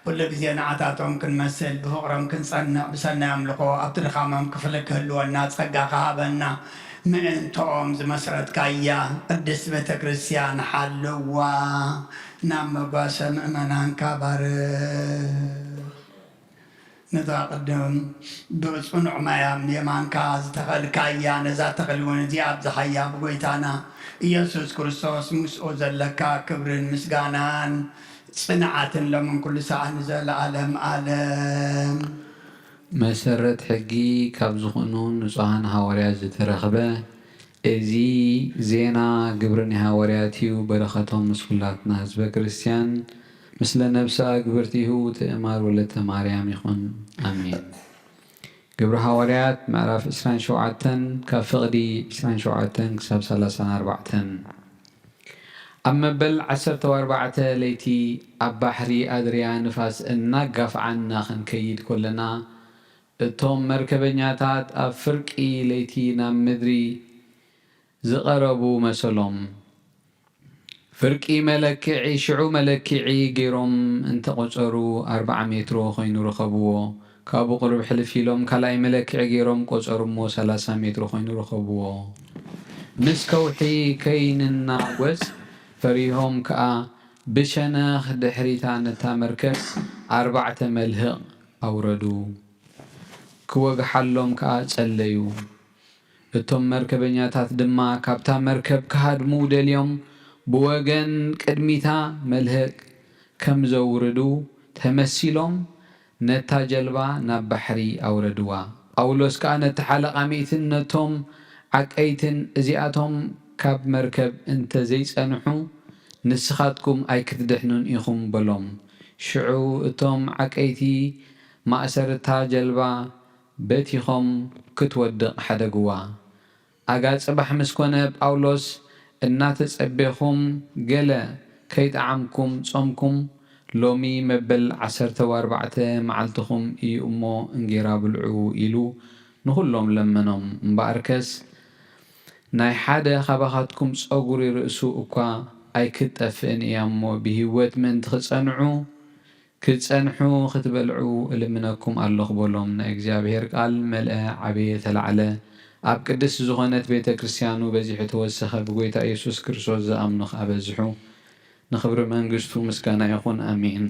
ኩሉ ግዜ ንዓታቶም ክንመስል፣ ብፍቕሮም ክንጸንዕ፣ ብሰናይ ኣምልኾ ኣብቲ ድኻሞም ክፍሊ ክህልወና ጸጋኻ ሃበና። ምእንትኦም ዝመስረትካያ ቅድስት ቤተ ክርስቲያን ሓልዋ፣ ናብ መጓሰ ምእመናንካ ባርኽ። ነዛ ቅድም ብጽኑዕ ማያም የማንካ ዝተኸልካያ፣ ነዛ ተኽሊ እውን እዚኣ ኣብዝሓያ። ብጎይታና ኢየሱስ ክርስቶስ ምስኡ ዘለካ ክብርን ምስጋናን ጽንዓትን ሎምን ኩሉ ሰዓት ንዘለዓለም ዓለም። መሰረት ሕጊ ካብ ዝኾኑ ንጹሃን ሃዋርያት ዝተረኽበ፣ እዚ ዜና ግብሪ ናይ ሃዋርያት እዩ። በረኸቶም ምስ ኩላትና ህዝበ ክርስቲያን፣ ምስለ ነብሳ ግብርቲሁ ትእማር ወለተ ማርያም ይኹን። ኣሜን። ግብሪ ሃዋርያት ምዕራፍ ዕስራን ሸውዓተን፣ ካብ ፍቕዲ ዕስራን ሸውዓተን ክሳብ ሰላሳን ኣርባዕተን። ኣብ መበል ዓሰርተ ኣርባዕተ ለይቲ ኣብ ባሕሪ ኣድርያ ንፋስ እናጋፍዓና ክንከይድ ከለና፣ እቶም መርከበኛታት ኣብ ፍርቂ ለይቲ ናብ ምድሪ ዝቐረቡ መሰሎም። ፍርቂ መለክዒ፣ ሽዑ መለክዒ ገይሮም እንተቖጸሩ፣ ኣርብዓ ሜትሮ ኮይኑ ረኸብዎ። ካብኡ ቁሩብ ሕልፍ ኢሎም ካልኣይ መለክዒ ገይሮም ቆጸሩ እሞ፣ ሰላሳ ሜትሮ ኮይኑ ረኸብዎ። ምስ ከውሒ ከይንናጎጽ ፈሪሆም ከኣ፣ ብሸነኽ ድሕሪታ ነታ መርከብ ኣርባዕተ መልህቕ ኣውረዱ። ክወግሓሎም ከኣ ጸለዩ። እቶም መርከበኛታት ድማ ካብታ መርከብ ክሃድሙ ደልዮም፣ ብወገን ቅድሚታ መልህቕ ከም ዘውርዱ ተመሲሎም፣ ነታ ጀልባ ናብ ባሕሪ ኣውረድዋ። ጳውሎስ ከኣ ነቲ ሓለቓ ሚእትን ነቶም ዓቀይትን፣ "እዚኣቶም ካብ መርከብ እንተ ዘይጸንሑ፣ ንስኻትኩም ኣይክትድሕኑን ኢኹም" በሎም። ሽዑ እቶም ዓቀይቲ ማእሰር እታ ጀልባ በቲኾም ክትወድቕ ሓደግዋ። ኣጋ ጽባሕ ምስ ኮነ፣ ጳውሎስ፣ "እናተጸቤኹም ገለ ከይጠዓምኩም ጾምኩም፣ ሎሚ መበል ዓሰርተ ኣርባዕተ መዓልትኹም እዩ እሞ፣ እንጌራ ብልዑ" ኢሉ ንኹሎም ለመኖም። እምበኣርከስ፣ "ናይ ሓደ ካባኻትኩም ጸጉሪ ርእሱ እኳ ኣይክትጠፍእን እያ እሞ፣ ብህይወት ምእንቲ ኽትጸንዑ፣ ክትጸንሑ ክትበልዑ እልምነኩም ኣለኹ" በሎም። ናይ እግዚኣብሔር ቃል መልአ፣ ዓበየ፣ ተላዕለ። ኣብ ቅድስት ዝኾነት ቤተ ክርስቲያኑ በዚሑ ተወሰኸ፣ ብጎይታ ኢየሱስ ክርስቶስ ዝኣምኑ ኸኣ በዝሑ። ንኽብሪ መንግስቱ ምስጋና ይኹን። ኣሜን።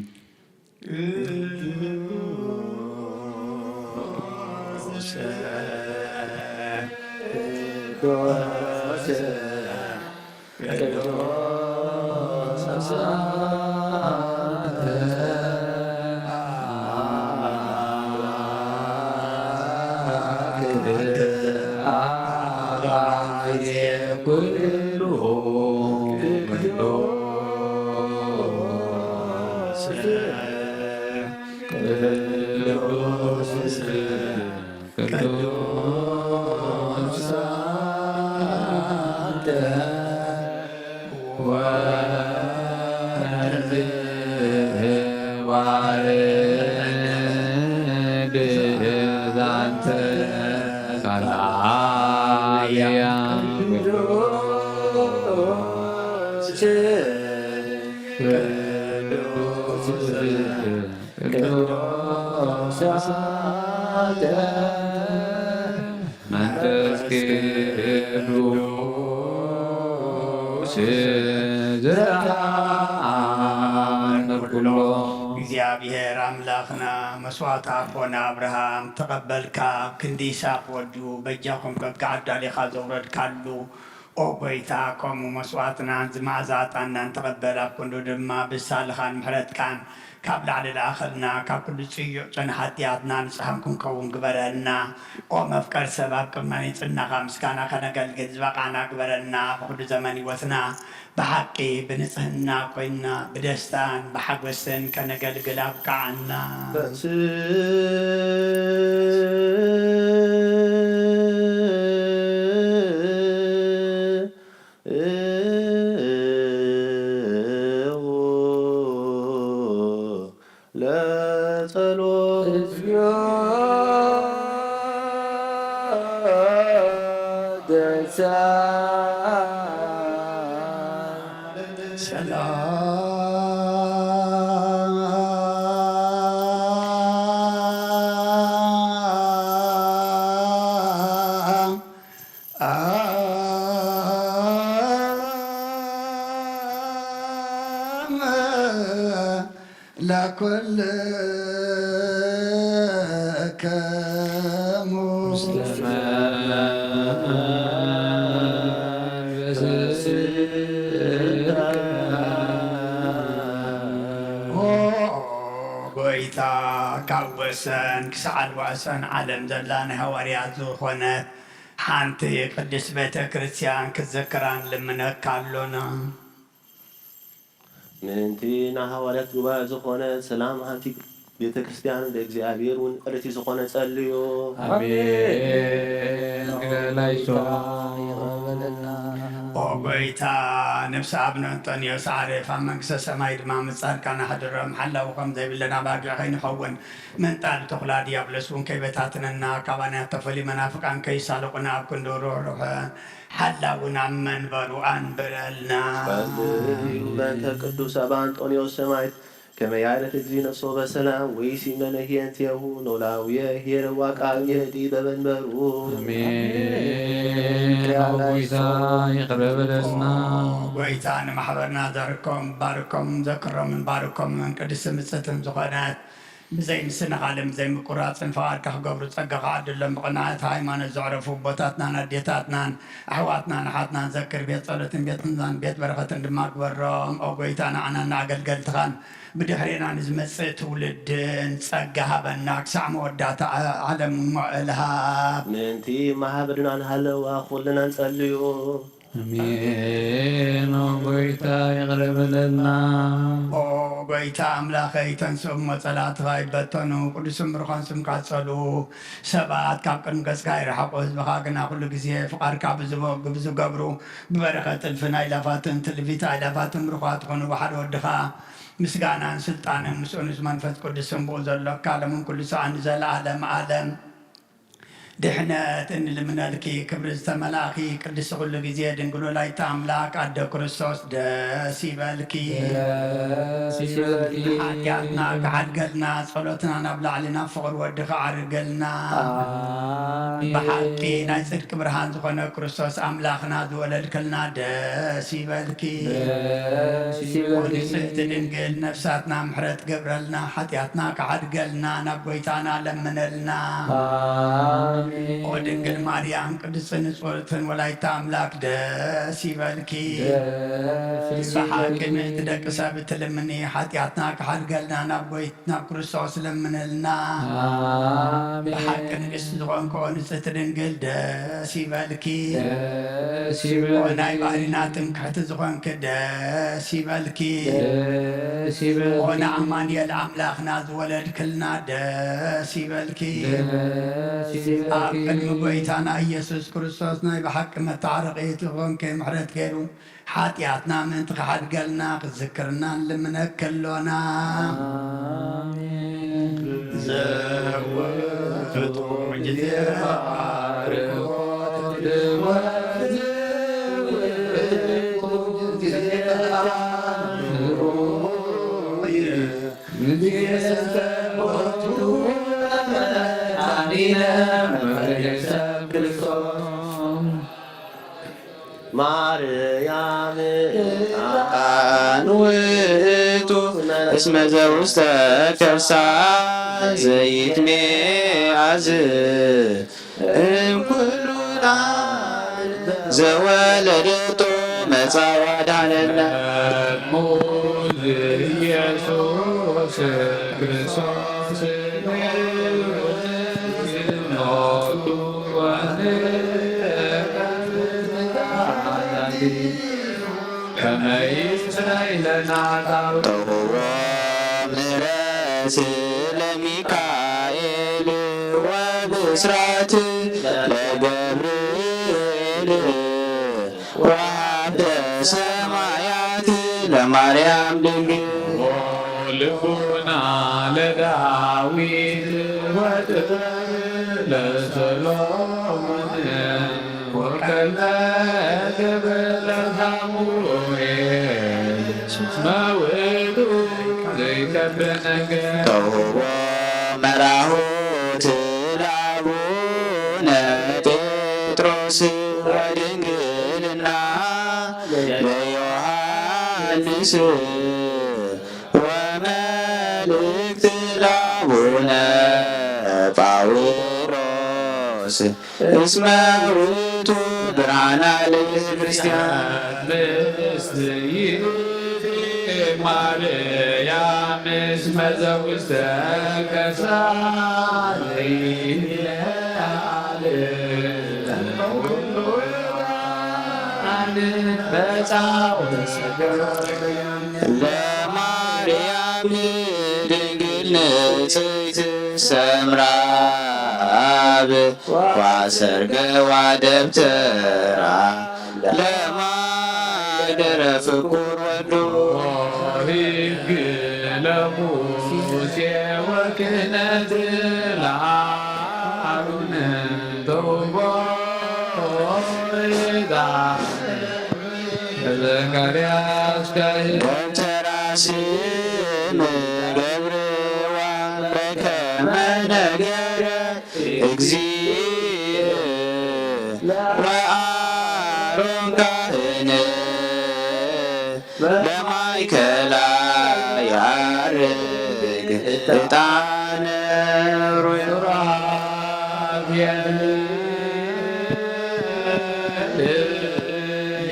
ቅዱስ አንተ ወልድ ዋሕድ ዛንተ ቃል አብ ቅዱስ ቅዱስ ቅዱስ መንፈስ ቅዱስ ዘተአምር ኩሎ። እግዚኣብሔር ኣምላኽና፣ መስዋዕቲ ኣቦና ኣብርሃም ተቐበልካ፣ ኣብ ክንዲ ይስሐቅ ወዱ በጃኹም ከጋዓዳ ዲኻ ዘውረድካሉ? ኦ ጐይታ፣ ከምኡ መስዋዕትናን እዚ መኣዛ ዕጣንናን ተቐበል፣ ኣብ ክንዱ ድማ ብሳልኻን ምሕረትካን ካብ ላዕሊ ለኣኸልና፣ ካብ ኩሉ ጽዩቕ ጨና ሓጢኣትና ንጹሃን ክንከውን ግበረና። ኦ መፍቀር ሰብ፣ ኣብ ቅድሚ መንጽናኻ ምስጋና ከነገልግል ዝበቓዕና ግበረና። ብኹሉ ዘመን ህይወትና ብሓቂ ብንጽህና ኮይንና ብደስታን ብሓጎስን ከነገልግል ኣብቅዓና። በስምዖ ለጸሎት። ሰላም ለኩልክሙ። ኦ ጐይታ፣ ካብ ወሰን ክሳዕ ወሰን ዓለም ዘላ ናይ ሃዋርያት ዝኾነት ሓንቲ ቅድስት ቤተ ክርስቲያን ክትዝክራ ንልምነካ ኣሎና። ምእንቲ ናይ ሃዋርያት ጉባኤ ዝኾነ ሰላም ሃንቲ ቤተ ክርስቲያን፣ ብእግዚኣብሔር እውን ቅድስቲ ዝኾነ ጸልዩ። ኣሜን። ግደላይ ሶ። ኦ ጐይታ፣ ነፍሲ ኣቡነ እንጦንዮስ ዓርፍ ኣብ መንግስተ ሰማይ ድማ ምስ ጻድቃን ኣሕድሮ። ሓላዊ ከም ዘይብለን ኣባጊዕ ከይንኸውን፣ መንጣል ተኹላ ዲያብሎስ እውን ከይበታትነና፣ ካባና ተፈልዩ መናፍቃን ከይሳልቑና፣ ኣብ ክንዲ ርሑርሑን ሓላውን ኣብ መንበሩ ኣንብረልና። ጸልዩ በእንተ ቅዱስ ኣባ እንጦንዮስ ሰማዕት፣ ከመ ያዕርፍ እግዚእነ ሶበ ሰላም ወይሲመነ ሂየንቴሁ ኖላውየ ሄረዋ ቃል የህዲ በመንበሩ። ኣሜን። ኦ ጐይታ፣ ይቕረ በለልና። ኦ ጐይታ፣ ንማሕበርና ዘርኮም ባርኮም፣ ዘክሮምን ባርኮምን ቅድስትን ብጽእትን ዝኾነት ብዘይ ምስንኻልን ብዘይ ምቁራጽን ፍቓድካ ክገብሩ ጸጋኻ ዓድሎም። ብቕንዕቲ ሃይማኖት ዘዕረፉ ኣቦታትናን ኣዴታትናን ኣሕዋትናን ኣሓትናን ዘክር። ቤት ጸሎትን ቤት ምእዛን ቤት በረኸትን ድማ ግበሮም። ኦ ጐይታ፣ ንዓናን ንኣገልገልትኻን ብድሕሬና ንዝመጽእ ትውልድን ጸጋ ሃበና፣ ክሳዕ መወዳእታ ዓ-፣ ዓለም እሞ እልሃብ። ምእንቲ ማህበርና ንሃለዋ ኩልና ንጸልዩ። ኣሜን። ኦ ጐይታ ይቕረ በለልና። ኦ ጐይታ ኣምላኸይ፣ ተንስእ እሞ ጸላእትኻ ይበተኑ፣ ቅዱስን ብሩኻን ስምካ ጸልኡ። ሰባት ካብ ቅድሚ ገጽካ ይርሓቑ፣ ህዝብኻ ግና ኩሉ ግዜ ፍቓድካ ብዝበ-፣ ብዝገብሩ ብበረኸት እልፍን ኣእላፋትን ትልፊት ኣእላፋትን ብሩኻት ኩኑ። ብሓደ ወድኻ ምስጋናን ስልጣንን ምስኡ ንመንፈስ ቅዱስን ብኡ ዘሎ ካብ ዓለምን ኩሉ ሰዓን ንዘለዓለም ዓለም ድሕነት እንልምነልኪ፣ ክብሪ ዝተመላእኪ ቅድስቲ ኩሉ ግዜ ድንግል ወላዲተ ኣምላክ ኣደ ክርስቶስ ደስ ይበልኪ። ደስ ይበልኪ። ሓጢኣትና ክሓድገልና፣ ጸሎትና ናብ ላዕሊ ናብ ፍቕሪ ወድኺ ዓርገልና። ኣሜን። ብሓቂ ናይ ጽድቂ ብርሃን ዝኾነ ክርስቶስ ኣምላኽና ዝወለድክልና ደስ ይበልኪ። ደስ ይበልኪ። ንጽሕቲ ድንግል ነፍሳትና ምሕረት ገብረልና፣ ሓጢኣትና ክሓድገልና ናብ ጎይታና ለምነልና። ኣሜን። ኦ ድንግል ማርያም ቅድስትን ንጽሕትን ወላዲተ ኣምላክ ደስ ይበልኪ። ደስ ይበልኪ። ብሓቂ ምእንቲ ደቂ ሰብ እትልምኒ፣ ሓጢኣትና ክሓድገልና ናብ ጎይ-፣ ናብ ክርስቶስ ለምነልና። ኣሜን። ብሓቂ ንግስቲ ዝኾንኮ ንጽሕቲ ድንግል ደስ ይበልኪ። ደስ ይበልኪ። ኦ ናይ ባህሪና ትምክሕቲ ዝኾንኪ ደስ ይበልኪ። ደስ ይበልኪ። ኦ ንኣማኑኤል ኣምላኽና ዝወለድክልና ደስ ይበልኪ። ደስ ይበልኪ። ኣብ ቅድሚ ጎይታና ኢየሱስ ክርስቶስ ናይ ብሓቂ መታረቒ ዝኾንኪ ምሕረት ገይሩ ሓጢኣትና ምእንቲ ክሓድገልና ክዝክርና ንልምነኪ ኣሎና። ኣሜን። ዘወትሩ ጊዜ ባርኮት ማርያም ዕጣን ውእቱ እስመ ዘውስተ ከርሳ ዘይትሜአዝ እምኩሉ ዕጣን። ዘወለደቶ መጻ ዋድሃነና። እሙ ኢየሱስ ክርስቶስ ኖቱ ከመይ ስለይለና ዳዊት። ተውቦ ምሕረት ለሚካኤል ወብስራት ለገብርኤል ወሀብተ ሰማያት ለማርያም ድንግል። ልቡና ለዳዊት ወጥበብ ለሰሎሞን ወከለ ክብር ለሳሙኤል እስመ ውእቱ ዘይከብር ነገር። ተውቦ መራሁት ለአቡነ ጴጥሮስ ወድንግልና ለዮሐንስ ወመልእክት ለአቡነ ጳውሎስ እስመ ውእቱ ብርሃና ለቤተ ክርስቲያን። ምስለ ይእቲ ማርያም እስመ ዘውስተ ከርሳ ዘይለዓል ኩሉ ብርሃን መጻ ወሰገደ። ለማርያም ድንግል ንጽሕት ሰምራ አብ ወአሰርገዋ ደብተራ ለማደረ ፍቁር ወልዱ። ሕግ ለሙሴ ወክህነት ለአሮን ተውቦ ዕጣን ለዘካርያስ ካህን። ደብተራ ስም ገብርዋ በከመ ነገረ እግዚእ ወአሮን ካህን በማእከላ ያርግ ዕጣነ ሩይ። ሱራፌል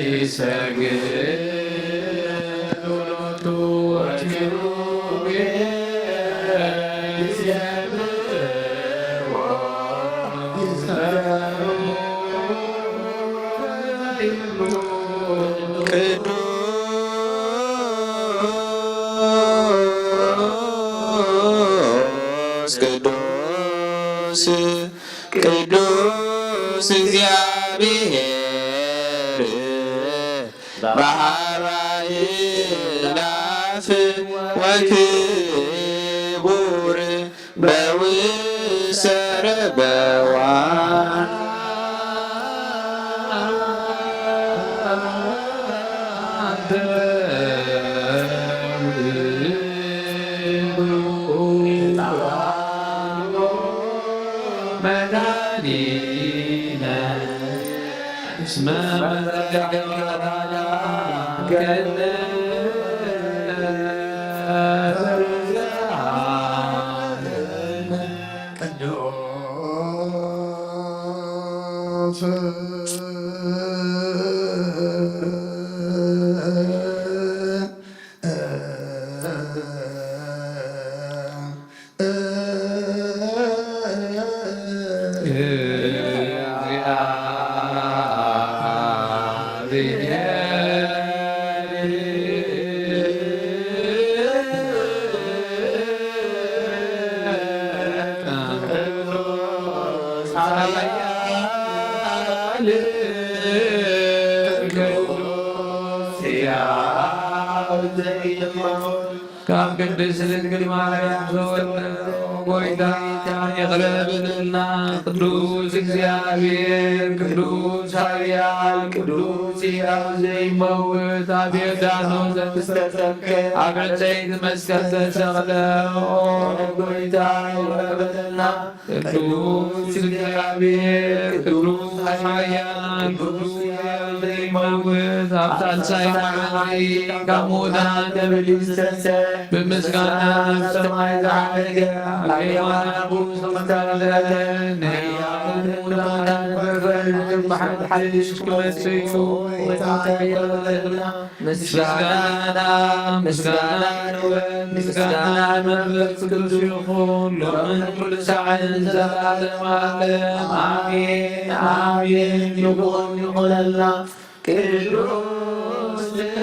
ይሰግድ ሎቱ ወኪሩቤል ይሴብሕዎ ይዘምሩ። ቅዱስ ቅዱስ ቅዱስ እግዚአብሔር በኃይሉ አእላፍ ወክቡር በውእቱ ርቡባን። መድኃኒነ እስመ መዘገብከነ ቅዱስ ካብ ቅድስት ድንግል ማርያም ዘወለደ ጎይታ ይቕረ በለልና። ቅዱስ እግዚኣብሔር፣ ቅዱስ ኃያል፣ ቅዱስ ሕያው ዘይመውት፣ ኣብ የዳኖ ዘምስተሰብከ ኣብ ዕንጨይቲ መስቀል ተሰቕለ። ኦ ጎይታ ይቕረ በለልና። ቅዱስ እግዚኣብሔር፣ ቅዱስ ኃያል፣ ቅዱስ ሕያው ዘይመውት፣ ኣብ ሳልሳይ መዓልቲ ካብ ምዉታን ተመሊሱ ተንስአ፣ ብምስጋና ናብ ሰማይ ዝዓረገ፣ ኣብ የማን ኣቦኡ ተቐመጠ። ንሕያዋን ምዉታን ክፈርድ ብሓድሽ ክመጽእ እዩ። ጎይታ ይቕበለልና። ምስጋና፣ ምስጋና ንወልድ፣ ምስጋና ንመንፈስ ቅዱስ ይኹን፣ ሎምን ኩሉ ሳዕን ዘላለመ ዓለም። ኣሜን፣ ኣሜን። ይኹን፣ ይኹነልና። ቅዱስ፣ ቅዱስ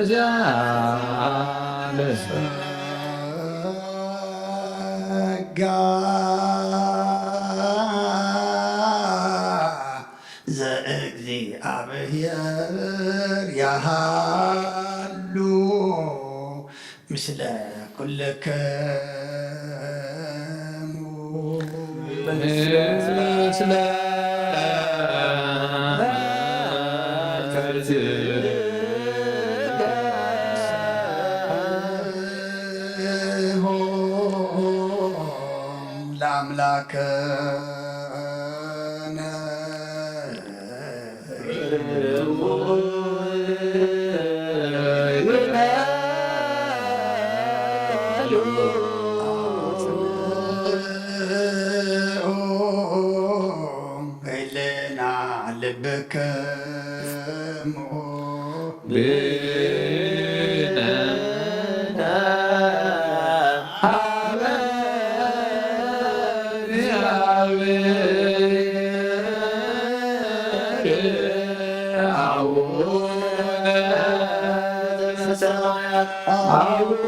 እግዚአብሔር። ጸጋ ዘእግዚኣብሔር ያሃሉ ምስለ ኩልክሙ። ምስለ ለአምላክነ። ህልና ልብክሙ ብነ ሀበ እግዚአብሔር አቡነ ዘበሰማያት። አቡነ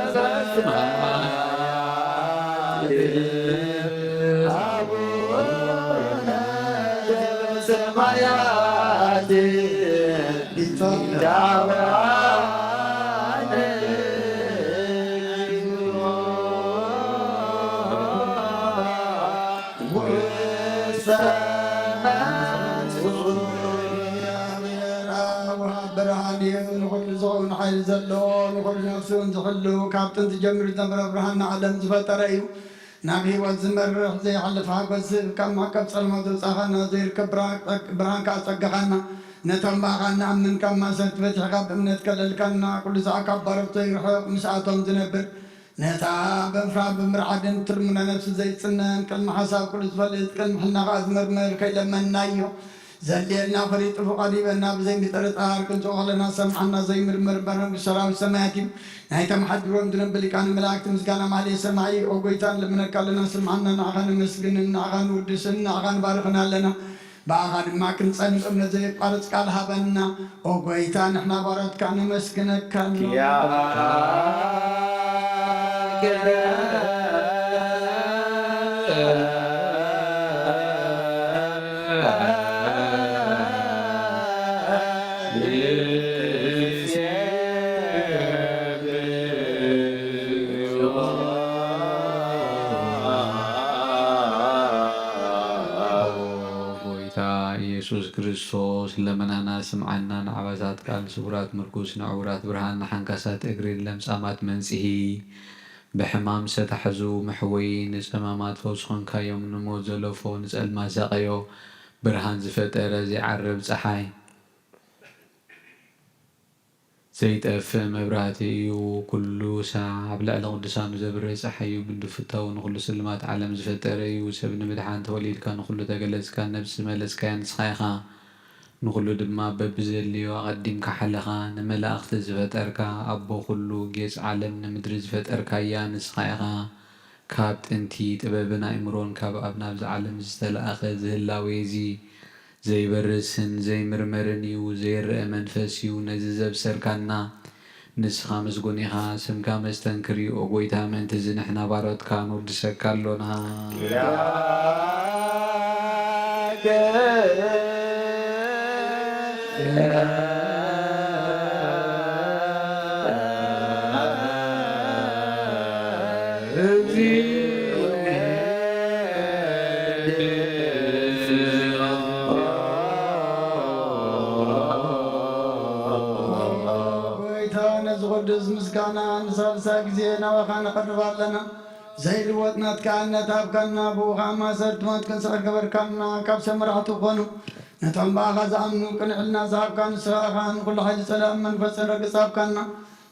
ዘበሰማያት። አቡነ ዘበሰማያት። ይትባረክ ብርሃን እዩ። ንኹሉ ዝኸውን ሓይሊ ዘለዎ፣ ንኹሉ ነፍሲ እውን ዝሕሉ፣ ካብ ጥንቲ ጀሚሩ ዝነበረ ብርሃን ንዓለም ዝፈጠረ እዩ። ናብ ህይወት ዝመርሕ ዘይሓልፍ ሓጎስ ዝህብ፣ ካብ መዕቀብ ጸልማት ዘውጻኻና፣ ዘይርከብ ብርሃን፣ ብርሃን ከኣ ጸጋኻና፣ ነቶም ብኣኻ እንኣምን ካብ ማእሰርቲ ፈቲሕካ ብእምነት ከለልካና፣ ኩሉ ሰዓት ካብ ባሮት ዘይርሕቕ ምስኣቶም ዝነብር፣ ነታ ብምፍራህ ብምርዓድን ትልሙና ነፍሲ ዘይጽነን፣ ቅድሚ ሓሳብ ኩሉ ዝፈልጥ፣ ቅድሚ ሕልና ከኣ ዝምርምር ከይለመንናዮ፣ ዘድልየና ፈሊጡ ፍቓዱ ሂበና፣ ብዘይ ምጥርጣር ክንጽኦ ከለና ሰምዓና ዘይምርምር እምበር መንግስቲ ሰራዊት ሰማያት እዩ። ናይ ተመሓድሮም ዝነብር ሊቃነ መላእክት ምስጋና ማህሌት ሰማዒ። ኦ ጎይታ ንልምነካ ኣለና፣ ስምዓና፣ ንዓኻ ነመስግንን፣ ንዓኻ ንውድስን፣ ንዓኻ ንባርኽን ኣለና። ብኣኻ ድማ ክንጸን ብእምነት ዘየቋርጽ ቃል ሃበና። ኦ ጎይታ ንሕና ባሮትካ ነመስግነካ ኣለና። ኪያከ ጎይታ ኢየሱስ ክርስቶስ ለመናና ስምዓና፣ ንዓባሳት ቃል ስውራት ምርኩስ፣ ንዕውራት ብርሃን፣ ንሓንካሳት እግሪ፣ ንለምጻማት መንጽሂ፣ ብሕማም ዝተታሕዙ መሕወዪ፣ ንጸማማት ፈውሲ ኾንካዮም፣ ንሞት ዘለፎ፣ ንጸልማት ዘዕረዮ፣ ብርሃን ዝፈጠረ ዘይዓርብ ጸሓይ። ዘይጠፍእ መብራህቲ እዩ። ኩሉ ሳዕ ኣብ ልዕሊ ቅዱሳኑ ዘብርህ ጸሓይ እዩ። ብድፍታው ንኹሉ ስልማት ዓለም ዝፈጠረ እዩ። ሰብ ንምድሓን ተወሊድካ፣ ንኹሉ ተገለጽካ፣ ነብሲ ዝመለስካያ ንስኻ ኢኻ። ንኹሉ ድማ በብዘድልዮ ኣቐዲምካ ሓለኻ። ንመላእኽቲ ዝፈጠርካ፣ ኣቦ ኩሉ ጌጽ ዓለም ንምድሪ ዝፈጠርካያ ንስኻ ኢኻ። ካብ ጥንቲ ጥበብን ኣእምሮን ካብ ኣብ ናብዚ ዓለም ዝተላእኸ እዚ ህላዌ እዚ ዘይበርስን ዘይምርመርን እዩ፣ ዘይረኣ መንፈስ እዩ። ነዚ ዘብሰርካና ንስኻ ምስጉን ኢኻ፣ ስምካ መስተንክር እዩ። ኦ ጎይታ፣ ምእንቲ እዚ ንሕና ባሮትካ ንውድሰካ ኣሎና። ምስጋና ንሳልሳይ ግዜ ናባኻ ነቕርብ ኣለና። ዘይልወጥ ናትካ ኣነት ሃብካና፣ ብኡ ኸኣ ማእሰርቲ ሞት ክንስዕር ገበርካና። ካብ ሰብ መራሕቲ ክኾኑ ነቶም ብኣኻ ዝኣምኑ ቅንዕልና ዝሃብካ ንስኻ ኢኻ። ንኹሉ ሓይሊ ጸላእን መንፈስን ረግጽ ሃብካና።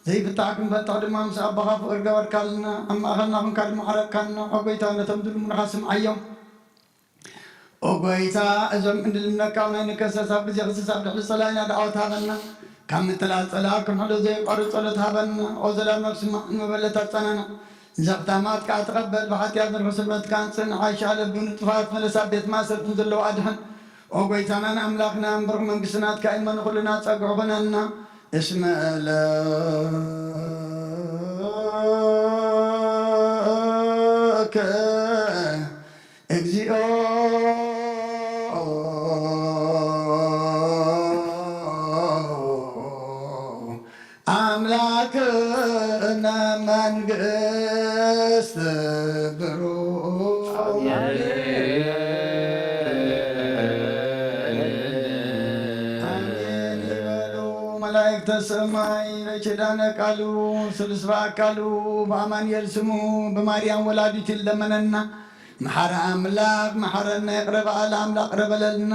ዘይፍታሕ ክንፈትሕ ድማ ምስ ኣቦኻ ፍቕሪ ገበርካልና። ኣብ ማእኸልና ኹንካ ድማ ዓረቅካና። ኦ ጐይታ፣ ነቶም ዝልምኑኻ ስምዓዮም። ኦ ጐይታ፣ እዞም እንልምነካ ናይ ንከሰስ ኣብ ግዜ ክስስ ኣብ ልዕሊ ጸላኢና ደዓወት ሃበና። ካብ ምትላል ጸላእ ክንሕሎ ዘየቋርጽ ጸሎት ሃበና። ኦ ዘላለም ስማዕ፣ ንመበለት ኣጸናንዕ። ዘኽታማት ከኣ ተቐበል፣ ብሓጢኣት ንርሑስ ስልመትካ ኣንጽህ፣ ንዓሻ ለቡ ንጥፋት መለስ፣ ኣብ ቤት ማእሰርትን ዘለዉ ኣድሕን። ኦ ጐይታናን ኣምላኽናን፣ ብሩኽ መንግስቲ ናትካ እዩ እሞ፣ ንኹልና ጸግዒ ኹነና። እስመ ለከ እግዚኦ ኣምላክነ መንግስት ብሩክ። ኣሜን ይበሉ መላእክተ ሰማይ። በኪዳነ ቃሉ ስሉስ በአካሉ በአማኑኤል ስሙ በማርያም ወላዲቱ ይለመነና። መሓሪ ኣምላኽ መሓረና፣ ይቕረ በል ኣምላኽ ይቕረ በለልና።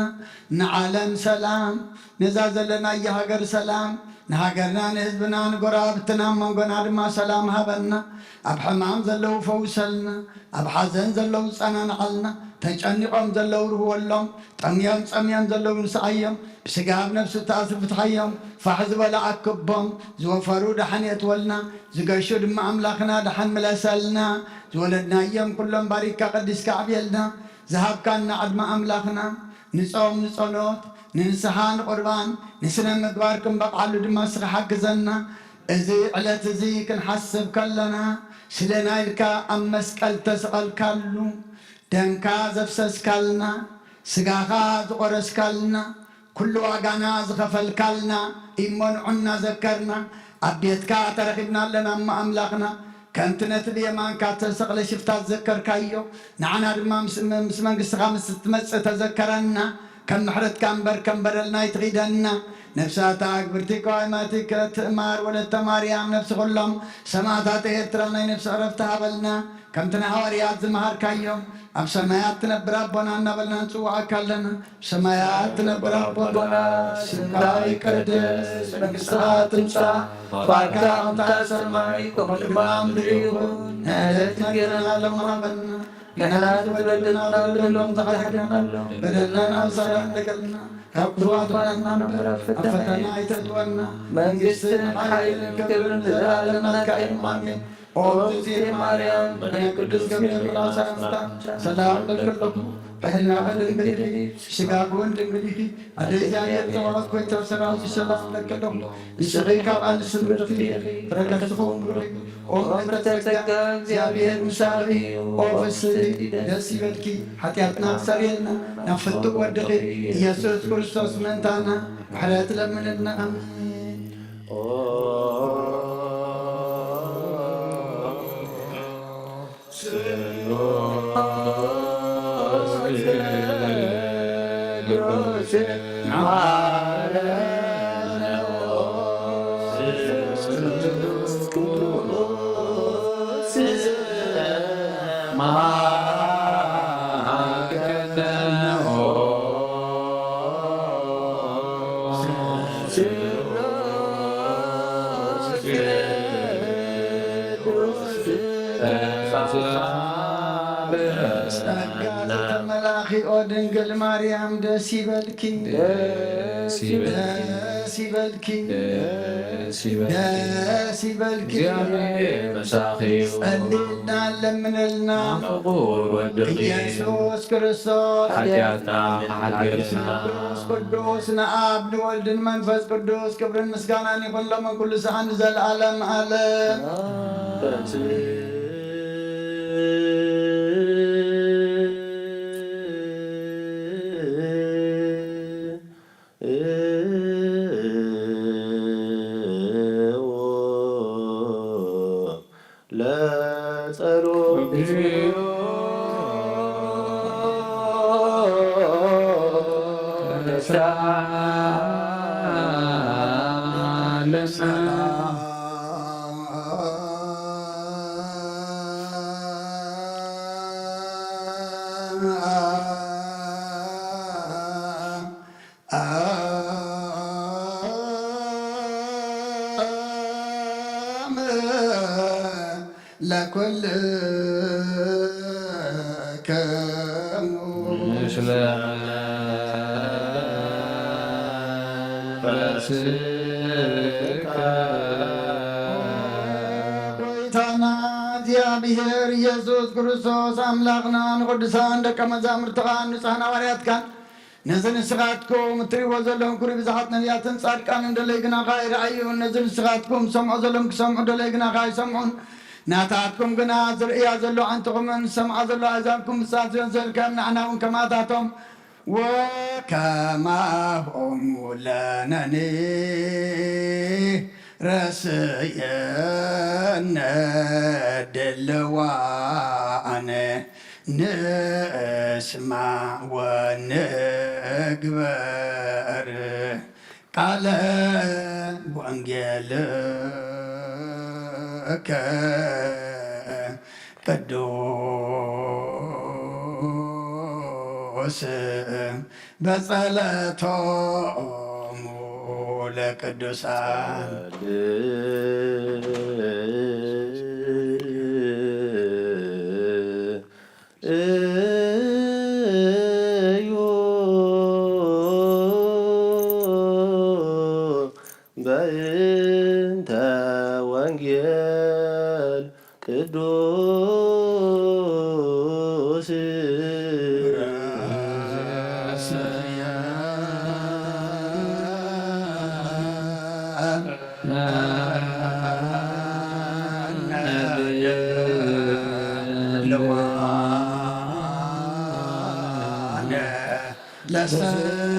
ንዓለም ሰላም፣ ነዛ ዘለናያ ሃገር ሰላም፣ ንሃገርና ንህዝብና ንጎረባብትና ኣብ መንጎና ድማ ሰላም ሃበና። ኣብ ሕማም ዘለዉ ፈውሰልና፣ ኣብ ሓዘን ዘለዉ ጸናንዓልና፣ ተጨኒቖም ዘለዉ ርህወሎም፣ ጠምዮም ጸምዮም ዘለዉ ንስዓዮም፣ ብስጋ ኣብ ነፍሲ እተኣስሩ ፍትሓዮም፣ ፋሕ ዝበሉ ኣክቦም፣ ዝወፈሩ ደሓን የእትወልና፣ ዝገሹ ድማ ኣምላኽና ደሓን ምለሰልና። ዝወለድናዮም ኩሎም ባሪካ ቀዲስካ ኣዕብየልና። ዝሃብካና ዕድመ ኣምላኽና፣ ንጾም ንጸሎት፣ ንንስሓ ንቁርባን፣ ንስነ ምግባር ክንበቕዓሉ ድማ ንስኻ ሓግዘና። እዚ ዕለት እዚ ክንሓስብ ከለና፣ ስለ ናይልካ ኣብ መስቀል ተሰቐልካሉ፣ ደምካ ዘፍሰስካልና፣ ስጋኻ ዝቖረስካልና፣ ኩሉ ዋጋና ዝኸፈልካልና እሞ ንዑ እናዘከርና ኣብ ቤትካ ተረኺብና ኣለና እሞ ኣምላኽና። ከምቲ ነቲ ብየማንካ እተሰቕለ ሽፍታ ዝዘከርካዮ፣ ንዓና ድማ ምስ፣ ምስ መንግስትኻ ምስ ትመጽእ ተዘከረና። ከም ምሕረትካ እምበር ከም በደልና ኣይትኺደና። ነፍሳታ ኣግብርቲ ቀዋማቲከ ትእማር ወለተ ማርያም፣ ነፍሲ ኩሎም ሰማእታት ኤርትራ ናይ ነፍሲ ዕረፍቲ ሃበልና። ከምቲ ንሃዋርያት ዝመሃርካዮም፣ ኣብ ሰማያት ትነብር ኣቦና እናበልና ንጽውዓካ ኣለና። ኣብ ሰማያት ትነብር ኣቦና፣ ስምካ ይቀደስ፣ መንግስትኻ ትምጻእ፣ ፍቓድካ ከምታ ኣብ ሰማይ፣ ከምኡ ድማ ኣብ ምድሪ ይኹን። ንዕለት እንጀራና ሎሚ ሃበና። ንሕና ንበድል ኣለና፣ በደልና ንሓድግ ኣለና፣ በደልና ንኣምሳና ንደገልና፣ ካብ ክፉእ ኣድሕነና እምበር፣ ኣብ ፈተና ኣይተእትወና። መንግስትን ሓይልን ክብርን ንዘለኣለም ናትካ እዮም። ኣሜን። ኦ እግዝእትየ ማርያም፣ ናይ ቅዱስ ገብርኤል ሰላምታ ሰላም እብለኪ ኣለኹ። ብሕልናኺ ድንግል ኢኺ፣ ስጋኺ እውን ድንግል ኢኺ። ኣደ እግዚኣብሔር ዝተባረኽኪ ኾይ፣ ተብ ሰራዊት ሰላም እብለኪ ኣለኹ። ንስኺ ካብ ኣንስቲ ብርክቲ ኢኺ፣ ፍረ ከርስኺ እውን ብሩኽ እዩ። ኦ ምልዕተ ጸጋ፣ እግዚኣብሔር ምሳኺ እዩ። ኦ ፍስሕቲ፣ ደስ ይበልኪ፣ ሓጢኣትና ኣስተሰርየልና፣ ናብ ፍቱው ወድኺ ኢየሱስ ክርስቶስ ምእንታና ምሕረት ለምንልና። ኣሜን። ጸጋ ዝተመላእኺ ኦ ድንግል ማርያም ደስ ይበልኪ፣ ደስ ይበልኪ፣ ደስ ይበልኪ፣ ደስ ይበልኪ፣ ደስ ይበልኪ። እግዚኣብሔር ምሳኺ እዩ። ጸልይልና ለምንልና ፍቁር ወድኺ ኢየሱስ ክርስቶስ ሓጢኣትና ሓልየልና። ቅዱስ ቅዱስ ንኣብ ንወልድን መንፈስ ቅዱስ ክብርን ምስጋናን ይኹን ሎምን ኩሉ ሰዓን ንዘለዓለም ዓለም። ለጸሎት ኣም ለኩልከሙ ምስለ መንፈስከ። ጎይታና እግዚኣብሔር ኢየሱስ ክርስቶስ ኣምላኽና ንቅዱሳን ደቀ መዛሙርትኻን ንጹሓን ሃዋርያትካን ነዚ ንስኻትኩም እትርእይዎ ዘለኹም ክብሪ ብዙሓት ነቢያትን ጻድቃንን ደለዩ ግናኻ ኣይረኣዩን። ነዚ ንስኻትኩም ትሰምዖ ዘለኹም ክሰምዑ ደለዩ ግናኻ ኣይሰምዑን። ናታትኩም ግና ዝርእያ ዘሎ ኣዕንትኹምን ዝሰምዓ ዘሎ ኣእዛንኩም ብሳት ዘንዘልከም ንዓና እውን ከማታቶም ወከማሆሙ ለነኒ ረስየነ ድልዋነ ንስማ ወንግበር ቃለ ወንጌልከ ቅዱስ በጸለቶሙ ለቅዱሳን። እዩ በእንተ ወንጌል ቅዱስ።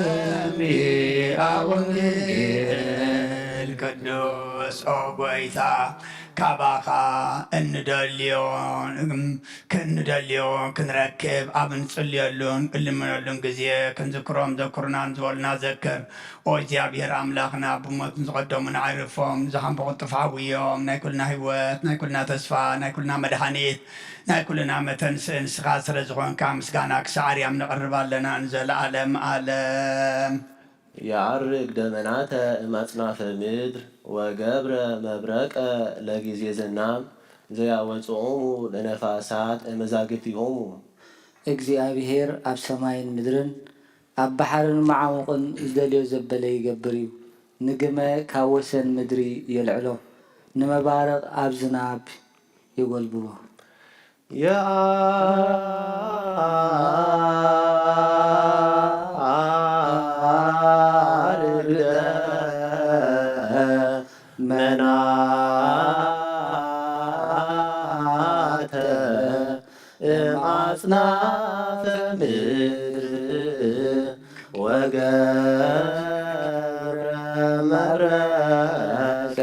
ለሰሚዐ ወንጌል ቅዱስ። ኦ ጎይታ፣ ካባኻ እንደልዮ፣ ክንደልዮ ክንረክብ ኣብ እንጽልየሉን እንልምነሉን ግዜ ክንዝክሮም ዘኩርናን ዝበሉና ዘክር። ኦ እግዚኣብሔር ኣምላኽና፣ ብሞት ንዝቐደሙና ኣዕርፎም፣ ንዝሃንበቑ ጥፍኣዊ እዮም። ናይ ኩልና ህይወት፣ ናይ ኩልና ተስፋ፣ ናይ ኩልና መድሃኒት፣ ናይ ኩልና መተንስእ ንስኻ ስለ ዝኾንካ ምስጋና ክሳዕ ኣርያም ነቕርብ ኣለና ንዘለኣለም ኣለም። የዐርግ ደመናተ እም ኣጽናፈ ምድር ወገብረ መብረቀ ለጊዜ ዝናም ዘያወጽኦሙ ለነፋሳት እመዛግብቲሆሙ። እግዚኣብሔር ኣብ ሰማይን ምድርን ኣብ ባሕርን መዓሙቕን ዝደልዮ ዘበለ ይገብር እዩ። ንግመ ካብ ወሰን ምድሪ የልዕሎ፣ ንመባርቕ ኣብ ዝናብ የጎልብቦ። የዐርግ ደመናተ እም ኣጽናፈ ምድር ወገብረ መብረቀ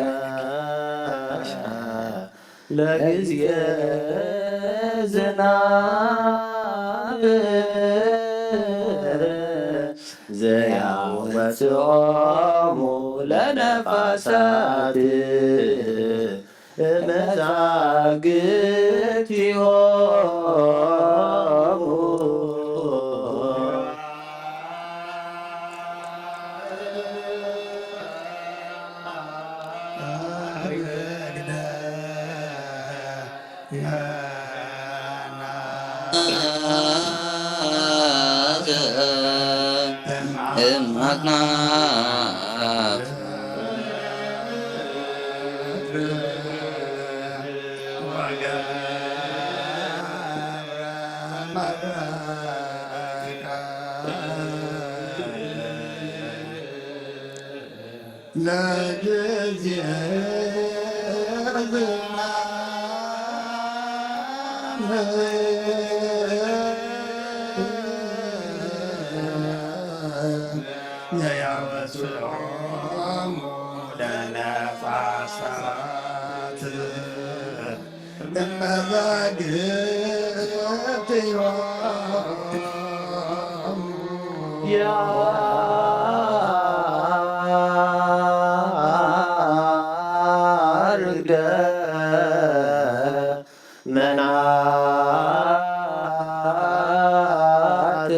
ለጊዜ ዝናብ ዘያወጽኦሙ ለነፋሳት መዛግብቲሆሙ። ለጊዜ ዝናም ዘያወጽኦሙ ለነፋሳት እመዛግብቲሆሙ። የዐርግ ደመናተ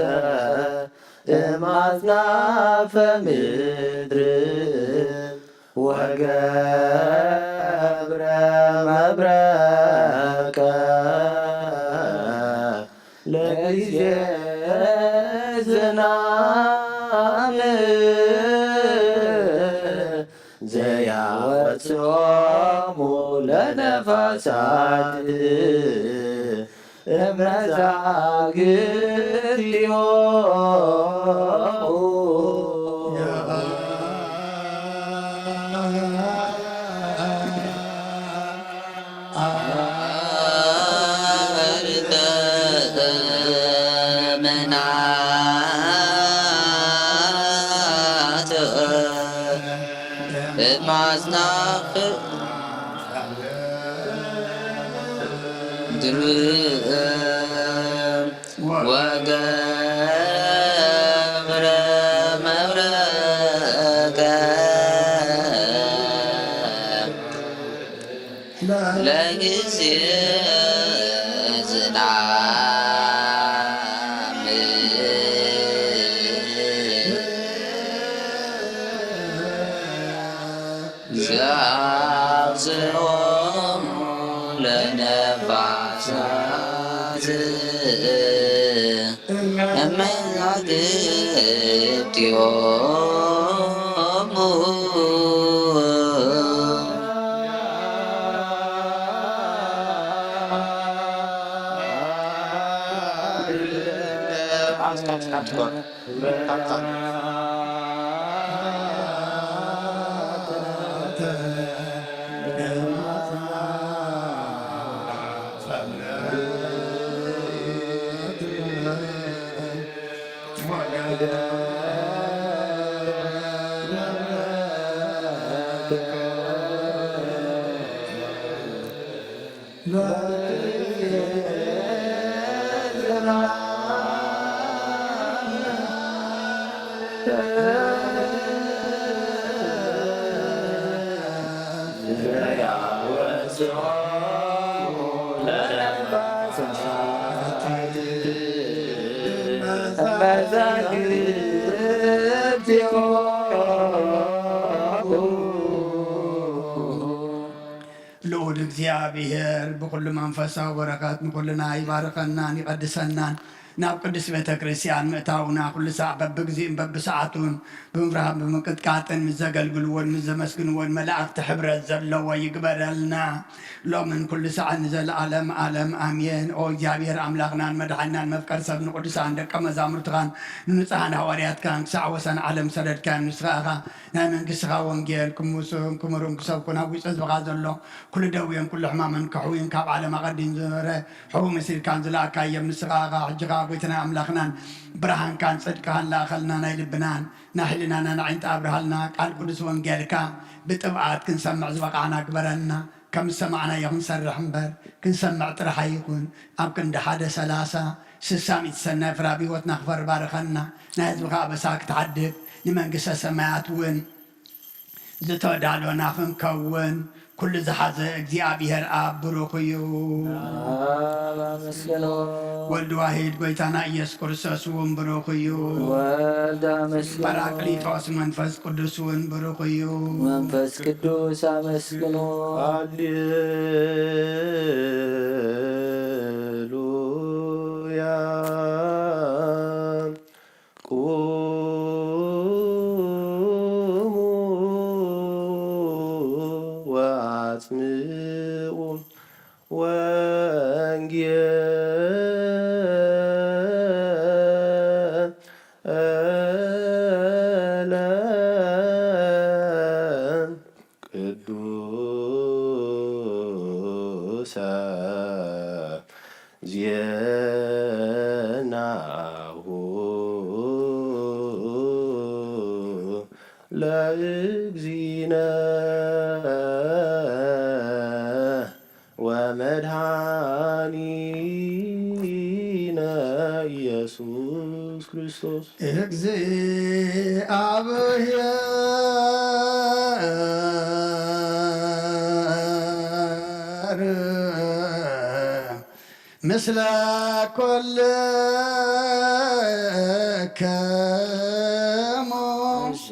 እም ኣጽናፈ ምድር ወገብረ መብረቀ ለጊዜ ዝናም ዘያወጽኦሙ ለነፋሳት እመዛግብቲሆሙ። ወገብረ መብረቀ ለጊዜ ዝናም ዘአውጽኦሙ ለነፋሳት እመዛግብቲሆሙ። ልዑል እግዚኣብሔር ብኹሉ መንፈሳዊ በረኸት ንኹልና ይባርኸናን ይቐድሰናን። ናብ ቅድስት ቤተ ክርስቲያን ምእታውና ኩሉ ሳዕ በብግዚኡን በብሰዓቱን ብምፍራህን ብምንቅጥቃጥን ምስ ዘገልግልዎን ምስ ዘመስግንዎን መላእኽቲ ሕብረት ዘለዎ ይግበረልና። ሎምን ኩሉ ሳዕን ንዘለዓለም ዓለም ኣሜን። ኦ እግዚኣብሔር ኣምላኽናን መድሓኒናን መፍቀር ሰብ ንቅዱሳን ደቀ መዛሙርትኻን ንንጹሃን ሃዋርያትካን ክሳዕ ወሰን ዓለም ሰደድካዮም። ንስኻ ኢኻ ናይ መንግስትኻ ወንጌል ክምስን ክምሩን ክሰብኩን ኣብ ውሽጢ ህዝብኻ ዘሎ ኩሉ ደዌን ኩሉ ሕማምን ከሕውይን ካብ ዓለም ኣቐዲም ዝነበረ ሕቡእ መሲልካን ዝለኣካዮም ንስኻ ኢኻ። ሕጂ ኸኣ ጎይታና ኣምላኽናን ብርሃንካን ጽድቅኻን ለኣኸልና ናይ ልብናን ናይ ህልናናን ኣዒንቲ ኣብርሃልና። ቃል ቅዱስ ወንጌልካ ብጥብዓት ክንሰምዕ ዝበቓዕና ግበረና። ከም ዝሰማዕናዮ ክንሰርሕ እምበር ክንሰምዕ ጥራሕ ኣይኹን። ኣብ ክንዲ ሓደ ሰላሳ ስሳ ሚእቲ ሰናይ ፍረ ኣብ ህይወትና ክፈሪ ባርኸና። ናይ ህዝብኻ ኣበሳ ክትሓድግ ንመንግስተ ሰማያት እውን ዝተዳሎና ክንከውን ኩሉ ዝሓዘ እግዚኣብሔር ኣብ ብሩኽ እዩ። ኣብ ኣመስግኖ። ወልድ ዋሂድ ጎይታና ኢየሱስ ክርስቶስ እውን ብሩኽ እዩ። ወልድ ኣመስግኖ። ጳራቅሊጦስ መንፈስ ቅዱስ እውን ብሩኽ እዩ። መንፈስ ቅዱስ ኣመስግኖ። ሃሌሉያ። ቁሙ ወአጽምዑ ወንጌለ ቅዱሰ ዜናሁ ለእግዚእነ ወመድኃኒነ ኢየሱስ ክርስቶስ። እግዚአብሔር ምስለ ኩልከ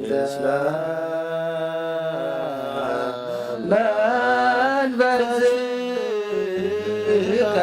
ስለ መግበር ዝከ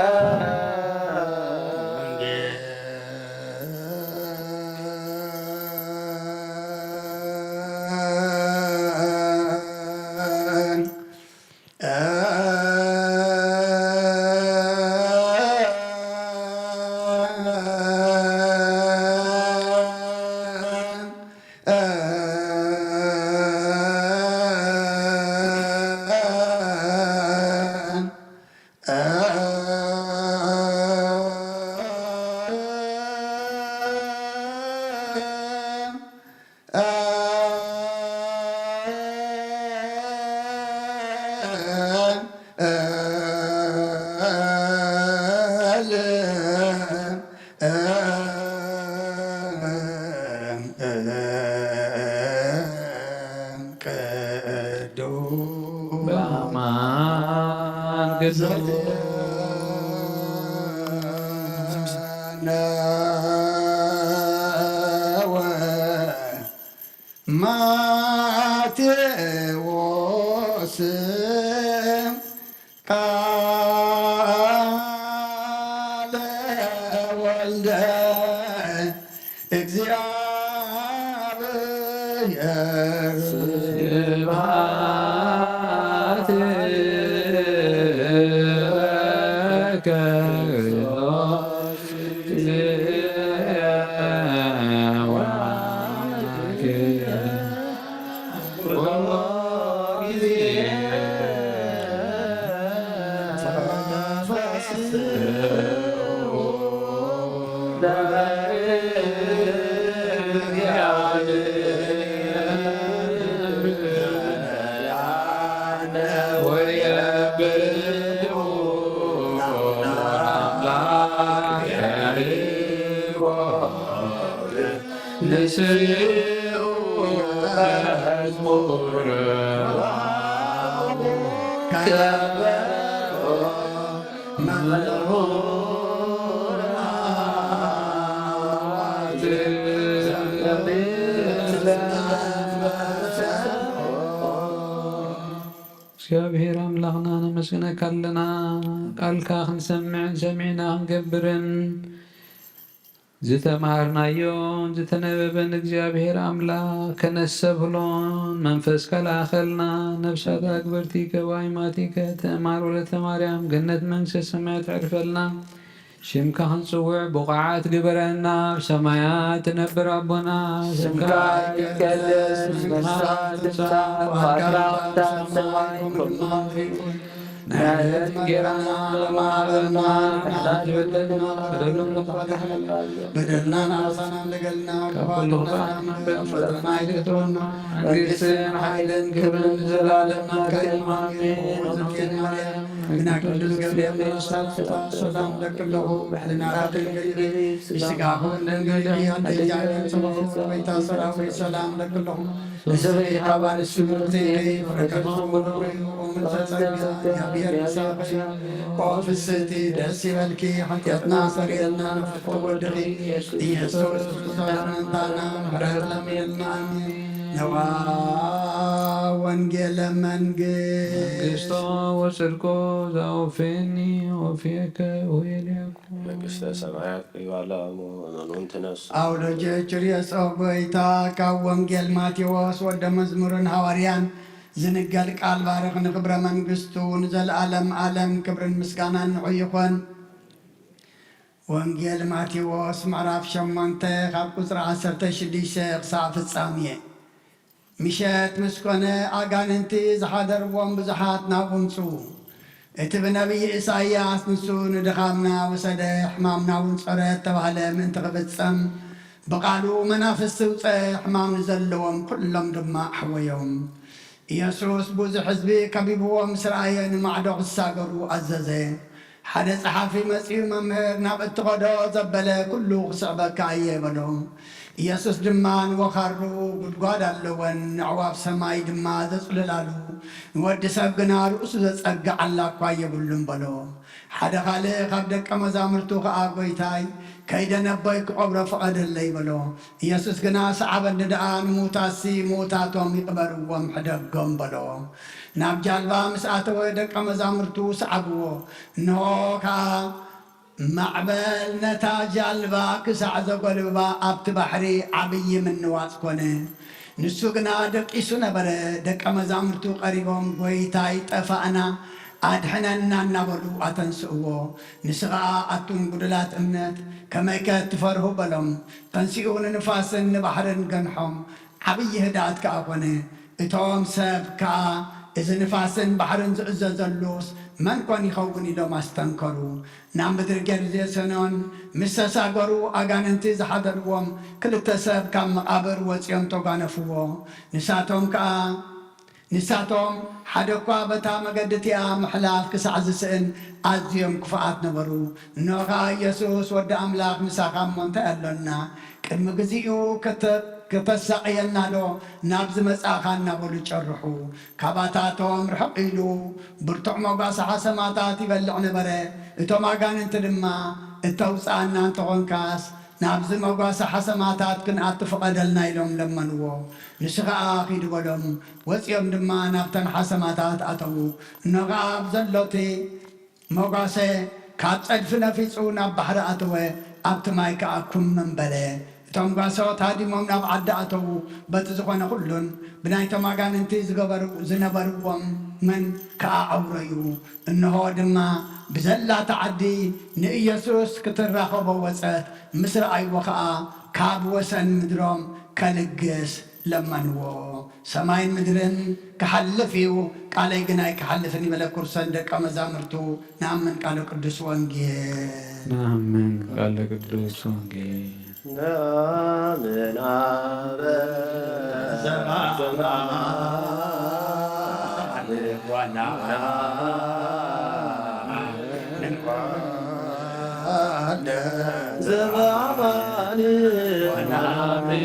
ማቴዎስ ቃለ ወልደ እግዚአብሔር ስብሐት ለከ ንስኡ መዝሙር ከበሮ መዝሙር እግዚኣብሔር ኣምላኽና ነመስግነካ ኣለና። ቃልካ ክንሰምዕን ሰሚዕና ክንገብርን ዝተማሃርናዮን ዝተነበበን እግዚኣብሔር ኣምላኽ ከነሰብህሎን መንፈስካ ለኣኸልና። ነፍሳት ኣግበርቲከ ወኣይማቲከ ትእማር ወለተ ማርያም ገነት መንግስተ ሰማያት ዕርፈልና። ሽምካ ክንጽውዕ ብቑዓት ግበረና። ኣብ ሰማያት ትነብር ኣቦና፣ ስምካ ይቀደስ፣ መንግስትኻ ትምጻእ፣ ፍቓድካ ከም ኣብ ሰማይ ከምኡ ድማ ኣብ ምድሪ ትኹን። ናይ ዕለት እንጌራና ሎሚ ሃበና፣ ንሕና ዝበደልና ንበድለኩም ንኽሕደና፣ በደልና ንኣሳና ንገልና፣ ካብ ኩሉ ክፋእ ንመንበብ ፈተና ኣይትእትወና፣ መንግስትን ሓይልን ክብርን ንዘለኣለም ናትካ እዩ። ኣሜን። ኣሜን። ማርያም፣ ግና ቅዱስ ገብርኤል መልኣክ ሰላም ለኪ ኣለኹ፣ ብሕልና ድንግል ኢኺ፣ ብስጋኺ እውን ድንግል ኢኺ፣ ኣንቲ እግዚኣብሔር ጽባኦት፣ ጎይታ ሰራዊት ሰላም ለኪ ኣለኹ። ንስኺ ካብ ኣንስቲ ብርኽቲ ኢኺ፣ ፍረ ከርሥኺ ብሩኽ እዩ። እም ጸጋ እግዚኣብሔር ምሳኺ፣ ኦ ፍስሕቲ ደስ ይበልኪ፣ ሓጢኣትና ሰሪልና ንፍቶ ወድኺ ኢየሱስ ክርስቶስ ምእንታና ምሕረት ለምንልና። ኣሜን። ነዋ ወንጌለ መንግስት መንግስቶ ወጽድቆ ዘውፌኒ ወፌከ ወይሌኩ መንግስተ ሰማያት ይባላሙ። ኣውሎጀ ችርየስ ኦ ጎይታ። ካብ ወንጌል ማቴዎስ ወደ መዝሙርን ሃዋርያን ዝንገር ቃል ባርኽ። ንክብረ መንግስቱ ንዘለኣለም ኣለም ክብርን ምስጋናን ንዑ ይኾን። ወንጌል ማቴዎስ ምዕራፍ ሸሞንተ ካብ ቁፅሪ ዓሰርተ ሽዱሽተ ክሳብ ፍጻሜ። ምሸት ምስ ኮነ ኣጋንንቲ ዝሓደርዎም ብዙሓት ናብኡ ምጽኡ። እቲ ብነቢይ ኢሳይያስ ንሱ ንድኻምና ወሰደ፣ ሕማምና እውን ጾረ እተባህለ ምእንቲ ክፍጸም፣ ብቓሉ መናፍስቲ ኣውጸ፣ ሕማም ንዘለዎም ኩሎም ድማ ኣሕወዮም። ኢየሱስ ብዙሕ ህዝቢ ከቢብዎ ምስ ረኣየ ንማዕዶ ክሳገሩ ኣዘዘ። ሓደ ጸሓፊ መጺኡ፣ መምህር፣ ናብ እትኸዶ ዘበለ ኩሉ ክስዕበካ እየ በሎ። ኢየሱስ ድማ ንወኻሩ ጉድጓድ ኣለወን፣ ንኣዕዋፍ ሰማይ ድማ ዘጽልላሉ፣ ንወዲ ሰብ ግና ርእሱ ዘጸግዓላ እኳ የብሉን በሎ። ሓደ ካልእ ካብ ደቀ መዛሙርቱ ከኣ፣ "ጐይታይ፣ ከይደ ነቦይ ክቐብሮ ፍቐደለይ" በሎ። ኢየሱስ ግና፣ "ሰዓበኒ ደኣ፣ ንምዉታትሲ ምዉታቶም ይቕበርዎም ሕደጎም" በሎ። ናብ ጃልባ ምስ ኣተወ ደቀ መዛሙርቱ ሰዓብዎ። እንሆ ከኣ ማዕበል ነታ ጃልባ ክሳዕ ዘጎልብባ ኣብቲ ባሕሪ ዓብዪ ምንዋጽ ኮነ። ንሱ ግና ደቂሱ ነበረ። ደቀ መዛሙርቱ ቀሪቦም፣ "ጐይታይ፣ ጠፋእና፣ ኣድሕነና" እናበሉ ኣተንስእዎ። ንሱ ኸኣ፣ "ኣቱም ጉዱላት እምነት፣ ከመይከ ትፈርሁ?" በሎም። ተንሲኡ ንንፋስን ንባሕርን ገንሖም። ዓብዪ ህድኣት ከኣ ኾነ። እቶም ሰብ ከኣ፣ "እዚ ንፋስን ባሕርን ዝእዘዘሉስ መን ኮን ይኸውን?" ኢሎም ኣስተንከሩ። ናብ ምድሪ ጌርዜሰኖን ምስ ተሳገሩ፣ ኣጋንንቲ ዝሓደርዎም ክልተ ሰብ ካብ መቓብር ወጺኦም ተጓነፍዎ። ንሳቶም ከኣ፣ ንሳቶም ሓደ እኳ በታ መገዲ እቲኣ ምሕላፍ ክሳዕ ዝስእን ኣዝዮም ክፉኣት ነበሩ። እንሆ ከኣ፣ "ኢየሱስ ወዲ ኣምላኽ ምሳኻ እሞ እንታይ ኣሎና? ቅድሚ ግዜኡ ከተ-፣ ከተሳቕየና ዶ ናብዚ መጻእኻ?" እናበሉ ጨርሑ። ካባታቶም ርሕቕ ኢሉ ብርቱዕ መጓሰ ሓሰማታት ይበልዕ ነበረ። እቶም ኣጋንንቲ ድማ፣ "እተውጽኣና እንተኾንካስ፣ ናብዚ መጓሰ ሓሰማታት ክንኣቱ ፍቐደልና" ኢሎም ለመንዎ። ንሱ ኸኣ ኪዱ በሎም። ወጺኦም ድማ ናብተን ሓሰማታት ኣተዉ። እንሆ ኸኣ ኣብ ዘሎቲ መጓሰ ካብ ጸድፊ ነፊጹ ናብ ባሕሪ ኣተወ፣ ኣብቲ ማይ ከኣ ኩምም በለ። እቶም ጓሶት ሃዲሞም ናብ ዓዲ ኣተዉ። በቲ ዝኾነ ኩሉን ብናይቶም ኣጋንንቲ ዝገበሩ-፣ ዝነበርዎምን ከኣ ኣውረዩ። እንሆ ድማ ብዘላታ ዓዲ ንኢየሱስ ክትራኸቦ ወጸት፣ ምስ ረኣይዎ ከኣ ካብ ወሰን ምድሮም ከልግስ ለመንዎ። "ሰማይን ምድርን ክሓልፍ እዩ፣ ቃለይ ግን ኣይክሓልፍን" ይበለ። ኩርሰን ደቀ መዛሙርቱ ንኣምን ቃለ ቅዱስ ወንጌል። ንኣምን ቃለ ቅዱስ ወንጌል። ናምን ኣበ ዘበአማን ወናምን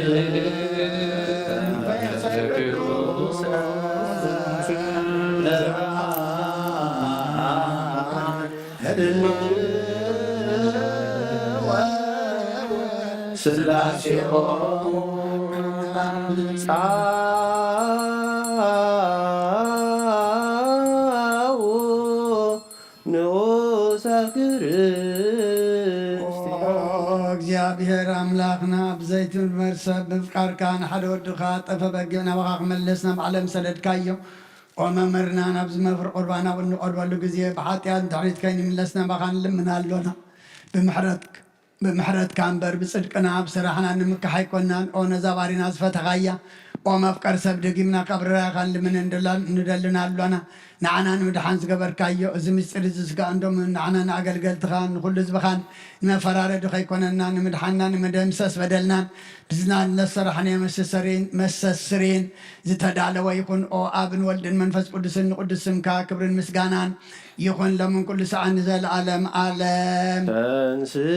ስላሴ ጻው ንኡሰ ክርስቲያን። ኦ እግዚኣብሔር ኣምላኽና፣ ብዘይትምርመር ሰብ ብምፍቃርካ ንሓደ ወድኻ ጠፈ በጊዕ ናባኻ ክመልስ ናብ ዓለም ሰደድካዮ። ኦ መምህርና፣ ናብዚ መፍር ቁርባን ኣብ እንቐርበሉ ግዜ ብሓጢኣት ንድሕሪት ከይንምለስ ናባኻ ንልምን ኣሎና። ብምሕረት-፣ ብምሕረትካ እምበር ብጽድቅና ብስራሕና ንምካሕ ኣይኮናን። ኦ ነዛ ባሪና ዝፈተኻያ፣ ኦ መፍቀር ሰብ፣ ደጊምና ካብ ርራኻን ልምንን ንደልን ኣሎና። ንዓና ንምድሓን ዝገበርካዮ እዚ ምስጢር እዚ ስጋ እንዶ ንዓና ንኣገልገልትኻን ንኹሉ ህዝብኻን ንመፈራረዲ ከይኮነና፣ ንምድሓንና፣ ንመደምሰስ በደልናን ብዝና ለሰራሕናዮ መሰሰሪን፣ መሰስሪን ዝተዳለወ ይኹን። ኦ ኣብን ወልድን መንፈስ ቅዱስን ንቅዱስ ስምካ ክብርን ምስጋናን ይኹን ሎምን ኩሉ ሰዓት ንዘለዓለም ዓለም። ተንስእ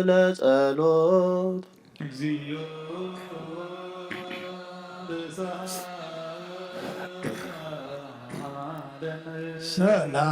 ለጸሎት። እግዚኦ ሰላም።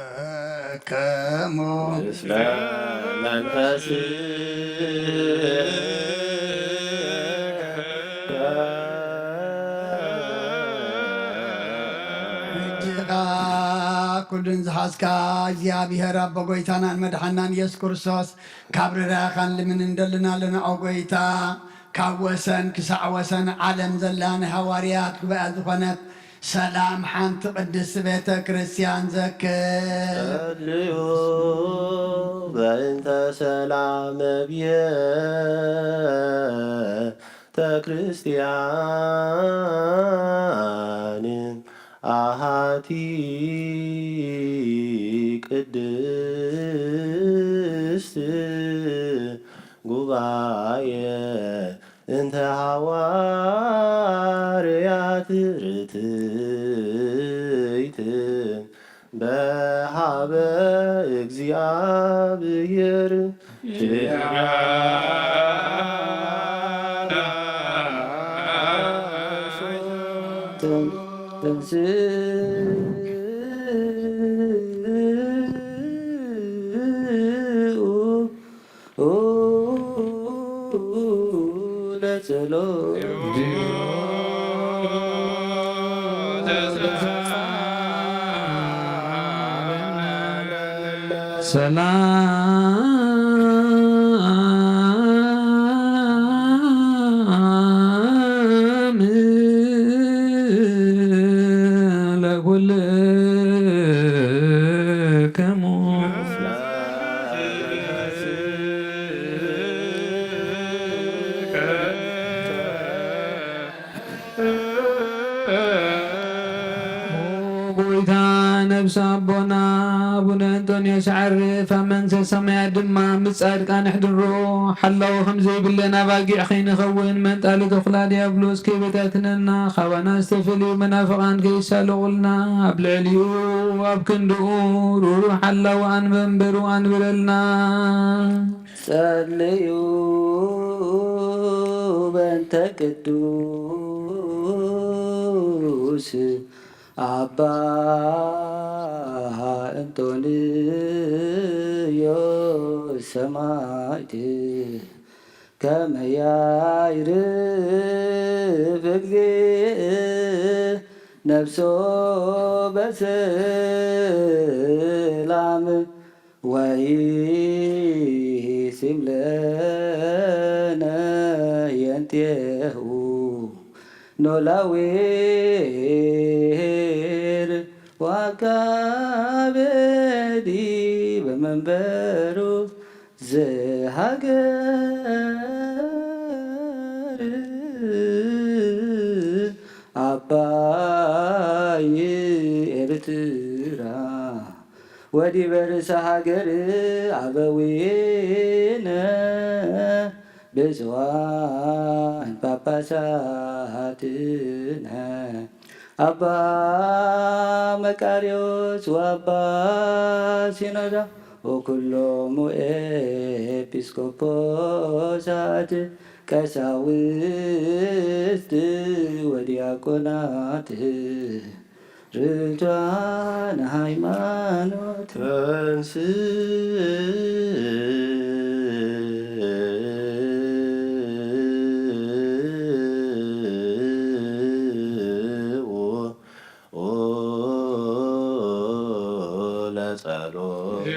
ለኩልክሙ ምስለ መንፈስከ። ሕጂ ኸኣ ኩሉን ዝሓዝካ እግዚኣብሔር ኣቦ ጐይታናን መድሓናን ኢየሱስ ክርስቶስ ካብ ርራኻን ልምን እንደልና ኣለና። ኦ ጐይታ፣ ካብ ወሰን ክሳዕ ወሰን ዓለም ዘላ ናይ ሃዋርያት ጉባኤ ዝኾነት ሰላም ሓንቲ ቅድስቲ ቤተ ክርስቲያን ዘክር። ጸልዩ በእንተ ሰላም ቤተ ክርስቲያን ኣሃቲ ቅድስት ጉባኤ እንተ ሃዋርያት ርትይት በሃበ እግዚኣብሔር ተንሥኡ ለጸሎት። ሰላም ለኩልክሙ። ጎይታ ነብሲ ኣቦና ኣቡነ እንጦንዮስ ዓርፍ፣ ኣብ መንግስተ ሰማያት ድማ ምስ ጻድቃን ኣሕድሮ። ሓላዊ ከም ዘይብለን ኣባጊዕ ከይንኸውን፣ መንጣሊ ተኹላ ዲያብሎስ ከይበታትነና፣ ካባና ዝተፈልዩ መናፍቓን ከይሳለቑልና፣ ኣብ ልዕሊኡ ኣብ ክንድኡ ርሩህ ሓላዊ ኣንበንበሩ ኣንብረልና። ጸልዩ በእንተ ቅዱስ ኣባ እንጦንዮስ ሰማዕት፣ ከመ ያዕርፍ እግዚእ ነፍሶ በሰላም ወኢሲም ለነ የንቴሁ ኖላዊ ኄር ወአቃቤ ዲበ መንበሩ ዘሃገር አባይ ኤርትራ ወዲበ ርእሰ ሃገር አበዊነ ብፁዓን ጳጳሳትነ አባ መቃርዮስ ወአባ ሲኖዳ ወኩሎሙ ኤጲስቆጶሳት ቀሳውስት ወዲያቆናት ርቱዓነ ሃይማኖት። ተንሥኡ ለጸሎት።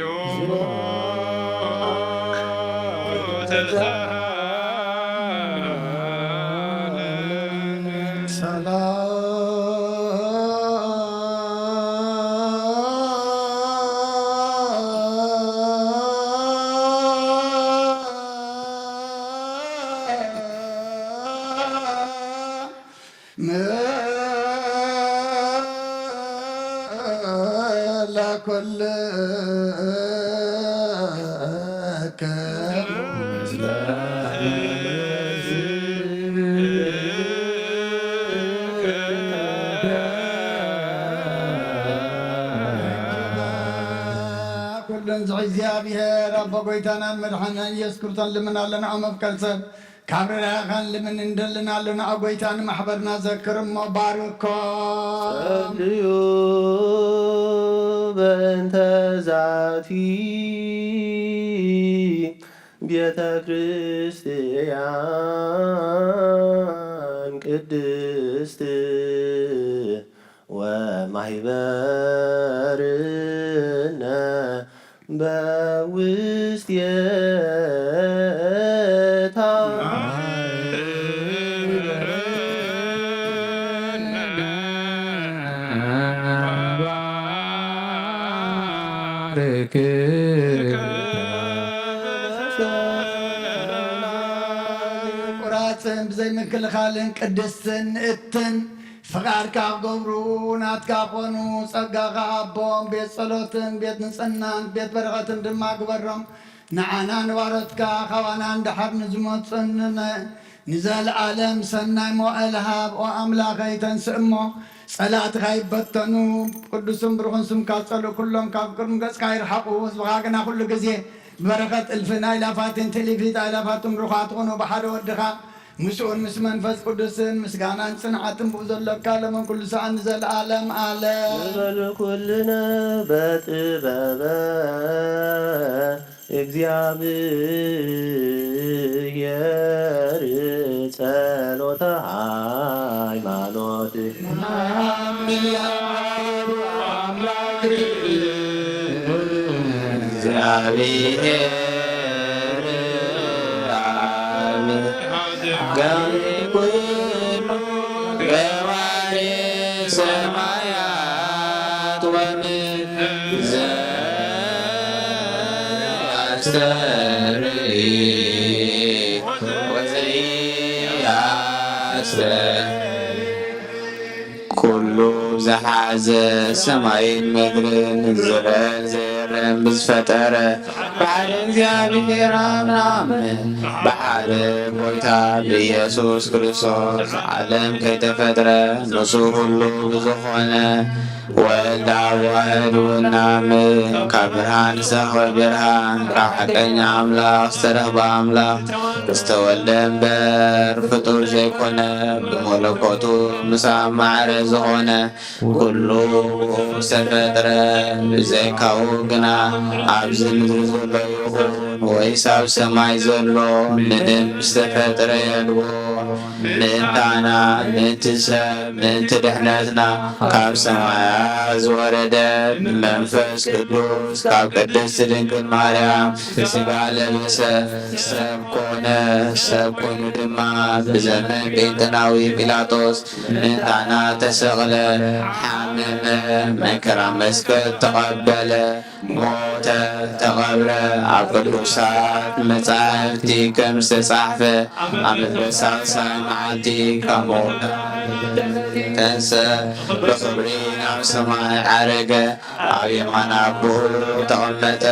ኩሉን ዝሕዚ እግዚኣብሔር ኣቦ ጎይታናን መድሓንናን ኢየሱስ ክርስቶስ ልምን ኣለና መፍቀር ሰብ ካብ ርራኸን ልምን እንደልን ኣለና ጎይታ ንማሕበርና ዘክር እሞ ባርኮ። ጸልዩ በእንተ ዛቲ ቤተ ክርስቲያን ቅድስት ወማሕበርነ በውስቴታ ቁራፅን ብዘይ ምክልኻልን ቅድስትን ንእትን ፍቓድካ ክገብሩ ናትካ ኮኑ። ጸጋኻ ኣቦም ቤት ጸሎትን ቤት ንጽህናን ቤት በረኸትን ድማ ግበሮም። ንዓና ንባሮትካ ካባና እንድሓር ንዝመጹን ንዘለኣለም ሰናይ መዋእል ሃብ። ኦ ኣምላኸይ ተንስእ እሞ ጸላእትኻ ይበተኑ። ቅዱስን ብሩኽን ስምካ ዝጸልኡ ኩሎም ካብ ቅድሚ ገጽካ ይርሓቑ። ህዝብኻ ግና ኩሉ ግዜ ብበረኸት እልፍን ኣእላፋትን ትእሊፊት ኣእላፋትን ብሩኻት ኩኑ። ብሓደ ወድኻ ምስኡን ምስ መንፈስ ቅዱስን ምስጋናን ጽንዓትን ብኡ ዘሎካ ለመን ኩሉ ሰኣን ንዘለኣለም ኣለም። ንበል ኩልነ በጥበበ እግዚኣብሔር ጸሎተ ሃይማኖት። እግዚኣብሔር ኣብ ገባሪ ኩሉ ገባሪ ሰማያት ወምድር ዘያስተርኢ ወዘያስተርኢ ኩሉ ዝሓዘ ሰማይን ምድርን ዝረአን ዘይረአን ብዝፈጠረ ብሓደ እግዚኣብሔር ኣምናምን ብሓደ ጎይታ ብኢየሱስ ክርስቶስ ዓለም ከይተፈጥረ ንሱ ኩሉ ብዝኾነ ወልድ ኣብ ዋህድ ውናምን ካብ ብርሃን ዝተረኽበ ብርሃን ካብ ሓቀኛ ኣምላኽ ዝተረኽበ ኣምላኽ ዝተወልደ እምበር ፍጡር ዘይኮነ ብመለኮቱ ምስ ኣብ ማዕረ ዝኾነ ኩሉ ዝተፈጥረ ብዘይካኡ ግና ኣብዚ ምድሪ ዘሎ ይኹን ወይስ ኣብ ሰማይ ዘሎ ምንም ዝተፈጥረ የልቦ። ምእንታና፣ ምእንቲ ሰብ፣ ምእንቲ ድሕነትና ካብ ሰማያት ዝወረደ ብመንፈስ ቅዱስ ካብ ቅድስት ድንግል ማርያም ስጋ ለበሰ፣ ሰብ ኮነ። ሰብ ኮይኑ ድማ ብዘመን ጴንጠናዊ ጲላጦስ ምእንታና ተሰቕለ፣ ሓመመ፣ መከራ መስቀል ተቐበለ፣ ሞተ፣ ተቐብረ። ኣብ ቅዱሳት መጻሕፍቲ ከም ዝተጻሕፈ ኣብ ሳልሳይ መዓልቲ ካብ ምዉታት ተንሰ፣ ብኽብሪ ናብ ሰማይ ዓረገ፣ ኣብ የማን ኣቦኡ ተቐመጠ።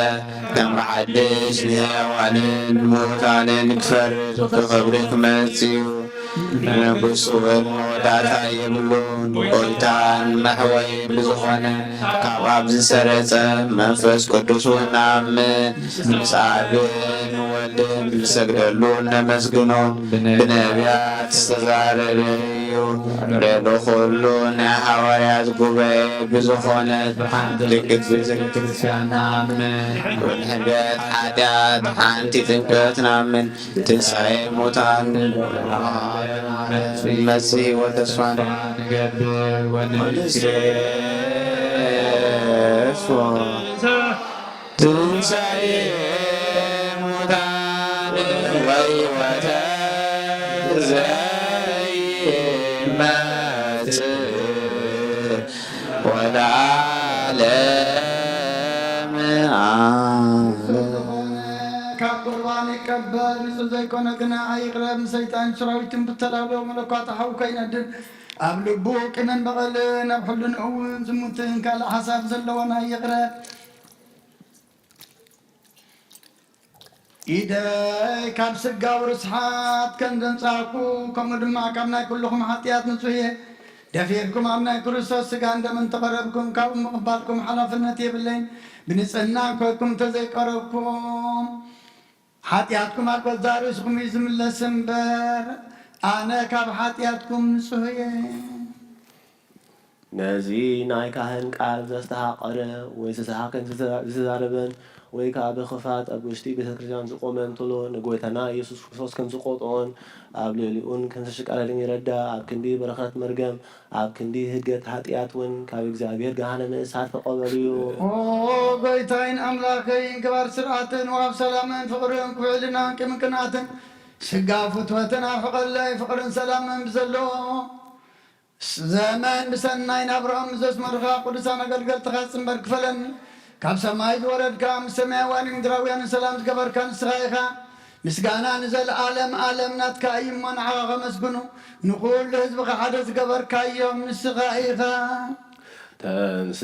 ከም ብሓድሽ ንሕያዋንን ምዉታንን ክፈርድ ብኽብሪ ክመጽእ እዩ። ንጉስ እውን መወዳእታ የብሉን። ጎይታን መሕወይን ብዝኾነ ካብ ኣብ ዝሰረጸ መንፈስ ቅዱስ እውን ንኣምን። ምስ ኣብን ወልድን ንሰግደሉን ነመስግኖን። ብነቢያት ዝተዛረበ እዩ። ልዕሊ ኩሉ ናይ ሃዋርያት ጉባኤ ብዝኾነት ብሓንቲ ቅድስት ቤተ ክርስቲያን ንኣምን። ንሕድገት ሓጢኣት ሓንቲ ጥምቀት ንኣምን። ትንሳኤ ሙታን መጽእ ህይወት ተስፋ ንገብር ወንስሌፎ ትንሳኤ ሙታን ወሕይወተ ዘይመጽእ ወለዓለመ ዓለም። ካብ ቁርባን ይቀበል፣ ንጹህ ዘይኮነ ግና ኣይቕረብ። ንሰይጣን ሰራዊትን ብተላብዮ መለኳት ሓው ከይነድድ፣ ኣብ ልቡ ቂምን በቐልን ኣብ ሕልንኡ እውን ዝሙትን ካልእ ሓሳብ ዘለዎን ኣይቕረብ። ኢደይ ካብ ስጋዊ ርስሓት ከም ዘንጻህኩ፣ ከምኡ ድማ ካብ ናይ ኩልኹም ሓጢኣት ንጹህ እየ። ደፊርኩም ኣብ ናይ ክርስቶስ ስጋን ደምን ተቐረብኩም፣ ካብኡ ምቕባልኩም ሓላፍነት የብለይን። ብንጽህና ኮይንኩም እንተዘይቀረብኩም፣ ሓጢኣትኩም ኣብ ገዛእ ርእስኹም እዩ ዝምለስ እምበር፣ ኣነ ካብ ሓጢኣትኩም ንጹህ እየ። ነዚ ናይ ካህን ቃል ዘስተሃቐረ ወይ ዝተሳሃከን ዝተዛረበን ወይ ከኣ ብኽፋት ኣብ ውሽጢ ቤተ ክርስቲያን ዝቖመ እንተሎ ንጎይታና ኢየሱስ ክርስቶስ ከም ዝቆጥኦን ኣብ ልዕሊኡን ከም ዘሽቃለልን ይረዳ። ኣብ ክንዲ በረኸት መርገም ኣብ ክንዲ ህድገት ሓጢኣት እውን ካብ እግዚኣብሔር ገሃነመ እሳት ክቐበል እዩ። ኦ ጎይታይን ኣምላኸይን፣ ግባር ስርዓትን ወሃብ ሰላምን ፍቕርን ክውዕልናን ቅምቅናትን ስጋ ፍትወትን ኣብ ሕቐለይ ፍቕርን ሰላምን ብዘለዎ ዘመን ብሰናይ ናብርኦም ዘስመርኻ ቅዱሳን ኣገልገልትኻ ጽንበር ክፈለኒ። ካብ ሰማይ ዝወረድካ፣ ምስ ሰማያውያንን ምድራውያንን ሰላም ዝገበርካ ንስኻ ኢኻ። ምስጋና ንዘለኣለም ኣለም ናትካ እዩ እሞ፣ ንዓኻ ከመስግኑ፣ ንኹሉ ህዝብኻ ሓደ ዝገበርካዮም ንስኻ ኢኻ። ተንስ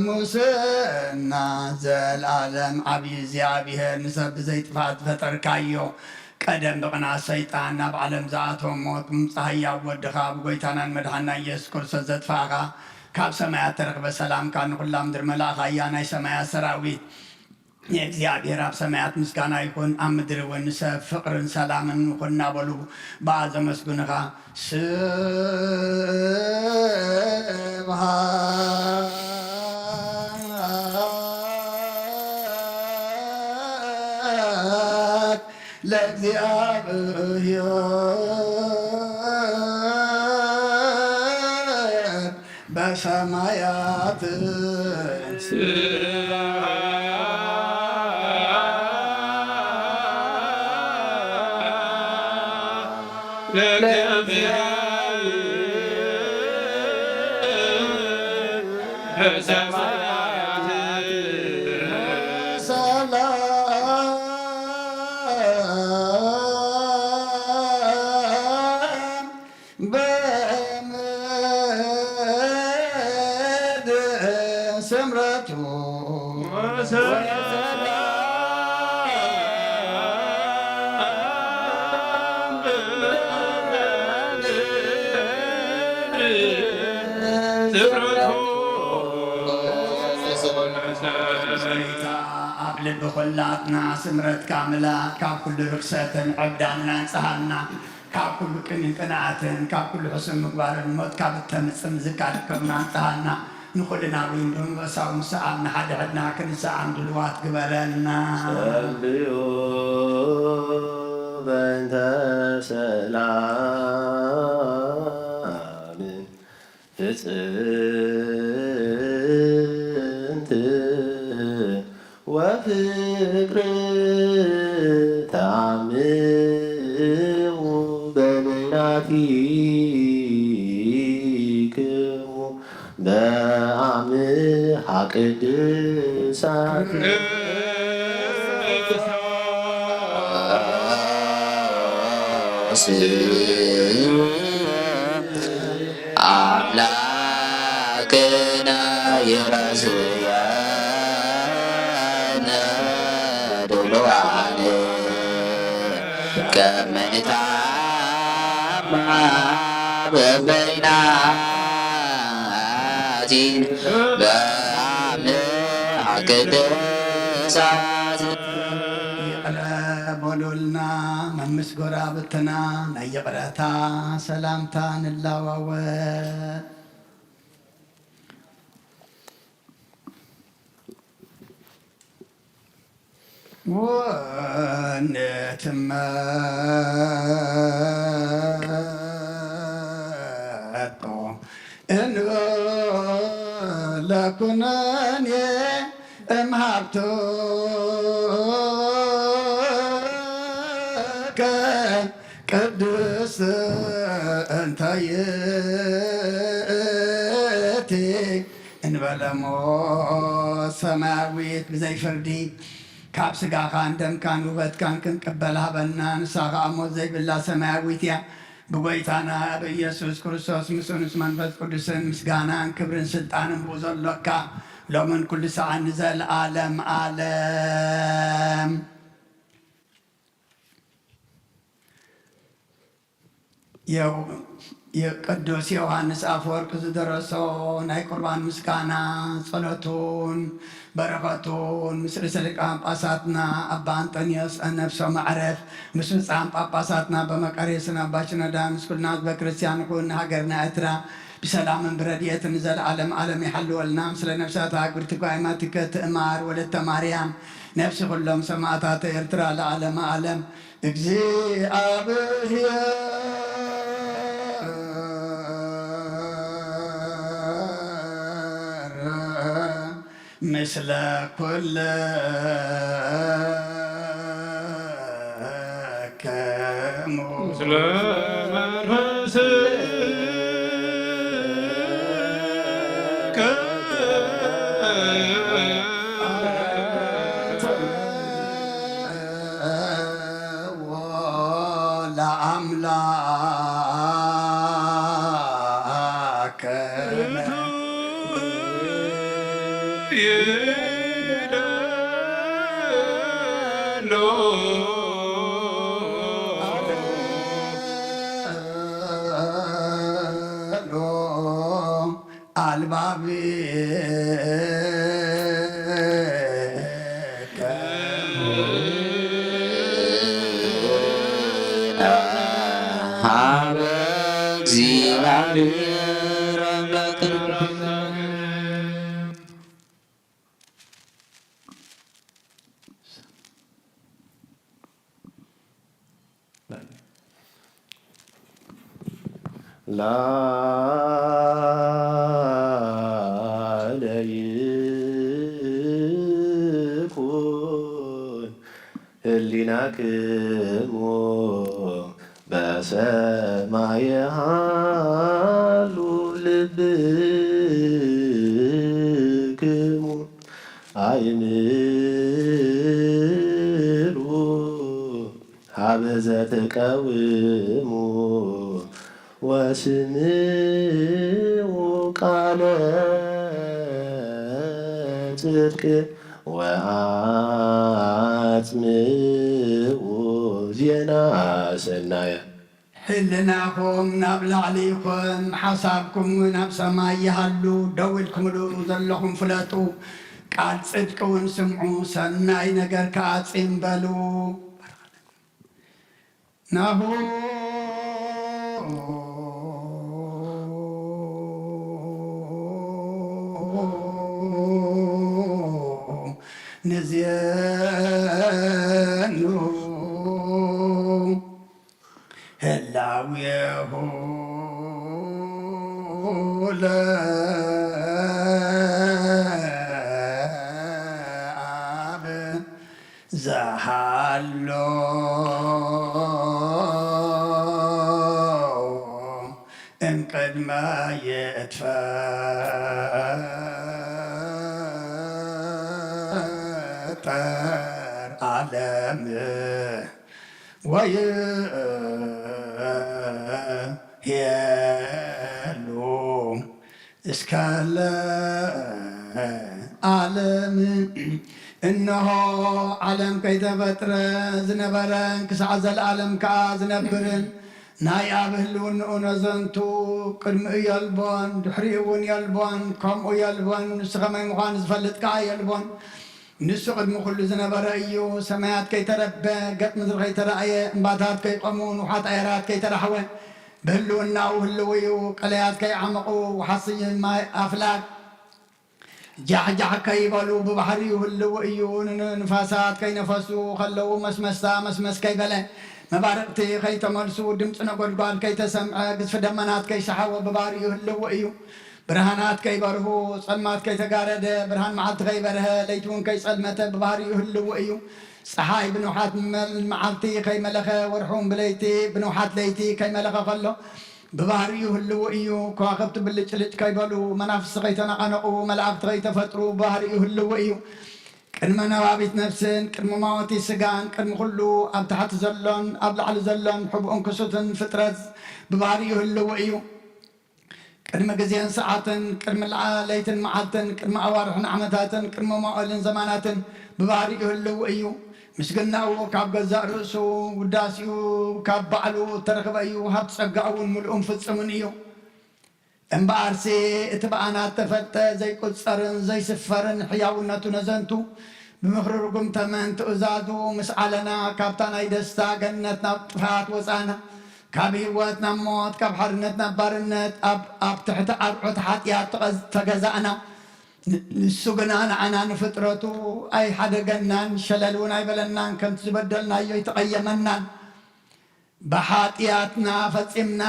ለሙስና። ዘልኣለም ዓብዪ እግዚኣብሔር፣ ንሰብ ብዘይጥፋእ ዝፈጠርካዮ፣ ቀደም ብቕንኣት ሰይጣን ናብ ዓለም ዝኣተወ ሞት፣ ብምጻእ ህያው ወድኻ፣ ብጎይታናን መድሓንና ኢየሱስ ክርስቶስ ዘጥፋእኻ፣ ካብ ሰማያት ተረኽበ ሰላምካ ንኹላ ምድሪ መላእኻ እያ። ናይ ሰማያት ሰራዊት፣ ንእግዚኣብሔር ኣብ ሰማያት ምስጋና ይኹን፣ ኣብ ምድሪ እውን ንሰብ ፍቕርን ሰላምን ይኹን እናበሉ ብኣ ዘመስግኑኻ። ስብሐት ለእግዚኣብሔር በሰማያት። በምድር ስምረቱ ጎይታ ኣብ ልቢ ኩላትና ስምረትካ ምልኣት፣ ካብ ኩሉ ርክሰትን ዕብዳን ናንጽሃልና። ካብ ኩሉ ቅንን ቅንኣትን፣ ካብ ኩሉ ሕሱም ምግባርን፣ ሞት ካብ እተምጽእ ምዝካር ክብርና ኣምጽኣልና። ንኹልና እውን ብመንፈሳዊ ምስዓም ንሓድሕድና ክንሰዓም ድልዋት ግበረልና። ጸልዩ በእንተ ሰላም ፍጽምት ወፍቅር ተአምሁ በበይናቲክሙ በአምሃ ቅድሳት። አምላክነ ይረስየነ ድሉዋነ ከመ ንትአመሃ በበይናቲነ በአምሃ ቅድሳት። ይቕረ በሉልና፣ መምስ ጎራብትና ናይ ይቕረታ ሰላምታ ንለዋወጥ። ወንትመ ኣቶ እንብለ ኩነኔ እምሃብትከ ቅድስት እንተ ይእቲ እንበለሞ ሰማያዊት ብዘይ ፍርዲ ካብ ስጋኻን ደምካን ውበትካን ክንቅበል ሃበና። ንሳ ኸኣ ሞት ዘይብላ ሰማያዊት እያ። ብጎይታና ብኢየሱስ ክርስቶስ ምስኡ ምስ መንፈስ ቅዱስን ምስጋናን ክብርን ስልጣንን ብኡ ዘሎካ ሎምን ኩሉ ሰዓት ንዘለዓለም ዓለም። የው-፣ የቅዱስ ዮሃንስ ኣፈወርቅ ዝደረሶ ናይ ቁርባን ምስጋና ጸሎቱን በረኸቱን ምስ ርእሰ ሊቃነ ጳጳሳትና ኣባ ኣንጠንዮስ ነፍሶም ኣዕረፍ፣ ምስ ብፁዓን ጳጳሳትና ኣባ መቃርዮስን ኣባ ሽኖዳ፣ ምስ ኩልና ህዝበ ክርስቲያን ይኹን። ንሃገርና ኤርትራ ብሰላምን ብረድኤትን ንዘለዓለም ዓለም ይሓልወልና። ምስለ ነፍሳት ኣግብርቲ ጓይማትከ ትእማር ወለተ ማርያም፣ ነፍሲ ኩሎም ሰማዕታት ኤርትራ ለዓለመ ዓለም። እግዚኣብሔር ምስለ ኩልክሙ። ምስለ መንፈስከ። ለአምላክ አልባብከ ሀበ እግዚአብሔር አምላክነ። ላዕለ ይኩን ህሊናክሙ በሰማይ ሃሉ ልብክሙ ኣይምሩ ሀበ ዘትቀውሙ ወስምዑ ቃለ ጽድቅ ወአጽምዑ ዜና ሰናየ። ሕልናኹም ናብ ላዕሊ ይኹን፣ ሓሳብኩም እውን ኣብ ሰማይ ይሃሉ። ደው ኢልኩምሉ ዘለኹም ፍለጡ። ቃል ጽድቂ እውን ስምዑ፣ ሰናይ ነገር ከኣ ጽን በሉ። ናሁ ንዜኑ ህላዌሁ ለአብ ዘሃሎ እምቅድመ ይትፈጠር ዓለም ወይሄሉ እስከ ለዓለም። እነሆ ዓለም ከይተፈጥረ ዝነበረን ክሳዕ ዘለዓለም ከኣ ዝነብርን ናይ ኣብ ህልውንኡ ነዘንቱ ቅድሚኡ የልቦን፣ ድሕሪኡ እውን የልቦን፣ ከምኡ የልቦን፣ ንሱ ከመይ ምዃኑ ዝፈልጥ ከኣ የልቦን። ንሱ ቅድሚ ኩሉ ዝነበረ እዩ። ሰማያት ከይተረበ፣ ገጽ ምድሪ ከይተራእየ፣ እምባታት ከይቆሙ፣ ንውሓት ኣየራት ከይተራሕወ፣ ብህልውናኡ ህልው እዩ። ቀለያት ከይዓመቑ፣ ወሓሲ ማይ ኣፍላግ ጃሕጃሕ ከይበሉ ብባህሪኡ ህልው እዩ። ንንፋሳት ከይነፈሱ ከለዉ መስመስታ መስመስ ከይበለ መባርቕቲ ከይተመልሱ፣ ድምፂ ነጎድጓድ ከይተሰምዐ፣ ግዝፊ ደመናት ከይሰሓቦ ብባህሪኡ ህልው እዩ። ብርሃናት ከይበርሁ፣ ጸልማት ከይተጋረደ፣ ብርሃን መዓልቲ ከይበርሀ፣ ለይቲ እውን ከይጸልመተ ብባህሪኡ ህልው እዩ። ጸሓይ ብንውሓት መል-፣ መዓልቲ ከይመለኸ፣ ወርሒ እውን ብለይቲ፣ ብንውሓት ለይቲ ከይመለኸ ከሎ ብባህሪኡ ህልው እዩ። ከዋኽብቲ ብልጭልጭ ከይበሉ፣ መናፍስቲ ከይተነቐነቑ፣ መላእኽቲ ከይተፈጥሩ ብባህሪኡ ህልው እዩ። ቅድመ ነባቢት ነፍስን ቅድሚ ማወቲ ስጋን ቅድሚ ኩሉ ኣብ ታሕቲ ዘሎን ኣብ ላዕሊ ዘሎን ሕቡእን ክሱትን ፍጥረት ብባህሪኡ ህልው እዩ። ቅድሚ ግዜን ሰዓትን፣ ቅድሚ ለዓ-፣ ለይትን መዓልትን፣ ቅድሚ ኣዋርሕን ዓመታትን፣ ቅድሚ መዋእልን ዘማናትን ብባህሪኡ ህልው እዩ። ምስግናኡ ካብ ገዛእ ርእሱ፣ ውዳሴኡ ካብ ባዕሉ እተረኽበ እዩ። ሃብቲ ጸጋኡ እውን ምሉእን ፍጹምን እዩ። እምበኣርሲ እቲ ብኣና እተፈልጠ ዘይቁጸርን ዘይስፈርን ሕያውነቱ ነዘንቱ፣ ብምኽሪ ርጉም ተመን ትእዛዙ ምስ ዓለና፣ ካብታ ናይ ደስታ ገነት ናብ ጥፍኣት ወጻእና፣ ካብ ህይወት ናብ ሞት፣ ካብ ሓርነት ናብ ባርነት፣ ኣብ፣ ኣብ ትሕቲ ኣርዑት ሓጢኣት ተቐዝ-፣ ተገዛእና። ን-፣ ንሱ ግና ንዓና ንፍጥረቱ ኣይሓደገናን፣ ሸለል እውን ኣይበለናን፣ ከምቲ ዝበደልናዮ ኣይተቐየመናን። ብሓጢኣትና ፈጺምና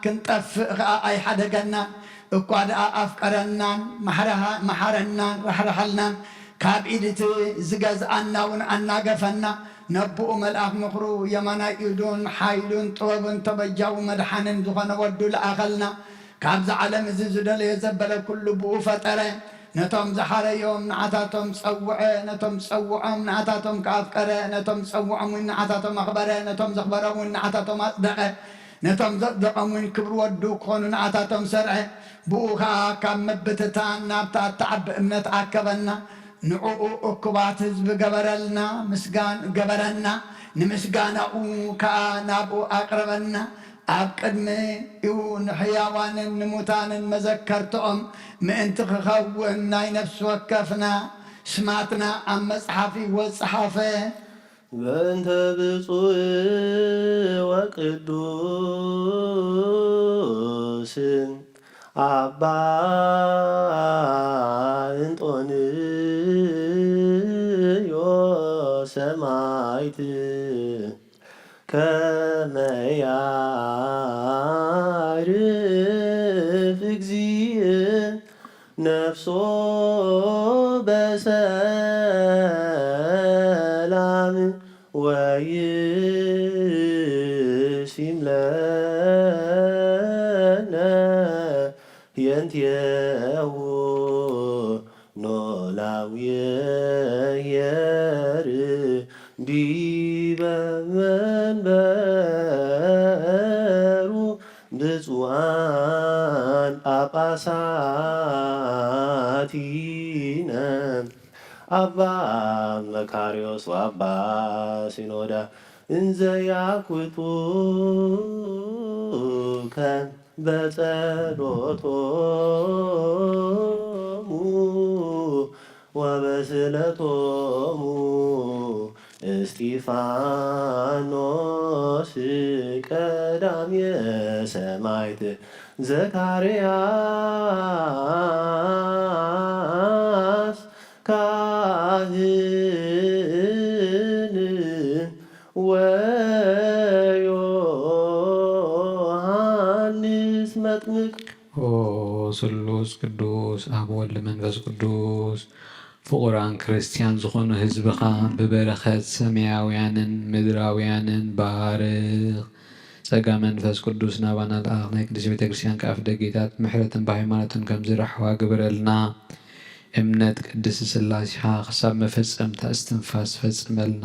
ክንጠፍእ ኸኣ ኣይሓደገናን፣ እኳ ደኣ ኣፍቀረናን፣ ማሕረሃ-፣ መሓረናን፣ ራሕርሓልናን፣ ካብ ኢድ እቲ ዝገዝኣና እውን ኣናገፈና። ነቦኡ መልኣኽ ምኽሩ የማናይ ኢዱን ሓይሉን ጥበቡን ተበጃዊ መድሓንን ዝኾነ ወዱ ለኣኸልና። ካብዚ ዓለም እዚ ዝደለዮ ዘበለ ኩሉ ብኡ ፈጠረ። ነቶም ዝሓረዮም ንዓታቶም ጸውዐ፣ ነቶም ዝጸውዖም ንዓታቶም ከኣ ኣፍቀረ፣ ነቶም ዝጸውዖም እውን ንዓታቶም ኣኽበረ፣ ነቶም ዘኽበሮም እውን ንዓታቶም ኣጽደቐ፣ ነቶም ዘጽደቖም እውን ክብሪ ወዱ ክኾኑ ንዓታቶም ሰርዐ። ብኡ ኸኣ ካብ ምብትታን ናብታ እትዓቢ እምነት ኣከበና። ንዕኡ እኩባት ህዝቢ ገበረልና፣ ምስጋን ገበረና፣ ንምስጋናኡ ከኣ ናብኡ ኣቕረበና። ኣብ ቅድሚኡ ንሕያዋንን ንሙታንን መዘከርትኦም ምእንቲ ክኸውን ናይ ነፍሲ ወከፍና ስማትና ኣብ መጽሓፍ ህይወት ጸሓፈ። በእንተ ብፁዕ ወቅዱስ ኣባ እንጦንዮስ ሰማዕት ከመ ያዕርፍ እግዚእ ነፍሶ በሰላም ወይሲም ለነ የንቴሁ ኖላዊ የር ዲበ መንበሩ ብፁዓን ጳጳሳቲነ ኣባ መካርዮስ ወኣባ ሲኖዳ እንዘ ያኩቱከ በጸሎቶሙ ወበስእለቶሙ እስጢፋኖስ ቀዳሜ ሰማዕት ዘካርያስ ካህን ወዮሃንስ መጥምቅ። ኦ ስሉስ ቅዱስ ኣብ ወልድ መንፈስ ቅዱስ ፍቑራን ክርስትያን ዝኾኑ ህዝብኻ ብበረኸት ሰማያውያንን ምድራውያንን ባርኽ። ጸጋ መንፈስ ቅዱስ ናባና ልኣኽ። ናይ ቅድስት ቤተ ክርስቲያን ከኣፍ ደጌታት ምሕረትን ብሃይማኖትን ከም ዝረሕዋ ግበረልና። እምነት ቅድስት ስላሴኻ ክሳብ መፈጸምታ እስትንፋስ ፈጽመልና።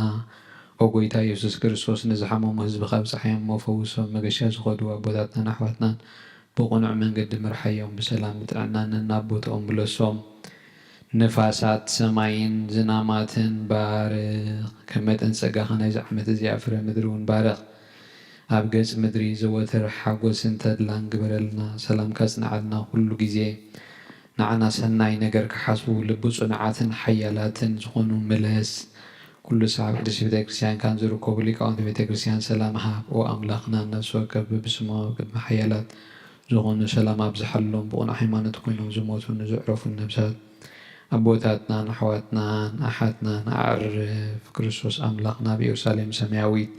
ኦ ጎይታ ኢየሱስ ክርስቶስ፣ ንዝሓመሙ ህዝብኻ ኣብጽሓዮም እሞ ፈውሶም። መገሻ ዝኸዱ ኣቦታትናን ኣሕዋትናን ብቕኑዕ መንገዲ ምርሓዮም፣ ብሰላም ብጥዕና ነናብ ቦታኦም ምለሶም። ንፋሳት ሰማይን ዝናማትን ባርኽ። ከም መጠን ጸጋኻ ናይዚ ዓመት እዚኣ ፍረ ምድሪ እውን ባርኽ። ኣብ ገጽ ምድሪ ዘወትር ሓጎስን ተድላን ግበረልና። ሰላምካ ጽንዓልና ኩሉ ግዜ። ንዓና ሰናይ ነገር ክሓስቡ ልቢ ጽኑዓትን ሓያላትን ዝኾኑ ምለስ። ኩሉ ሳዕ ኣብ ቅድስት ቤተ ክርስቲያንካን ዝርከቡ ሊቃውንቲ ቤተ ክርስቲያን ሰላም ሃብ። ኦ ኣምላኽና፣ ነፍሲ ወከፍ ብስሙ ኣብ ቅድሚ ሓያላት ዝኾኑ ሰላም ኣብዝሓሎም። ብቕኑዕ ሃይማኖት ኮይኖም ዝሞቱን ንዘዕረፉን ነብሳት ኣቦታትናን ኣሕዋትናን ኣሓትናን ኣዕርፍ። ክርስቶስ ኣምላኽና ኣብ ኢየሩሳሌም ሰማያዊት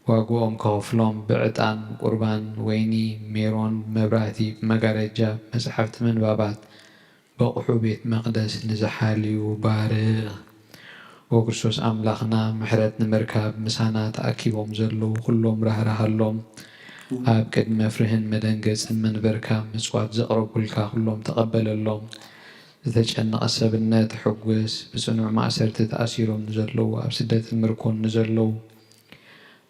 ዋግኦም ከኸፍሎም ብዕጣን፣ ቁርባን፣ ወይኒ፣ ሜሮን፣ ብመብራህቲ፣ ብመጋረጃ፣ ብመጻሕፍቲ ምንባባት፣ በቑሑ ቤት መቕደስ ንዝሓልዩ ባርኽ። ኦ ክርስቶስ ኣምላኽና፣ ምሕረት ንምርካብ ምሳና ተኣኪቦም ዘለዉ ኩሎም ራህርሃሎም። ኣብ ቅድሚ መፍርህን መደንገጽን መንበርካ ምጽዋት ዘቕረቡልካ ኩሎም ተቐበለሎም። ዝተጨነቐ ሰብነት ተሐጉስ። ብጽኑዕ ማእሰርቲ ተኣሲሮም ንዘለዉ፣ ኣብ ስደትን ምርኮን ንዘለዉ፣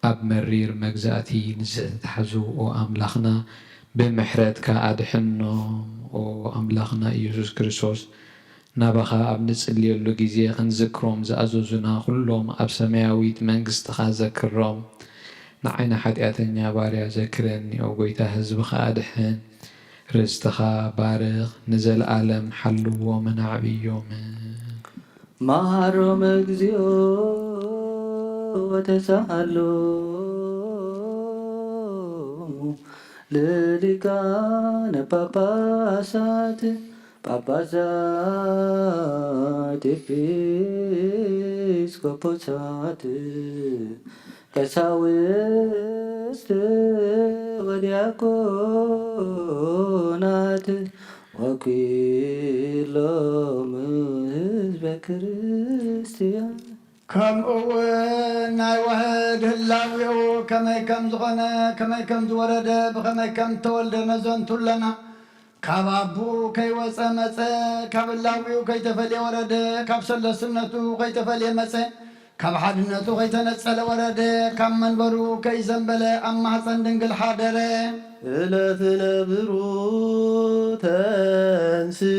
ኣብ መሪር መግዛእቲ ንዝተታሕዙ፣ ኦ ኣምላኽና፣ ብምሕረትካ ኣድሕኖም። ኦ ኣምላኽና ኢየሱስ ክርስቶስ፣ ናባኻ ኣብ ንጽልየሉ ግዜ ክንዝክሮም ዝኣዘዙና ኩሎም ኣብ ሰማያዊት መንግስትኻ ዘክሮም። ንዓይ ንሓጢኣተኛ ባርያ ዘክረኒ፣ ኦ ጐይታ፣ ህዝብኻ ኣድሕን። ርስትኻ ባርኽ፣ ንዘለኣለም ሓልዎምን ኣዕብዮምን። መሃሮም እግዚኦ ወተሳሃሎም ለሊቃነ ጳጳሳት፣ ጳጳሳት፣ ኤጲስቆጶሳት፣ ቀሳውስት ወዲያቆናት፣ ወኪሎም ህዝበ ክርስቲያን። ከምኡ እውን ናይ ዋህድ ህላዌኡ ከመይ ከም ዝኾነ፣ ከመይ ከም ዝወረደ፣ ብኸመይ ከም እተወልደ ነዘንቱ ኣለና። ካብ ኣቦኡ ከይወጸ መጸ፣ ካብ ህላዌኡ ከይተፈልየ ወረደ፣ ካብ ሰለስትነቱ ከይተፈልየ መጸ፣ ካብ ሓድነቱ ከይተነጸለ ወረደ፣ ካብ መንበሩ ከይዘንበለ ኣብ ማህጸን ድንግል ሓደረ። እለትነ ብሩህ ተንሥኡ።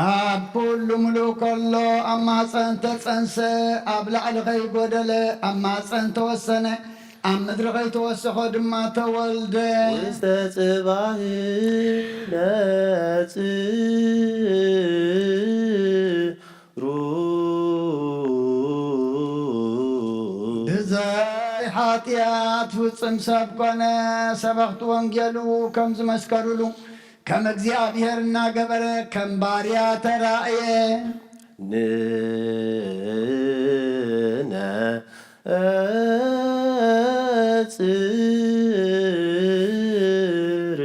ኣብ ኩሉ ምሉእ ከሎ ኣብ ማህፀን ተፀንሰ፣ ኣብ ላዕሊ ከይጎደለ ኣብ ማህፀን ተወሰነ፣ ኣብ ምድሪ ከይተወሰኾ ድማ ተወልደ። ውስተ ጽባሕ ነጽሩ። ብዘይ ሓጢኣት ፍጹም ሰብ ኮነ። ሰበኽቲ ወንጌሉ ከም ዝመስከሩሉ፣ ከም እግዚኣብሔር እናገበረ ከም ባርያ ተራእየ። ንነ ጽር።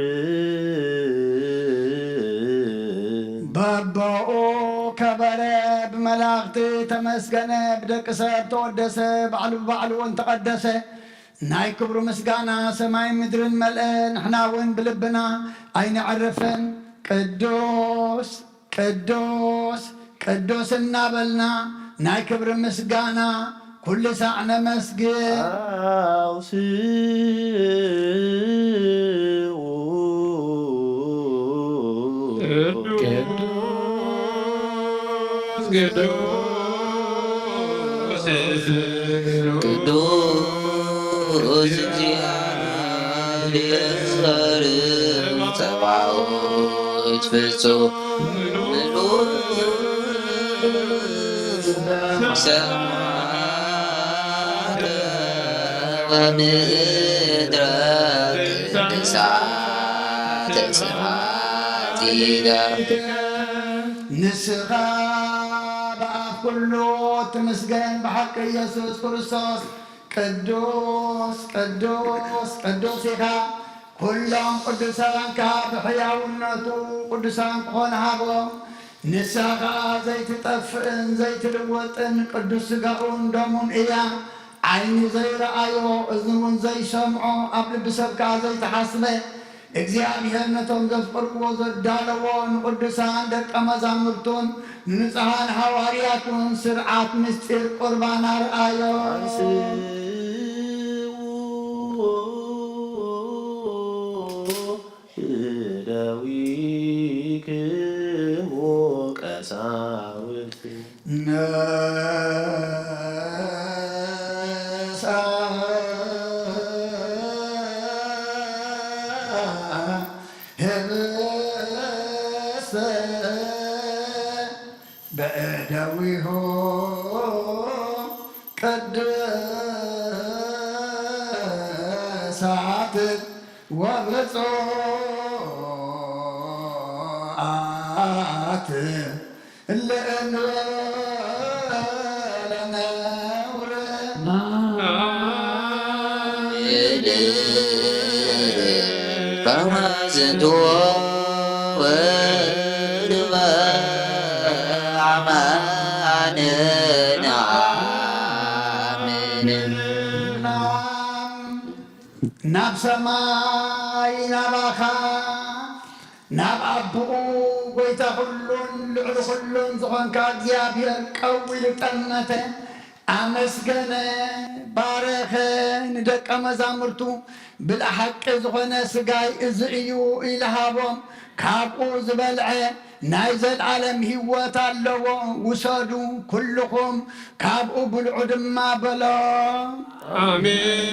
በቦኡ ከበረ፣ ብመላእኽቲ ተመስገነ፣ ብደቂ ሰብ ተወደሰ፣ ባዕሉ ብባዕሉ እውን ተቐደሰ። ናይ ክብሩ ምስጋና ሰማይን ምድርን መልአ፣ ንሕና እውን ብልብና ኣይነዕርፍን። ቅዱስ ቅዱስ ቅዱስ እናበልና ናይ ክብሪ ምስጋና ኩሉ ሳዕ ነመስግን። ኣውስኡ ቅዱስ ቅዱስ ቅዱስ እግዚአብሔር ጸባኦት ፍጹም ምሉእ ሰማያተ ወምድረ ቅድሳተ ስብሐቲከ። ንስኻ ብኣፍ ኩሉ ትምስገን፣ ብሓቂ ኢየሱስ ክርስቶስ ቅዱስ ቅዱስ ቅዱስ ኢኻ። ኩሎም ቅዱሳን ከኣ ብሕያውነቱ ቅዱሳን ክኾኑ ሃቦም። ንሳ ኸኣ ዘይትጠፍእን ዘይትልወጥን ቅዱስ ሥጋኡን ደሙን እያ። ዓይኒ ዘይረኣዮ፣ እዝኒ እውን ዘይሰምዖ፣ ኣብ ልቢ ሰብ ከኣ ዘይተሓስበ፣ እግዚኣብሔር ነቶም ዘፍቅርዎ ዘዳለዎ ንቅዱሳን ደቀ መዛሙርቱን ንንጹሓን ሃዋርያቱን ስርዓት ምስጢር ቁርባን ኣርኣዮም። እደዊክሙ ቀሳውስት። ነሳ ህብስተ በእደዊሁ ቅዱሳት ወብፁዓት። ለእንበለ ነውር ከመ ዝንቱ ወልበ አማን አሜን። ናብ ሰማይ ናባኻ ናብ ኣቦኡ ጎይታ ኩሉን ልዕሊ ኩሉን ዝኾንካ እግዚኣብሔር ቀው ኢሉ ጠመተ፣ ኣመስገነ፣ ባረኸ፣ ንደቀ መዛሙርቱ ብልዓ ሓቂ ዝኾነ ስጋይ እዚ እዩ ኢሉ ሃቦም። ካብኡ ዝበልዐ ናይ ዘልኣለም ህይወት ኣለዎ፣ ውሰዱ ኩልኹም ካብኡ ብልዑ ድማ በሎም። ኣሜን።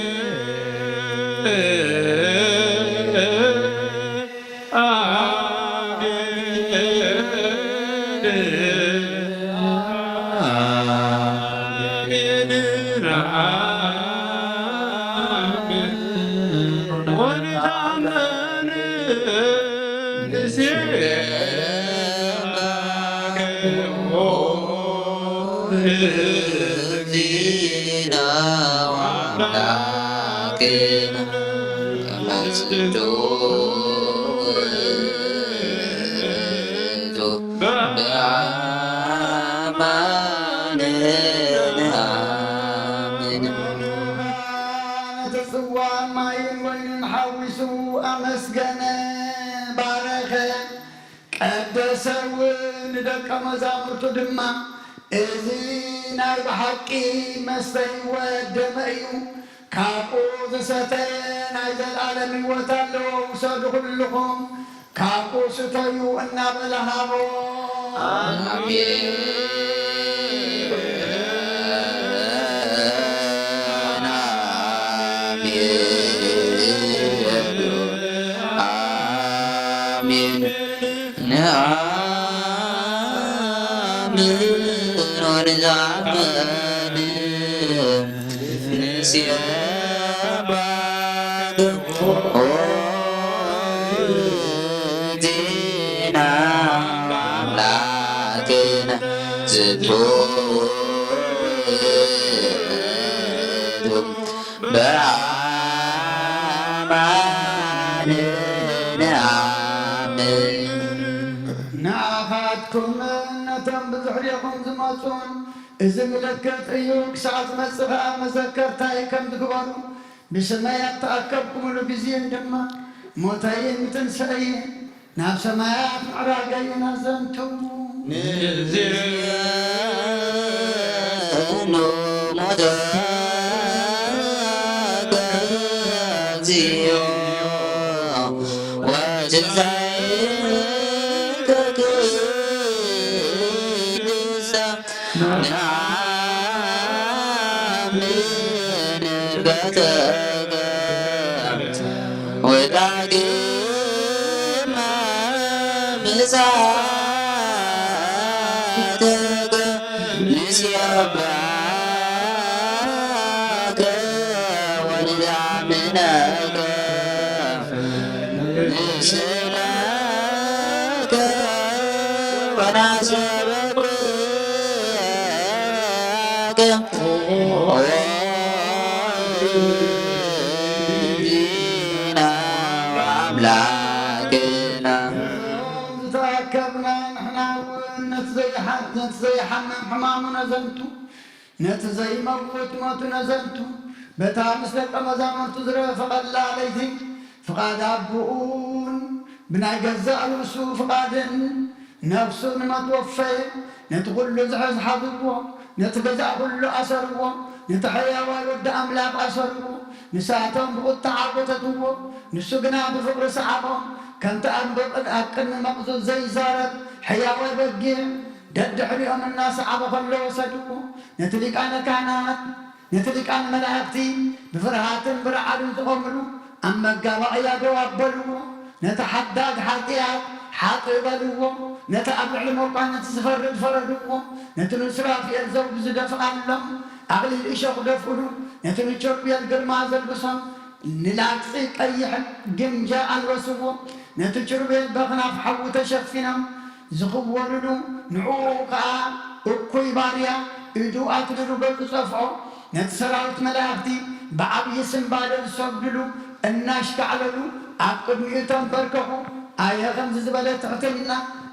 ነቲ ጽዋን ማይን ወይንን ሓዊሱ ኣመስገነ፣ ባረኸ፣ ቀደሰ እውን። ንደቀ መዛሙርቱ ድማ፣ እዚ ናይ ብሓቂ መስተ ህይወት ደመ እዩ፣ ካብኡ ዝሰተ ናይ ዘለኣለም ህይወት ኣለዎ፣ ውሰዱ ኩልኹም ካብኡ ስተዩ እናበለ ሃቦ። ኣሜን፣ ኣሜን፣ ኣሜን። ንኣምን ወንዛምን ንስየባክ ዜና ኣምላክና ዝትወቱ ብኣማን ንኣምን። ንኣኻትኩምን ነቶም ብዙሕ ዲኹም ዝመጹን እዚ ምልክት እዩ፣ ክሳዕ ዝመጽእ ኸኣ መዘከርታይ ከም ትግበሩ፣ ብስመይ ኣብ ተኣከብኩምሉ ግዜ ድማ፣ ሞተይን ትንሳኤየይን ናብ ሰማያት ምዕራገይን ኣዘንትዉ። ንዜኑ ሞተከ እግዚኦ ወትንሳኤከ ቅድስተ ነአምን በተከ ወዳግመ ምጽኣትከ ንሴብሐከ ወንዛምነከ ንስእለከ ወናሰበክከ ኦ ዲና ኣምላክና። ዝተኣከብና ንሕና እውን ነቲ ዘይሓ-፣ ነቲ ዘይሓምም ሕማሙ ነዘንቱ፣ ነቲ ዘይመውት ሞቱ ነዘንቱ፣ በታ ምስ ደቀ መዛሙርቱ ዝረፈቐላ ለይቲ ፍቓድ ኣቦኡን ብናይ ገዛእ ርእሱ ፍቓድን ነፍሱ ንሞት ወፈየ። ነቲ ኩሉ ዝሕዝ ሓዝዎ፣ ነቲ ገዛእ ኩሉ ኣሰርዎ፣ ነቲ ሕያዋይ ወዲ ኣምላኽ ኣሰርዎ። ንሳቶም ብቁጥዓ ጎተትዎ፣ ንሱ ግና ብፍቕሪ ሰዓቦም። ከምቲ ኣብ በቕል ኣብ ቅድሚ መቕዙት ዘይዛረብ ሕያዋይ በጊዕ ደድሕሪኦም እናሰዓበ ከሎ ወሰድዎ። ነቲ ሊቃነ ካህናት፣ ነቲ ሊቃነ መላእክቲ ብፍርሃትን ብረዓድን ዝቖምሉ ኣብ መጋባእያ ደው ኣበልዎ። ነቲ ሓዳግ ሓጢኣት ሓጥእ በልዎ። ነቲ ኣብ ልዕሊ መቋንንቲ ዝፈርድ ፈረድዎ። ነቲ ንሱራፊኤል ዘውዲ ዝደፍኣሎም ኣኽሊል እሾኽ ደፍኡሉ። ነቲ ንኪሩቤል ግርማ ዘልብሶም ንላግጺ ቀይሕ ግምጃ ኣልበስዎ። ነቲ ኪሩቤል በኽናፍ ሓዊ ተሸፊኖም ዝኽወልሉ፣ ንዕኡ ኸኣ እኩይ ባርያ ኢዱ ኣትሪሩ ገጹ ጸፍዖ። ነቲ ሰራዊት መላእኽቲ ብዓብዪ ስምባደ ዝሰግድሉ እናሽካዕለሉ ኣብ ቅድሚኡ ተንበርከኹ። ኣየ ከምዚ ዝበለ ትሕትና!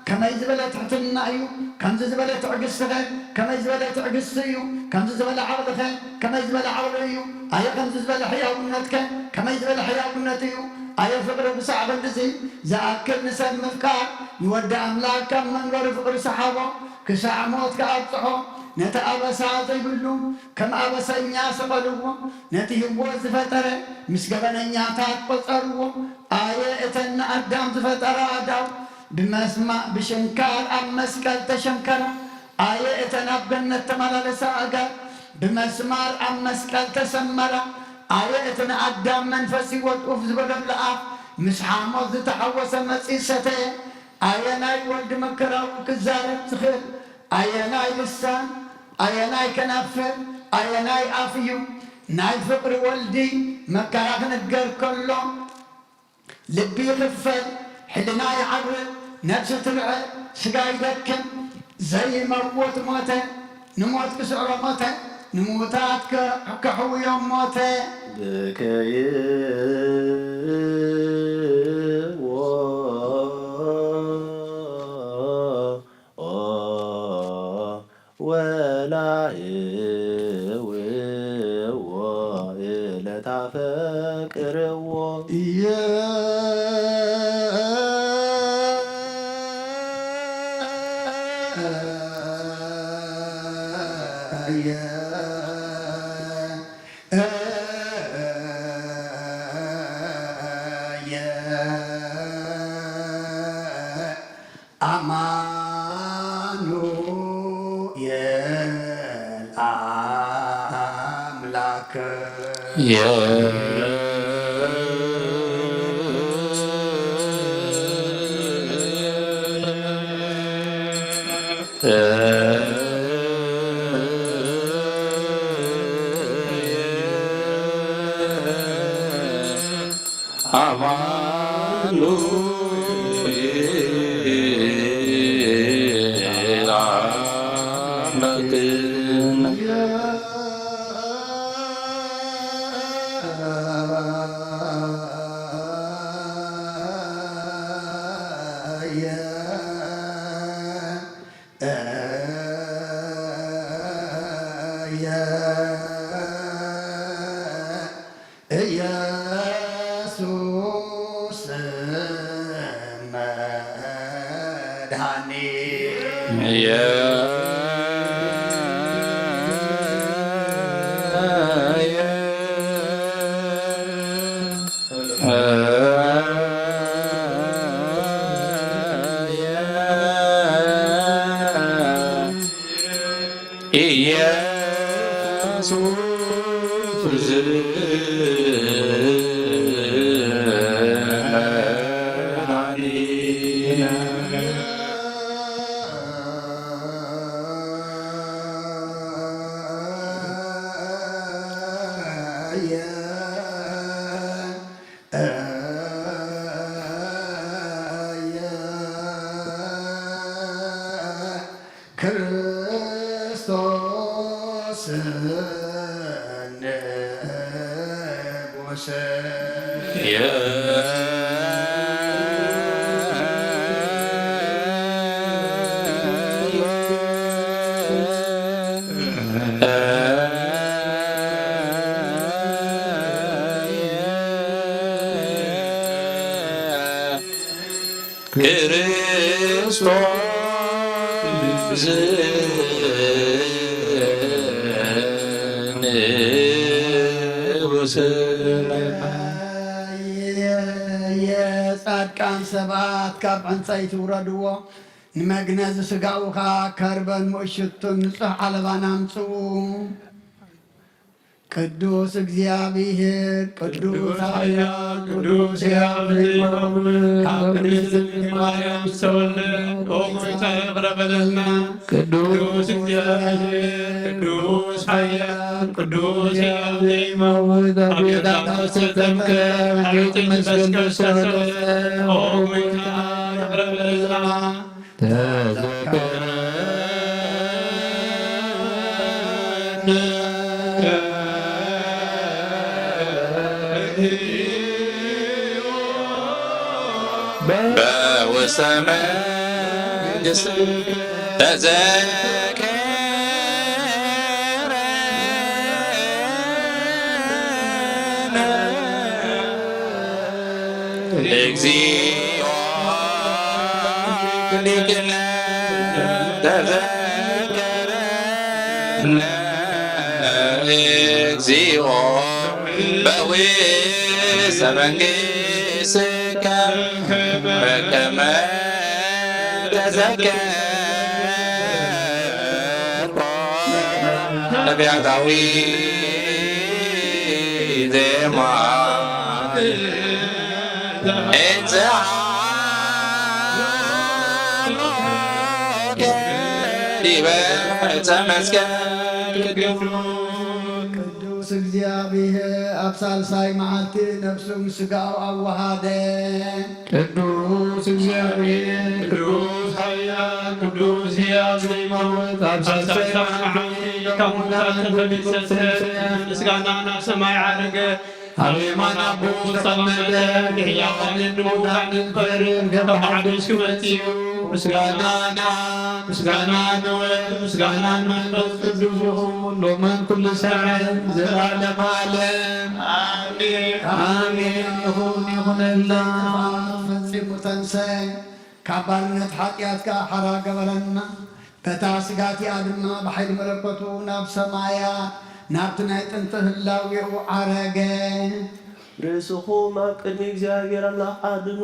ከመይ ዝበለ ትሕትና እዩ! ከምዚ ዝበለ ትዕግስቲ ኸ ከመይ ዝበለ ትዕግስቲ እዩ! ከምዚ ዝበለ ዓቕሊ ኸ ከመይ ዝበለ ዓቕሊ እዩ! ኣየ ከምዚ ዝበለ ሕያውነት ከ ከመይ ዝበለ ሕያውነት እዩ! ኣየ ፍቕሪ ክሳዕ ክንድዚ ዝኣክል ንሰብ ምፍቃር! ንወዲ ኣምላኽ ካብ መንበሪ ፍቕሪ ሰሓቦ፣ ክሳዕ ሞት ክኣብጽሖ፣ ነቲ ኣበሳ ዘይብሉ ከም ኣበሰኛ ሰቐልዎ። ነቲ ህይወት ዝፈጠረ ምስ ገበነኛታት ቆጸርዎ። ኣየ እተን ንኣዳም ዝፈጠራ ኣእዳው ብመስማ-፣ ብሽንካር ኣብ መስቀል ተሸንከራ። ኣየ እተን ኣብ ገነት ተመላለሳ ኣእጋር ብመስማር ኣብ መስቀል ተሰመራ። ኣየ እቲ ንኣዳም መንፈስ ህይወት ኡፍ ዝበለሉ ኣፍ ምስ ሓሞት ዝተሓወሰ መጺእ ሰተየ። ኣየናይ ወልዲ መከራኡ ክዛረብ ዝኽእል? ኣየናይ ልሳን? ኣየናይ ከናፍር? ኣየናይ ኣፍ እዩ? ናይ ፍቕሪ ወልዲ መከራ ክንገር ከሎ፣ ልቢ ይኽፈል፣ ሕልና ይዓርብ፣ ነብሲ ትርዐ፣ ስጋ ይደክም፣ ዘይመውት ሞተ፣ ንሞት ክስዕሮ ሞተ፣ ንምዉታት ከ-፣ ከሕውዮም ሞተ። ብከይዎ ወላህውዎ ለታፈቅርዎ። እየ፣ እየ፣ እየ። አማኑኤል አምላክ። አማኑኤል አምላክነ። ኢየሱስ መድኃኒት። ኢየሱስ መድኃኒነ። ክርስቶስ ንጉሥ። ክርስቶስ ንጉሥነ። የጻድቃን ሰባት ካብ ዕንጸይቲ ውረድዎ፣ ንመግነዚ ሥጋኡ ኸኣ ከርበን ምእሽቱን ንጹሕ ዓለባን ኣምጽኡ። ቅዱስ እግዚኣብሔር፣ ቅዱስ ኃያል፣ ቅዱስ ሕያው ዘይመውት፣ ካብ ቅድስት ድንግል ማርያም ዝተወልደ፣ ኦ ጎይታ ይቕረ በለልና። ቅዱስ እግዚኣብሔር፣ ቅዱስ ኃያል፣ ቅዱስ ሕያው ዘይመውት፣ ኣብ ዮርዳኖስ ተጠምቀ፣ ካብ ሕይወት መንፈስ ቅዱስ ተወልደ፣ ኦ ጎይታ ይቕረ በለልና። ተዘከረነ በውስተ መንግሥት ተዘከረነ እግዚኦ ሊቅነ ተዘከረነ እግዚኦ በውስተ መንግሥትከ በከመ ተዘከርኮ ነቢያታዊ ዜማ። ቅዱስ እግዚኣብሔር ኣብ ሳልሳይ መዓልቲ ነፍሱ ምስ ሥጋኡ ኣወሃደ። ቅዱስ እግዚኣብሔር፣ ቅዱስ ኃያል፣ ቅዱስ ሕያው ዘይመውት፣ ኣብ ሳልሳይ መዓልቲ ካብ ሙታን ተፈልዩ ተንሥአ፣ ምስጋና ናብ ሰማይ ዓረገ። ኣብ የማን ኣቦኡ ዝተቐመጠ፣ ንሕያዋንን ንሙታንን ክፈርድ፣ ከም ሓድሽ ክመጽእ እዩ። ምስጋና ናብ፣ ምስጋና ንወልድ፣ ምስጋና ንመንፈስ ቅዱስ ይኹን፣ ሎምን ኩሉ ሰዓት፣ ዘላለመ ዓለም። ኣሜን። ኣሜን። ይኹን፣ ይኹነልና። ፈጺሙ ተንሰ፣ ካብ ባርነት ሓጢኣት ከኣ ሓራ ገበረና። በታ ስጋ እቲኣ ድማ ብሓይሊ መለኮቱ ናብ ሰማያ፣ ናብቲ ናይ ጥንቲ ህላዌኡ ዓረገ። ርእስኹም ኣብ ቅድሚ እግዚኣብሔር ኣምላኽ ኣድኑ።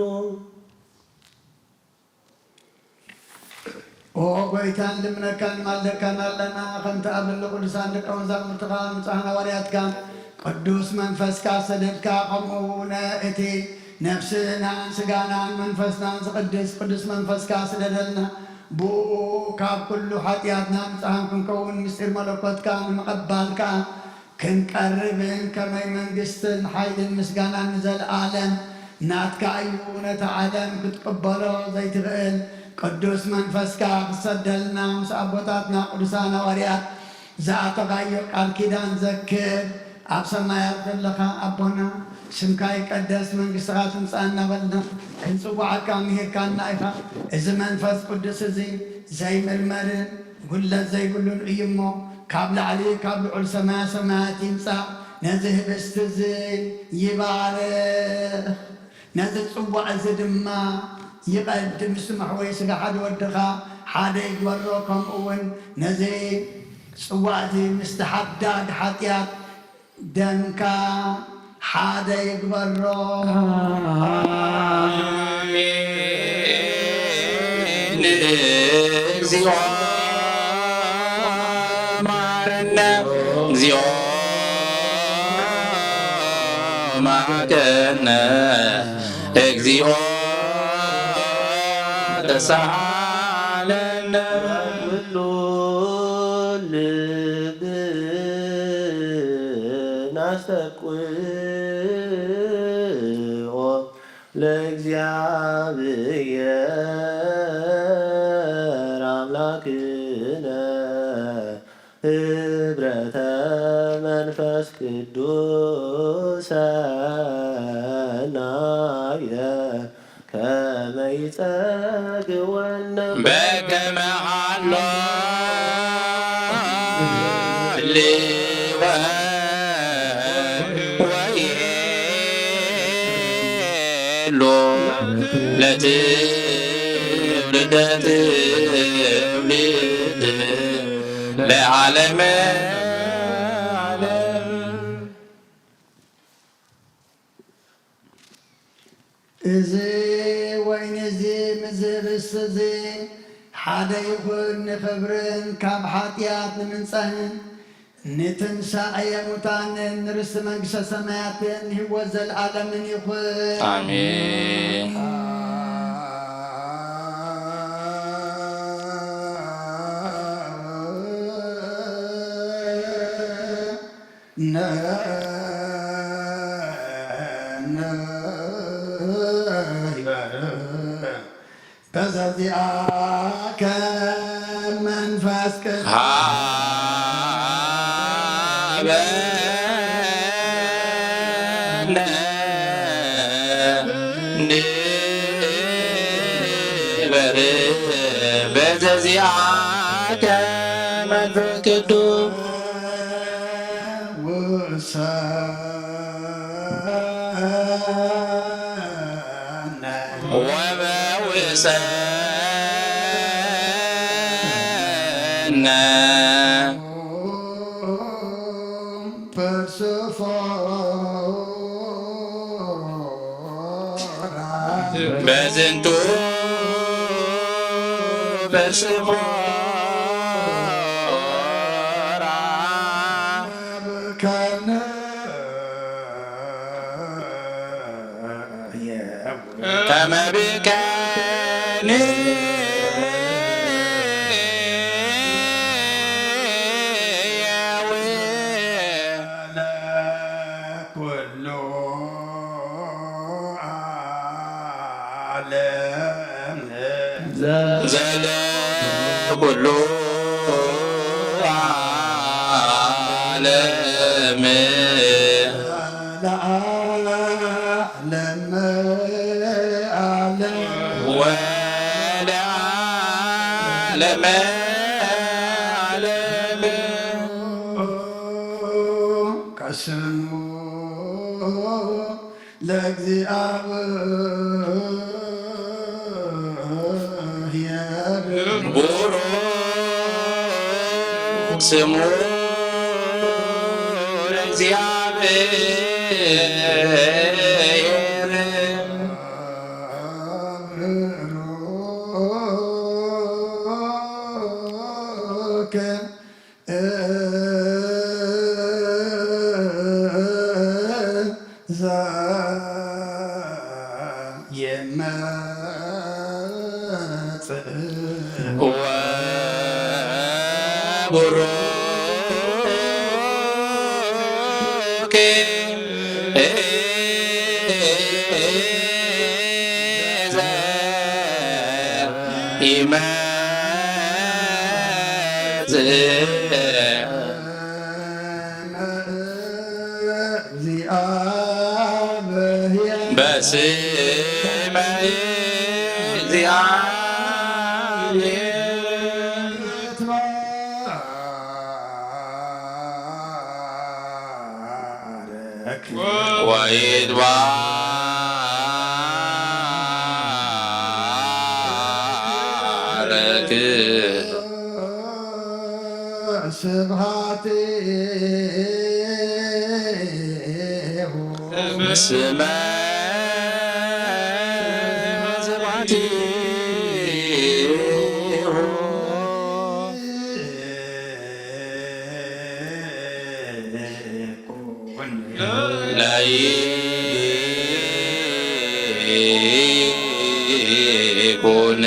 ኦ ጐይታ፣ ንልምነካን ንማልደካን ኣለና። ከምቲ ኣብ ልዕሊ ቅዱሳን ደቀ መዛሙርትኻ፣ ንጹሓን ሃዋርያትካ፣ ቅዱስ መንፈስካ ሰደድካ፣ ከምኡ እውን እቲ ነፍስናን ስጋናን መንፈስናን ዝቕድስ ቅዱስ መንፈስካ ስደደልና። ብኡ ካብ ኩሉ ሓጢኣትና ንጹሓን ክንከውን፣ ምስጢር መለኮትካ ንምቕባል ከኣ ክንቀርብን፣ ከመይ መንግስትን ሓይልን ምስጋናን ንዘለኣለም ናትካ እዩ። ነቲ ዓለም ክትቅበሎ ዘይትኽእል ቅዱስ መንፈስካ ክትሰደልና፣ ምስ ኣቦታትና ቅዱሳን ሃዋርያት ዝኣተኻዮ ቃል ኪዳን ዘክር። ኣብ ሰማያት ዘለኻ ኣቦና፣ ስምካ ይቀደስ፣ መንግስትኻ ትምጻእ እናበልና ክንጽውዓካ ምሂርካና ኢኻ። እዚ መንፈስ ቅዱስ እዚ ዘይምርመርን ጉድለት ዘይብሉን እዩ እሞ፣ ካብ ላዕሊ ካብ ልዑል ሰማያ ሰማያት ይምጻእ፣ ነዚ ህብስቲ እዚ ይባርኽ። ነዚ ጽዋእ እዚ ድማ ይቐድም፣ ስምሕ ወይ ስጋ ሓደ ወድኻ ሓደ ይግበሮ፣ ከምኡ እውን ነዚ ጽዋእ እዚ ምስቲ ሓዳግ ሓጢኣት ደምካ ሓደ ይግበሮ። ኣሜን። እግዚኦ መሐረነ፣ እግዚኦ መሐረነ፣ እግዚኦ ተሳሃለነ። ኩሉ ልብ ናስተብቅዖ ለእግዚኣብሔር ኣምላክነ ህብረተ መንፈስ ቅዱስ ሰናየ ከመ ይጸግወነ በከመ ሀሎ ህልወ ወይሄሎ ለትውልደ ትውልድ ለዓለመ ዓለም። እዚ ወይኒ እዚ ምስ ህብስቲ እዚ ሓደ ይኹን፣ ንኽብርን ካብ ሓጢኣት ንምንጻህን ንትንሳኤ ሙታንን ንርስቲ መንግስተ ሰማያትን ንህይወት ዘለዓለምን ይኹን። ኣሜን። ነ- ነ- ይበል። በዘዚኣከ መንፈስ ቅዱስ ሃበነ ንበል። በዘዚኣከ መንፈስ ቅዱስ ውሰ ወበውሰነ በዝንቱ በስፎራ ከመ ብከኒ ኩሉ ዓለም ዘለ ኩሉ ዓለም ለዓለም ዓለም ወለዓለም ዓለም ቀስኑ ለእግዚኣብሔር ቡሩክ ስሙ ለእግዚኣብሔር ቡሩክ ወቡሩክ ዘኢመጽእ በስመ እግዚአብሔር ወይትባረክ ስብሐቲሁ ስመ ስብሐቲሁ ለይኩን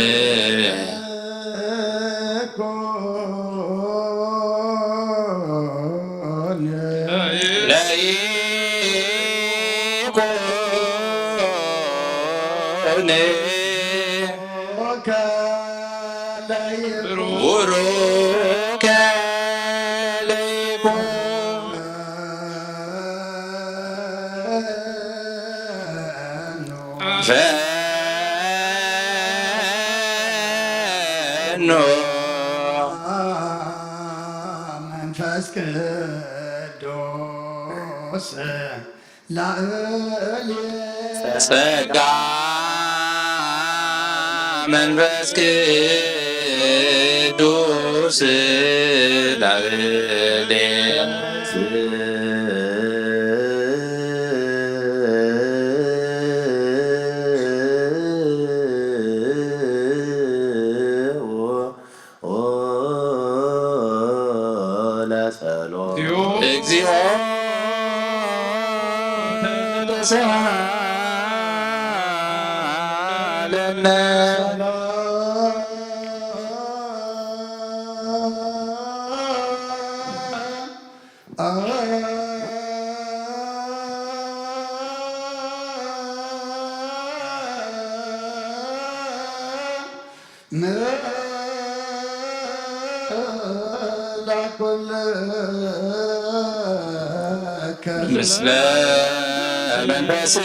ለይኩን ቡሩከ ለይኩን ፈኖ መንፈስ ቅዱስ ላዕሌ ጸጋ መንፈስ ቅዱስ ላዕሌ ለጸሎት እግዚኦ ተሳለነ ምስለ መንፈስከ።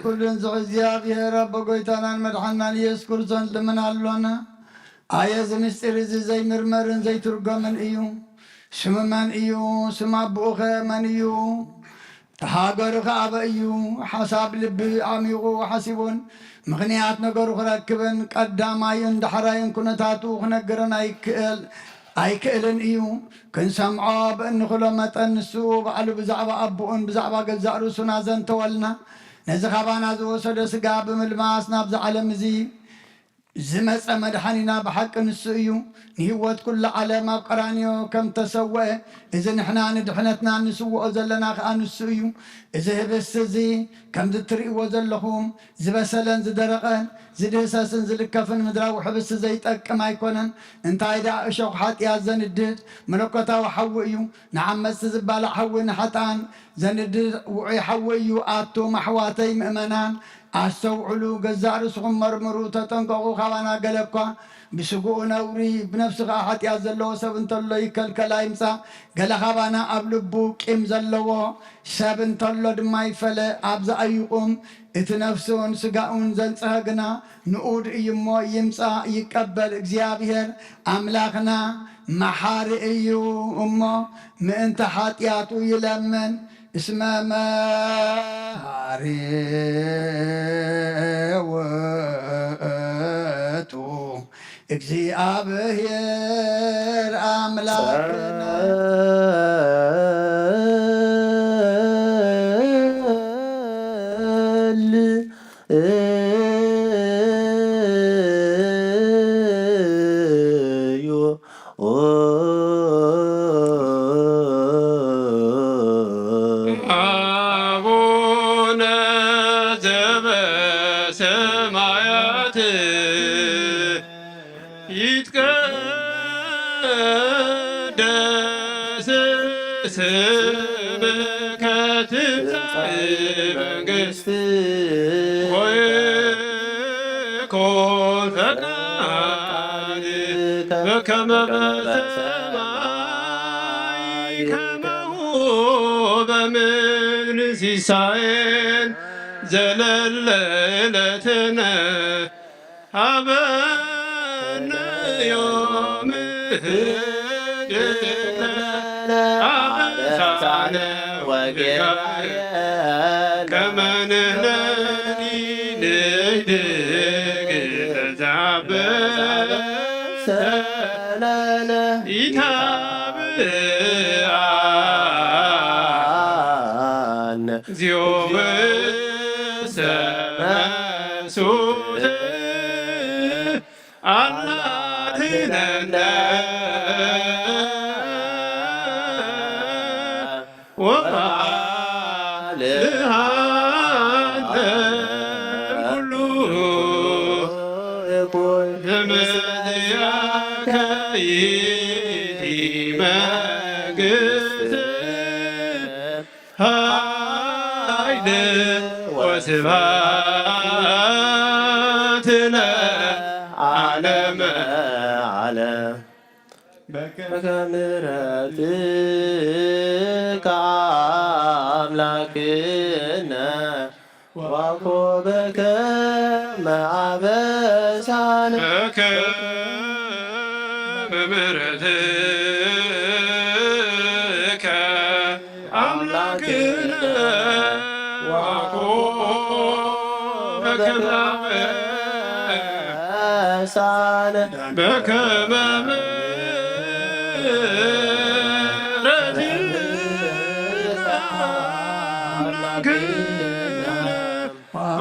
ኩሉን ዝሕ እግዚኣብሔር ኣቦ ጎይታናን መድሓናን ኢየሱስ ክርስቶስ ልምን ኣሎና። ኣየ እዚ ምስጢር እዚ ዘይምርመርን ዘይትርጎምን እዩ። ሽሙ መን እዩ? ስም ኣቦኡኸ መን እዩ? ሃገሩኸ ኣበይ እዩ? ሓሳብ ልቢ ዓሚቑ ሓሲቡን ምኽንያት ነገሩ ክረክብን ቀዳማዩን ዳሕራዩን ኩነታቱ ክነግረን ኣይክእል ኣይክእልን እዩ። ክንሰምዖ ብእንኽሎ መጠን ንሱ ባዕሉ ብዛዕባ ኣቦኡን ብዛዕባ ገዛእ ርእሱን ኣዘንተወልና። ነዚ ካባና ዝወሰደ ስጋ ብምልማስ ናብዚ ዓለም እዚ ዝመጸ መድሓኒና ብሓቂ ንሱ እዩ። ንህይወት ኩሉ ዓለም ኣብ ቀራንዮ ከም ተሰወአ፣ እዚ ንሕና ንድሕነትና እንስውኦ ዘለና ከኣ ንሱ እዩ። እዚ ህብስቲ እዚ ከምዚ እትርእይዎ ዘለኹም ዝበሰለን ዝደረቐን ዝድህሰስን ዝልከፍን ምድራዊ ሕብስቲ ዘይጠቅም ኣይኮነን። እንታይ ደኣ እሾኽ ሓጢኣት ዘንድድ መለኮታዊ ሓዊ እዩ። ንዓመጽቲ ዝባላዕ ሓዊ ንሓጥኣን ዘንድድ ውዑይ ሓዊ እዩ። ኣቱም ኣሕዋተይ ምእመናን ኣስተውዕሉ፣ ገዛእ ርእስኹም መርምሩ፣ ተጠንቀቑ። ካባና ገለ እኳ ብስግኡ ነውሪ፣ ብነፍሱ ኸኣ ሓጢኣት ዘለዎ ሰብ እንተሎ ይከልከል ኣይምጻእ። ገለ ካባና ኣብ ልቡ ቂም ዘለዎ ሰብ እንተሎ ድማ ይፈለ። ኣብዚ ኣይቁም። እቲ ነፍሱን ስጋኡን ዘንጽሀ ግና ንኡድ እዩ እሞ ይምጻእ ይቀበል። እግዚኣብሔር ኣምላኽና መሓሪ እዩ እሞ ምእንቲ ሓጢኣቱ ይለምን። እስመ መሓሪ ውእቱ እግዚኣብሔር ኣምላኽነ። አቡነ ዘበሰማያት ይትቀደስ ስምከ ትምጻእ መንግስት ወይኩን ፈቃድከ በከመ በሰማይ ከማሁ በምድር። ሲሳየነ ዘለለ ዕለትነ ሀበነ ዮም ህድግ ለነ አበሳነ ወጌጋየነ ከመ ንሕነኒ ንህድግ ለዘአበሰ ለነ ኢታብአነ እግዚኦ ውእተ መንሱት አላ አድኅነነ ወባልሐነ ኩሉ ይኩን በመንቲአከ ይእቲ መንግስት ኃይል ወስብሐት ለዓለመ ዓለም። በከመ ምሕረትከ አምላክነ ወኮ በከመ አበሳነ። በከመ ምሕረትከ አምላክነ ወኮ በከመ አበሳነ። በከመ ምሕረትከ አምላክነ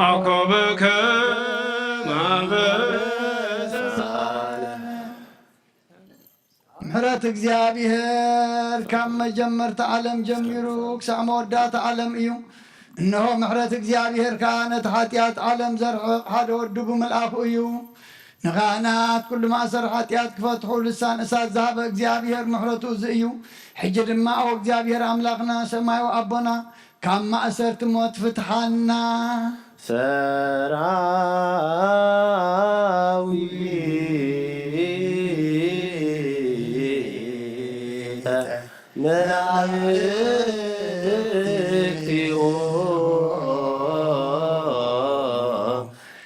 አኮበከ ማበሳነ። ምሕረት እግዚኣብሔር ካብ መጀመርታ ዓለም ጀሚሩ ክሳዕ መወዳእታ ዓለም እዩ። እነሆ ምሕረት እግዚኣብሔር ከኣ ነቲ ሓጢኣት ዓለም ዘርሕቕ ሓደ ወዱ ብምልኣኹ እዩ። ንኻህናት ኩሉ ማእሰር ሓጢኣት ክፈትሑ ልሳን እሳት ዝሃበ እግዚኣብሔር ምሕረቱ እዚ እዩ። ሕጂ ድማ ኦ እግዚኣብሔር ኣምላኽና ሰማያዊ ኣቦና፣ ካብ ማእሰርቲ ሞት ፍትሓና። ሰራዊተ መላእክቲሁ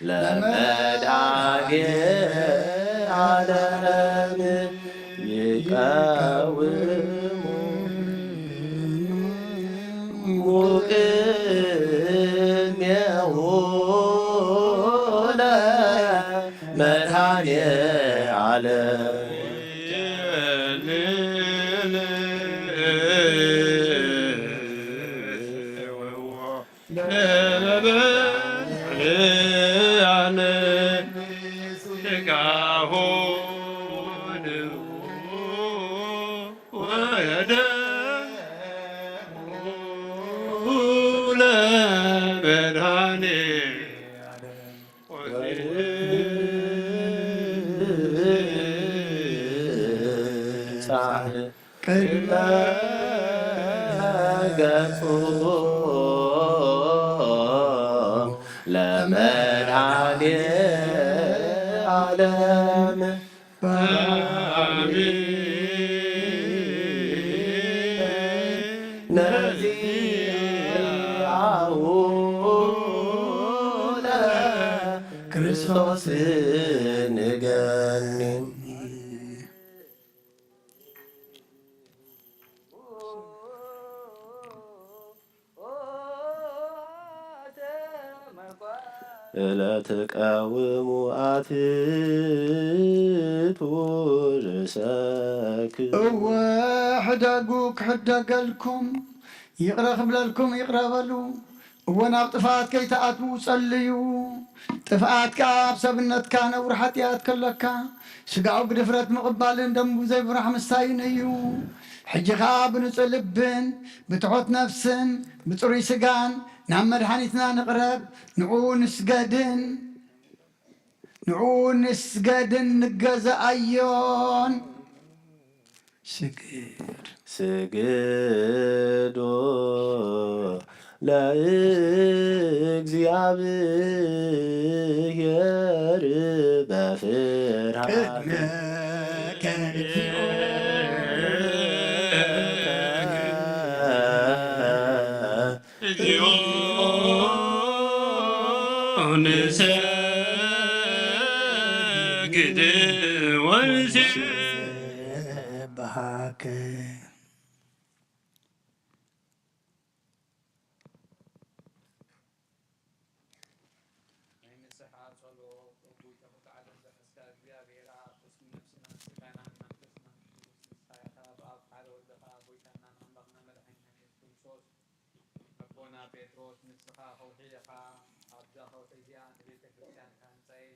ለመድኃኔ ዓለም ይቀውሙ ቅድሜሁ ለመድኃኔ ዓለም። ቅድመ ገጹ ለመድኃኔ ዓለም። ነዚአሁ ለክርስቶስ ንገኒ። ለትቀውሙ አትቱ ርእሰክሙ። እወ፣ ሕደጉ ክሕደገልኩም፣ ይቕረ ክብለልኩም ይቕረ በሉ። እወ፣ ናብ ጥፍኣት ከይትኣትዉ ጸልዩ። ጥፍኣት ከኣ ኣብ ሰብነትካ ነውሪ ሓጢኣት ከለካ፣ ስጋዊ ብድፍረት ምቕባልን ደሙ ብዘይፍራሕ ምስታይን እዩ። ሕጂ ከኣ ብንጹህ ልብን ብትሑት ነፍስን ብጽሩይ ስጋን ናብ መድሓኒትና ንቕረብ፣ ንዕኡ ንስገድን፣ ንዕኡ ንስገድን ንገዛኣዮን። ስግድ። ስግዱ ለእግዚኣብሔር በፍርሃት። ቅድመ ከርቲኦ እግዚኦ ንሰግድ ወንሴብሐከ። ናይ ንስሓ ጸሎት። እጉይ ተኽለ ዓለም ዘሐስካ እግዚኣብሔር ኣብ ቅስሚ ነፍስናን ስጋናን መንፈስናን ቅዱስ ንስኻ ኢኻ። ብኣብ ሓደ ወልድኻ ጎይታናን ኣምላኽና መድሓኒትናን የሱስ ክርስቶስ ኣቦና ጴጥሮስ፣ ንስኻ ከውሒ ኢኻ፣ ኣብዛ ከውሒ እዚኣ ንቤተ ክርስቲያን ክሃንጻ እየ።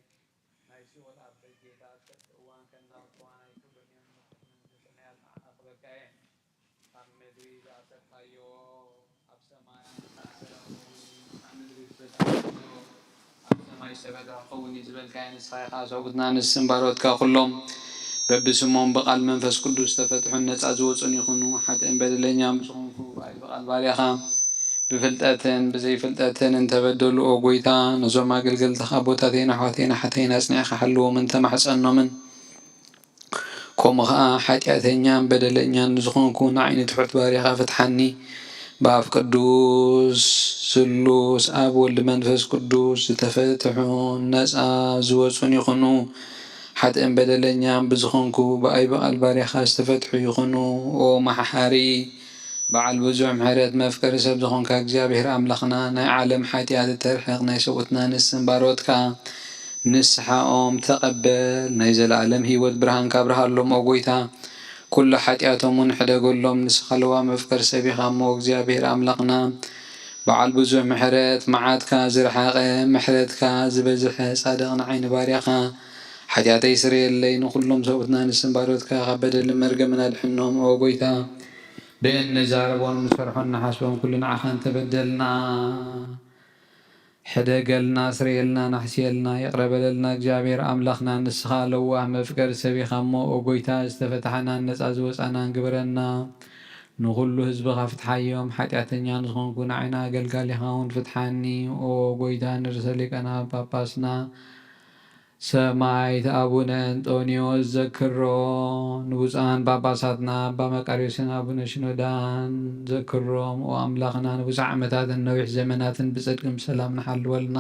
ናይ ሲኦል ኣበይት ጌታ ኣብ ጸድቂ እዋን ከናውጽዋ ናይ ክብርን እዮም። ንስኻ ንስኻ እያ ዝዓቐበካ እየ። ኣብ ምድሪ ዝኣሰርካዮ ኣብ ሰማይ ዝተኣሰረ ክኸውን፣ ኣብ ምድሪ ዝተሰርሐ ኣብ ሰማይ ዝተፈትሐ ክኸውን እዩ ዝበልካዮ ንስኻ ኢኻ። ሰብኡትና ንስም ባሮትካ ኩሎም በብስሞም ብቓል መንፈስ ቅዱስ ዝተፈትሑን ነጻ ዝወጹን ይኹኑ። ሓጥእን በደለኛን ብዝኾንኩ ብኣይ ብቓል ባርያኻ ብፍልጠትን ብዘይፍልጠትን እንተበደሉ፣ ኦ ጎይታ፣ ነዞም ኣገልገልትኻ ኣቦታተይን ኣሕዋተይን ኣሓተይን ኣጽኒዕካ ሓልዎምን ተማሕጸኖምን። ከምኡ ኸዓ ሓጢኣተኛን በደለኛን ንዝኾንኩ ንዓይ ንትሑት ባርያኻ ፍትሓኒ። ብኣፍ ቅዱስ ስሉስ ኣብ ወልድ መንፈስ ቅዱስ ዝተፈትሑን ነጻ ዝወጹን ይኹኑ። ሓጥእን በደለኛን ብዝኾንኩ ብኣይ ብቓል ባርያኻ ዝተፈትሑ ይኹኑ። ኦ መሓሪ በዓል ብዙሕ ምሕረት መፍቀሪ ሰብ ዝኾንካ እግዚኣብሔር ኣምላኽና፣ ናይ ዓለም ሓጢኣት እተርሕቕ ናይ ሰብኡትና ንስን ባሮትካ ንስሓኦም ተቐበል። ናይ ዘለኣለም ህይወት ብርሃንካ ኣብርሃሎም ኦ ጎይታ። ኩሉ ሓጢኣቶም እውን ሕደገሎም። ንስኻ ለዋም መፍቀሪ ሰብ ኢኻ እሞ እግዚኣብሔር ኣምላኽና በዓል ብዙሕ ምሕረት፣ መዓትካ ዝረሓቐ ምሕረትካ ዝበዝሐ ጻድቕ ንዓይ ንባርያኻ ሓጢኣተይ ስረየለይ። ንኹሎም ሰብኡትና ንስን ባሮትካ ካብ በደልን መርገምን ኣድሕኖም ኦ ጎይታ። ብእንዛረቦን ንሰርሖን ንሓስቦን ኩሉ ንዓኻ እንተበደልና፣ ሕደገልና፣ ስረየልና፣ ናሕስየልና፣ ይቕረ በለልና እግዚኣብሔር ኣምላኽና፣ ንስኻ ለዋህ መፍቀሪ ሰብ ኢኻ እሞ፣ ኦ ጎይታ፣ ዝተፈታሕናን ነጻ ዝወጻናን ግበረና። ንኹሉ ህዝብኻ ፍትሓዮም፣ ሓጢኣተኛ ንዝኾንኩ ንዓይና ኣገልጋሊኻ እውን ፍትሓኒ። ኦ ጎይታ፣ ንርእሰ ሊቃነ ጳጳስና ሰማዕት ኣቡነ እንጦንዮስ ዘክሮ፣ ንብፁዓን ጳጳሳትና ኣባ መቃርዮስን ኣቡነ ሽኖዳን ዘክሮም። ኦ ኣምላኽና፣ ንብዙሕ ዓመታትን ነዊሕ ዘመናትን ብጽድቅን ብሰላም ንሓልወልና።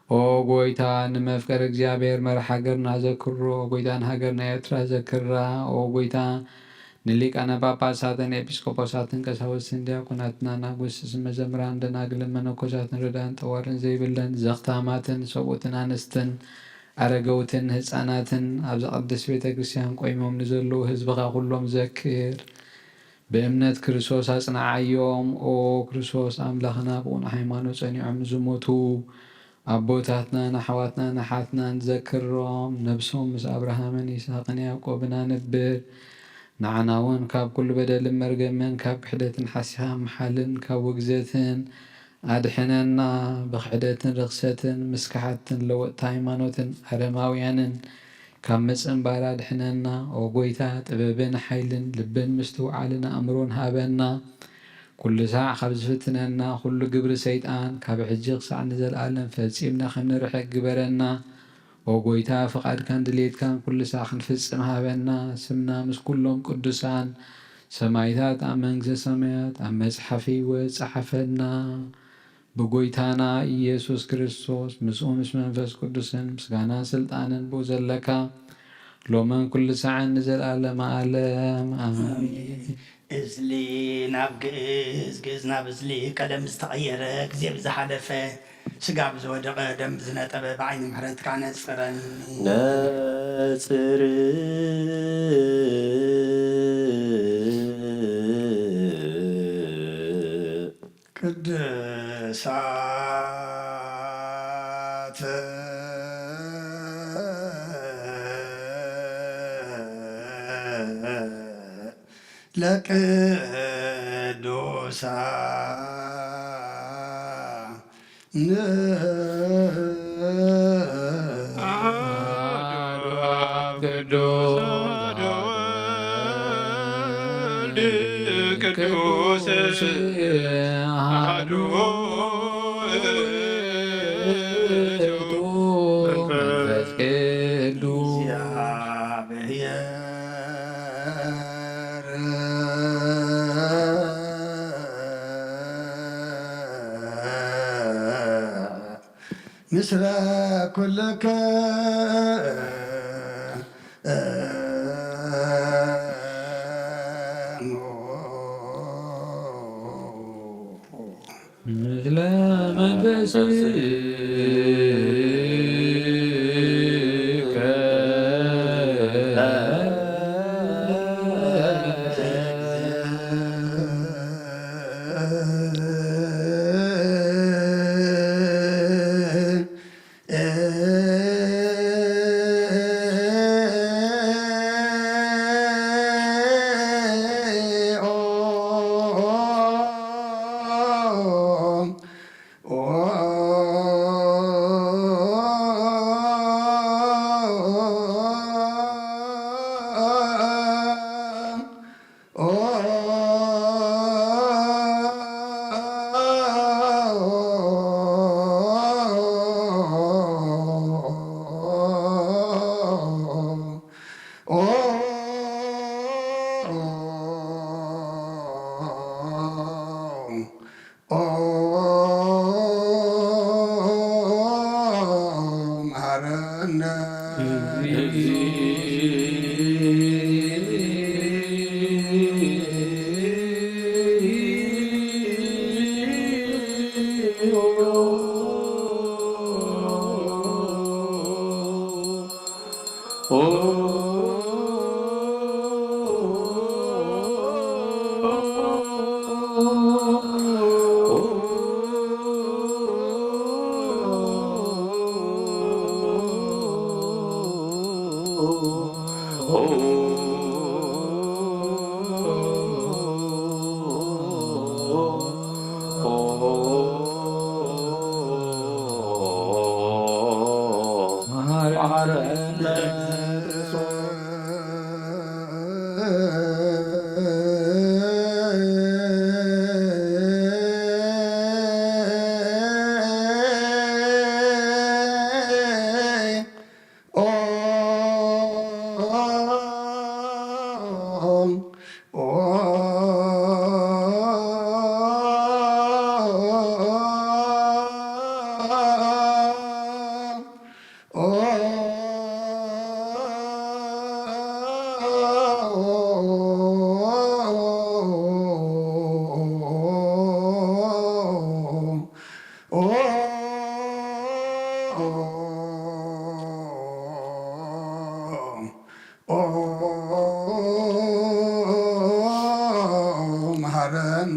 ኦ ጎይታ፣ ንመፍቀር እግዚኣብሔር መራሕ ሃገርና ዘክሮ። ኦ ጎይታ፣ ንሃገርና ኤርትራ ዘክራ። ኦ ጎይታ፣ ንሊቃነ ጳጳሳትን ኤጲስቆጶሳትን ቀሳውስትን ዲያቆናትን ኣናጉስትን መዘምራን ደናግልን መነኮሳትን ረዳን ጠዋርን ዘይብለን ዘኽታማትን ሰብኡትን ኣንስትን ኣረገውትን ህፃናትን ኣብዛ ቅድስት ቤተ ክርስቲያን ቆይሞም ንዘለዉ ህዝብኻ ኩሎም ዘክር። ብእምነት ክርስቶስ ኣጽንዓዮም። ኦ ክርስቶስ ኣምላኽና፣ ብቕኑዕ ሃይማኖት ጸኒዖም ንዝሞቱ ኣቦታትናን ኣሕዋትናን ኣሓትናን ዘክሮም። ነብሶም ምስ ኣብርሃምን ይስሐቅን ያዕቆብን ኣንብር። ንዓና እውን ካብ ኩሉ በደልን መርገምን፣ ካብ ክሕደትን ሓሲኻ ምሓልን፣ ካብ ውግዘትን ኣድሕነና። ብክሕደትን ርኽሰትን፣ ምስ ከሓድትን ለወጥቲ ሃይማኖትን ኣረማውያንን ካብ ምጽንባር ኣድሕነና። ኦ ጎይታ፣ ጥበብን ሓይልን ልብን ምስትውዓልን ኣእምሮን ሃበና። ኩሉ ሳዕ ካብ ዝፍትነና ኩሉ ግብሪ ሰይጣን፣ ካብ ሕጂ ክሳዕ ንዘለኣለም ፈጺምና ከም ንርሕቅ ግበረና። ኦ ጎይታ፣ ፍቓድካን ድሌትካን ኩሉ ሳዕ ክንፍጽም ሃበና። ስምና ምስ ኩሎም ቅዱሳን ሰማይታት ኣብ መንግስተ ሰማያት ኣብ መጽሓፍ ህይወት ጸሓፈና። ብጎይታና ኢየሱስ ክርስቶስ፣ ምስኡ ምስ መንፈስ ቅዱስን ምስጋናን ስልጣንን ብኡ ዘለካ፣ ሎምን ኩሉ ሳዕን ንዘለኣለመ ዓለም። ኣሜን። ኣሜን። እዝሊ ናብ ግእዝ፣ ግእዝ ናብ እዝሊ ቀለም ዝተቐየረ፣ ግዜ ብዝሓለፈ፣ ስጋ ብዝወደቐ፣ ደም ብዝነጠበ፣ ብዓይኒ ምሕረትካ ነጽረኒ። ነጽር ቅድሳት ለቅዱሳን አሐዱ አብ ቅዱስ አሐዱ ወልድ ቅዱስ አሐዱ ውእቱ መንፈስ ቅዱስ እግዚአብሔር። ምስለ ኩልክሙ ምስለ መንፈስከ መሃረነ መሃረነ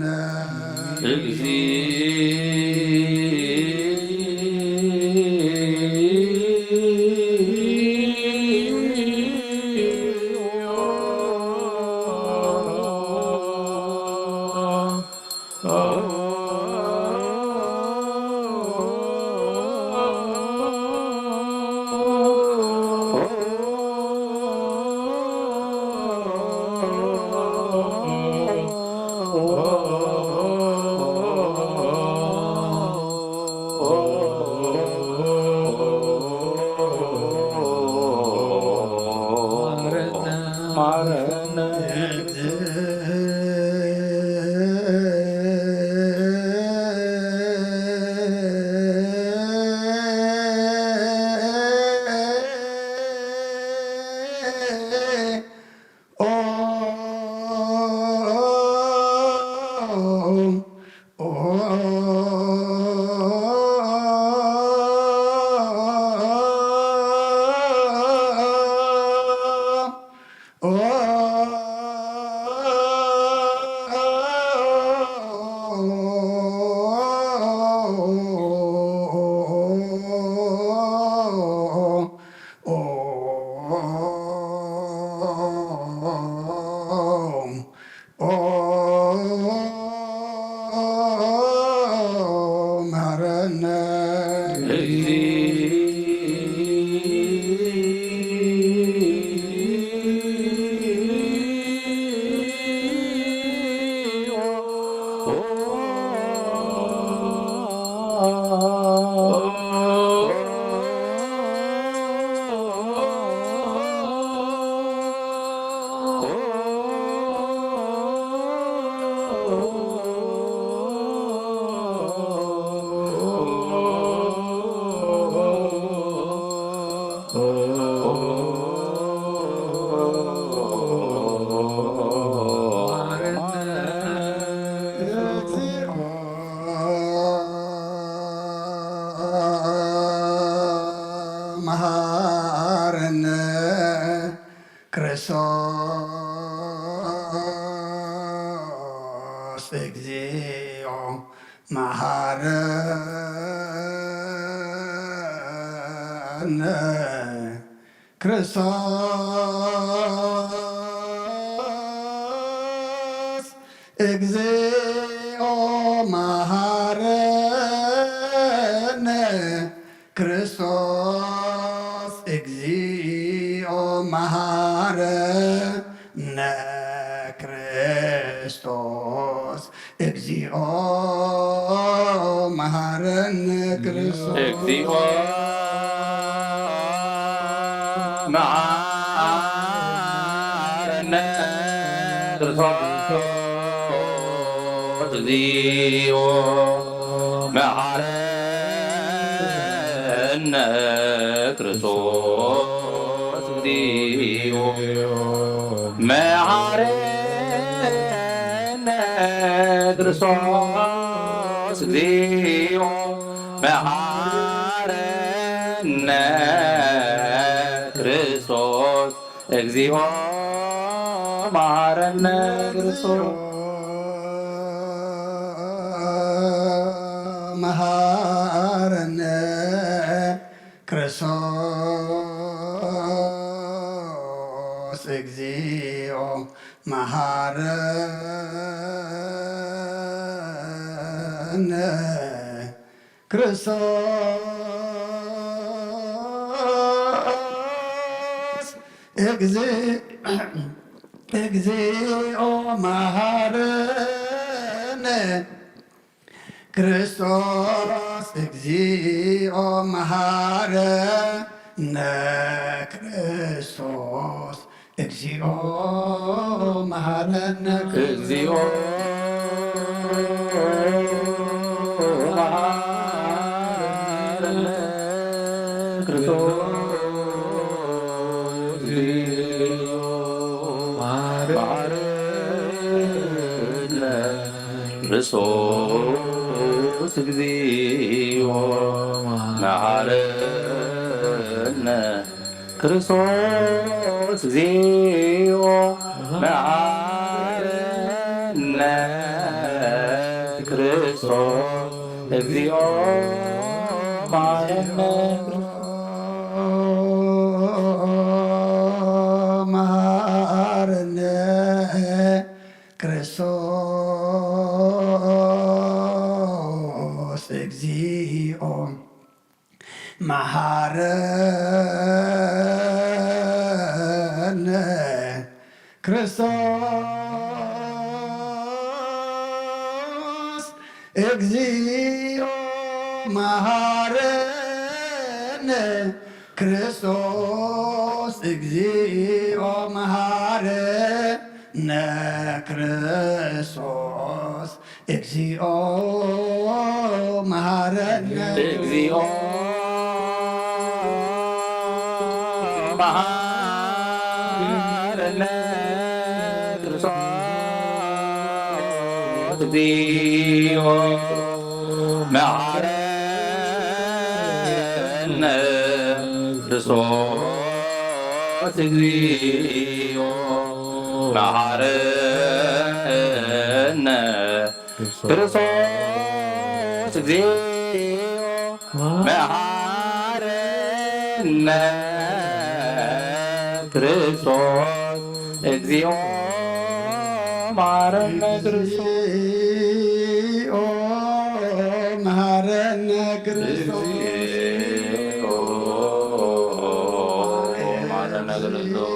መሃረነ ክርስቶስ እግዚኦ መሃረነ ክርስቶስ እግዚኦ መሃረነ ክርስቶስ እግዚኦ መሃረነ ክርስቶስ እግዚኦ መሃረነ ክርስቶስ እግዚኦ መሃረነ ክርስቶስ እግዚኦ መሃረነ ክርስቶስ እግዚኦ መሃረነ ክርስቶስ እግዚኦ መሃረነ ክርስቶስ እግዚኦ መሃረነ ክርስቶስ መሃረነ ክርስቶስ እግዚኦ መሃረነ ክርስቶስ እግዚ-፣ እግዚኦ መሐረነ ክርስቶስ፣ እግዚኦ መሐረነ ክርስቶስ፣ እግዚኦ መሐረነ። እግዚኦ መሐረነ ክርስቶስ፣ እግዚኦ መሐረነ ክርስቶስ፣ እግዚኦ መሐረነ ክርስቶስ፣ እግዚኦ መሐረነ ክርስቶስ፣ እግዚኦ መሐረነ መሐረነ ክርስቶስ፣ እግዚኦ መሐረነ ክርስቶስ፣ እግዚኦ መሐረነ ክርስቶስ፣ እግዚኦ መሐረነ ክርስቶስ፣ እግዚኦ መሐረነ። እግዚኦ መሐረነ ክርስቶስ፣ እግዚኦ መሐረነ ክርስቶስ፣ እግዚኦ መሐረነ ክርስቶስ፣ እግዚኦ መሐረነ ክርስቶስ፣ እግዚኦ መሐረነ ክርስቶስ። እግዚኦ መሐረነ ክርስቶስ። እግዚኦ መሐረነ ክርስቶስ።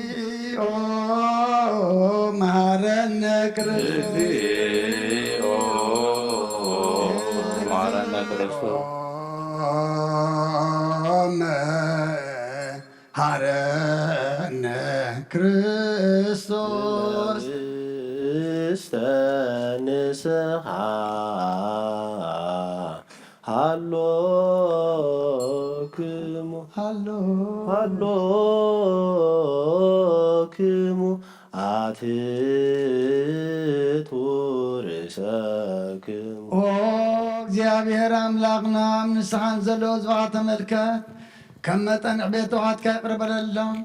እግዚኦ መሐረነ ክርስቶስ። እግዚኦ መሐረነ ክርስቶስ። መሐረነ ክርስቶስ። ውስተ ንስሓ ሃሎክሙ፣ ሃሎ፣ ሃሎክሙ ኣትቱ ርእሰክሙ። ኦ እግዚኣብሔር ኣምላኽና፣ ኣብ ንስሓ ንዘለዉ ህዝብኻ ተመልከት። ከም መጠን ዕቤት ተውሃትካ ይቕረ በለሎም።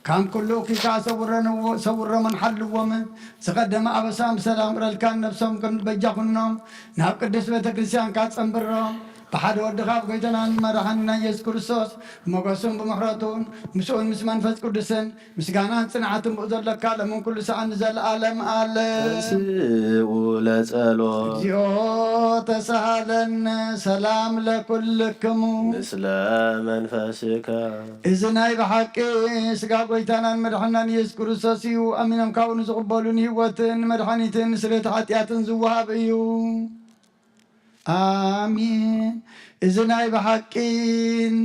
ካብ ኩሉ እኩይ ከኣ ሰውረንዎ-፣ ሰውሮምን ሓልዎምን። ዝቐደመ ኣበሳም ብሰላም ይቕረልካ፣ ነብሶም ግን በጃ ኩኖም፣ ናብ ቅድስት ቤተ ክርስቲያንካ ጸንብሮም። ብሓደ ወድኻ፣ ብጎይታናን መራሕንና ኢየሱስ ክርስቶስ፣ ብሞገሱን ብምሕረቱን ምስኡን ምስ መንፈስ ቅዱስን ምስጋናን ጽንዓትን ብኡ ዘለካ፣ ሎምን ኩሉ ሰዓን ንዘለዓለም ዓለም። ተንስኡ ለጸሎት። እግዚኦ ተሳሃለነ ሰላም ለኩልክሙ። ምስለ መንፈስከ። እዚ ናይ ብሓቂ ስጋ ጎይታናን መድሓናን ኢየሱስ ክርስቶስ እዩ። ኣሚኖም ካብኡ ንዝቕበሉ ንህይወትን መድሓኒትን ስርየት ሓጢኣትን ዝወሃብ እዩ። ኣሜን። እዚ ናይ ብሓቂን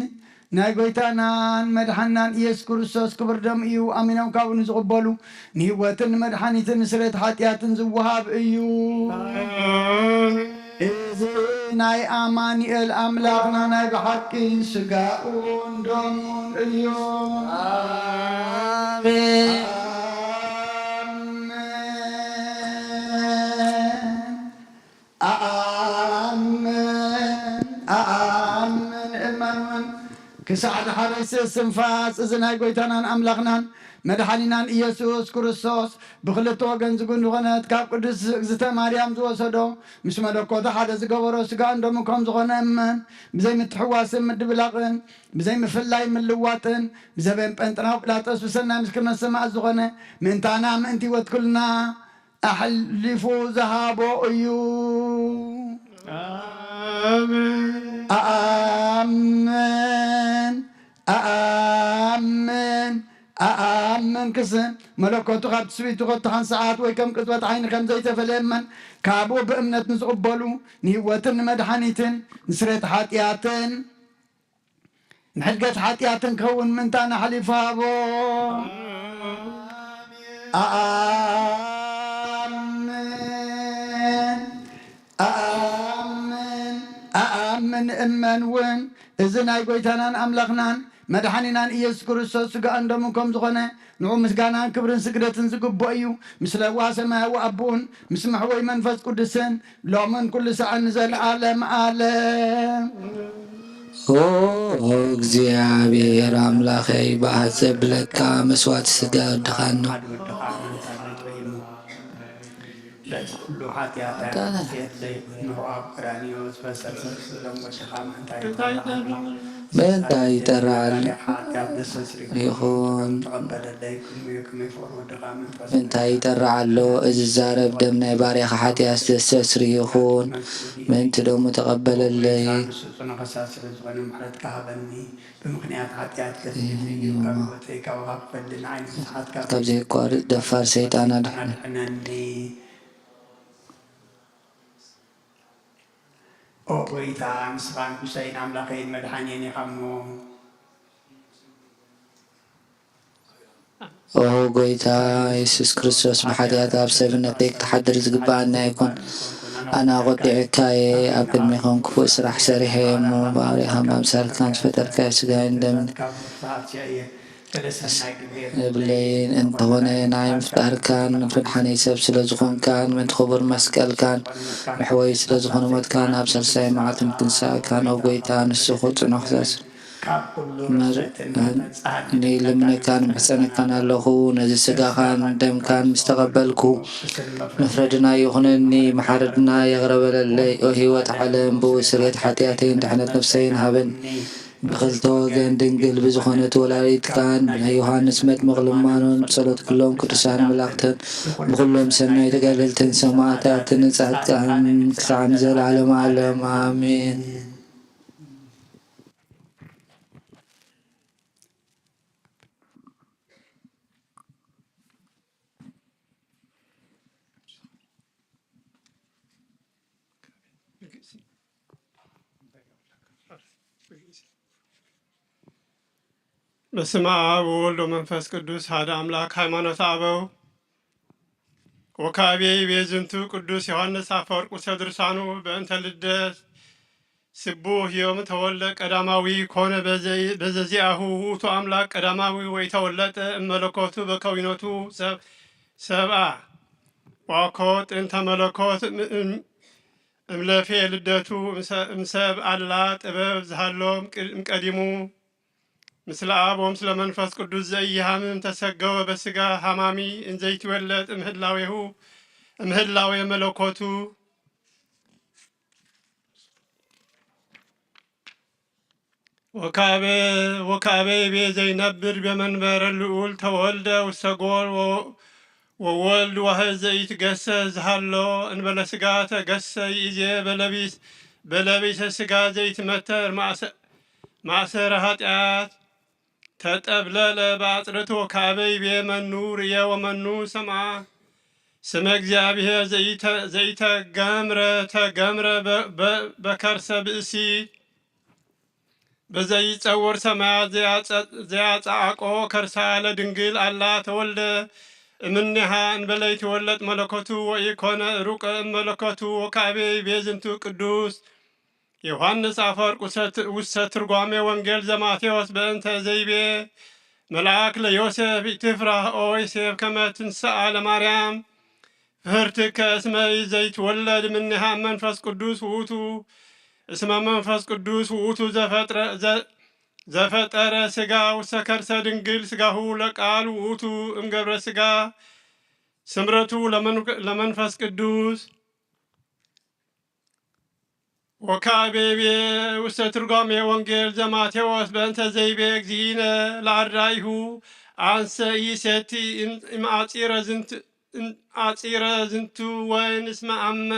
ናይ ጎይታናን መድሓናን ኢየሱስ ክርስቶስ ክቡር ደም እዩ። ኣሚኖም ካብኡ ንዝቕበሉ ንህይወትን ንመድሓኒትን ንስርየት ሓጢኣትን ዝወሃብ እዩ። እዚ ናይ ኣማኑኤል ኣምላኽና ናይ ብሓቂ ስጋኡን ደሙን እዩ። ኣሜን። ኣሜን። ኣኣምን፣ ኣኣምን፣ እመኑን። ክሳዕ ዳሕረይቲ እስትንፋስ እዚ ናይ ጎይታናን ኣምላኽናን መድሓኒናን ኢየሱስ ክርስቶስ ብኽልተ ወገን ዝጉን ዝኾነት ካብ ቅድስት እግዝእተ ማርያም ዝወሰዶ ምስ መለኮቱ ሓደ ዝገበሮ ስጋኡን ደሙን ከም ዝኾነ እመን። ብዘይ ምትሕዋስን ምድብላቕን ብዘይ ምፍላይ ምልዋጥን ብዘበን ጴንጥናዊ ጲላጦስ ብሰናይ ምስክርነት ሰማዕት ዝኾነ ምእንታና ምእንቲ ህይወት ኩልና ኣሕሊፉ ዝሃቦ እዩ። ኣሜን። ኣኣምን፣ ኣኣምን፣ ኣኣምን ክስን መለኮቱ ካብ ትስቢቱ ከቶ ሓንቲ ሰዓት ወይ ከም ቅጽበት ዓይኒ ከም ዘይተፈለየ እመን። ካብኡ ብእምነት ንዝቕበሉ ንህይወትን ንመድሓኒትን ንስሬት ሓጢኣትን ንሕድገት ሓጢኣትን ክኸውን ምንታን ኣሕሊፉ ሃቦ። ኣኣምን ኣኣምን ኣኣምን እመን እውን እዚ ናይ ጎይታናን ኣምላኽናን መድሓኒናን ኢየሱስ ክርስቶስ ስጋኡን ደሙን ከም ዝኾነ ንዑ ምስጋናን ክብርን ስግደትን ዝግብኦ እዩ። ምስ ለዋ ሰማያዊ ኣቦኡን ምስ መሕወይ መንፈስ ቅዱስን ሎምን ኩሉ ሰዓን ንዘለዓለም ዓለም። ኦ እግዚኣብሔር ኣምላኸይ፣ ብኣት ዘብለካ መስዋዕቲ ስጋ ወድኻኖ። በቲ ኩሉ ሓጢኣት ኣታ- ዘይንዑ ኣብ ቀራንዮ ዝፈሰሰ ስለ ወድኻ ምእንታይ ምእንታይ ይጠራዓሉ? ይጠራዓሉ? ሓጢኣት ዘስተስሪ ይኹን። ተቐበለለይ። ቅድሚኡ ከመይ ፍቕሪ ወድኻ ምእንታይ ይጠራዓሎ? እዚ ዛረብ ደም ናይ ባርያኻ ሓጢኣት ዘስተስሪ ይኹን። ምእንቲ ደሙ ተቐበለለይ። ንሱ ጽኑዕ ከሳሲ ስለ ዝኾነ ምሕረትካ ሃበኒ። ብምኽንያት ሓጢኣት ከሲሰ እዩ። ካብ ህይወተይ ካባኻ ክፈሊ ንዓይ ንስሓት ካብ ካብ ዘየቋርጽ ደፋር ሰይጣን ኣድሕነኒ። ኣድሕነኒ። ኦ ጎይታ፣ ንስኻ ንጉሰይን ኣምላኸይን መድሓንየን ኢኻ እሞ። ኦ ጎይታ የሱስ ክርስቶስ፣ ብሓጢኣት ኣብ ሰብነተይ ክትሓድር ዝግብኣኒ ኣይኮን። ኣነ ኣቖጢዐካ እየ፣ ኣብ ቅድሜኹም ክፉእ ስራሕ ሰሪሐ እየ እሞ፣ ባርያኻን ብኣምሳልካን ዝፈጠርካዮ ስጋይን ደምን የብለይን። እንተኾነ ናይ ምፍጣርካን መድሓነይ ሰብ ስለ ዝኾንካን፣ ምእንቲ ክቡር መስቀልካን፣ መሕወዪ ስለ ዝኾነ ሞትካን፣ ኣብ ሳልሳይ መዓልቲ ምትንሳእካን፣ ኦ ጎይታ፣ ንስኹ ጽኑዕ ክሳስ መርኒ ልምነካ ንምሕጸነካን ኣለኹ። ነዚ ስጋኻን ደምካን ምስ ተቐበልኩ፣ መፍረድና ይኹነኒ፣ መሓረድና ይቕረ በለለይ። ኦ ህይወት ዓለም፣ ብኡ ስርየት ሓጢኣተይን ድሕነት ነፍሰይን ሃበኒ። ብኽልተ ወገን ድንግል ብዝኾነት ወላዲትካን ብናይ ዮሃንስ መጥምቕ ልማኖን ብጸሎት ኩሎም ቅዱሳን መላእኽትን ብኹሎም ሰናይ ተጋደልትን ሰማዕታትን ጻድቃን ክሳዕ ንዘለዓለመ ዓለም ኣሜን። በስመ አብ ወወልድ ወመንፈስ ቅዱስ ሓደ አምላክ። ሃይማኖተ አበው ወካዕቤ ይቤ ዝንቱ ቅዱስ ዮሐንስ አፈወርቅ ውስተ ድርሳኑ በእንተ ልደት ስቡሕ ዮም ተወልደ ቀዳማዊ ኮነ በዘ-፣ በዘዚአሁ ውእቱ አምላክ ቀዳማዊ ወኢተወለጠ እመለኮቱ በከዊኖቱ ሰብ-፣ ሰብአ ዋኮ ጥንተ መለኮት እም-፣ እም-፣ እምለፌ ልደቱ እምሰ-፣ እምሰብ አላ ጥበብ ዝሃሎም ቅድ-፣ እምቀዲሙ ምስለ አብ ወምስለ መንፈስ ቅዱስ ዘኢሃምም ተሰገወ በስጋ ሃማሚ እንዘይትወለድ እምህላዌሁ እምህላዌ መለኮቱ ወካዕበ-፣ ወካዕበ ይቤ ዘይነብር በመንበረ ልዑል ተወልደ ውስተ ጎል ወ-፣ ወወልድ ዋህድ ዘይትገሰ ዝሃሎ እንበለ ስጋ ተገሰ ይእዜ በለቢስ-፣ በለቢሰ ስጋ ዘይትመተር ማእሰ-፣ ማእሰረ ኃጢአት ተጠብለለ በአጽርት ወካዕበ ይቤ መኑ ርእየ ወመኑ ሰምዐ ስመ እግዚኣብሔር ዘይተ-፣ ዘይተገምረ ተገምረ በ-፣ በ-፣ በከርሰ ብእሲ በዘይጸወር ሰማያት ዘያጸ-፣ ዘያጸዓቆ ከርሳ ለድንግል አላ ተወልደ እምኔሃ እንበለይትወለጥ መለኮቱ ወኢኮነ ሩቀ እመለኮቱ ወካዕቤ ይቤ ዝንቱ ቅዱስ ዮሐንስ አፈወርቅ ውሰ-፣ ውሰ ትርጓሜ ወንጌል ዘማቴዎስ በእንተ ዘይቤ መልአክ ለዮሴፍ ኢትፍራህ ኦ ዮሴፍ ከመ ትንስአ ለማርያም ፍህርትከ እስመ ኢዘይትወለድ እምኔሃ መንፈስ ቅዱስ ውእቱ፣ እስመ መንፈስ ቅዱስ ውእቱ ዘፈጥረ፣ ዘ-፣ ዘፈጠረ ሥጋ ውስተ ከርሰ ድንግል ሥጋሁ ለቃል ውእቱ እምገብረ ሥጋ ስምረቱ ለመንፈ-፣ ለመንፈስ ቅዱስ። ወካዕቤ ይቤ ውስተ ትርጓሜ ወንጌል ዘማቴዎስ በእንተ ዘይቤ እግዚእነ ለአርዳኢሁ አንሰ ኢይሴቲ እም-፣ እምአጺረ ዝንቱ፣ እምአጺረ ዝንቱ ወይን እስመ አመ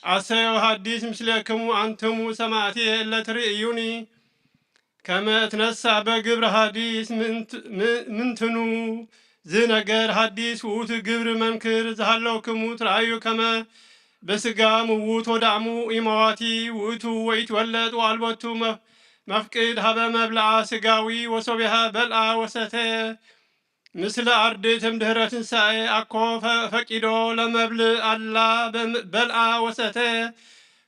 አሰዮ ሐዲስ ምስሌክሙ አንትሙ ሰማዕትየ እለ ትርእዩኒ። ከመ እትነሳ በግብር ሐዲስ ምንት-፣ ም-፣ ምንትኑ ዝነገር ሐዲስ ውእቱ ግብር መንክር ዝሃለውክሙ ትርአዩ ከመ በስጋ ምውት ወዳዕሙ ኢመዋቲ ውእቱ ወኢትወለድ ወአልቦቱ መፍ-፣ መፍቅድ ሀበ መብልዓ ስጋዊ ወሶቢሃ በልዓ ወሰተ ምስለ አርድእት እምድህረ ትንሳኤ አኮ ፈ-፣ ፈቂዶ ለመብል አላ በም-፣ በልዓ ወሰተ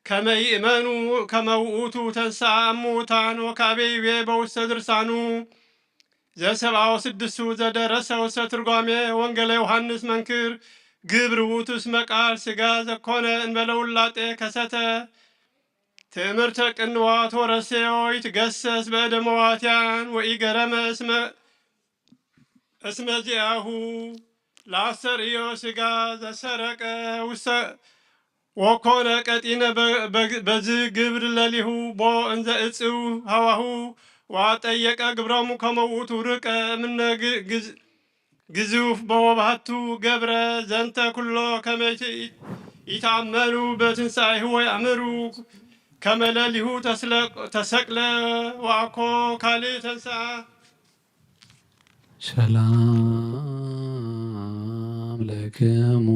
ከመ ይእመኑ ከመ ውእቱ ተንሳ እሙታን ወካቤ ይቤ በውስተ ድርሳኑ ዘሰብአው ስድስቱ ዘደረሰው ሰትርጓሜ ወንጌለ ዮሐንስ መንክር ግብር ውእቱ እስመ ቃል ስጋ ዘኮነ እንበለ ውላጤ ከሰተ ትእምርተ ቅንዋት ወረሴዮ ይትገሰስ በእደ መዋትያን ወኢገረመ እስመ እስመ ዚአሁ ለአስተርእዮ ስጋ ዘሰረቀ ውሰ ወኮነ ቀጢነ በ-፣ በ-፣ በዝ ግብር ለሊሁ ቦ እንዘ እጽው ሀዋሁ ወአጠየቀ ግብሮሙ ከመ ውእቱ ርቀ እምነ ግ-፣ ግዝ-፣ ግዙፍ በወባህቱ ገብረ ዘንተ ኩሎ ከመ ይት-፣ ይትአመኑ በትንሳኤሁ ወየአምሩ ከመ ለሊሁ ተስለ-፣ ተሰቅለ ወአኮ ካልእ ተንሳ። ሰላም ለክሙ።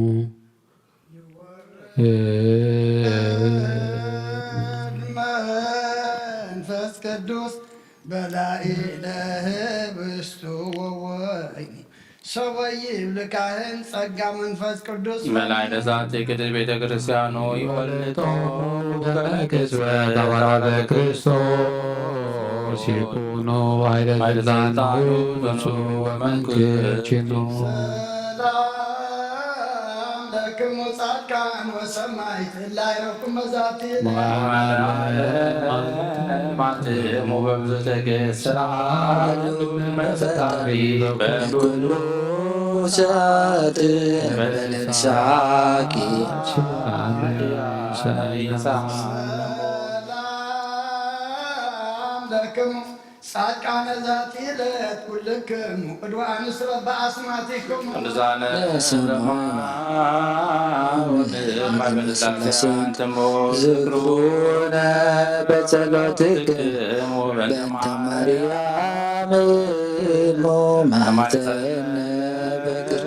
መንፈስ ቅዱስ በላዕለ ህብስቱ ወወይኒ ሰወይብ ልካህን ጸጋ መንፈስ ቅዱስ መላእክተ ዛቲ ቅድስት ቤተ ክርስቲያኑ ይወልጦ በመክስበ ተወራበ ክርስቶስ ይኩኖ ኃይለ ኃይለ ስልጣኑ ስልጣኑ ብፁዕ ወመንክር ችኑ። ሰላም ለክሙ ጻድቃን ወሰማዕት እለ አይረኩም መዛቲ ማንትሙ በብዙ ትዕግስት ስርዓት በፈጣሪ በኩሉ ሰዓት በልሳኪ ሰላም ለክሙ ጻድቃነ ዛቲ ዕለት ኩልክሙ ቅዱአን እስረ በአስማቲክሙ ቅዱሳነ ለስሙ ለማርያም ቅድስት ስላሴ ስብሐት ለክሙ ዝክሩነ በጸሎትክሙ በእንተ ማርያም እሙ ማሕፀነ በግር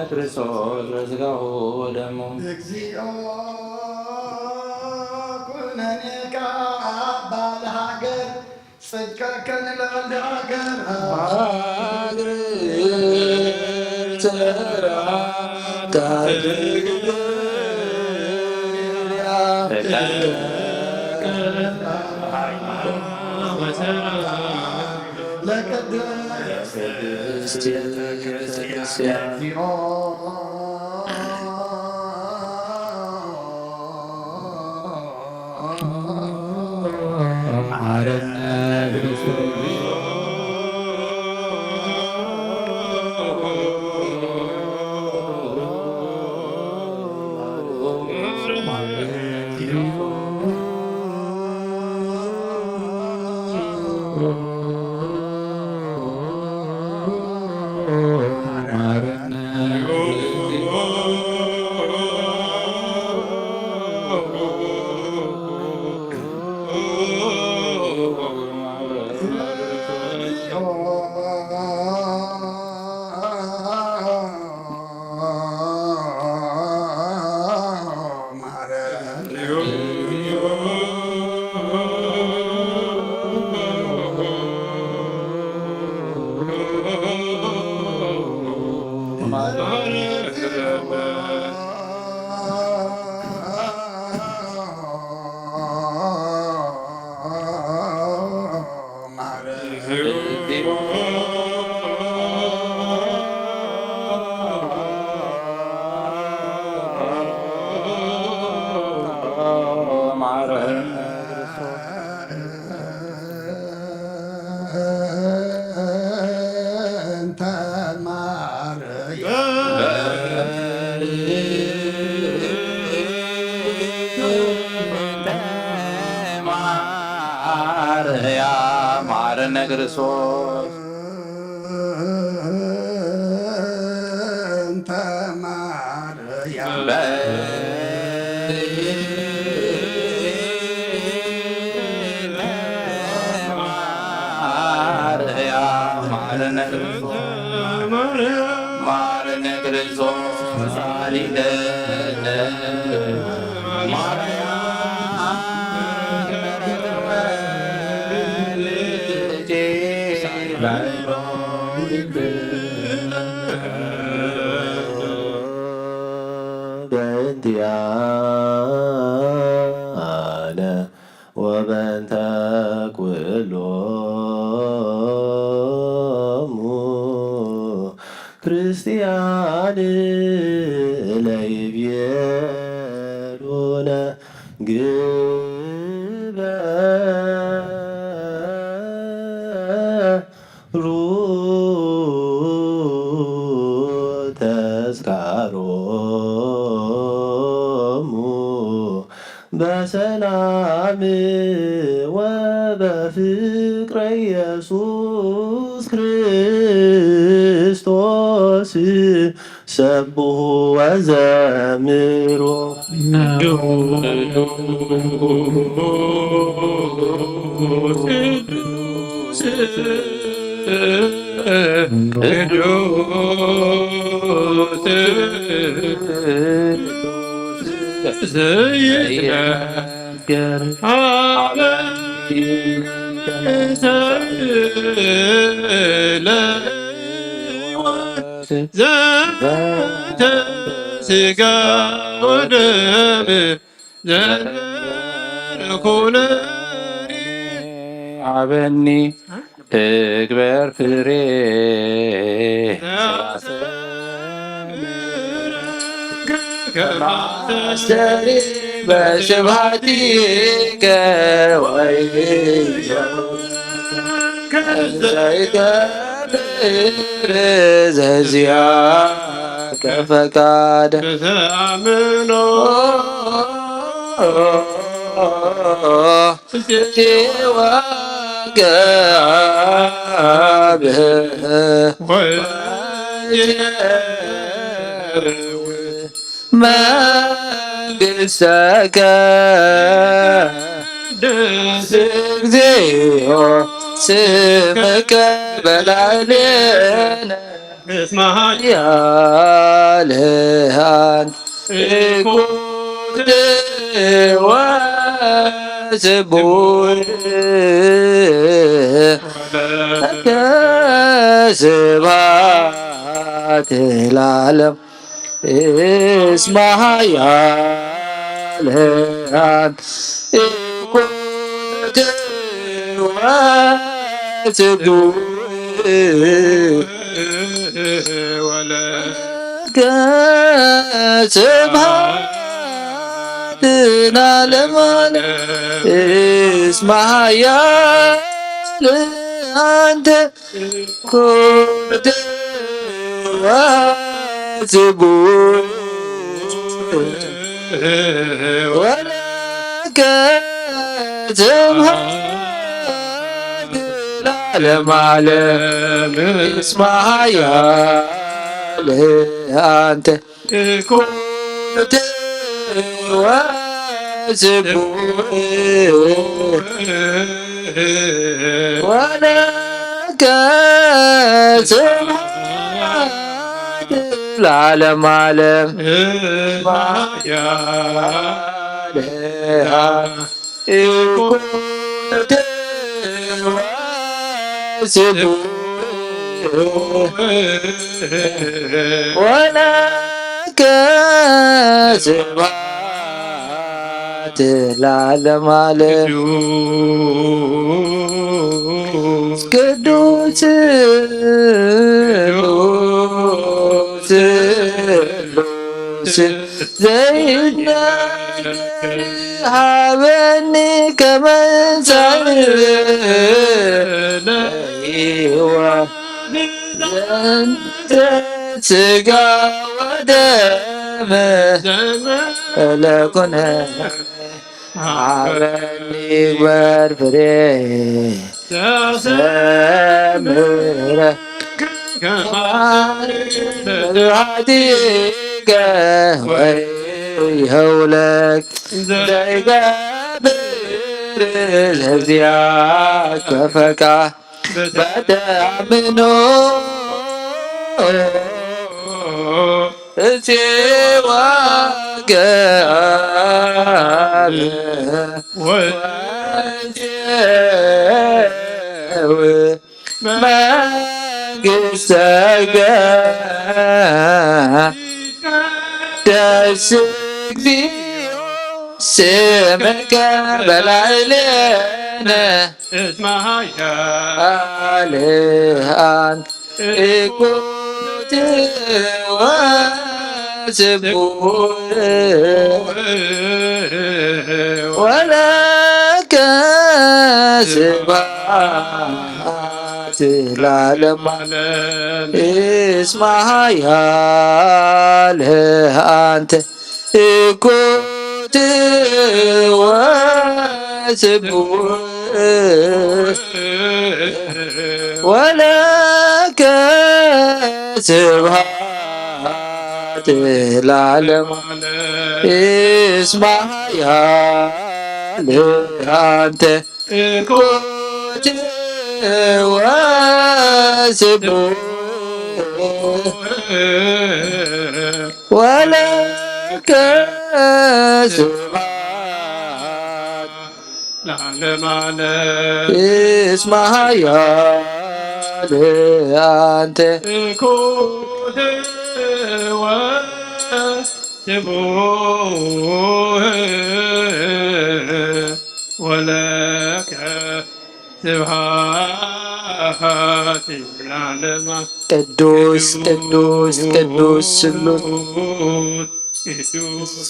ክርስቶስ በስጋሁ ወደሙ። እግዚኦ ኩነኔ ከአባ ለሀገር ጽድቀከ ንለወልደ ሀገር ሀገር ተራ ታድግልያ ለቅድስት ቤተክርስቲያን መሐረነ ክርስቶስ። ማርያም ማረነ ክርስቶስ። እንተ ማርያም ሳሊለነ ማርያም በእንቲአነ ወበእንተ ኩሎሙ ክርስቲያን ለይቤሉነ ግበሩ ተስካሮሙ በሰላም ወበፍቅረ ኢየሱስ ክርስቶስ ሰብሑ ወዘምሩ። ዘተ ስጋ ወደም ዘንበርኩ ለሪ አበኒ እግበር ፍሬ ከማስተሪ በስብሐቲከ ወይ ዘይገብር ዘዚአከ ፈቃድ ተአምኖ ወአብ መንግሥተከ ቅድስ እግዚኦ ስምከ በላዕሌነ እስመ ኃያል አንቲ እኩት ወስቡሕ ለከ ስብሐት ለዓለም። እስመ ኃያል አንቲ እኩት ወስቡሕ ወለከ ስብሐት ለዓለመ ዓለም። እስመ ኃያል አንቲ ኩርት ወስቡሕ ወለከ ስብሐት ለዓለመ ዓለም። እስመ ኃያል አንቲ ኩርት ወስቡሕ ወለከ ስብሐት ለዓለመ ዓለም። ኩርት ወስቡሕ ወለከ ስብሐት ለዓለመ ዓለም። ቅዱስ ቅዱስ ዘይናገር ሃበኒ ከመ ሳህል ለሕይወት ዘንተ ሥጋ ወደም ለኩነ ሃበኒ ግበር ፍሬ ዘምረ ስብሐቲከ ወይሀውለክ ዘይገብር ለዚአከ ፈቃድ በተአምኖ እቲ ዋጋ ወጀው መንግሥተከ። ይትቀደስ እግዚኦ ስምከ በላዕሌነ እስመ ኃያል አለ አንተ። እኩት ወስቡሕ ወለከ ስብሐት ለዓለመ ዓለም። እስመ ኃያል አንተ እኩት ወስቡሕ ወለከ ስብሐት ለዓለመ ዓለም። እስመ ኃያል አንተ እኩት ወስቡሕ ወለከ ስብሐት ለዓለመ ዓለም። እስመ ኃያል አንተ እኩት ወስቡሕ ወለከ ስብሐት ለዓለመ። ቅዱስ ቅዱስ ቅዱስ ስሉስ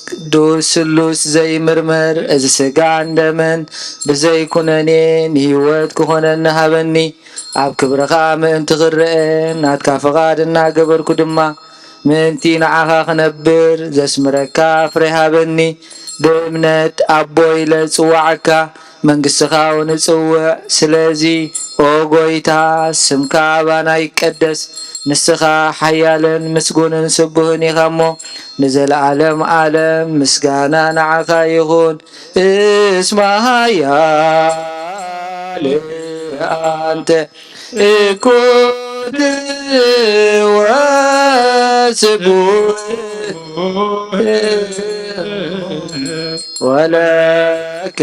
ቅዱስ ስሉስ ዘይምርመር፣ እዚ ሥጋን ደምን ብዘይ ኩነኔ ንህይወት ክኾነኒ ሃበኒ። ኣብ ክብርኻ ምእንቲ ክርአ ናትካ ፍቓድ እናገበርኩ ድማ፣ ምእንቲ ንዓኻ ክነብር ዘስምረካ ፍሬ ሃበኒ። ብእምነት ኣቦ ኢለ ዝጽዋዓካ፣ መንግሥትኻ እውን እጽውዕ። ስለዚ ኦ ጐይታ፣ ስምካ ኣባና ይቀደስ። ንስኻ ሓያልን ምስጉንን ስቡህን ኢኻ እሞ፣ ንዘለዓለም ዓለም ምስጋና ንዓኻ ይኹን። እስመ ኃያል አንተ እኩት ወስቡህ ወለከ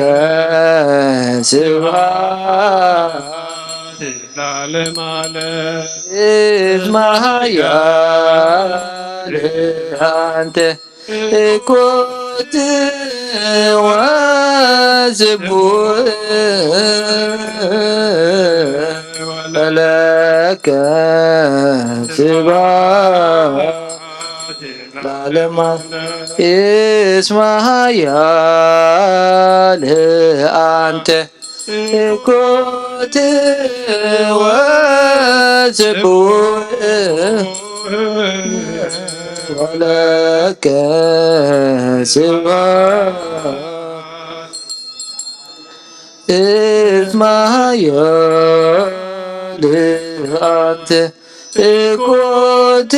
ስብሐት ለዓለመ ዓለም። እስመ ኃያል አንተ እኩት ወስቡህ ወለከ ስብሐት ለዓለመ ዓለም። እስመ ኃያል አንተ እኩት ወስቡህ ወለከ ስብሐት። እስመ ኃያል አንተ እኩት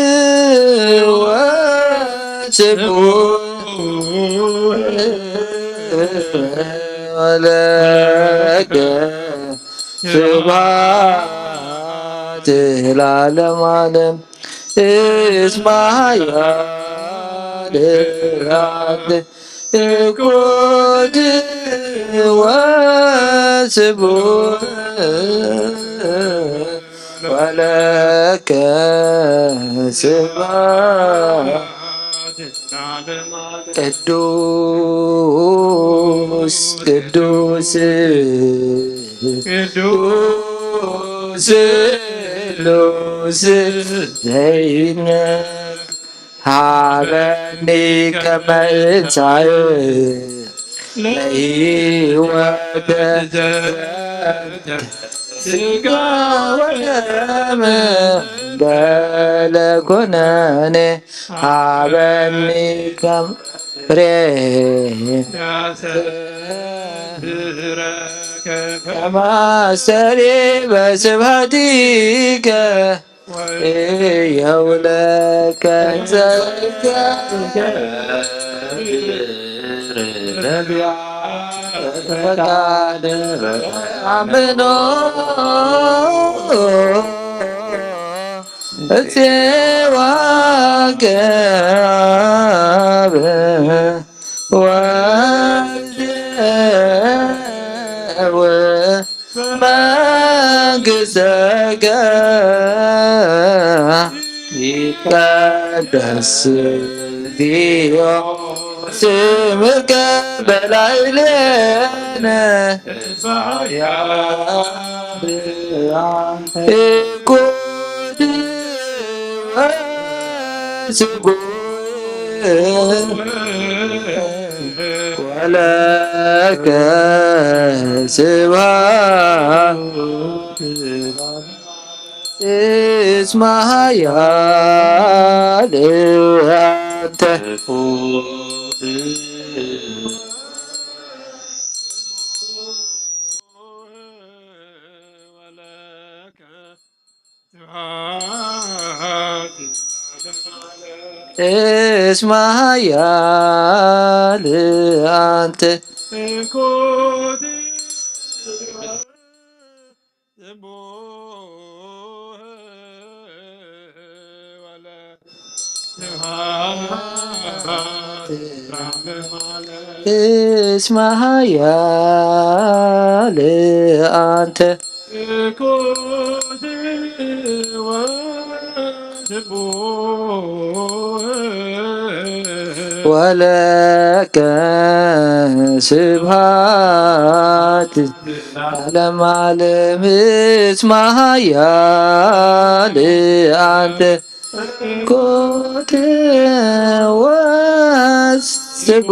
ወስቡህ ወለከ ስብሐት ለዓለመ ዓለም። እስመ ኃያል አንተ እኩት ወስቡህ ወለከ ስብሐት። ቅዱስ ቅዱስ ቅዱስ ስሉስ ዘይነቅ ሃበኒ ከመ እንሳእ ለህይወት ዘንተ ስጋ ወደም በለ ኩነኔ ሃበኒ ከም ፍሬ ከማስተሪ በስብሐቲከ ወየውለከ ፈቃድ አምኖ እፄዋከ አብ ወልድ ወመንግሥትከ ይትቀደስ እግዚኦ ስምከ በላዕሌነ። እኩት ወስጉ ወለከ ስብሐት እስመ ኃያል አንተ። እስመ ኃያል አንተ። እስመ ኃያል አንተ። ወለከ ስብሐት ዓለም ዓለም። እስመ ኃያል አንተ። ኮት ወስጉ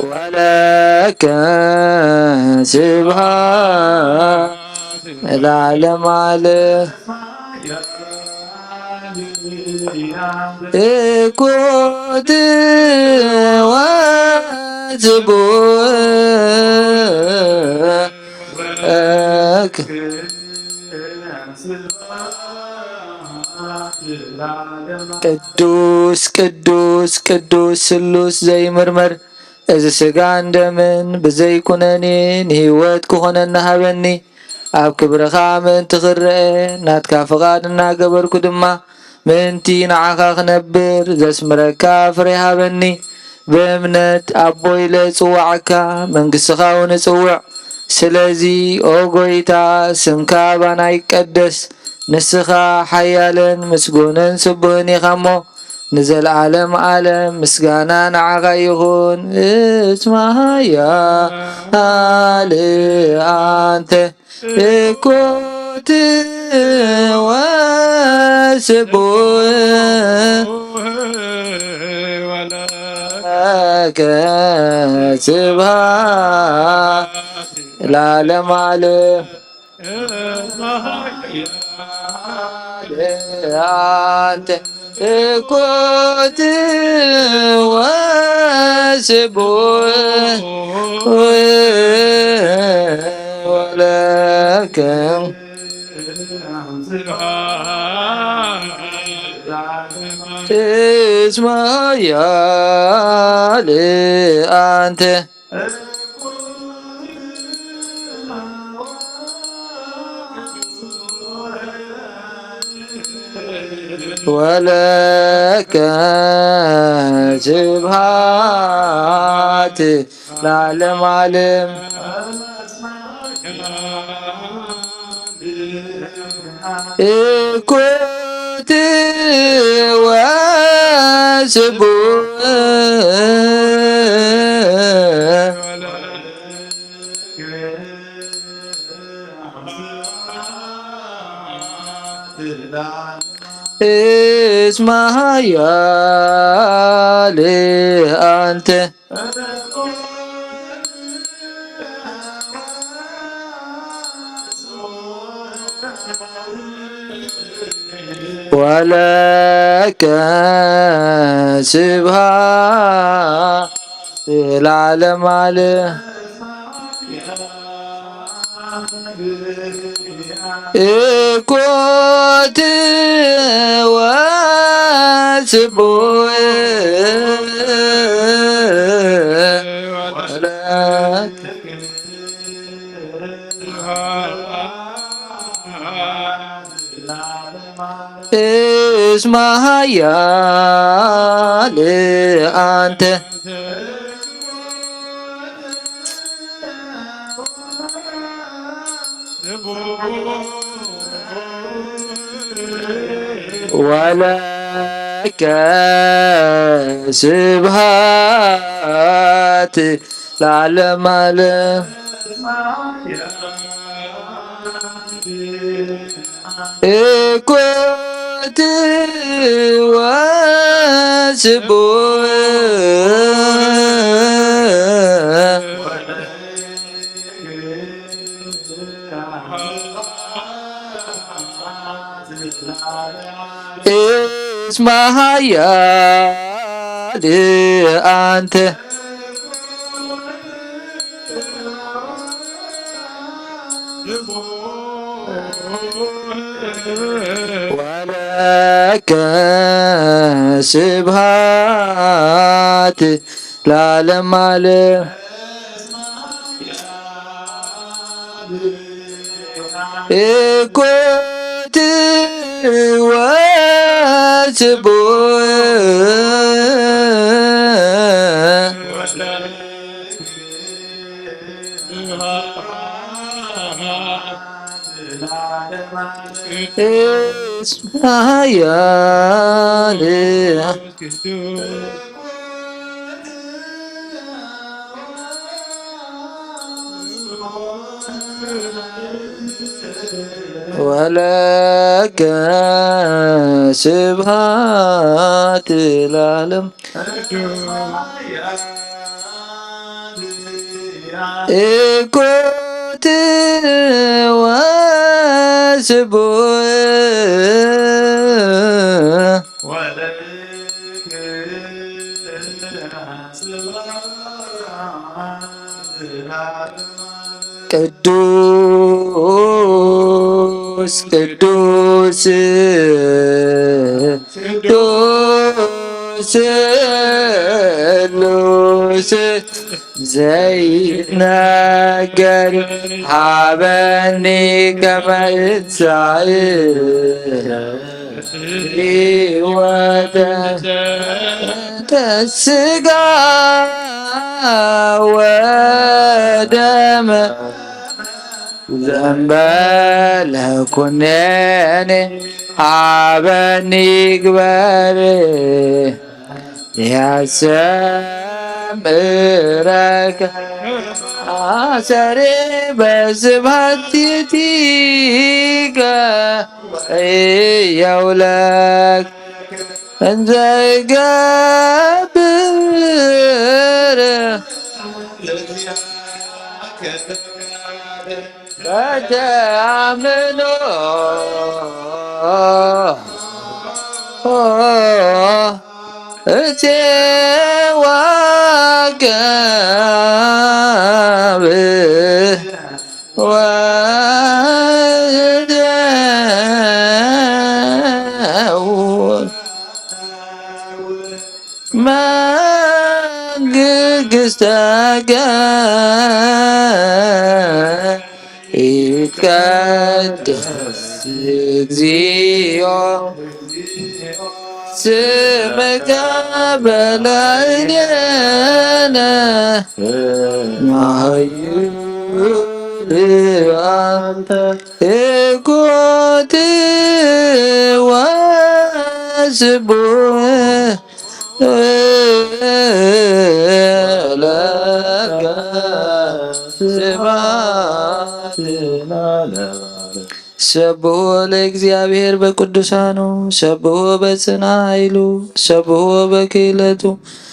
ወለከ ስብሐት ለዓለም ዓለም። እኩት ወስጉ ቅዱስ ቅዱስ ቅዱስ ስሉስ ዘይምርመር፣ እዚ ሥጋን ደምን ብዘይ ኩነኔ ንህይወት ክኾነኒ ሃበኒ። ኣብ ክብርኻ ምእንቲ ክረአ ናትካ ፍቓድ እናገበርኩ ድማ ምእንቲ ንዓኻ ክነብር ዘስምረካ ፍሬ ሃበኒ። ብእምነት ኣቦ ኢለ እጽዋዓካ፣ መንግሥትኻ እውን እጽውዕ። ስለዚ ኦ ጐይታ፣ ስምካ ባና ይቀደስ። ንስኻ ሓያልን ምስጉንን ስቡህን ኢኻ እሞ፣ ንዘለዓለም ዓለም ምስጋና ንዓኻ ይኹን። እስመ ኃያል አንተ። እኩት ወስቡህ ለከ ስብሐት ለዓለመ ዓለም። አንተ እኩት ወስቡህ ወለከ እስመ ኃያል አንተ። ወለከ ስብሐት ለዓለመ ዓለም። እኩት ወስቡህ እስመ ኃያል አንተ። ወለከ ስብሐት ለዓለመ ዓለም። እኩት ወስቡህ ለከ እስመ ኃያል አንተ ወለከ ስብሐት ለዓለመ ዓለም። እኮት ወስቡሕ እስመ ኃያል አንተ ወለከ ስብሐት ለዓለመ ዓለም። እኮት ወስቡሕ እስመ ኃያል ወለከ ስብሐት ለዓለም። እኮት ወስቡሕ ቅዱስ ቅዱስ ቅዱስ ስሉስ ዘይትነገር ሃበኒ ከመ እሳእ ሕይወተ ስጋ ወደመ ዘንበለ ኩነኔ ሃበኒ ግበር ያሰምረከ አሰሬ በስብሐት ይእቲከ እየውለክ እንዘ ይገብር በተአምኖ እቴ ዋቀብ ወደውል መንግሥተከ ይትቀደስ እግዚኦ ስምከ በላዕሌነ መሃይል አንተ እኮት ወስቡሕ ለከ ስብሐት ለዓለመ ዓለም። ሰብሖ ለእግዚአብሔር በቅዱሳኑ፣ ሰብሖ በጽና ኃይሉ፣ ሰብሖ በክህለቱ፣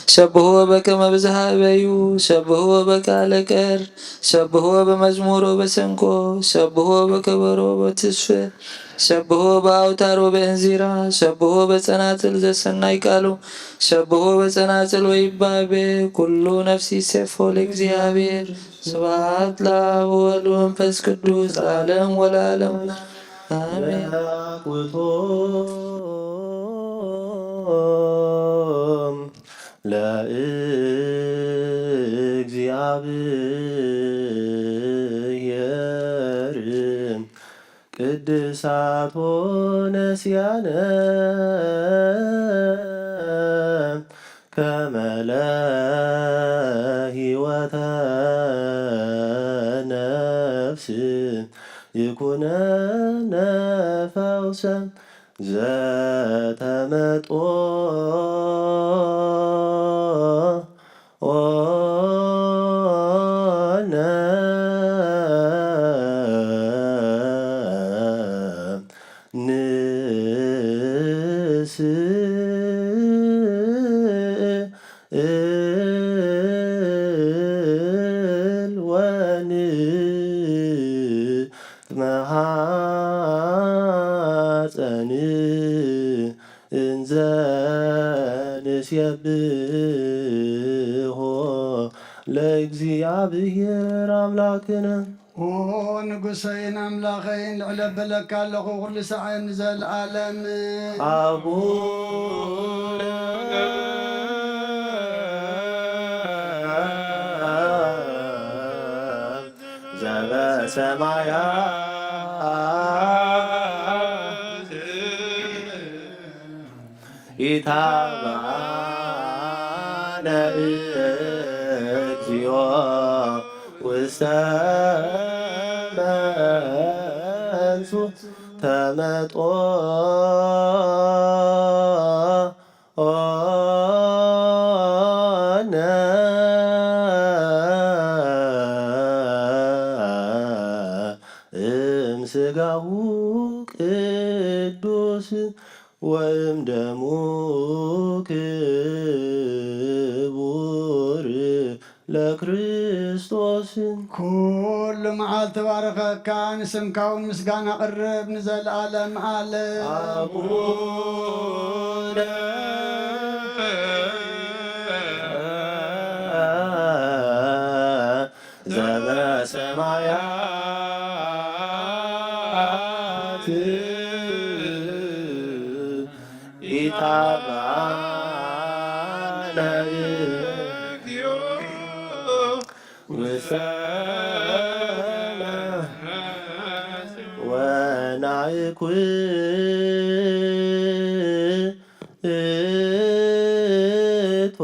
ሰብሖ በከመ ብዝሃ በዩ፣ ሰብሖ በቃለ ቀር፣ ሰብሖ በመዝሙር ወበሰንቆ፣ ሰብሖ በከበሮ ወበትስፍ፣ ሰብሖ በአውታር ወበእንዚራ፣ ሰብሖ በጸናጽል ዘሰናይ ቃሉ፣ ሰብሖ በጸናጽል ወይባቤ፣ ኩሉ ነፍሲ ሴፎ ለእግዚአብሔር። ስብሐት ለአብ ወወልድ ወመንፈስ ቅዱስ ለዓለም ወለዓለም አሜን። ራቁቶም ለእግዚአብሔር ቅድሳት ሆነስያነ ከመለ ህይወተ ነፍስ ይኩነነ ፈውሰ ዘተመጦ ኦነ ንስእል ወንትመሃፀን እንዘ ንሴብሖ ለእግዚኣብሔር ኣምላክነ። ኦ ንጉሰይን ኣምላኸይን፣ ልዕል ኣበለካ ኣለኹ ኩሉ ሳዕ ንዘለኣለም። ኣቡነ ዘበሰማያት ኢታብአነ እግዚኦ ውስተ መንሱት ተመጦ ኦነ እምስጋሁ ቅዱስ ወእምደሙ ክቡር ለክርስቶስ። ኩሉ መዓልቲ ባረኸካ፣ ንስምካ እውን ምስጋና ኣቕርብ ንዘለኣለም ዓለም። ኣቡነ ዘበሰማያት ኢታብአነ እግዚኦ ውስተ ወናይኩቶ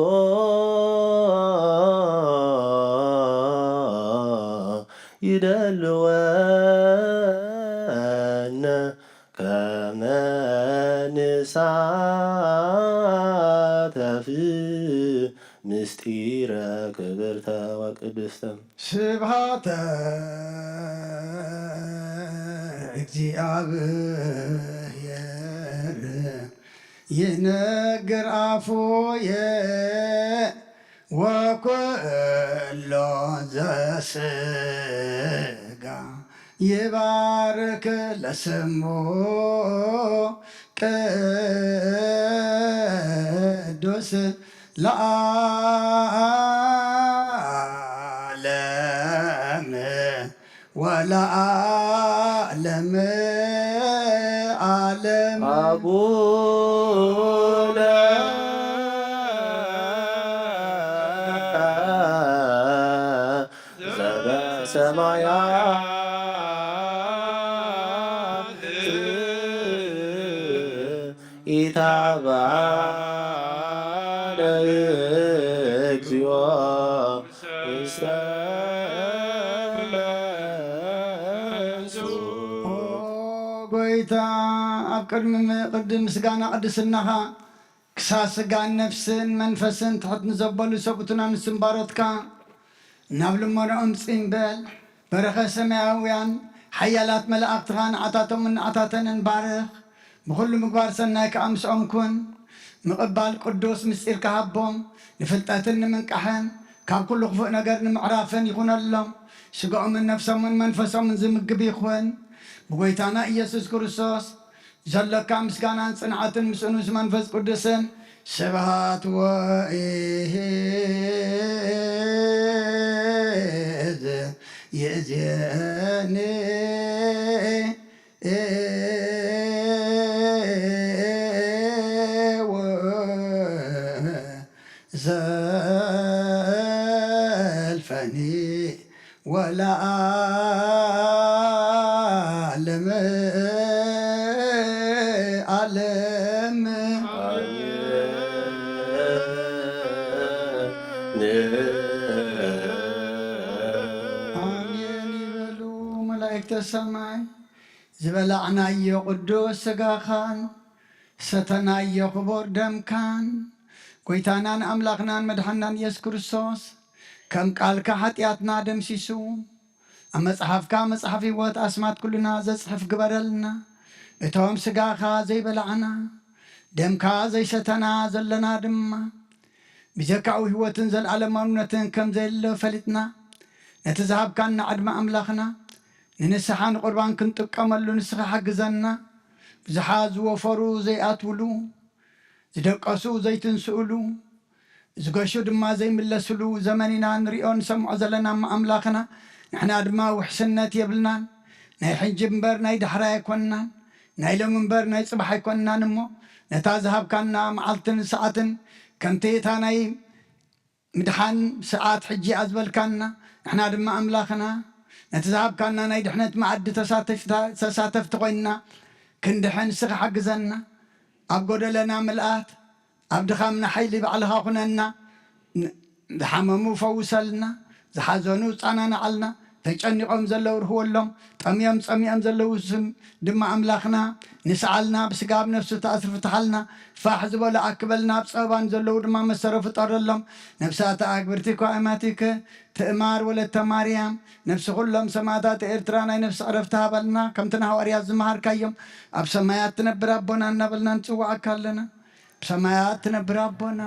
ይደልወነ ከመ ንሳተፍ ምስጢረ ክብርተ ወቅድስተ። ስብሐተ እግዚአብሔር ይነግር አፉየ ወኩሎ ዘስጋ ይባርክ ለስሙ ቅዱስ ለዓለም ወለዓለም ዓለም። አቡነ ዘበሰማያት ኢታብአነ እግዚኦ ውስተ መንሱ። ኦ ጎይታ፣ ኣብ ቅድሚ ቅዲ ምስጋና ቅድስናኻ ክሳብ ስጋን ነፍስን መንፈስን ትሕት ንዘበሉ ሰብኡትን ኣንስትን ባሮትካ ናብ ልመኖኦም ጽም በል። በረኸ ሰማያውያን ሓያላት መላእኽትኻ ንዓታቶምን ንዓታተንን ባርኽ። ብኹሉ ምግባር ሰናይ ከኣ ምስኦም ኩን። ምቕባል ቅዱስ ምስጢርካ ሃቦም። ንፍልጠትን ንምንቃሕን ካብ ኩሉ ክፉእ ነገር ንምዕራፍን ይኹነሎም። ስጋኦምን ነፍሶምን መንፈሶምን ዝምግብ ይኹን። ብጎይታና ኢየሱስ ክርስቶስ ዘሎካ ምስጋናን ጽንዓትን ምስ ንኡስ መንፈስ ቅዱስን ስብሃት ወኢዝ ይእዜኒ ወዘልፈኒ ወለዓለም። ሰማይ፣ ዝበላዕናዮ ቅዱስ ሥጋኻን ሰተናዮ ክቡር ደምካን፣ ጐይታናን ኣምላኽናን መድሓናን ኢየሱስ ክርስቶስ፣ ከም ቃልካ ሓጢኣትና ደምሲሱ፣ ኣብ መጽሓፍካ መጽሓፍ ህይወት ኣስማት ኩልና ዘጽሕፍ ግበረልና። እቶም ሥጋኻ ዘይበላዕና፣ ደምካ ዘይሰተና ዘለና ድማ፣ ብጀካኡ ህይወትን ዘለዓለማውነትን ከም ዘየለ ፈሊጥና፣ ነቲ ዝሃብካና ዕድመ ኣምላኽና፣ ንንስሓ ንቁርባን ክንጥቀመሉ ንስኻ ሓግዘና። ብዙሓት ዝወፈሩ ዘይኣትውሉ፣ ዝደቀሱ ዘይትንስኡሉ፣ ዝገሹ ድማ ዘይምለስሉ ዘመን ኢና ንሪኦ ንሰምዖ ዘለና እሞ ኣምላኽና፣ ንሕና ድማ ውሕስነት የብልናን። ናይ ሕጂ እምበር ናይ ዳሕራይ ኣይኮንናን፣ ናይ ሎሚ እምበር ናይ ጽባሕ ኣይኮንናን እሞ፣ ነታ ዝሃብካና መዓልትን ሰዓትን ከምቲ እታ ናይ ምድሓን ሰዓት ሕጂ እያ ዝበልካና፣ ንሕና ድማ ኣምላኽና፣ ነቲ ዝሃብካና ናይ ድሕነት መኣዲ ተሳተፍታ-፣ ተሳተፍቲ ኮይንና ክንድሕን ንስኻ ሓግዘና። ኣብ ጎደለና ምልኣት፣ ኣብ ድኻምና ሓይሊ ባዕልኻ ኩነና። ን-፣ ዝሓመሙ ፈውሰልና፣ ዝሓዘኑ ጻናናዓልና፣ ተጨኒቖም ዘለዉ ርህወሎም፣ ጠምዮም ጸሚኦም ዘለዉ ስም ድማ ኣምላኽና ንስዓልና፣ ብስጋ ኣብ ነፍሲ ተኣስሪ ፍትሓልና፣ ፋሕ ዝበሉ ኣክበልና፣ ኣብ ጸበባን ዘለዉ ድማ መሰረ ፍጠረሎም። ነፍሳት ኣግብርቲ እኳ ኣማቲከ ትእማር ወለተ ማርያም፣ ነፍሲ ኩሎም ሰማዕታት ኤርትራ ናይ ነፍሲ ዕረፍቲ ሃበልና፣ ከምቲ ንሃዋርያት ዝመሃርካዮም፣ ኣብ ሰማያት ትነብር ኣቦና እናበልና ንጽውዓካ ኣለና። ብሰማያት ትነብር ኣቦና፣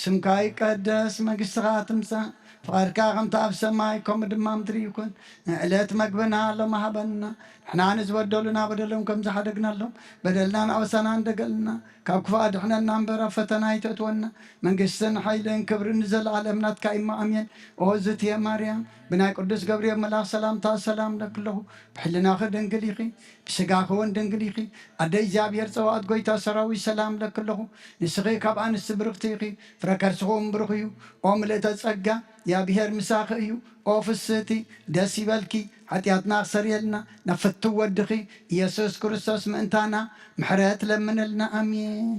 ስምካ ይቀደስ፣ መንግስትኻ ትምጻእ፣ ፍቓድካ ከምቲ ኣብ ሰማይ ከምኡ ድማ ምድሪ ይኩን። ንዕለት መግብና ሎሚ ሃበና፣ ንሕና ንዝበደሉና በደሎም ከም ዝሓደግናሎም፣ በደልናን ኣበሳናን ደገልና፣ ካብ ክፉእ ኣድሕነና እምበር ኣብ ፈተና ኣይተእትወና። መንግስትን ሓይልን ክብርን ንዘለኣለም ናትካ እዩ እሞ ኣሜን። ኦ ዝትየ ማርያም፣ ብናይ ቅዱስ ገብርኤል መልኣኽ ሰላምታ ሰላም እብለኪ ኣለኹ፣ ብሕልናኺ ድንግል ኢኺ፣ ብስጋኺ እውን ድንግል ኢኺ። ኣደ እግዚኣብሔር ጸባኦት ጐይታ ሰራዊት ሰላም እብለኪ ኣለኹ። ንስኺ ካብ ኣንስቲ ብርኽቲ ኢኺ፣ ፍረ ከርስኺ እውን ብሩኽ እዩ። ኦ ምልእተ ጸጋ፣ እግዚኣብሔር ምሳኺ እዩ። ኦ ፍስህቲ፣ ደስ ይበልኪ፣ ሓጢኣትና ክሰርየልና ናብ ፍትው ወድኺ ኢየሱስ ክርስቶስ ምእንታና ምሕረት ለምንልና። ኣሜን።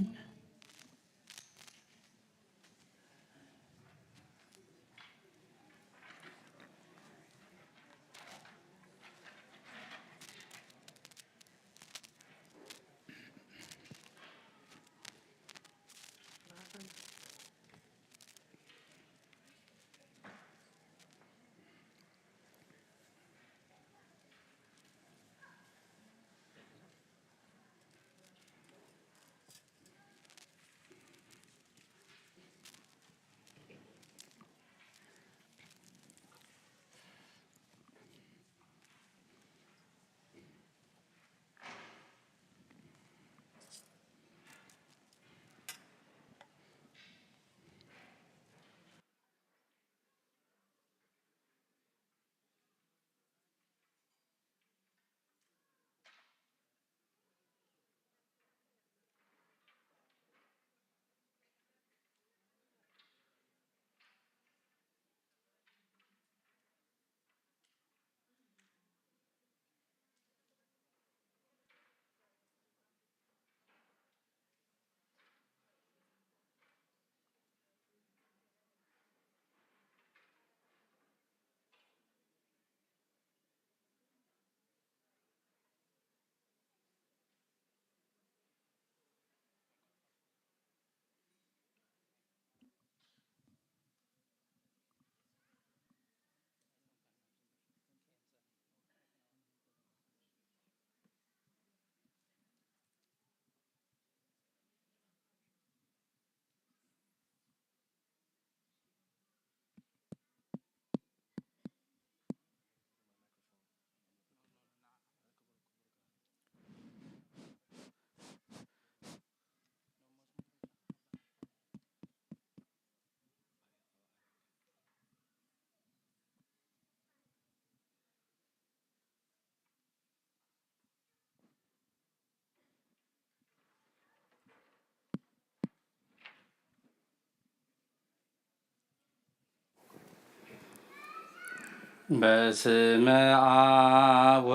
በስመ አብ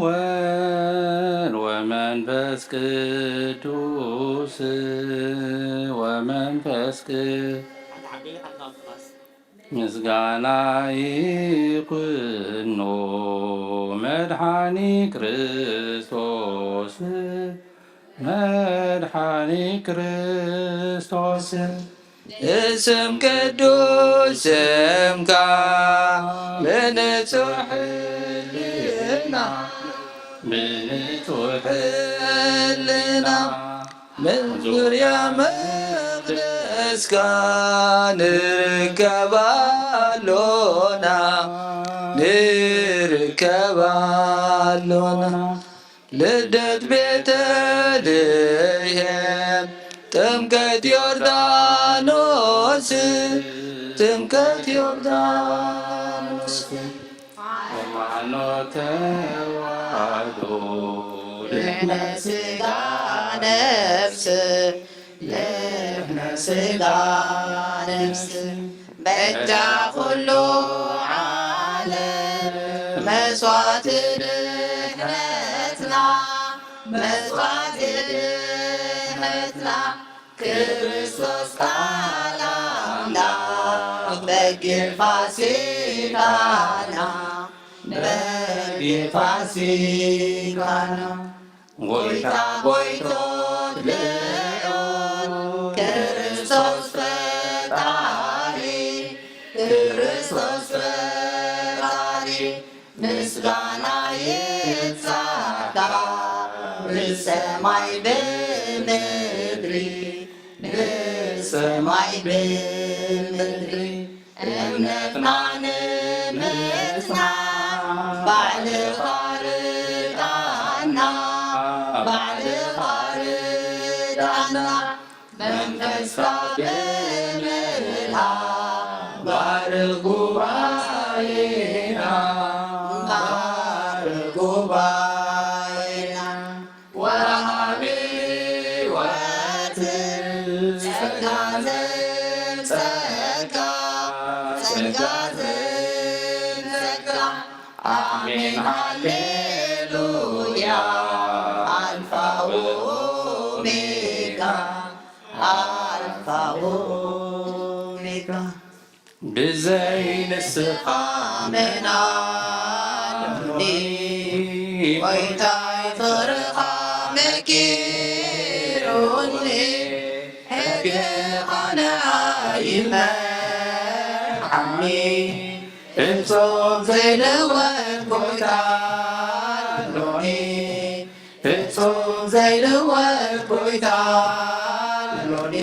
ወወልድ ወመንፈስ ቅዱስ ወመንፈስ ቅዱስ ምስጋና ይኩኖ መድሓኒ ክርስቶስ፣ መድሓኒ ክርስቶስ። ንስም ቅዱስ ስምካ ብንጹሕ ሕልና፣ ብንጹሕ ሕልና ምን ዙርያ መቕደስካ ንርከብ ኣሎና፣ ንርከብ ኣሎና። ልደት ቤተልሔም፣ ጥምቀት ዮርዳኖስ፣ ጥምቀት ዮርዳኖስ። ሃይማኖት ተዋህዶ ድሕነ ስጋ ነፍስ፣ ድሕነ ስጋ ነፍስ፣ በጃ ኩሉ ዓለም መስዋዕቲ ድሕነትና፣ መስዋዕቲ ድሕነትና። ክርስቶስ ቃል ኣምላኽ በጊዕ ፋሲካና፣ በጊዕ ፋሲካና። ጎይታ ጎይቶት ልዑል ክርስቶስ ፈጣሪ፣ ክርስቶስ ፈጣሪ፣ ምስጋና ይብጻሕካ ብሰማይ ብምድሪ፣ ብሰማይ ብምድሪ። እምነትና ንምጽናዕ ባዕልኻ ርዳና፣ ባዕልኻ ርዳና። መንፈስካ ብምልኣት ባርኽ ጉባኤና፣ ባርኽ ጉባኤና። ወሃቢ ሕይወት ጸጋ ዘጸጋ፣ ጸጋ ዘጸጋ። ኣሜን ሃሌሉያ። ኣልፋ ኦሜጋ፣ ኣልፋ ኦሜጋ። ብዘይ ንስኻ መን ኣሎኒ? ጎይታይ ፍቕርኻ መኪሩኒ፣ ሕግኻ ንዓይ ይመርሓኒ። ፍጹም ዘይልወጥ ጎይታ ኣሎኒ። ፍጹም ዘይልወጥ ጎይታ ኣሎኒ፣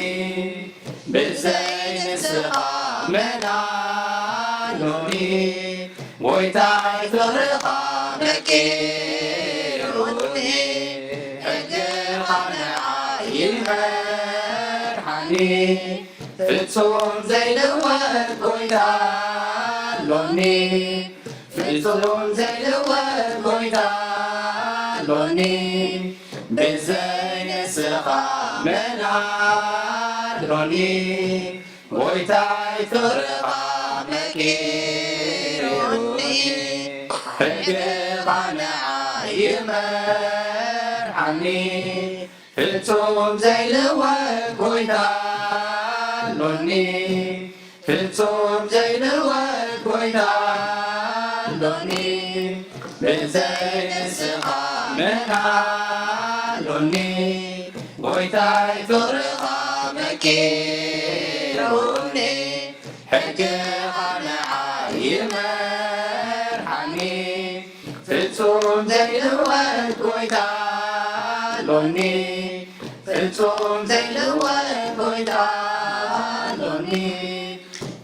ብዘይ ንስኻ መን ኣሎኒ? ጎይታይ ፍቕርኻ መኪሩኒ፣ ሕግኻ ንዓይ ይመርሓኒ። ፍጹም ዘይልወጥ ጎይታ ኣሎኒ፣ ፍጹም ዘይልወጥ ጎይታ ኣሎኒ፣ ብዘይ ንስኻ መን ኣሎኒ? ጎይታይ ፍቕርኻ መኪሩኒ፣ ሕግኻ ንዓይ ይመርሓኒ። ፍጹም ዘይልወጥ ጎይታ ኣሎኒ፣ ፍጹም ዘይልወጥ ጎይታ ኣሎኒ፣ ብዘይ ንስኻ መን ኣሎኒ? ጎይታይ ፍቕርኻ መኪሩኒ፣ ሕግኻ ንዓይ ይመርሓኒ። ፍጹም ዘይልወጥ ጎይታ ኣሎኒ፣ ፍጹም ዘይልወጥ ጎይታ ኣሎኒ።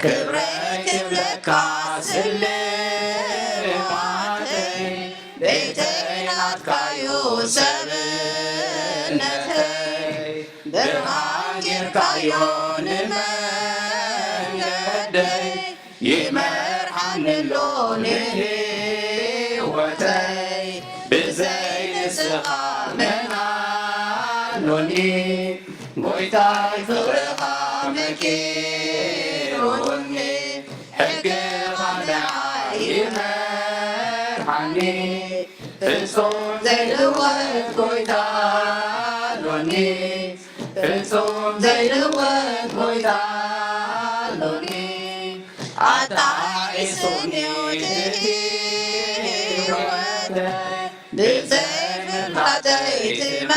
ክብረ ክብረካ ስልማተይ፣ ቤተይ ናትካዩ ሰብነተይ። ብርሃን ጌርካዮ ንመንገደይ፣ ይመርሓኒ ኣሎ ንህይወተይ። ብዘይ ንስኻ መን ኣሎኒ? ጎይታይ ፍቕርኻ መኪሩኒ፣ ሕግኻ ንዓይ ይመርሓኒ። ፍጹም ዘይልወጥ ጎይታ ኣሎኒ፣ ፍጹም ዘይልወጥ ጎይታ ኣሎኒ። ብዘይ ፍልጠተይ ትመቕረት፣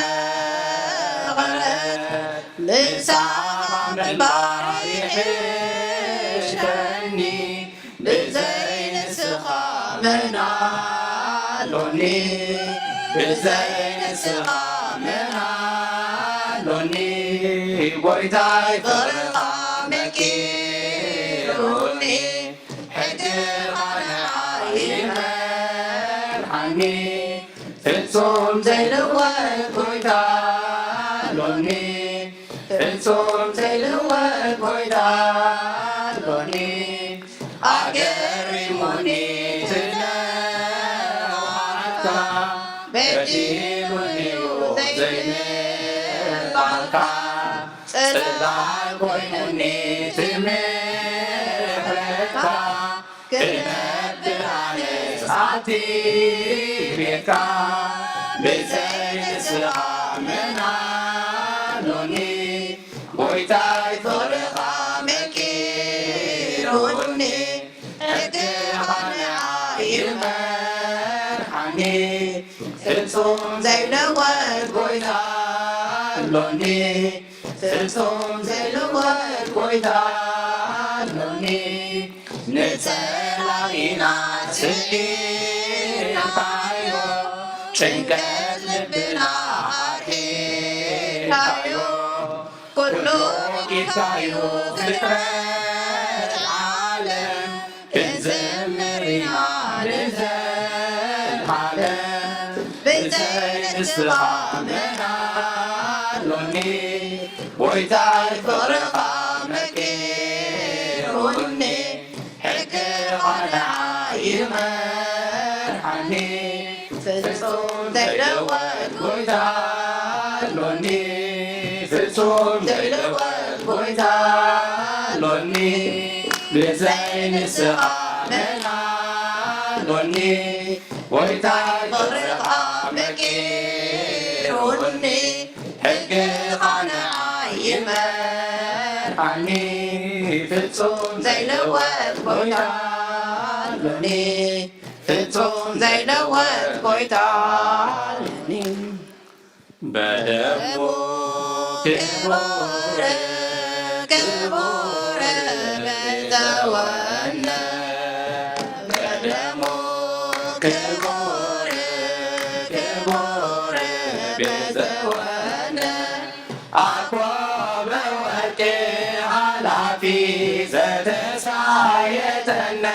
ምሳኻ ምንባር ይሕሸኒ። ብዘይ ንስኻ መን ኣሎኒ? ብዘይ ንስኻ መን ኣሎኒ? ጎይታይ ፍቕርኻ መኪሩኒ፣ ሕግኻ ንዓይ ይመርሓኒ። ፍጹም ዘይልወጥ ጎይታ ኣሎኒ፣ ፍጹም ዘይልወጥ ጎይታ ኣሎኒ። ኣገሪሙኒ ትነዋሓትካ፣ በዲሉኒ ዘይምባልካ፣ ጽላል ኮይኑኒ ትምሕረትካ። ክነብር ኣነስ ኣብቲ ቤትካ፣ ብዘይ ንስኻ መን ኣሎኒ? ጎይታይ ፍቕርኻ መኪሩኒ፣ ሕግኻ ንዓይ ይመርሓኒ። ፍጹም ዘይልወጥ ጎይታ ኣሎኒ፣ ፍጹም ዘይልወጥ ጎይታ ኣሎኒ። ንጸላኢና ስዒርካዮ፣ ጭንቀት ልብና ኣርሒቕካዮ። ኩሉ ጌታዩ ፍጥረት ዓለም፣ ክንዝምር ኢና ንዘልዓለም። ብዘይ ንስኻ መን ኣሎኒ? ጎይታይ ፍቕርኻ መኪሩኒ፣ ሕግኻ ንዓይ ይመርሓኒ። ፍጹም ዘይልወጥ ጎይታ ኣሎኒ፣ ፍጹም ዘይልወጥ ጎይታ ኣሎኒ። ብዘይ ንስኻ መን ኣሎኒ? ጎይታይ ፍቕርኻ መኪሩኒ፣ ሕግኻ ንዓይ ይመርሓኒ። ፍጹም ዘይልወጥ ጎይታ ኣሎኒ፣ ፍጹም ዘይልወጥ ጎይታ ኣሎኒ። በደሙ ክቡር ክቡር ቤዘወነ፣ በደሙ ክቡር ክቡር ቤዘወነ። ኣኮበ ወርቅ ኃላፊ ዘተሳየጠነ፣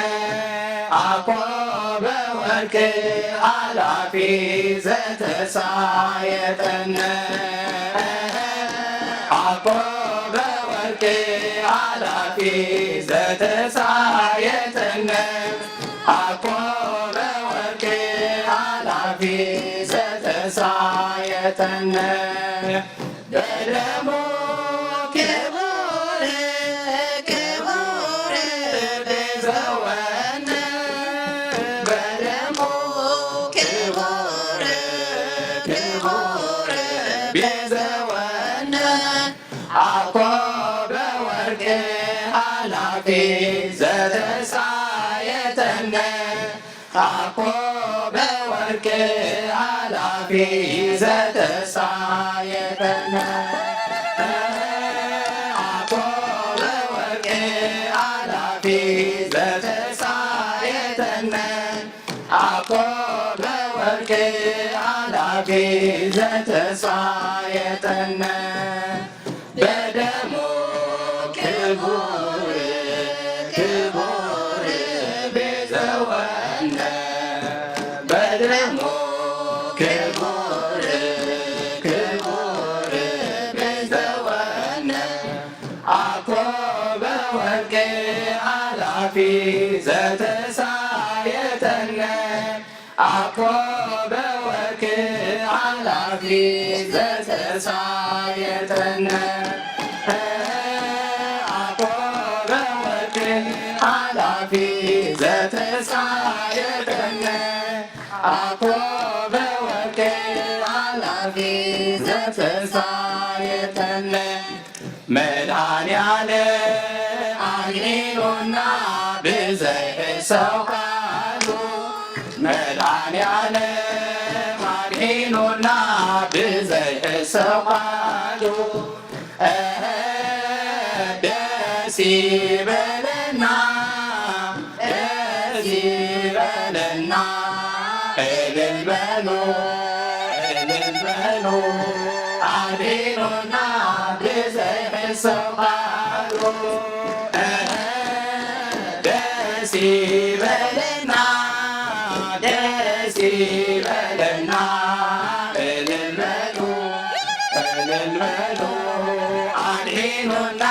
ኣኮበ ወርቅ ኃላፊ ዘተሳየጠነ፣ ኣኮበ ወርቅ ኃላፊ ዘተሳየጠነ፣ ኣኮበ ወርቅ ኃላፊ ዘተሳየጠነ። በደሙ ክቡር ክቡር ቤዘወነ፣ በደሙ ክቡር ክቡር ቤዘወነ፣ ኣኮበ ወርቅ ኃላፊ ዘተሳየጠነ፣ ኣኮበ ወርቅ ኃላፊ ዘተሳየጠነ፣ ኣኮበ ወርቅ ኃላፊ ዘተሳየጠነ፣ ኣኮበ ወርቅ ኃላፊ ዘተሳየጠነ። በደሙ ክቡር ክቡር ቤዘወነ፣ በደሙ ክቡር ክቡር ቤዘወነ፣ ኣኮበ ወርቅ ኃላፊ ዘተሳየጠነ፣ ኣኮበ ወርቅ ኃላፊ ዘተሳየጠነ፣ ኣኮበ ወርቅ ኃላፊ ዘተሳየጠነ፣ ኣኮበ ወርቅ ኃላፊ ዘተሳየጠነ። መድኃኔዓለም ኣግኒኑና ብዘይ ሕሳው ቃሉ፣ መድኃኔዓለም ዒኑና ብዘይ ሕሰብ ቃሉ፣ ደስ ይበለና፣ ደስ ይበለና። እልል በሉ፣ እልል በሉ፣ ኣድሒኑና ብዘይ ሕሰብ ቃሉ። ደስ ይበለና፣ ደስ ይበለና። እልል በሉ፣ እልል በሉ፣ ኣድሒኑና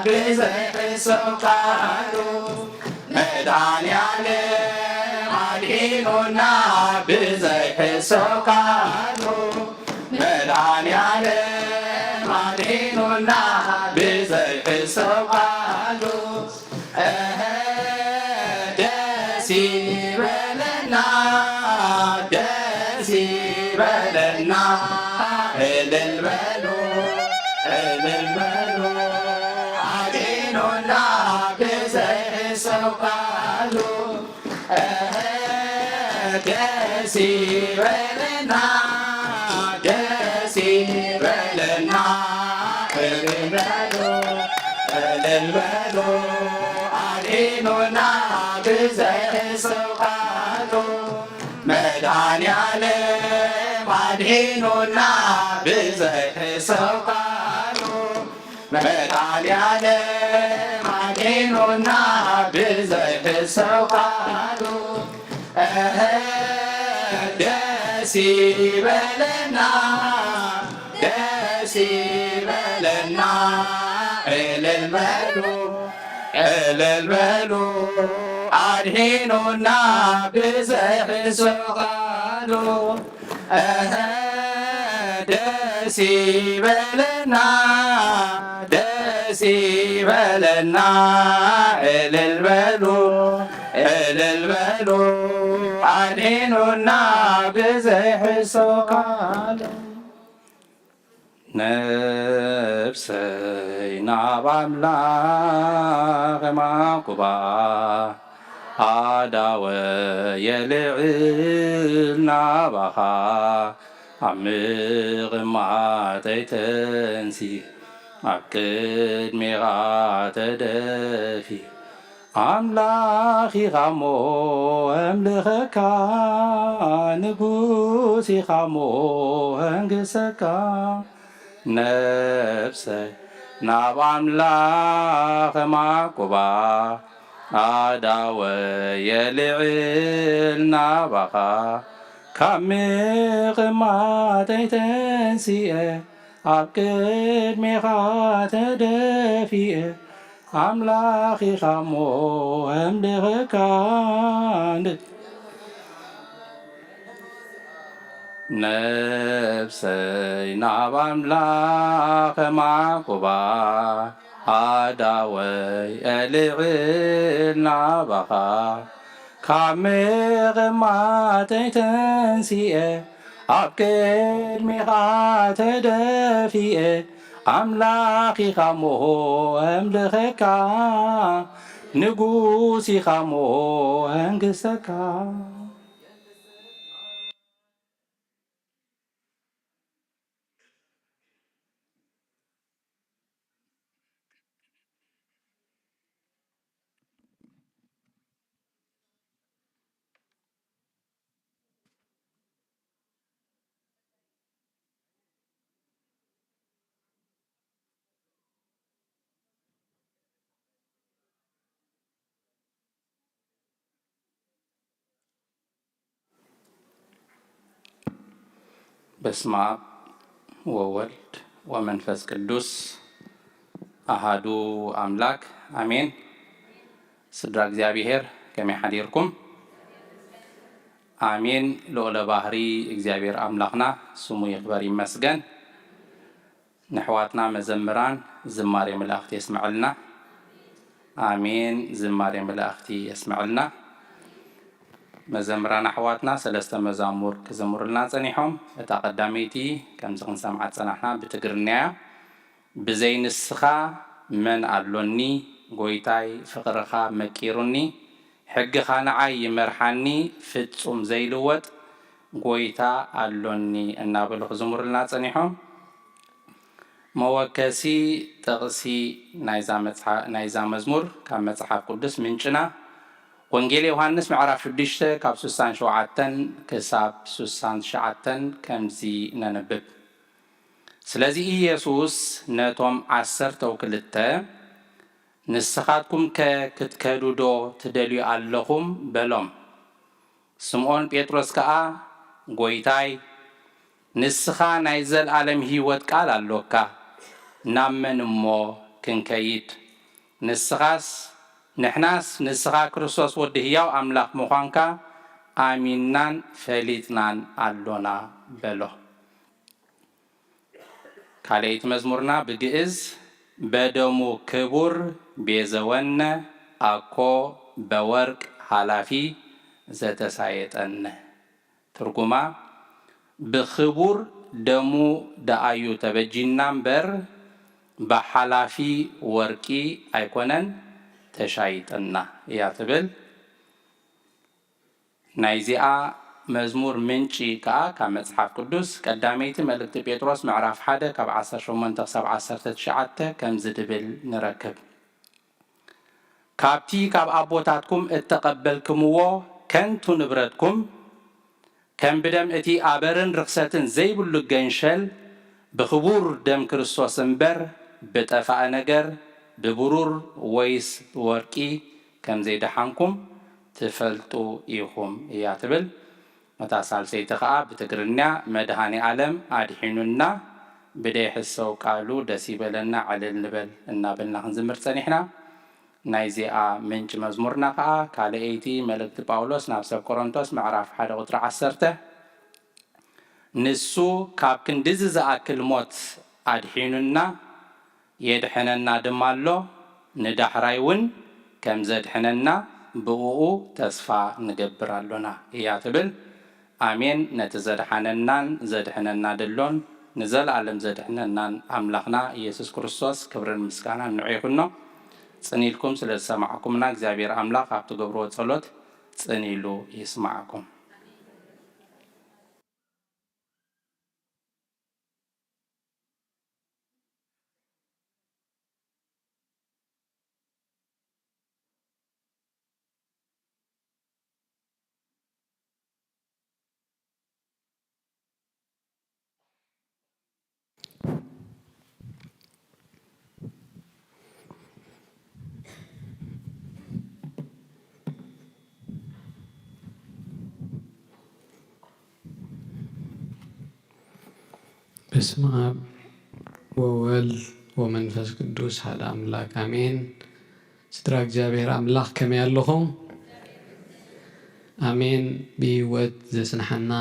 ብዘይ ሕሰብ ቃሉ። መድኃኔዓለም ኣድሒኑና ብዘይ ሕሰብ ቃሉ። መድኃኔዓለም ኣድሒኑና ብዘይ ሕሰብ ቃሉ። እህ፣ ደስ ይበለና፣ ደስ ይበለና። እልል በሉ፣ እልል በሉ፣ ኣድሒኑና ብዘይ ሕሰብ ቃሉ። ደስ ይበለና፣ ደስ ይበለና። እልል በሉ፣ እልል በሉ፣ ኣድሒኑና ብዘይ ሕሰብ ቃሉ። መድኃኔዓለም ኣድሒኑና ብዘይ ሕሰብ ቃሉ። መድኃኔዓለም ኣድሒኑና ብዘይ ሕሰብ ቃሉ። እህ፣ ደስ ይበለና፣ ደስ ይበለና። እልል በሉ፣ እልል በሉ፣ ኣድሒኑና ብዘይ ሕሰብ ቃሉ። እህ፣ ደስ ይበለና፣ ደስ ይበለና። እልል በሉ፣ እልል በሉ፣ ኣድሒኑና ብዘይ ሕሰብ ቃሉ። ነፍሰይ ናብ ኣምላኽ የማኩባ፣ ኣእዳወየ ልዕል ናባኻ፣ ኣብ ምቕማጠይ ተንሲእ፣ ኣብ ቅድሜኻ ተደፊእ። ኣምላኽ ኢኻ እሞ ኣምልኸካ፣ ንጉስ ኢኻ እሞ ኣንግሰካ። ነፍሰይ ናብ ኣምላኽ የማኩባ፣ ኣእዳወየ ልዕል ናባኻ፣ ካብ ምቕማጠይ ተንሲኤ፣ ኣብ ቅድሜኻ ተደፊኤ፣ ኣምላኽ ኢኻ እሞ ኣምልኸካ። ነፍሰይ ናብ ኣምላኽ የማኩባ፣ ኣእዳወየ ልዕል ናባኻ፣ ካብ ምቕማጠይ ተንሲኤ፣ ኣብ ቅድሜኻ ተደፊኤ፣ ኣምላኽ ኢኻ እሞ ኣምልኸካ፣ ንጉስ ኢኻ እሞ ኣንግሰካ። በስመ አብ ወወልድ ወመንፈስ ቅዱስ አሃዱ አምላክ አሜን። ስድራ እግዚኣብሔር ከመይ ሓዲርኩም? ኣሜን። ልዑለ ባህሪ እግዚኣብሔር ኣምላኽና ስሙ ይኽበር ይመስገን። ንሕዋትና መዘምራን ዝማሬ መላእኽቲ የስምዐልና። ኣሜን። ዝማሬ መላእኽቲ የስምዐልና። መዘምራን ኣሕዋትና ሰለስተ መዛሙር ክዘምሩልና ጸኒሖም። እታ ቀዳመይቲ ከምዚ ክንሰምዓ ዝጸናሕና ብትግርኛ እያ። ብዘይ ንስኻ መን ኣሎኒ፣ ጎይታይ ፍቕርኻ መቂሩኒ፣ ሕግኻ ንዓይ ይመርሓኒ፣ ፍጹም ዘይልወጥ፣ ጎይታ ኣሎኒ እናበሉ ክዝምሩልና ጸኒሖም። መወከሲ ጥቕሲ ናይዛ መጽሓ-፣ ናይዛ መዝሙር ካብ መጽሓፍ ቅዱስ ምንጭና ወንጌል ዮሃንስ ምዕራፍ ሽዱሽተ ካብ ስሳን ሸውዓተን ክሳብ ስሳን ትሽዓተን ከምዚ ነንብብ። ስለዚ ኢየሱስ ነቶም ዓሰርተው ክልተ፣ "ንስኻትኩምከ ክትከዱ ዶ ትደልዩ ኣለኹም?" በሎም። ስምዖን ጴጥሮስ ከኣ፣ "ጐይታይ፣ ንስኻ ናይ ዘለኣለም ህይወት ቃል ኣሎካ፣ ናብ መን እሞ ክንከይድ? ንስኻስ፣ ንሕናስ ንስኻ ክርስቶስ ወዲ ህያው ኣምላኽ ምዃንካ ኣሚንናን ፈሊጥናን ኣሎና" በሎ። ካልኣይቲ መዝሙርና ብግእዝ፣ "በደሙ ክቡር ቤዘወነ፣ ኣኮ በወርቅ ሃላፊ ዘተሳየጠነ።" ትርጉማ፣ "ብኽቡር ደሙ ደኣዩ ተበጂና እምበር፣ ብሓላፊ ወርቂ ኣይኮነን ተሻይጥና" እያ ትብል። ናይዚኣ መዝሙር ምንጪ ከኣ ካብ መጽሓፍ ቅዱስ ቀዳመይቲ መልእክቲ ጴጥሮስ ምዕራፍ ሓደ ካብ ዓሰርተ ሸሞንተ ክሳብ ዓሰርተ ትሽዓተ ከምዚ ድብል ንረክብ። "ካብቲ ካብ ኣቦታትኩም እተቐበልክምዎ ከንቱ ንብረትኩም፣ ከም ብደም እቲ ኣበርን ርኽሰትን ዘይብሉ ገንሸል፣ ብኽቡር ደም ክርስቶስ እምበር፣ ብጠፋእ ነገር፣ ብብሩር ወይስ ብወርቂ ከም ዘይደሓንኩም ትፈልጡ ኢኹም" እያ ትብል። እታ ሳልሰይቲ ኸኣ ብትግርኛ፣ "መድኃኔ ዓለም ኣድሒኑና፣ ብደይ ሕሰው ቃሉ ደስ ይበለና፣ ዕልል ንበል" እናበልና ክንዝምር ጸኒሕና። ናይዚኣ ምንጪ መዝሙርና ኸኣ ካልኣይቲ መልእክቲ ጳውሎስ ናብ ሰብ ቆሮንቶስ ምዕራፍ ሓደ ቁጽሪ ዓሰርተ፣ "ንሱ ካብ ክንድዚ ዝኣክል ሞት ኣድሒኑና፣ የድሕነና ድማ ኣሎ፣ ንዳሕራይ እውን ከም ዘድሕነና ብእኡ ተስፋ ንገብር ኣሎና" እያ ትብል። ኣሜን። ነቲ ዘድሓነናን ዘድሕነና ደሎን ንዘለኣለም ዘድሕነናን ኣምላኽና ኢየሱስ ክርስቶስ ክብርን ምስጋናን ንዑ ይኹኖ። ጽን ኢልኩም ስለ ዝሰማዕኩምና እግዚኣብሔር ኣምላኽ ኣብ ትገብርዎ ጸሎት ጽን ኢሉ ይስማዕኩም። በስመ ኣብ ወወልድ ወመንፈስ ቅዱስ ሓደ ኣምላክ ኣሜን። ስድራ እግዚኣብሔር ኣምላክ ከመይ ኣለኹም? ኣሜን። ብህይወት ዘጽንሓና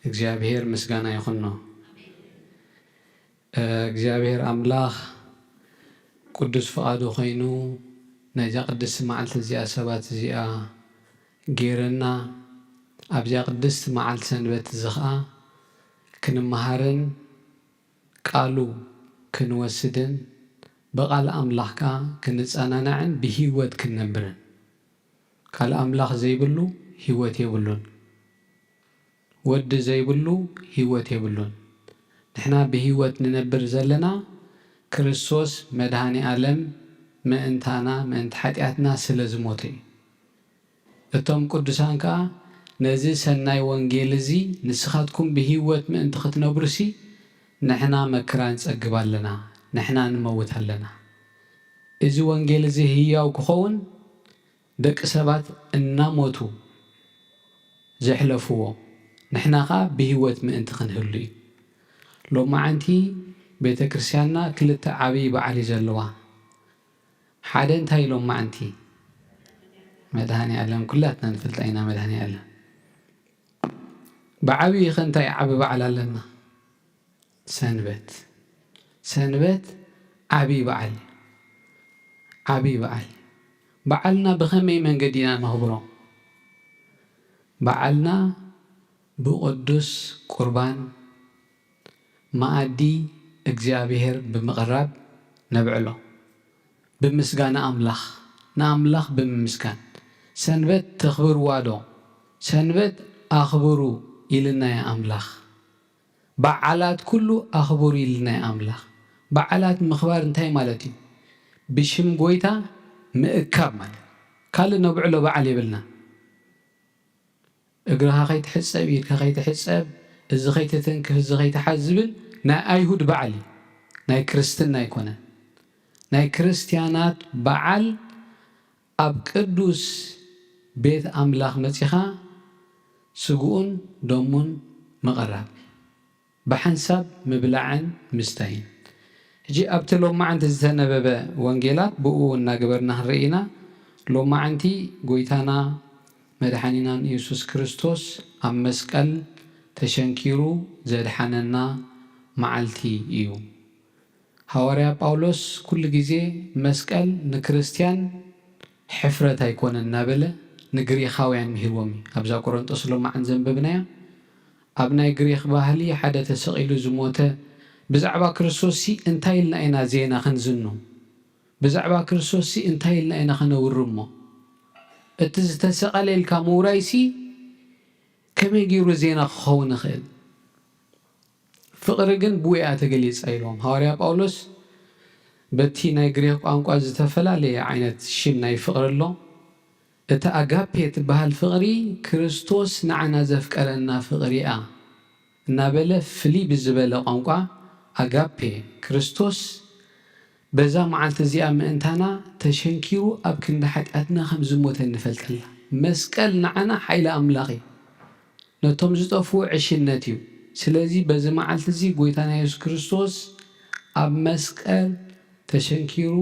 እግዚኣብሔር ምስጋና ይኹኖ። እግዚኣብሔር ኣምላኽ ቅዱስ ፍቓዱ ኾይኑ፣ ናይዛ ቅድስቲ መዓልቲ እዚኣ፣ ሰባት እዚኣ ገይረና፣ ኣብዚኣ ቅድስቲ መዓልቲ ሰንበት እዚ ኸኣ ክንመሃርን ቃሉ ክንወስድን፣ ብቓል ኣምላኽ ከኣ ክንጸናናዕን ብህይወት ክንነብርን። ካልእ ኣምላኽ ዘይብሉ ህይወት የብሉን። ወዲ ዘይብሉ ህይወት የብሉን። ንሕና ብህይወት ንነብር ዘለና ክርስቶስ መድኃኔ ዓለም ምእንታና፣ ምእንቲ ኃጢኣትና ስለ ዝሞተ እዩ። እቶም ቅዱሳን ከኣ ነዚ ሰናይ ወንጌል እዚ ንስኻትኩም ብህይወት ምእንቲ ክትነብሩሲ ንሕና መከራ ንጸግብ ኣለና፣ ንሕና ንመውት ኣለና። እዚ ወንጌል እዚ ህያው ክኸውን ደቂ ሰባት እናሞቱ ዘሕለፍዎ፣ ንሕና ኸኣ ብህይወት ምእንቲ ክንህሉ እዩ። ሎማዓንቲ ቤተ ክርስቲያንና ክልተ ዓብዪ በዓል እዩ ዘለዋ። ሓደ እንታይ እዩ ሎማዓንቲ? መድኃኔ ዓለም፣ ኩላትና ንፈልጣ ኢና መድኃኔ ዓለም። ብዓብዪ ኸ እንታይ ዓቢ በዓል ኣለና? ሰንበት። ሰንበት ዓብዪ በዓል እዩ። ዓብዪ በዓል እዩ። በዓልና ብኸመይ መንገዲ ኢና ነኽብሮ? በዓልና ብቕዱስ ቁርባን መኣዲ እግዚኣብሔር ብምቕራብ ነብዕሎ። ብምስጋና ኣምላኽ፣ ንኣምላኽ ብምምስጋን። ሰንበት ተኽብርዋ ዶ? ሰንበት ኣኽብሩ ኢልናዮ ኣምላኽ። በዓላት ኩሉ ኣኽብሩ ኢልናዮ ኣምላኽ። በዓላት ምኽባር እንታይ ማለት እዩ? ብሽም ጎይታ ምእካብ ማለት እዩ። ካልእ ነብዕሎ በዓል የብልና። እግርኻ ከይትሕጸብ፣ ኢድካ ከይትሕጸብ፣ እዚ ከይትትንክፍ፣ እዚ ከይትሓዝ ዝብል ናይ ኣይሁድ በዓል እዩ። ናይ ክርስትና ኣይኮነን። ናይ ክርስትያናት በዓል ኣብ ቅዱስ ቤት ኣምላኽ መጺኻ ስግኡን ደሙን ምቕራብ፣ ብሓንሳብ ምብላዕን ምስታይን። ሕጂ ኣብቲ ሎማዓንቲ ዝተነበበ ወንጌላት ብኡ እናገበርና ክንርኢ ኢና። ሎማዓንቲ ጎይታና መድሓኒናን ኢየሱስ ክርስቶስ ኣብ መስቀል ተሸንኪሩ ዘድሓነና መዓልቲ እዩ። ሃዋርያ ጳውሎስ ኩሉ ግዜ መስቀል ንክርስትያን ሕፍረት ኣይኮነን እናበለ ንግሪኻውያን ምሂርዎም እዩ። ኣብዛ ቆሮንጦስ ሎማዓን ዘንበብናያ፣ ኣብ ናይ ግሪኽ ባህሊ ሓደ ተሰቒሉ ዝሞተ፣ ብዛዕባ ክርስቶስሲ እንታይ ኢልና ኢና ዜና ክንዝኑ? ብዛዕባ ክርስቶስሲ እንታይ ኢልና ኢና ከነውሪ እሞ? እቲ ዝተሰቐለ ኢልካ ምውራይሲ ከመይ ገይሩ ዜና ክኸውን ይኽእል? ፍቕሪ ግን ብኡ እያ ተገሊጻ ኢልዎም ሃዋርያ ጳውሎስ። በቲ ናይ ግሪኽ ቋንቋ ዝተፈላለየ ዓይነት ሽም ናይ ፍቕሪ ኣሎ። እቲ ኣጋፔ ትበሃል ፍቕሪ ክርስቶስ ንዓና ዘፍቀረና ፍቕሪ እያ እናበለ ፍልይ ብዝበለ ቋንቋ ኣጋፔ ክርስቶስ በዛ መዓልቲ እዚኣ ምእንታና ተሸንኪሩ ኣብ ክንዲ ሓጢኣትና ከም ዝሞተ ንፈልጠላ። መስቀል ንዓና ሓይሊ ኣምላኽ እዩ። ነቶም ዝጠፍኡ ዕሽነት እዩ። ስለዚ በዚ መዓልቲ እዚ ጎይታና የሱስ ክርስቶስ ኣብ መስቀል ተሸንኪሩ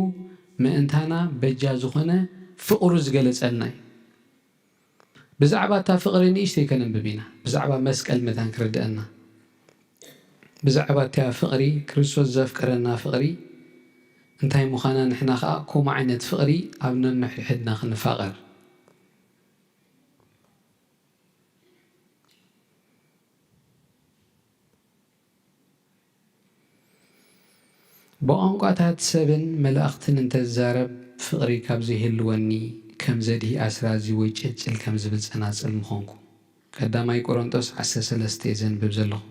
ምእንታና በጃ ዝኾነ ፍቕሩ ዝገለጸልና እዩ። ብዛዕባ እታ ፍቕሪ ንእሽተይ ከነንብብ ኢና። ብዛዕባ መስቀል መታን ክርድአና። ብዛዕባ እታ ፍቕሪ፣ ክርስቶስ ዘፍቀረና ፍቕሪ እንታይ ምዃና ንሕና ኸኣ ከምኡ ዓይነት ፍቕሪ ኣብ ነንሕድሕድና ክንፋቐር። ብቋንቋታት ሰብን መላእኽትን እንተ ዝዛረብ፣ ፍቕሪ ካብ ዘይህልወኒ፣ ከም ዘድሂ ኣስራዚ ወይ ጭልጭል ከም ዝብል ጸናጽል ምኾንኩ። ቀዳማይ ቆሮንጦስ ዓሰርተ ሰለስተ እየ ዘንብብ ዘለኹ።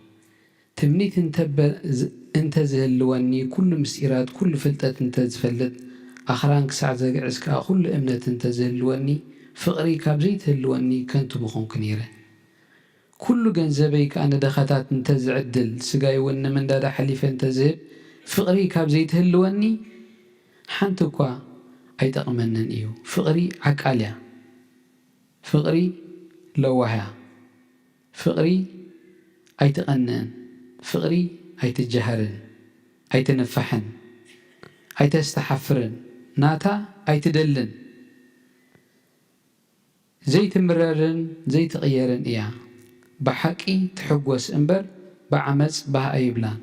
ትምኒት እንተ በ-፣ ዝ-፣ እንተ ዝህልወኒ፣ ኩሉ ምስጢራት፣ ኩሉ ፍልጠት እንተ ዝፈልጥ፣ ኣኽራን ክሳዕ ዘግዕዝ ከኣ ኩሉ እምነት እንተ ዝህልወኒ፣ ፍቕሪ ካብ ዘይትህልወኒ ከንቱ ምኾንኩ ነይረ። ኩሉ ገንዘበይ ከኣ ንደኻታት እንተ ዝዕድል፣ ስጋይ እውን ንምንዳድ ኣሕሊፈ እንተ ዝህብ፣ ፍቕሪ ካብ ዘይትህልወኒ፣ ሓንቲ እኳ ኣይጠቕመንን እዩ። ፍቕሪ ዓቃል እያ። ፍቕሪ ለዋህ እያ። ፍቕሪ ኣይትቐንእን። ፍቕሪ ኣይትጀሃርን። ኣይትንፋሕን። ኣይተስተሓፍርን። ናታ ኣይትደልን። ዘይትምረርን ዘይትቕየርን እያ። ብሓቂ ትሕጎስ እምበር ብዓመጽ ባህ ኣይብላን።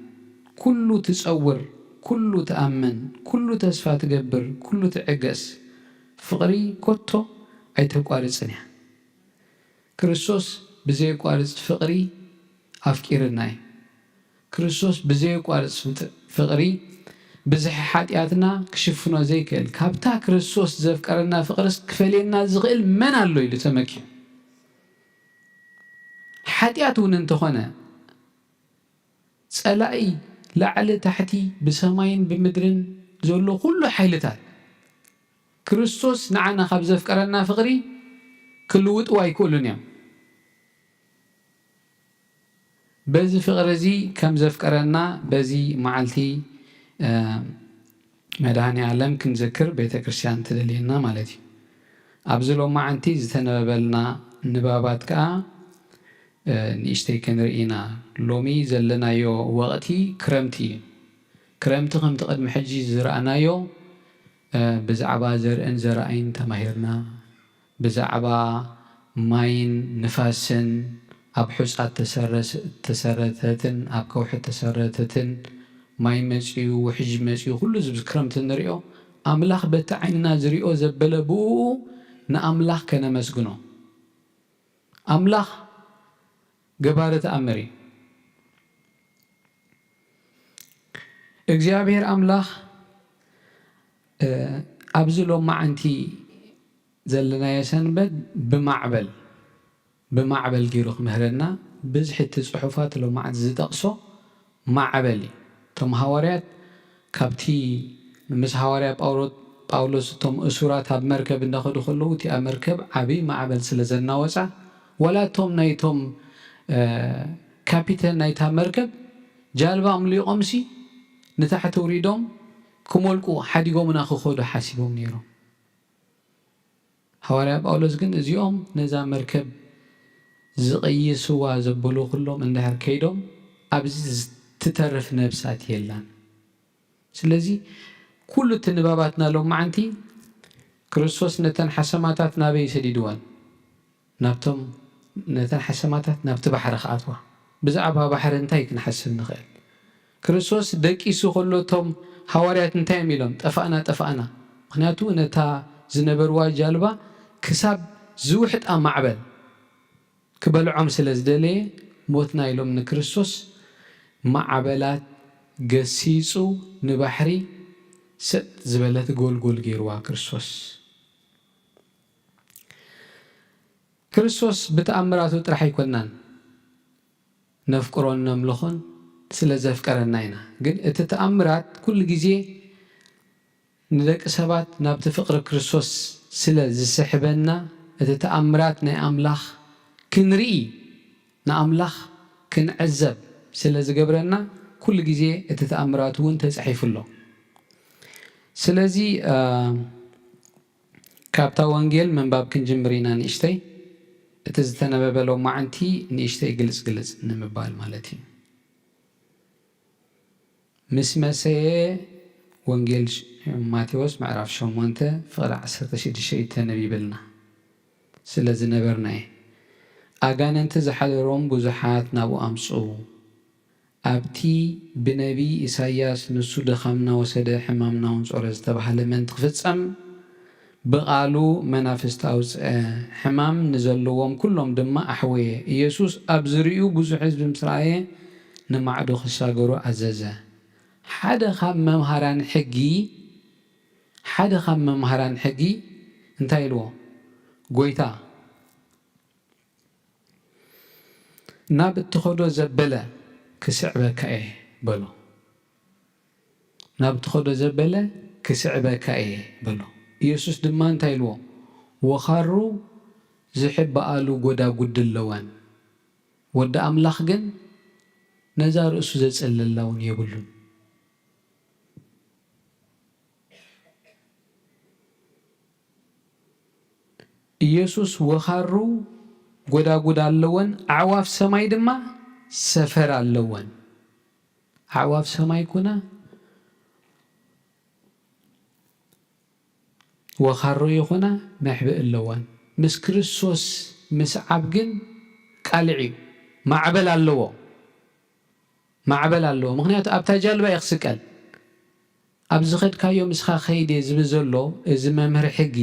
ኩሉ ትጸውር፣ ኩሉ ትኣምን፣ ኩሉ ተስፋ ትገብር፣ ኩሉ ትዕገስ። ፍቕሪ ኮቶ ኣይተቋርጽን እያ። ክርስቶስ ብዘየቋርጽ ፍቕሪ ኣፍቂርና እዩ። ክርስቶስ ብዘየቋርጽ ፍጥ-፣ ፍቕሪ ብዝሒ ሓጢኣትና ክሽፍኖ ዘይክእል፣ ካብታ ክርስቶስ ዘፍቀረና ፍቕርስ ክፈልየና ዝኽእል መን ኣሎ ኢሉ ተመኪሩ። ሓጢኣት እውን እንተኾነ፣ ጸላኢ ላዕሊ ታሕቲ ብሰማይን ብምድርን ዘሎ ኩሉ ሓይልታት፣ ክርስቶስ ንዓና ካብ ዘፍቀረና ፍቕሪ ክልውጥዎ ኣይክእሉን እዮም። በዚ ፍቕሪ እዚ ከም ዘፍቀረና በዚ መዓልቲ፣ እ፣ መድኃኔ ዓለም ክንዝክር ቤተ ክርስቲያን ትደልየና ማለት እዩ። ኣብዚ ሎማዓንቲ ዝተነበበልና ንባባት ከኣ፣ እ፣ ንእሽተይ ክንርኢ ኢና። ሎሚ ዘለናዮ ወቕቲ ክረምቲ እዩ። ክረምቲ ከምቲ ቅድሚ ሕጂ ዝረኣናዮ፣ እ፣ ብዛዕባ ዘርእን ዘራእይን ተማሂርና። ብዛዕባ ማይን ንፋስን ኣብ ሑጻት ተሰረስ-፣ ተሰረተትን ኣብ ከውሒ ተሰረተትን ማይ መጺኡ፣ ውሕጅ መጺኡ፣ ኩሉ እዚ ክረምቲ ንሪኦ፣ ኣምላኽ በቲ ዓይንና ዝሪኦ ዘበለ ብኡ ንኣምላኽ ከነመስግኖ። ኣምላኽ ገባሪ ተኣምር እዩ። እግዚኣብሔር ኣምላኽ፣ እ፣ ኣብዚ ሎማዓንቲ ዘለናዮ ሰንበት ብማዕበል፣ ብማዕበል ገይሩ ክምህረና ብዝሒ እቲ ጽሑፋት ሎማዓት ዝጠቕሶ ማዕበል እዩ። እቶም ሃዋርያት ካብቲ ምስ ሃዋርያ ጳውሎ-፣ ጳውሎስ እቶም እሱራት ኣብ መርከብ እንዳኸዱ ከለዉ እቲኣ መርከብ ዓብዪ ማዕበል ስለ ዘናወጻ ዋላ እቶም ናይቶም፣ እ፣ ካፒተን ናይታ መርከብ ጃልባ ኣምሊቖምሲ ንታሕቲ ውሪዶም ክሞልቁ ሓዲጎምና ክኸዱ ሓሲቦም ነይሮም። ሃዋርያ ጳውሎስ ግን እዚኦም ነዛ መርከብ ዝቕይስዋ ዘበሉ ኩሎም እንድሕር ከይዶም ኣብዚ ዝትተርፍ ነብሳት የላን። ስለዚ ኩሉ እቲ ንባባትና ሎማዓንቲ ክርስቶስ ነተን ሓሰማታት ናበይ ሰዲድወን? ናብቶም፣ ነተን ሓሰማታት ናብቲ ባሕሪ ክኣትዋ። ብዛዕባ ባሕሪ እንታይ ክንሓስብ ንኽእል? ክርስቶስ ደቂሱ ከሎ እቶም ሃዋርያት እንታይ እዮም ኢሎም? "ጠፋእና፣ ጠፋእና።" ምኽንያቱ ነታ ዝነበርዋ ጃልባ ክሳብ ዝውሕጣ ማዕበል ክበልዖም ስለ ዝደለየ ሞትና ኢሎም ንክርስቶስ ማዕበላት ገሲጹ ንባሕሪ ሰጥ ዝበለት ጎልጎል ገይርዋ ክርስቶስ። ክርስቶስ ብተኣምራቱ ጥራሕ ኣይኮናን ነፍቅሮን ነምልኾን ስለ ዘፍቀረና ኢና። ግን እቲ ተኣምራት ኩሉ ግዜ ንደቂ ሰባት ናብቲ ፍቕሪ ክርስቶስ ስለ ዝስሕበና፣ እቲ ተኣምራት ናይ ኣምላኽ ክንርኢ፣ ንኣምላኽ ክንዕዘብ ስለ ዝገብረና፣ ኩሉ ግዜ እቲ ተኣምራት እውን ተጻሒፉ ኣሎ። ስለዚ፣ እ፣ ካብታ ወንጌል ምንባብ ክንጅምር ኢና ንእሽተይ። እቲ ዝተነበበ ሎማዓንቲ ንእሽተይ ግልጽ ግልጽ ንምባል ማለት እዩ። ምስ መሰየ፣ ወንጌል ሽ-፣ ማቴዎስ ምዕራፍ ሸሞንተ ፍቕዲ ዓሰርተ ሽዱሽተ እዩ ተነቢብልና ስለ ዝነበርና እየ። ኣጋንንቲ ዝሓደሮም ብዙሓት ናብኡ ኣምጽኡ። ኣብቲ ብነቢይ ኢሳይያስ "ንሱ ድኻምና ወሰደ፣ ሕማምና እውን ጾረ" ዝተባህለ ምእንቲ ክፍጸም፣ ብቓሉ መናፍስቲ ኣውጽአ፣ ሕማም ንዘለዎም ኩሎም ድማ ኣሕወየ። ኢየሱስ ኣብ ዙርያኡ ብዙሕ ህዝቢ ምስ ረኣየ፣ ንማዕዶ ክሻገሩ ኣዘዘ። ሓደ ካብ መምሃራን ሕጊ፣ ሓደ ካብ መምሃራን ሕጊ እንታይ ኢልዎ? "ጐይታ፣ ናብ እትኸዶ ዘበለ ክስዕበካ እየ" በሎ። "ናብ እትኸዶ ዘበለ ክስዕበካ እየ" በሎ። ኢየሱስ ድማ እንታይ ኢልዎ? "ወኻሩ ዝሕበኣሉ ጐዳጉዲ ኣለወን፣ ወዲ ኣምላኽ ግን ነዛ ርእሱ ዘጽልላ እውን የብሉን።" ኢየሱስ፣ "ወኻሩ ጐዳጉድ ኣለወን፣ ኣዕዋፍ ሰማይ ድማ ሰፈር ኣለወን።" ኣዕዋፍ ሰማይ ኩና ወኻሩ ይኹና መሕብኢ ኣለወን። ምስ ክርስቶስ ምስዓብ ግን ቃልዕ እዩ። ማዕበል ኣለዎ። ማዕበል ኣለዎ። ምኽንያቱ ኣብታ ጃልባ እየ ክስቀል። ኣብ ዝኸድካዮ ምስኻ ከይድ እየ ዝብል ዘሎ እዚ መምህር ሕጊ፣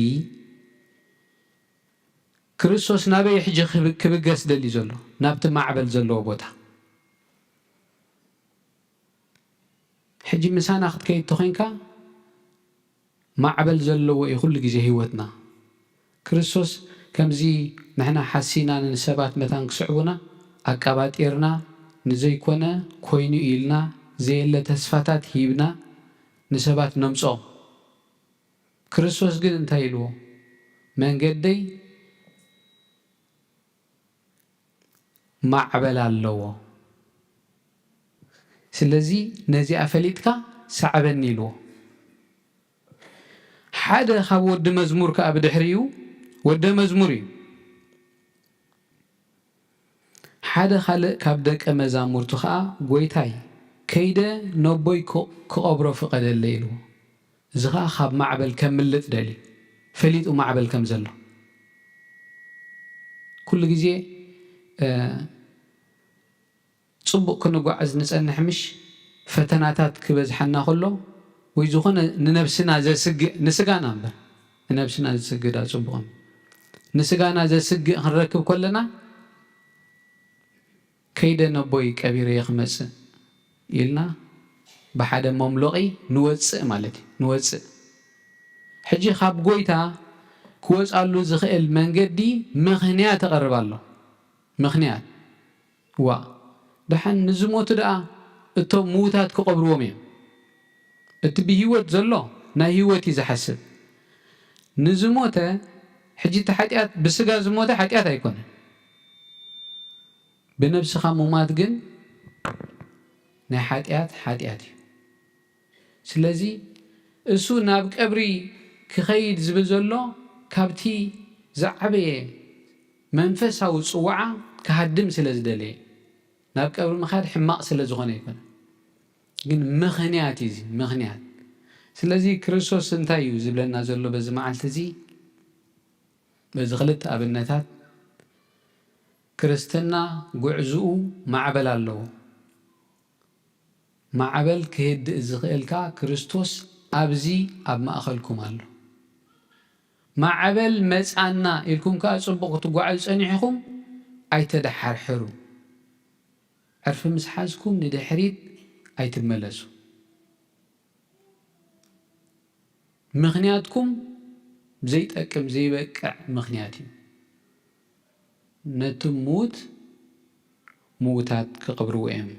ክርስቶስ ናበይ ሕጂ ክብ-፣ ክብገስ ደልዩ ዘሎ? ናብቲ ማዕበል ዘለዎ ቦታ። ሕጂ ምሳና ክትከይድ ተኾይንካ፣ ማዕበል ዘለዎ እዩ ኩሉ ግዜ ህይወትና። ክርስቶስ ከምዚ ንሕና ሓሲና ንሰባት መታን ክስዕቡና ኣቀባጢርና፣ ንዘይኮነ ኮይኑ ኢልና፣ ዘየለ ተስፋታት ሂብና ንሰባት ነምጽኦም። ክርስቶስ ግን እንታይ ኢልዎ? መንገደይ ማዕበል ኣለዎ። ስለዚ ነዚኣ ፈሊጥካ ሰዓበኒ ኢልዎ። ሓደ ካብ ወዲ መዝሙር ከኣ ብድሕሪኡ፣ ወደ መዝሙር እዩ። ሓደ ካልእ ካብ ደቀ መዛሙርቱ ኸኣ፣ "ጐይታይ፣ ከይደ ነቦይ ክ-፣ ክቐብሮ ፍቐደለይ" ኢልዎ። እዚ ኸኣ ካብ ማዕበል ከምልጥ ደልዩ፣ ፈሊጡ ማዕበል ከም ዘሎ። ኩሉ ግዜ፣ እ፣ ጽቡቕ ክንጓዓዝ ንጸንሕ ምሽ፣ ፈተናታት ክበዝሓና ከሎ፣ ወይ ዝኾነ ንነብስና ዘስግእ፣ ንስጋና እምበር፣ ንነብስና ዘስግእ ኣይጽቡቕን። ንስጋና ዘስግእ ክንረክብ ከለና፣ "ከይደ ነቦይ ቀቢረዮ ክመጽእ" ኢልና ብሓደ መምሎቒ ንወጽእ ማለት እዩ። ንወጽእ። ሕጂ ካብ ጐይታ ክወጻሉ ዝኽእል መንገዲ ምኽንያት የቐርብ ኣሎ። ምኽንያት። ዋ፣ ደሓን ንዝሞቱ ደኣ እቶም ምዉታት ክቐብርዎም እዮም። እቲ ብህይወት ዘሎ ናይ ህይወት እዩ ዝሓስብ። ንዝሞተ፣ ሕጂ እቲ ሓጢኣት ብስጋ ዝሞተ ሓጢኣት ኣይኮነን። ብነብስኻ ምማት ግን ናይ ሓጢኣት ሓጢኣት እዩ። ስለዚ እሱ ናብ ቀብሪ ክኸይድ ዝብል ዘሎ ካብቲ ዝዓበየ መንፈሳዊ ጽውዓ ክሃድም ስለ ዝደለየ፣ ናብ ቀብሪ ምኻድ ሕማቕ ስለ ዝኾነ ኣይኮነ፣ ግን ምኽንያት እዩ እዚ፣ ምኽንያት። ስለዚ ክርስቶስ እንታይ እዩ ዝብለና ዘሎ በዚ መዓልቲ እዚ? በዚ ክልተ ኣብነታት፣ ክርስትና ጉዕዝኡ ማዕበል ኣለዎ። ማዕበል ክህድእ ዝኽእል ከኣ ክርስቶስ ኣብዚ ኣብ ማእኸልኩም ኣሎ። ማዕበል መጻና ኢልኩም ከኣ ጽቡቕ ክትጓዓዙ ጸኒሕኹም ኣይተደሓርሕሩ። ዕርፊ ምስ ሓዝኩም ንድሕሪት ኣይትመለሱ። ምኽንያትኩም ዘይጠቅም ዘይበቅዕ ምኽንያት እዩ። ነቲ ምዉት ምዉታት ክቕብርዎ እዮም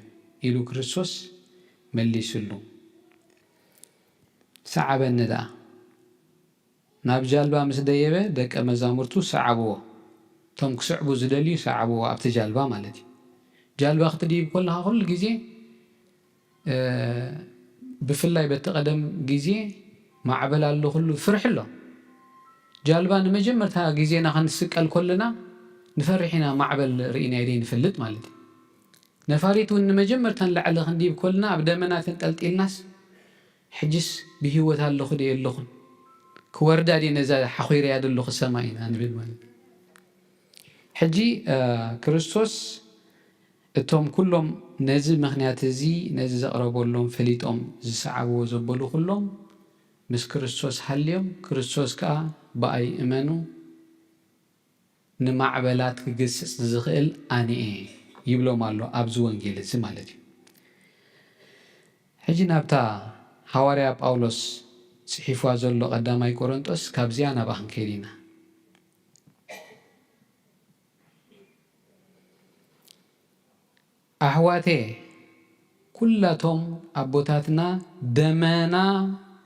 ኢሉ ክርስቶስ መሊስሉ። ሰዓበኒ ደኣ። ናብ ጃልባ ምስ ደየበ ደቀ መዛሙርቱ ሰዓብዎ። እቶም ክስዕቡ ዝደልዩ ሰዓብዎ ኣብቲ ጃልባ ማለት እዩ። ጃልባ ክትድይብ ከለኻ ኩሉ ግዜ፣ እ፣ ብፍላይ በቲ ቀደም ግዜ ማዕበል ኣሎ፣ ኩሉ ፍርሒ ኣሎ። ጃልባ ንመጀመርታ ግዜና ክንስቀል ከለና ንፈርሕ ኢና፣ ማዕበል ርኢና ዘይንፈልጥ ማለት እዩ። ነፋሪት እውን ንመጀመርታ ንላዕሊ ክንድይብ ከለና ኣብ ደመና ተንጠልጢልናስ ሕጅስ ብህይወት ኣለኹ ድየ የለኹን? ክወርዳ ድየ ነዛ ሓኺረያ ዘለኹ ሰማይ ኢና ንብል ማለት እዩ። ሕጂ፣ እ፣ ክርስቶስ እቶም ኩሎም ነዚ ምኽንያት እዚ ነዚ ዘቕረበሎም ፈሊጦም ዝሰዓብዎ ዘበሉ ኩሎም ምስ ክርስቶስ ሃልዮም፣ ክርስቶስ ከኣ ብኣይ እመኑ፣ ንማዕበላት ክግስጽ ዝኽእል ኣነ እየ ይብሎም ኣሎ ኣብዚ ወንጌል እዚ ማለት እዩ። ሕጂ ናብታ ሃዋርያ ጳውሎስ ጽሒፍዋ ዘሎ ቀዳማይ ቆሮንጦስ ካብዚኣ ናብኣ ክንከይድ ኢና። ኣሕዋተየ፣ ኩላቶም ኣቦታትና ደመና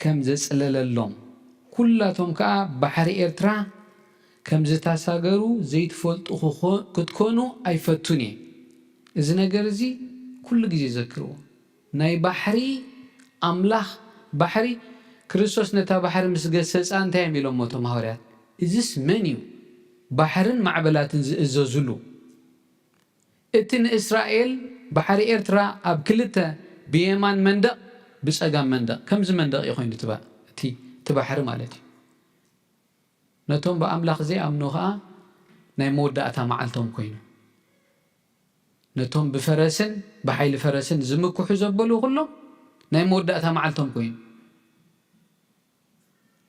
ከም ዘጽለለሎም፣ ኩላቶም ከኣ ባሕሪ ኤርትራ ከም ዝተሳገሩ ዘይትፈልጡ ክኾ-፣ ክትኮኑ ኣይፈቱን እየ። እዚ ነገር እዚ ኩሉ ግዜ ዘክርዎ። ናይ ባሕሪ ኣምላኽ፣ ባሕሪ፣ ክርስቶስ ነታ ባሕሪ ምስ ገሰጻ እንታይ እዮም ኢሎሞ እቶም ሃዋርያት? እዝስ መን እዩ ባሕርን ማዕበላትን ዝእዘዙሉ? እቲ ንእስራኤል ባሕሪ ኤርትራ ኣብ ክልተ ብየማን መንደቕ ብጸጋም መንደቕ፣ ከምዚ መንደቕ እዩ ኮይኑ እቲ ባ-፣ እቲ፣ እቲ ባሕሪ ማለት እዩ። ነቶም ብኣምላኽ ዘይኣምኑ ኸኣ ናይ መወዳእታ መዓልቶም ኮይኑ። ነቶም ብፈረስን ብሓይሊ ፈረስን ዝምክሑ ዘበሉ ኩሎም ናይ መወዳእታ መዓልቶም ኮይኑ።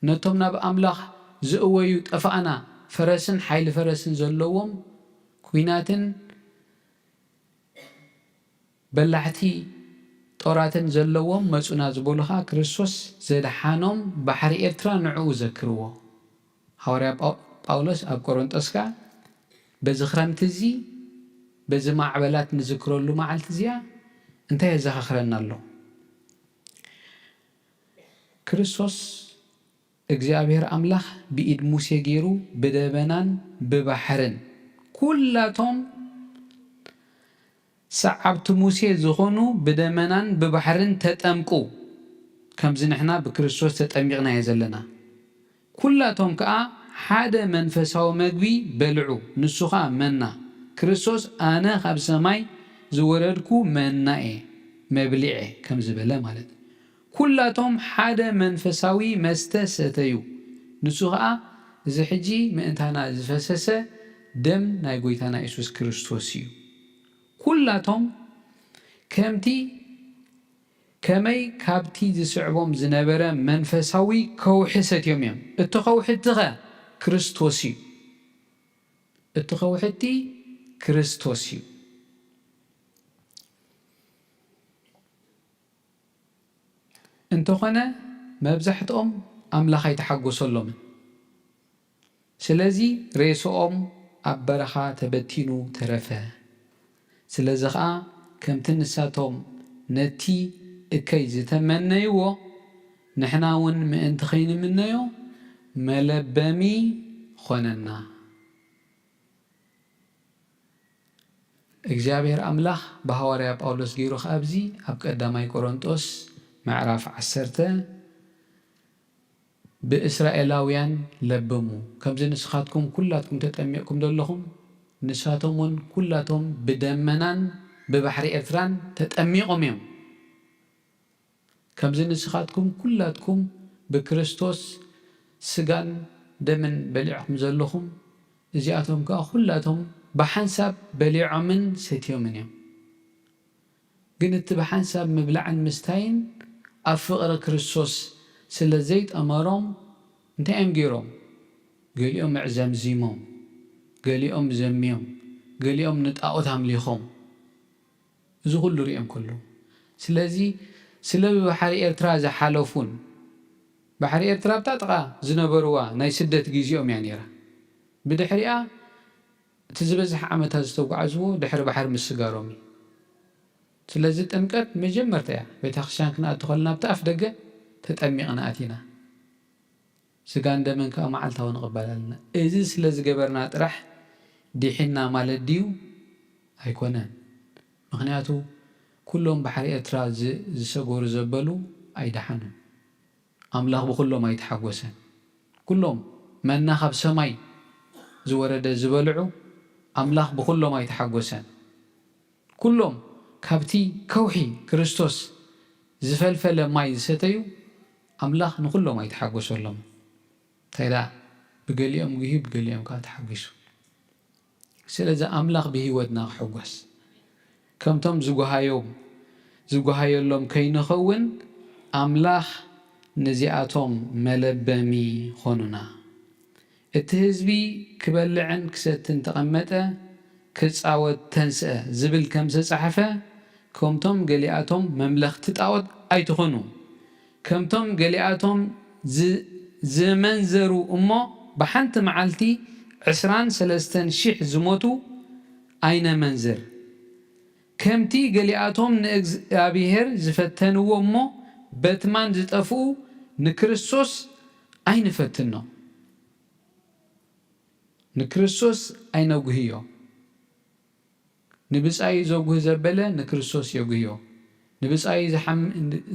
ነቶም ናብ ኣምላኽ ዝእወዩ ጠፋእና፣ ፈረስን ሓይሊ ፈረስን ዘለዎም፣ ኲናትን በላሕቲ ጦራትን ዘለዎም መጹና ዝበሉ ኸኣ ክርስቶስ ዘድሓኖም ባሕሪ ኤርትራ ንዕኡ ዘክርዎ። ሃዋርያ ጳው-፣ ጳውሎስ ኣብ ቆሮንጦስ ከኣ በዚ ክረምቲ እዚ፣ በዚ ማዕበላት ንዝክረሉ መዓልቲ እዚኣ እንታይ የዘኻኽረና ኣሎ? ክርስቶስ እግዚኣብሔር ኣምላኽ ብኢድ ሙሴ ገይሩ ብደበናን ብባሕርን ኩላቶም ሰዓብቲ ሙሴ ዝኾኑ ብደመናን ብባሕርን ተጠምቁ። ከምዚ ንሕና ብክርስቶስ ተጠሚቕና እየ ዘለና። ኩላቶም ከኣ ሓደ መንፈሳዊ መግቢ በልዑ፣ ንሱ ኸኣ መና። ክርስቶስ ኣነ ካብ ሰማይ ዝወረድኩ መና እየ፣ መብሊዐ ከም ዝበለ ማለት። ኩላቶም ሓደ መንፈሳዊ መስተ ሰተዩ፣ ንሱ ኸኣ እዚ ሕጂ ምእንታና ዝፈሰሰ ደም ናይ ጐይታና የሱስ ክርስቶስ እዩ። ኩላቶም ከምቲ፣ ከመይ ካብቲ ዝስዕቦም ዝነበረ መንፈሳዊ ከውሒ ሰትዮም እዮም። እቲ ከውሒ እቲ ኸ ክርስቶስ እዩ። እቲ ከውሒ እቲ ክርስቶስ እዩ። እንተኾነ መብዛሕትኦም ኣምላኽ ኣይተሓጎሰሎምን። ስለዚ ሬስኦም ኣብ በረኻ ተበቲኑ ተረፈ። ስለዚ ኸኣ ከምቲ ንሳቶም ነቲ እከይ ዝተመነይዎ፣ ንሕና እውን ምእንቲ ኸይንምነዮ መለበሚ ኾነና። እግዚኣብሔር ኣምላኽ ብሃዋርያ ጳውሎስ ገይሩ ኸኣ ኣብዚ ኣብ ቀዳማይ ቆሮንጦስ ምዕራፍ ዓሰርተ ብእስራኤላውያን ለብሙ፣ ከምዚ ንስኻትኩም ኩላትኩም ተጠሚቕኩም ዘለኹም፣ ንሳቶም እውን ኩላቶም ብደመናን ብባሕሪ ኤርትራን ተጠሚቖም እዮም። ከምዚ ንስኻትኩም ኩላትኩም ብክርስቶስ ስጋን ደምን በሊዕኩም ዘለኹም፣ እዚኣቶም ከኣ ኩላቶም ብሓንሳብ በሊዖምን ሰትዮምን እዮም። ግን እቲ ብሓንሳብ ምብላዕን ምስታይን ኣብ ፍቕሪ ክርስቶስ ስለ ዘይጠመሮም እንታይ እዮም ገይሮም? ገሊኦም ኣዕዘምዚሞም፣ ገሊኦም ዘምዮም፣ ገሊኦም ንጣኦት ኣምሊኾም። እዚ ኩሉ ሪኦም ከለዉ። ስለዚ ስለ ብባሕሪ ኤርትራ ዝሓለፉን ባሕሪ ኤርትራ ኣብታ ጥቓ ዝነበርዋ ናይ ስደት ግዜኦም እያ ነይራ። ብድሕሪኣ እቲ ዝበዝሕ ዓመታት ዝተጓዕዝዎ ድሕሪ ባሕሪ ምስጋሮም እዩ። ስለዚ ጥምቀት መጀመርታ እያ። ቤተክርስትያን ክንኣቱ ከለና ኣብቲ ኣፍ ደገ ተጠሚቕና ኣቲና። ስጋን ደምን ከኣ መዓልታዊ ንቕበል ኣለና። እዚ ስለ ዝገበርና ጥራሕ ዲሒና ማለት ድዩ? ኣይኮነን። ምኽንያቱ ኩሎም ባሕሪ ኤርትራ ዝ-፣ ዝሰገሩ ዘበሉ ኣይደሓኑን። ኣምላኽ ብኹሎም ኣይተሓጎሰን። ኩሎም መና ካብ ሰማይ ዝወረደ ዝበልዑ ኣምላኽ ብኹሎም ኣይተሓጎሰን። ኩሎም ካብቲ ከውሒ ክርስቶስ ዝፈልፈለ ማይ ዝሰተዩ ኣምላኽ ንኹሎም ኣይተሓጎሰሎም። እንታይ ደኣ ብገሊኦም ጉሂ ብገሊኦም ከኣ ተሓጒሱ። ስለዚ ኣምላኽ ብህይወትና ክሕጎስ፣ ከምቶም ዝጓሃዮም፣ ዝጓሃየሎም ከይንኸውን ኣምላኽ ነዚኣቶም መለበሚ ኾኑና። እቲ ህዝቢ ክበልዕን ክሰትን ተቐመጠ፣ ክጻወት ተንስአ ዝብል ከም ዝተጻሕፈ፣ ከምቶም ገሊኣቶም መምለኽቲ ጣዖት ኣይትኹኑ። ከምቶም ገሊኣቶም ዝ-፣ ዘመንዘሩ እሞ ብሓንቲ መዓልቲ ዕስራን ሰለስተን ሺሕ ዝሞቱ ኣይነመንዝር። ከምቲ ገሊኣቶም ንእግዚኣብሔር ዝፈተንዎ እሞ በትማን ዝጠፍኡ ንክርስቶስ ኣይንፈትኖ። ንክርስቶስ ኣይነጉህዮ። ንብጻዩ ዘጉህ ዘበለ ንክርስቶስ የጉህዮ። ንብጻዩ ዝሓም-፣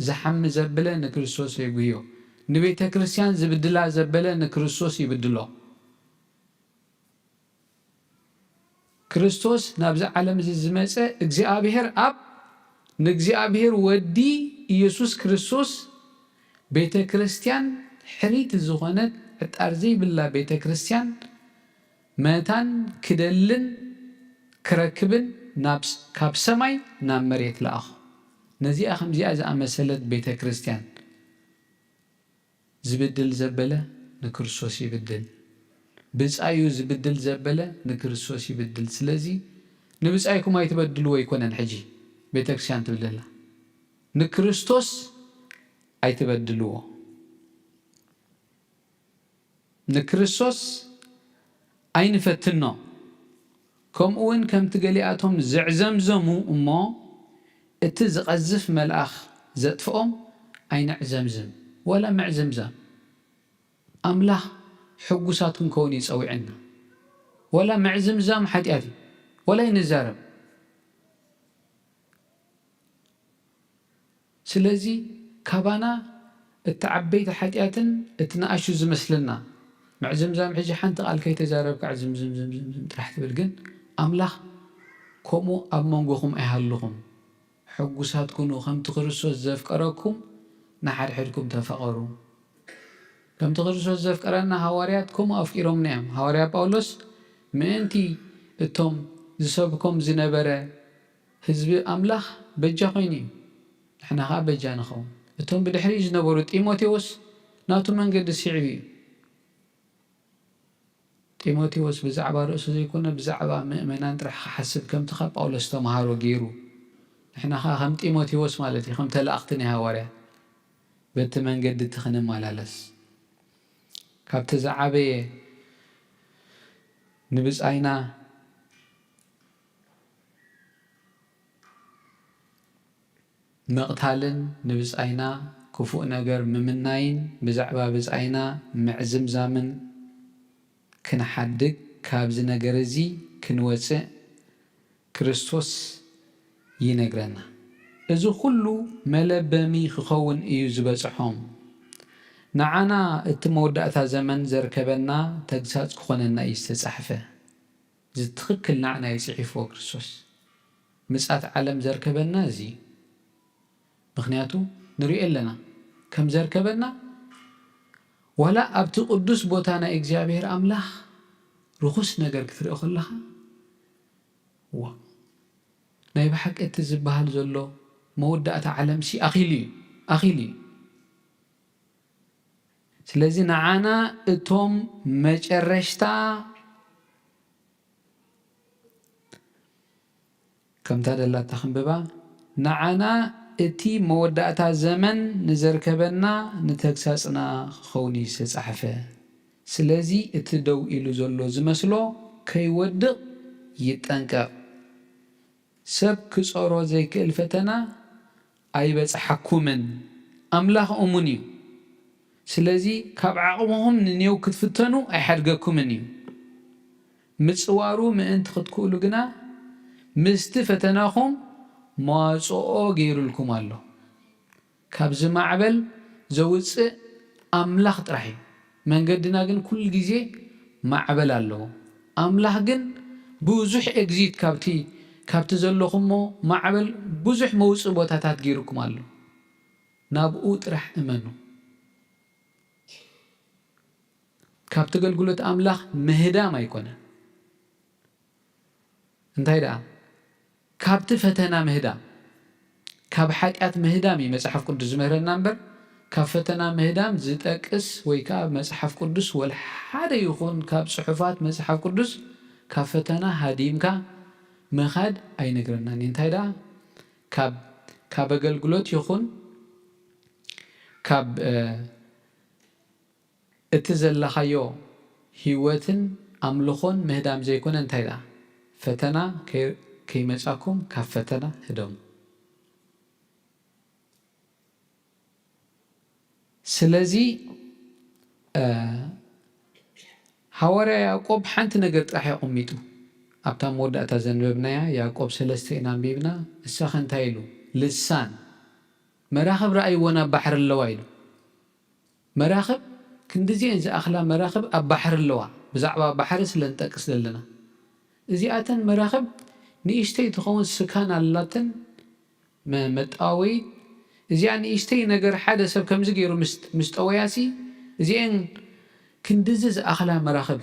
ዝሓሚ ዘበለ ንክርስቶስ የጉህዮ። ንቤተ ክርስቲያን ዝብድላ ዘበለ ንክርስቶስ ይብድሎ። ክርስቶስ ናብዚ ዓለም እዚ ዝመጸ እግዚኣብሔር ኣብ ንእግዚኣብሔር ወዲ ኢየሱስ ክርስቶስ ቤተ ክርስቲያን ሕሪት ዝኾነት ዕጣር ዘይብላ ቤተ ክርስቲያን መታን ክደልን ክረክብን ናብ ስ-፣ ካብ ሰማይ ናብ መሬት ለኣኹ። ነዚኣ ከምዚኣ ዝኣመሰለት ቤተ ክርስቲያን ዝብድል ዘበለ ንክርስቶስ ይብድል። ብጻዩ ዝብድል ዘበለ ንክርስቶስ ይብድል። ስለዚ ንብጻይኩም ኣይትበድልዎ ኣይኮነን ሕጂ ቤተ ክርስቲያን ትብል ዘላ። ንክርስቶስ ኣይትበድልዎ። ንክርስቶስ ኣይንፈትኖ። ከምኡ እውን ከምቲ ገሊኣቶም ዘዕዘምዘሙ እሞ እቲ ዝቐዝፍ መልኣኽ ዘጥፍኦም ኣይነዕዘምዝም። ወላ ምዕዝምዛም። ኣምላኽ ሕጉሳት ክንከውን እዩ ጸዊዕና። ወላ ምዕዝምዛም ሓጢኣት እዩ። ወላ ይንዛረብ። ስለዚ ካባና እቲ ዓበይቲ ሓጢኣትን እቲ ንኣሽቱ ዝመስለና ምዕዝምዛም፣ ሕጂ ሓንቲ ቃል ከይተዛረብካ ዝምዝምዝምዝም ጥራሕ ትብል፣ ግን ኣምላኽ ከምኡ ኣብ መንጎኹም ኣይሃልኹም። ሕጉሳት ኩኑ፣ ከምቲ ክርስቶስ ዘፍቀረኩም ንሓድሕድኩም ተፋቐሩ። ከምቲ ክርስቶስ ዘፍቀረና ሃዋርያት ከምኡ ኣፍቂሮምና እዮም። ሃዋርያ ጳውሎስ ምእንቲ እቶም ዝሰብኮም ዝነበረ ህዝቢ ኣምላኽ በጃ ኮይኑ እዩ። ንሕና ኸኣ በጃ ንኸውን። እቶም ብድሕሪኡ ዝነበሩ፣ ጢሞቴዎስ ናቱ መንገዲ ስዒቡ እዩ። ጢሞቴዎስ ብዛዕባ ርእሱ ዘይኮነ ብዛዕባ ምእመናን ጥራሕ ክሓስብ ከምቲ ካብ ጳውሎስ ዝተምሃሮ ገይሩ፣ ንሕና ኸኣ ከም ጢሞቴዎስ ማለት እዩ፣ ከም ተላእኽቲ ናይ ሃዋርያት በቲ መንገዲ እቲ ክንመላለስ። ካብቲ ዝዓበየ ንብጻይና ምቕታልን ንብጻይና ክፉእ ነገር ምምናይን ብዛዕባ ብጻይና ምዕዝምዛምን ክንሓድግ፣ ካብዚ ነገር እዚ ክንወጽእ ክርስቶስ ይነግረና። እዚ ኩሉ መለበሚ ክኸውን እዩ ዝበጽሖም። ንዓና እቲ መወዳእታ ዘመን ዘርከበና ተግሳጽ ክኾነና እዩ ዝተጻሕፈ። እዚ ትኽክል ንዓና እዩ ጽሒፍዎ ክርስቶስ። ምጻት ዓለም ዘርከበና እዚ እዩ። ምኽንያቱ ንሪኦ ኣለና ከም ዘርከበና። ዋላ ኣብቲ ቅዱስ ቦታ ናይ እግዚኣብሔር ኣምላኽ ርኹስ ነገር ክትርኢ ከለኻ፣ ዋ፣ ናይ ብሓቂ እቲ ዝበሃል ዘሎ መወዳእታ ዓለምሲ ኣኺሉ እዩ፣ ኣኺሉ እዩ። ስለዚ ንዓና እቶም መጨረሽታ ከምታ ደላታ ክንብባ፣ ንዓና እቲ መወዳእታ ዘመን ንዘርከበና ንተግሳጽና ክኸውን እዩ ዝተጻሕፈ። ስለዚ እቲ ደው ኢሉ ዘሎ ዝመስሎ ከይወድቕ ይጠንቀቕ። ሰብ ክጾሮ ዘይክእል ፈተና ኣይበጽሓኩምን። ኣምላኽ እሙን እዩ። ስለዚ ካብ ዓቕምኹም ንኔው ክትፍተኑ ኣይሓድገኩምን እዩ። ምጽዋሩ ምእንቲ ክትክእሉ ግና ምስቲ ፈተናኹም መዋጽኦ ገይሩልኩም ኣሎ። ካብዚ ማዕበል ዘውጽእ ኣምላኽ ጥራሕ እዩ። መንገድና ግን ኩሉ ግዜ ማዕበል ኣለዎ። ኣምላኽ ግን ብዙሕ ኤግዚት ካብቲ፣ ካብቲ ዘለኹሞ ማዕበል ብዙሕ መውጽኢ ቦታታት ገይሩኩም ኣሎ። ናብኡ ጥራሕ እመኑ። ካብቲ ኣገልግሎት ኣምላኽ ምህዳም ኣይኮነን። እንታይ ደኣ? ካብቲ ፈተና ምህዳም። ካብ ሓጢኣት ምህዳም እዩ መጽሓፍ ቅዱስ ዝምህረና እምበር፣ ካብ ፈተና ምህዳም ዝጠቅስ ወይ ከኣ መጽሓፍ ቅዱስ ወላ ሓደ ይኹን ካብ ጽሑፋት መጽሓፍ ቅዱስ ካብ ፈተና ሃዲምካ ምኻድ ኣይነግረናን እዩ። እንታይ ደኣ? ካብ፣ ካብ ኣገልግሎት ይኹን ካብ፣ እ፣ እቲ ዘለኻዮ ህይወትን ኣምልኾን ምህዳም ዘይኮነ እንታይ ደኣ? ፈተና ከይ-፣ ከይመጻኩም ካብ ፈተና ህደሙ። ስለዚ፣ እ፣ ሃዋርያ ያዕቆብ ሓንቲ ነገር ጥራሕ እዩ ኣቐሚጡ። ኣብታ መወዳእታ ዘንበብናያ ያዕቆብ ሰለስተ ኢና ኣንቢብና። ንሳኸ እንታይ ኢሉ? ልሳን መራኽብ ረኣይወን ኣብ ባሕሪ ኣለዋ ኢሉ። መራኽብ ክንድዚኤን ዝኣኽላ መራኽብ ኣብ ባሕሪ ኣለዋ። ብዛዕባ ባሕሪ ስለ ንጠቅስ ዘለና። እዚኣተን መራኽብ ንእሽተይ ትኸውን ስካን ኣላተን መ-፣ መጠዋወይት። እዚኣ ንእሽተይ ነገር ሓደ ሰብ ከምዚ ገይሩ ምስ፣ ምስ ጠወያሲ እዚኤን ክንድዚ ዝኣኽላ መራኽብ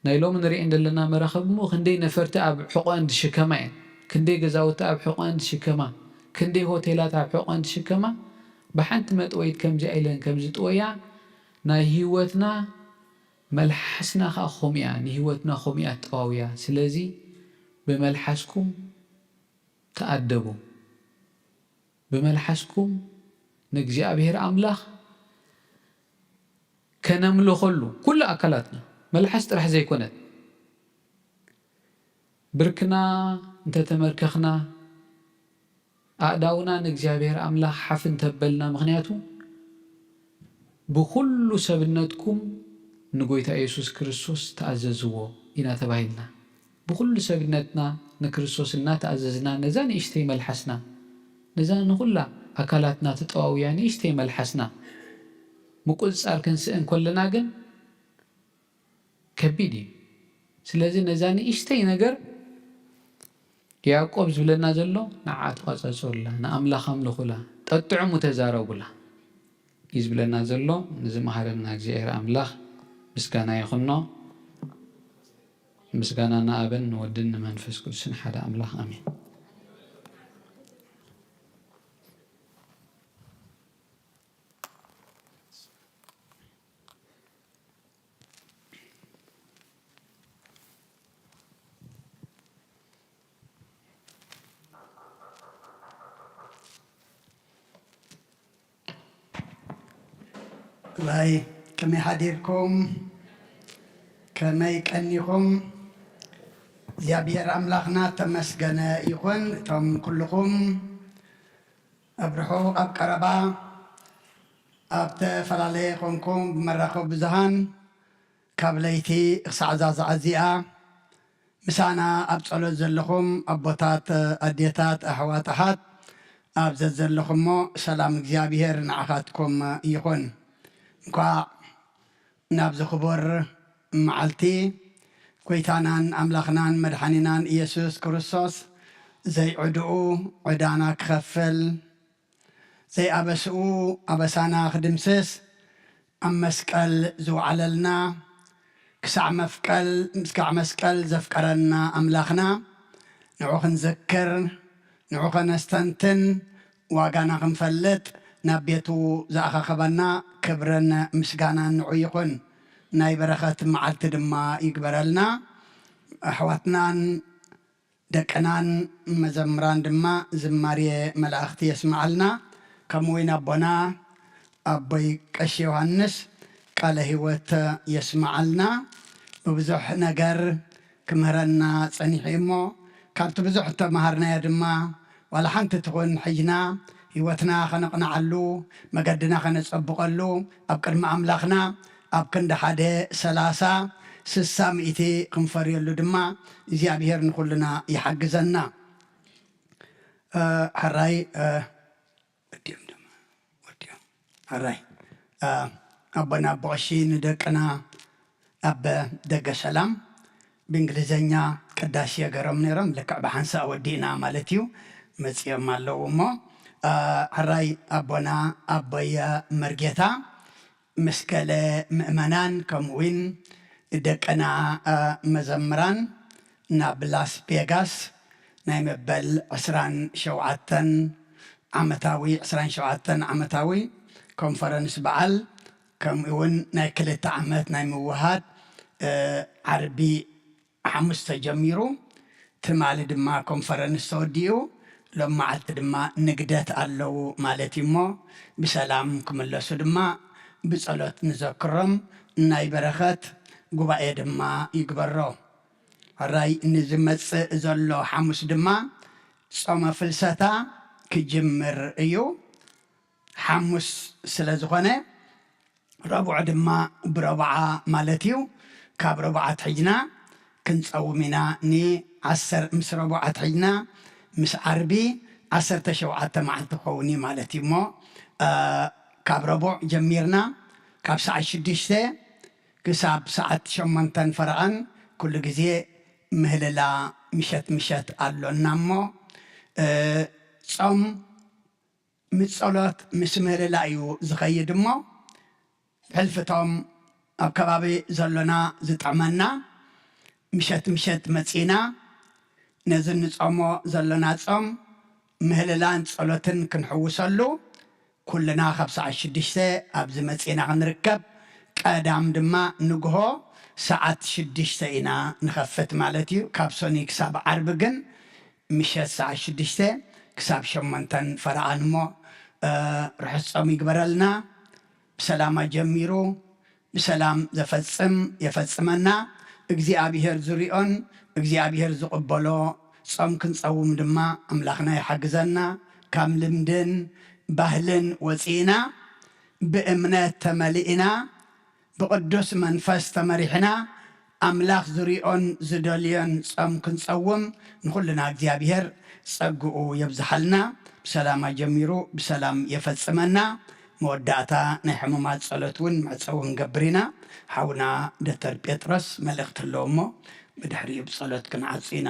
ናይ ሎሚ ንሪኤን ዘለና መራኽብ እሞ ክንደይ ነፈርቲ ኣብ ሕቖአን ዝሽከማ እየን። ክንደይ ገዛውቲ ኣብ ሕቖአን ዝሽከማ፣ ክንደይ ሆቴላት ኣብ ሕቖአን ዝሽከማ። ብሓንቲ መጥወይት ከምዚኣ ኢለን ከም ዝጥወያ ናይ ህይወትና መልሓስና ኸኣ ኸምኡ እያ፣ ንህይወትና ኸምኡ እያ ትጠዋውያ። ስለዚ ብመልሓስኩም ተኣደቡ። ብመልሓስኩም ንእግዚኣብሔር ኣምላኽ ከነምልኸሉ ኩሉ ኣካላትና፣ መልሓስ ጥራሕ ዘይኮነት፣ ብርክና እንተተመርከኽና፣ ኣእዳውና ንእግዚኣብሔር ኣምላኽ ሓፍ እንተበልና፣ ምኽንያቱ ብኹሉ ሰብነትኩም ንጎይታ የሱስ ክርስቶስ ተኣዘዝዎ ኢና ተባሂልና። ብኹሉ ሰብነትና ንክርስቶስ እናተኣዘዝና፣ ነዛ ንእሽተይ መልሓስና፣ ነዛ ንኹላ ኣካላትና ትጠዋውያ ንእሽተይ መልሓስና ምቁጽጻር ክንስእን ከለና ግን ከቢድ እዩ። ስለዚ ነዛ ንእሽተይ ነገር ያዕቆብ ዝብለና ዘሎ ንዓ ተቋጻጸሩላ፣ ንኣምላኽ ኣምልኹላ፣ ጠጥዕሙ ተዛረቡላ እዩ ዝብለና ዘሎ። ንዝመሃረና እግዚኣብሔር ኣምላኽ ምስጋና ይኹኖ። ምስጋና ንኣብን ንወድን ንመንፈስ ቅዱስን ሓደ ኣምላኽ ኣሜን። እዋይ፣ ከመይ ሓዲርኩም? ከመይ ቀኒኹም? እግዚኣብሔር ኣምላኽና ተመስገነ ይኹን። እቶም ኩልኹም ኣብ ርሑቕ ኣብ ቀረባ ኣብ ዝተፈላለየ ኮንኩም ብመራኸቢ ብዙሃን ካብ ለይቲ ክሳዕ እዛ ሰዓት እዚኣ ምሳና ኣብ ጸሎት ዘለኹም ኣቦታት፣ ኣዴታት፣ ኣሕዋት፣ ኣሓት ኣብ ዘዘለኹሞ ሰላም እግዚኣብሔር ንዓኻትኩም ይኹን። እንኳዕ ናብዚ ክቡር መዓልቲ ጎይታናን ኣምላኽናን መድሓኒናን ኢየሱስ ክርስቶስ ዘይዕድኡ ዕዳና ክኸፍል፣ ዘይኣበስኡ ኣበሳና ክድምስስ ኣብ መስቀል ዝወዓለልና፣ ክሳዕ መፍቀል፣ ክሳዕ መስቀል ዘፍቀረና ኣምላኽና ንዑ ክንዝክር፣ ንዑ ከነስተንትን፣ ዋጋና ክንፈልጥ ናብ ቤቱ ዝኣኻኸበና ክብርን ምስጋናን ንዑ ይኹን። ናይ በረኸት መዓልቲ ድማ ይግበረልና። ኣሕዋትናን ደቅናን መዘምራን ድማ ዝማሬ መላእኽቲ የስምዓልና። ከምኡ እውን ኣቦና ኣቦይ ቀሺ ዮሃንስ ቃለ ህይወት የስምዓልና። ብብዙሕ ነገር ክምህረና ጸኒሑ እዩ እሞ፣ ካብቲ ብዙሕ እተመሃርናዮ ድማ ዋላ ሓንቲ ትኹን ሒዝና ህይወትና ከነቕንዓሉ፣ መገድና ከነጸብቐሉ፣ ኣብ ቅድሚ ኣምላኽና ኣብ ክንዲ ሓደ ሰላሳ፣ ስሳ፣ ሚእቲ ክንፈርየሉ ድማ እግዚኣብሔር ንኹልና ይሓግዘና። እ፣ ሕራይ፣ እ፣ ወዲኦም ድማ፣ ወዲኦም። ሕራይ፣ እ፣ ኣቦና ኣቦ ቀሺ ንደቅና ኣብ ደገ ሰላም ብእንግሊዘኛ ቅዳሴ ገይሮም ነይሮም። ልክዕ ብሓንሳእ ወዲእና ማለት እዩ፣ መጺኦም ኣለዉ እሞ፣ እ፣ ሕራይ ኣቦና ኣቦየ መርጌታ ምስ ገለ ምእመናን ከምኡ እውን ደቅና፣ እ፣ መዘምራን ናብ ላስ ቬጋስ ናይ መበል ዕስራን ሸውዓተን ዓመታዊ፣ ዕስራን ሸውዓተን ዓመታዊ ኮንፈረንስ በዓል፣ ከምኡ እውን ናይ ክልተ ዓመት ናይ ምውሃድ፣ እ፣ ዓርቢ ሓሙስ ተጀሚሩ፣ ትማሊ ድማ ኮንፈረንስ ተወዲኡ፣ ሎም መዓልቲ ድማ ንግደት ኣለዉ ማለት እዩ እሞ፣ ብሰላም ክምለሱ ድማ ብጸሎት ንዘክሮም፣ ናይ በረኸት ጉባኤ ድማ ይግበሮ። ሕራይ ንዝመጽእ ዘሎ ሓሙስ ድማ ጾመ ፍልሰታ ክጅምር እዩ። ሓሙስ ስለ ዝኾነ፣ ረቡዕ ድማ ብረቡዓ ማለት እዩ። ካብ ረቡዓ ኣትሒዝና ክንጸውም ኢና። ንዓሰር-፣ ምስ ረቡዕ ኣትሒዝና ምስ ዓርቢ ዓሰርተ ሸውዓተ መዓልቲ ክኸውን እዩ ማለት እዩ። እሞ፣ እ፣ ካብ ረቡዕ ጀሚርና ካብ ሰዓት ሽዱሽተ ክሳብ ሰዓት ሸሞንተን ፈረቓን ኩሉ ግዜ ምህልላ ምሸት ምሸት ኣሎና። እሞ፣ እ፣ ጾም ምስ ጸሎት ምስ ምህልላ እዩ ዝኸይድ። እሞ፣ ብሕልፊ እቶም ኣብ ከባቢ ዘሎና ዝጥዕመና፣ ምሸት ምሸት መጺእና ነዚ ንጾሞ ዘሎና ጾም ምህልላን ጸሎትን ክንሕውሰሉ፣ ኩልና ካብ ሰዓት ሽዱሽተ ኣብዚ መጺእና ክንርከብ፣ ቀዳም ድማ ንግሆ ሰዓት ሽዱሽተ ኢና ንኸፍት ማለት እዩ። ካብ ሰኑይ ክሳብ ዓርቢ ግን ምሸት ሰዓት ሽዱሽተ ክሳብ ሸሞንተን ፈረቓን እሞ፣ እ፣ ርሑስ ጾም ይግበረልና። ብሰላም ኣጀሚሩ ብሰላም ዘፈጽም የፈጽመና። እግዚኣብሔር ዝሪኦን እግዚኣብሔር ዝቕበሎ ጾም ክንጸውም ድማ ኣምላኽና ይሓግዘና። ካብ ልምድን ባህልን ወጺእና ብእምነት ተመሊእና ብቕዱስ መንፈስ ተመሪሕና ኣምላኽ ዝሪኦን ዝደልዮን ጾም ክንጸውም ንኹልና እግዚኣብሔር ጸግኡ የብዝሓልና። ብሰላም ኣጀሚሩ ብሰላም የፈጽመና። መወዳእታ ናይ ሕሙማት ጸሎት እውን መዕጸዊ ክንገብር ኢና። ሓውና ዶክተር ጴጥሮስ መልእኽቲ ኣለዎ እሞ ብድሕሪኡ ብጸሎት ክንዓጹ ኢና።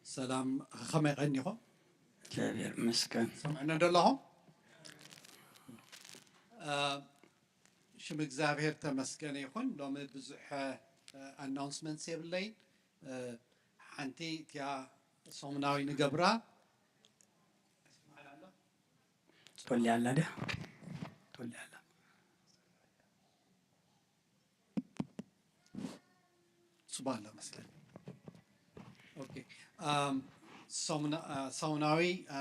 ሰላም፣ ከመይ ቀኒኹም? እግዚኣብሔር ይመስገን። ሰምዕና ዶ ኣለኹም? እ፣ ሽም እግዚኣብሔር ተመስገን ይኹን። ሎሚ ብዙሕ፣ እ፣ ኣናውንስመንትስ የብለይን። እ፣ ሓንቲ እቲያ ሰሙናዊ ንገብራ። ትወልያ ኣላ ድያ? ትወልያ ኣላ። ጽቡቕ ኣላ መስለኒ። ኦኬ። ኣም፣ ሰሙና-፣ ኣ፣ ሰሙናዊ፣ ኣ፣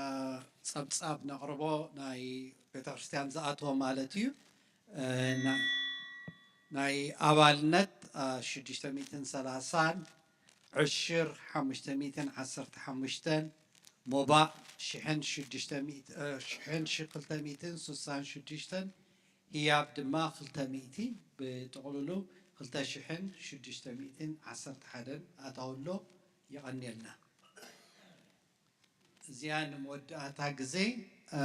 ጸብጻብ ነቕርቦ ናይ ቤተክርስትያን ዝኣተወ ማለት እዩ። እ፣ ና-፣ ናይ ኣባልነት፣ ኣ፣ ሽዱሽተ ሚእትን ሰላሳን፣ ዕሽር ሓሙሽተ ሚእትን ዓሰርተ ሓሙሽተን፣ ሞባእ ሽሕን ሽዱሽተ ሚእቲ፣ እ፣ ሽሕን ሽ-፣ ክልተ ሚእትን ስሳን ሽዱሽተን፣ ህያብ ድማ ክልተ ሚእቲ፣ ብጥቕልሉ ክልተ ሽሕን ሽዱሽተ ሚእትን ዓሰርተ ሓደን ኣታዊ ኣሎ። የቐንየልና። እዚኣ ንመወዳእታ ግዜ፣ እ፣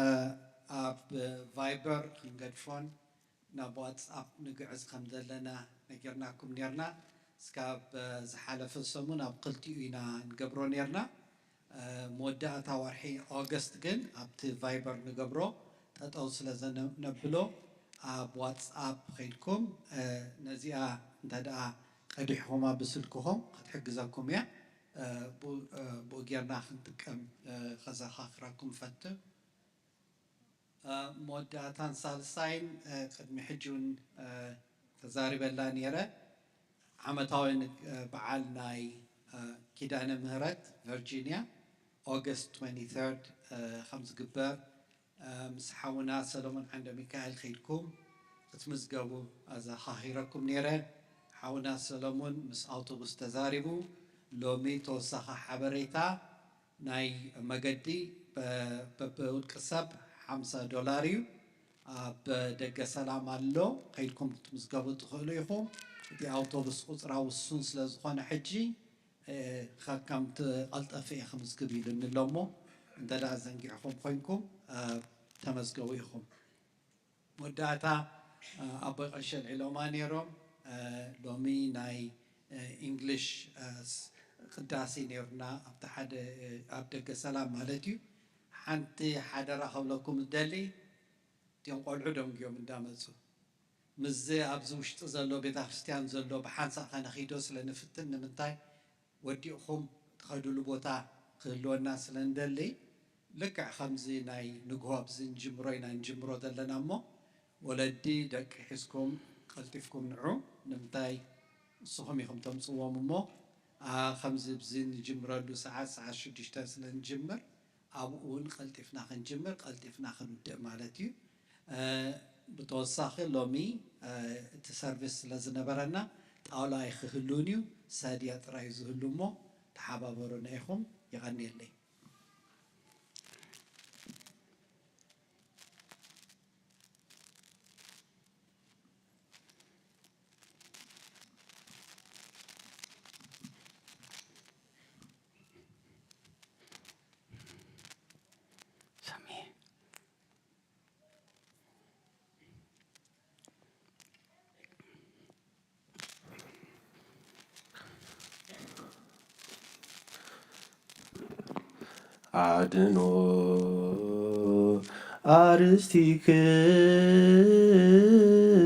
ኣብ ቫይበር ክንገድፎን ናብ ዋትስኣፕ ንግዕዝ ከም ዘለና ነጊርናኩም ኔርና። እስካብ ዝሓለፈ ሰሙን ኣብ ክልቲኡ ኢና ንገብሮ ኔርና። እ፣ መወዳእታ ወርሒ ኦገስት ግን ኣብቲ ቫይበር ንገብሮ ጠጠው ስለ ዘነብሎ ኣብ ዋትስኣፕ ኸይድኩም፣ እ፣ ነዚኣ እንተ ደኣ ቀዲሕኹማ ብስልክኹም ክትሕግዘኩም እያ። እ፣ ብኡ፣ እ፣ ብኡ ጌርና ክንጥቀም፣ እ፣ ከዘኻኽረኩም እፈቱ። እ፣ መወዳእታን ሳልሳይን፣ እ፣ ቅድሚ ሕጂ እውን፣ እ፣ ተዛሪበላ ነይረ። ዓመታዊ ን-፣ እ፣ በዓል ናይ፣ እ፣ ኪዳነ ምህረት ቨርጂንያ ኦገስት ትዌንቲ ተርድ፣ እ፣ ከም ዝግበር፣ እ፣ ምስ ሓውና ሰሎሞን ዓንደ ሚካኤል ከይድኩም ክትምዝገቡ ኣዘኻኺረኩም ነይረ። ሓውና ሰሎሞን ምስ ኣውቶቡስ ተዛሪቡ ሎሚ ተወሳኺ ሓበሬታ ናይ መገዲ በ-፣ በብውልቂ ሰብ ሓምሳ ዶላር እዩ። ኣብ ደገ ሰላም ኣሎ፣ ከይድኩም ክትምዝገቡ ትኽእሉ ኢኹም። እቲ ኣውቶቡስ ቁጽራ ውሱን ስለ ዝኾነ ሕጂ፣ እ፣ ከ-፣ ከም ትቐልጠፍ እየ ክምዝግብ ኢሉኒ ኣሎ እሞ፣ እንተ ደኣ ዘንጊዕኹም ኮይንኩም፣ እ፣ ተመዝገቡ ኢኹም። መወዳእታ፣ እ፣ ኣቦይ ቀሺ ኣልዒሎማ ነይሮም። እ፣ ሎሚ ናይ፣ እ፣ ኢንግሊሽ፣ እ፣ ስ-፣ ቅዳሴ ነይሩና ኣብቲ ሓደ፣ እ፣ ኣብ ደገ ሰላም ማለት እዩ። ሓንቲ ሓደራ ከብለኩም ዝደሊ፣ እቲኦም ቆልዑ ደንጉዮም እንዳመጹ፣ ምስዚ ኣብዚ ውሽጢ ዘሎ ቤተ ክርስቲያን ዘሎ ብሓንሳእ ከነኺዶ ስለ ንፍትን፣ ንምንታይ ወዲእኹም ትኸድሉ ቦታ ክህልወና ስለ እንደሊ፣ ልክዕ ከምዚ ናይ ንግሆ ኣብዚ እንጅምሮ ኢና እንጅምሮ ዘለና እሞ፣ ወለዲ ደቂ ሒዝኩም ቀልጢፍኩም ንዑ። ንምንታይ ንስኹም ኢኹም ተምጽዎም እሞ፣ ኣ፣ ከምዚ ኣብዚ እንጅምረሉ ሰዓት፣ ሰዓት ሽዱሽተ ስለ እንጅምር፣ ኣብኡ እውን ቀልጢፍና ክንጅምር፣ ቀልጢፍና ክንውድእ ማለት እዩ። እ፣ ብተወሳኺ ሎሚ፣ እ፣ እቲ ሰርቪስ ስለ ዝነበረና ጣውላ ኣይክህሉን እዩ፣ ሰድያ ጥራይ እዩ ዝህሉ እሞ ተሓባበሩና ኢኹም። የቐንየለይ። ኣድኖ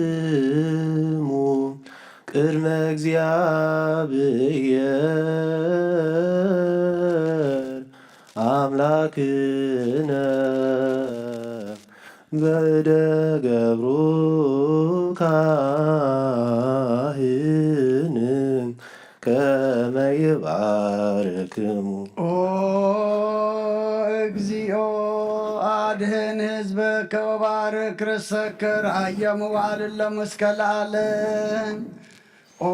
ኣርስቲክሙ ቅድመ እግዚኣብሔር ኣምላክነ በእደ ገብሩ ካህን ከመ ይባርክሙ። ኦ እግዚኦ፣ ኣድህን ህዝበከ ወባርክ ርሰከ ርአየ መዋዕል ለእስከ ለዓለም። ኦ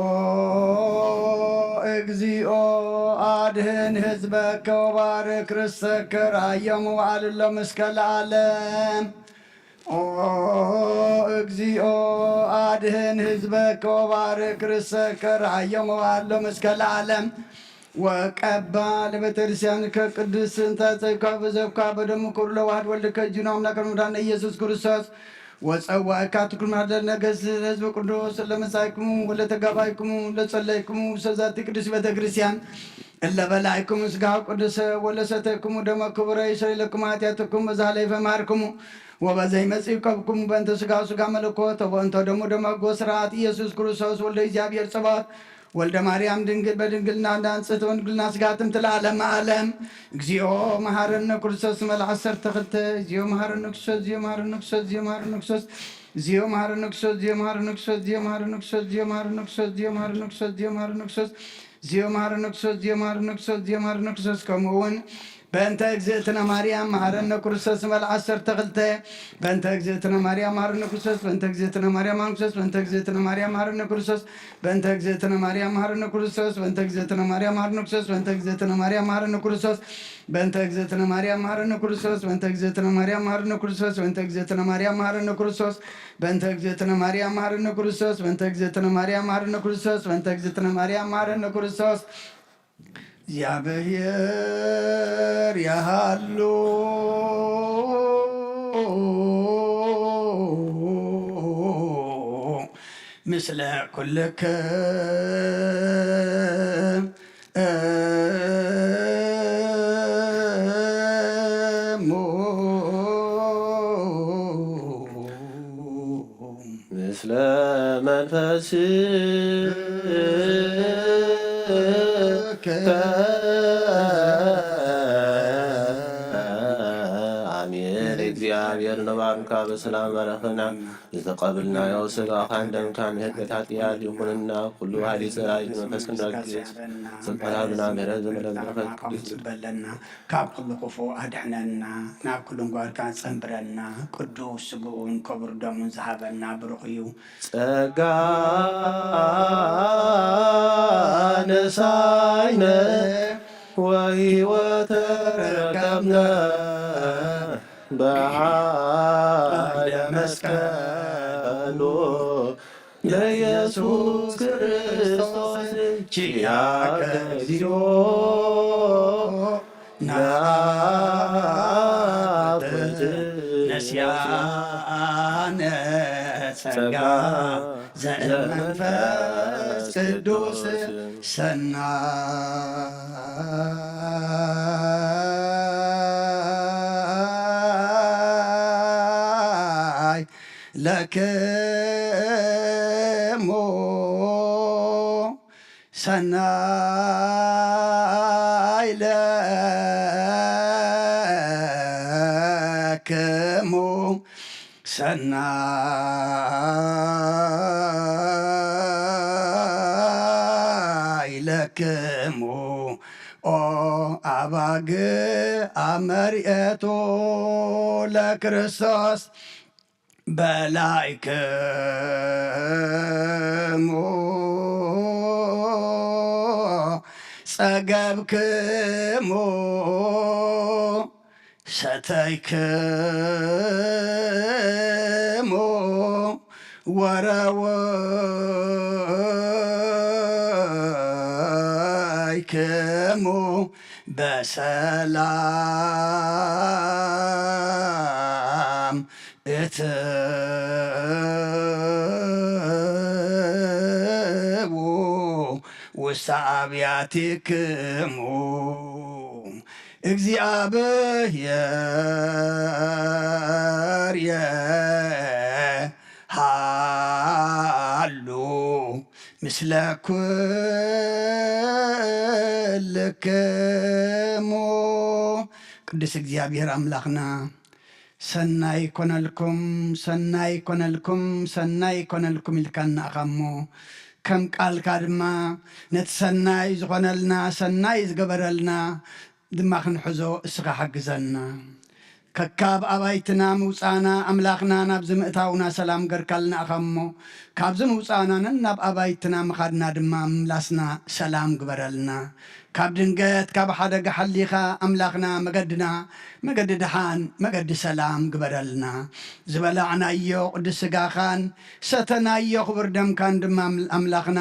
እግዚኦ፣ ኣድህን ህዝበከ ወባርክ ርሰከ ርአየ መዋዕል ለእስከ ለዓለም። ኦ እግዚኦ፣ ኣድህን ህዝበከ ወባርክ ርሰከ ርአየ መዋዕል ለእስከ ለዓለም። ወቀባ ለቤተክርስቲያንከ ቅድስት እንተ ጸይኳ በዘብኳ በደሙ ክብር ለዋህድ ወልድከ እጅኑ አምላከ መድኃኒነ ኢየሱስ ክርስቶስ ወጸዋእካ ትኩን ማደር ነገስ ህዝብ ቅዱስ ለመጻይክሙ ወለተጋባይክሙ ለጸለይክሙ ሰዛቲ ቅዱስ ቤተክርስቲያን እለ በላይክሙ ስጋሁ ቅዱስ ወለሰተይክሙ ደመ ክቡረ ይሰሪ ለክሙ ኃጢአትኩም በዛ ኃላፊ መሃርክሙ ወበዘይ መጽእ ይቀብክሙ በእንተ ስጋሁ ስጋ መለኮት ወበእንተ ደሙ ደመ ጎ ስርዓት ኢየሱስ ክርስቶስ ወልደ እግዚኣብሔር ጸባኦት ወልደ ማርያም ድንግል በድንግልና እንዳንጽት ወንድግልና ስጋትም ትለዓለም ዓለም። እግዚኦ መሐረነ ክርስቶስ መልዓ ዓሰርተ ክልተ። እግዚኦ መሐረነ ክርስቶስ፣ እግዚኦ መሐረነ ክርስቶስ፣ እግዚኦ መሐረነ ክርስቶስ፣ እግዚኦ መሐረነ ክርስቶስ፣ እግዚኦ መሐረነ ክርስቶስ፣ እግዚኦ መሐረነ ክርስቶስ፣ እግዚኦ መሐረነ ክርስቶስ፣ እግዚኦ መሐረነ ክርስቶስ፣ እግዚኦ መሐረነ ክርስቶስ፣ እግዚኦ መሐረነ ክርስቶስ፣ እግዚኦ መሐረነ ክርስቶስ፣ ከምኡ እውን በእንተ እግዝእትነ ማርያም መሐረነ ክርስቶስ መልዓ ዓሰርተ ክልተ። በእንተ እግዝእትነ ማርያም መሐረነ ክርስቶስ፣ በእንተ እግዝእትነ ማርያም መሐረነ ክርስቶስ፣ በእንተ እግዝእትነ ማርያም መሐረነ ክርስቶስ፣ በእንተ እግዝእትነ ማርያም መሐረነ ክርስቶስ፣ በእንተ እግዝእትነ ማርያም መሐረነ ክርስቶስ፣ በእንተ እግዝእትነ ማርያም መሐረነ ክርስቶስ፣ በእንተ እግዝእትነ ማርያም መሐረነ ክርስቶስ፣ በእንተ እግዝእትነ ማርያም መሐረነ ክርስቶስ፣ በእንተ እግዝእትነ ማርያም መሐረነ ክርስቶስ፣ በእንተ እግዝእትነ ማርያም መሐረነ ክርስቶስ፣ በእንተ እግዝእትነ ማርያም መሐረነ ክርስቶስ፣ በእንተ እግዝእትነ ማርያም መሐረነ ክርስቶስ። እግዚኣብሔር ያሃሉ ምስለ ኩልክሙ። ምስለ መንፈስከ። አሜን። እግዚአብሔር ንባርካ በሰላም ባረኸና። ዝተቀብልናዮ ስጋኻን ደምካን ምሕረት ኃጢአት ይኹንና፣ ኩሉ ኃይሊ ጸላኢ መንፈስ ቅዱስ ስልጣናትና ምሕረት ዘመለለኸ ቅዱስ በለና። ካብ ኩሉ ክፉእ ኣድሕነና፣ ናብ ኩሉ እንጓድካ ጸንብረና። ቅዱስ ስግኡን ክቡር ደሙን ዝሃበና ብሩኽ እዩ። ጸጋ ነሳይነ ወሕይወተ ረከብነ በኃይለ መስቀሉ ለኢየሱስ ክርስቶስ ኪያከ እግዚኦ ነአትት ነስያነ ጸጋ ዘእመንፈስ ቅዱስ ሰናይ ለክሙ ሰናይ ለክሙ ሰናይ ለክሙ ኦ ኣባግ ኣመርኤቱ ለክርስቶስ በላይክሙ ጸገብክሙ ሰተይክሙ ወረወይክሙ በሰላም እትዉ ውስተ አብያቲክሙ። እግዚአብሔር የሃሉ ምስለ ኩልክሙ። ቅዱስ እግዚኣብሔር ኣምላኽና ሰናይ ኮነልኩም፣ ሰናይ ኮነልኩም፣ ሰናይ ኮነልኩም ኢልካና ኢኻ እሞ፣ ከም ቃልካ ድማ ነቲ ሰናይ ዝኾነልና፣ ሰናይ ዝገበረልና ድማ ክንሕዞ እስኻ ሓግዘና። ከካብ ኣባይትና ምውጻእና፣ ኣምላኽና ናብዚ ምእታውና ሰላም ገርካልና ኢኻ እሞ፣ ካብዚ ምውጻእና ነናብ ኣባይትና ምኻድና ድማ ምምላስና ሰላም ግበረልና። ካብ ድንገት ካብ ሓደጋ ሓሊኻ ኣምላኽና መገድና መገዲ ደሓን መገዲ ሰላም ግበረልና። ዝበላዕናዮ ቅዱስ ስጋኻን ሰተናዮ ክቡር ደምካን ድማ ኣምላኽና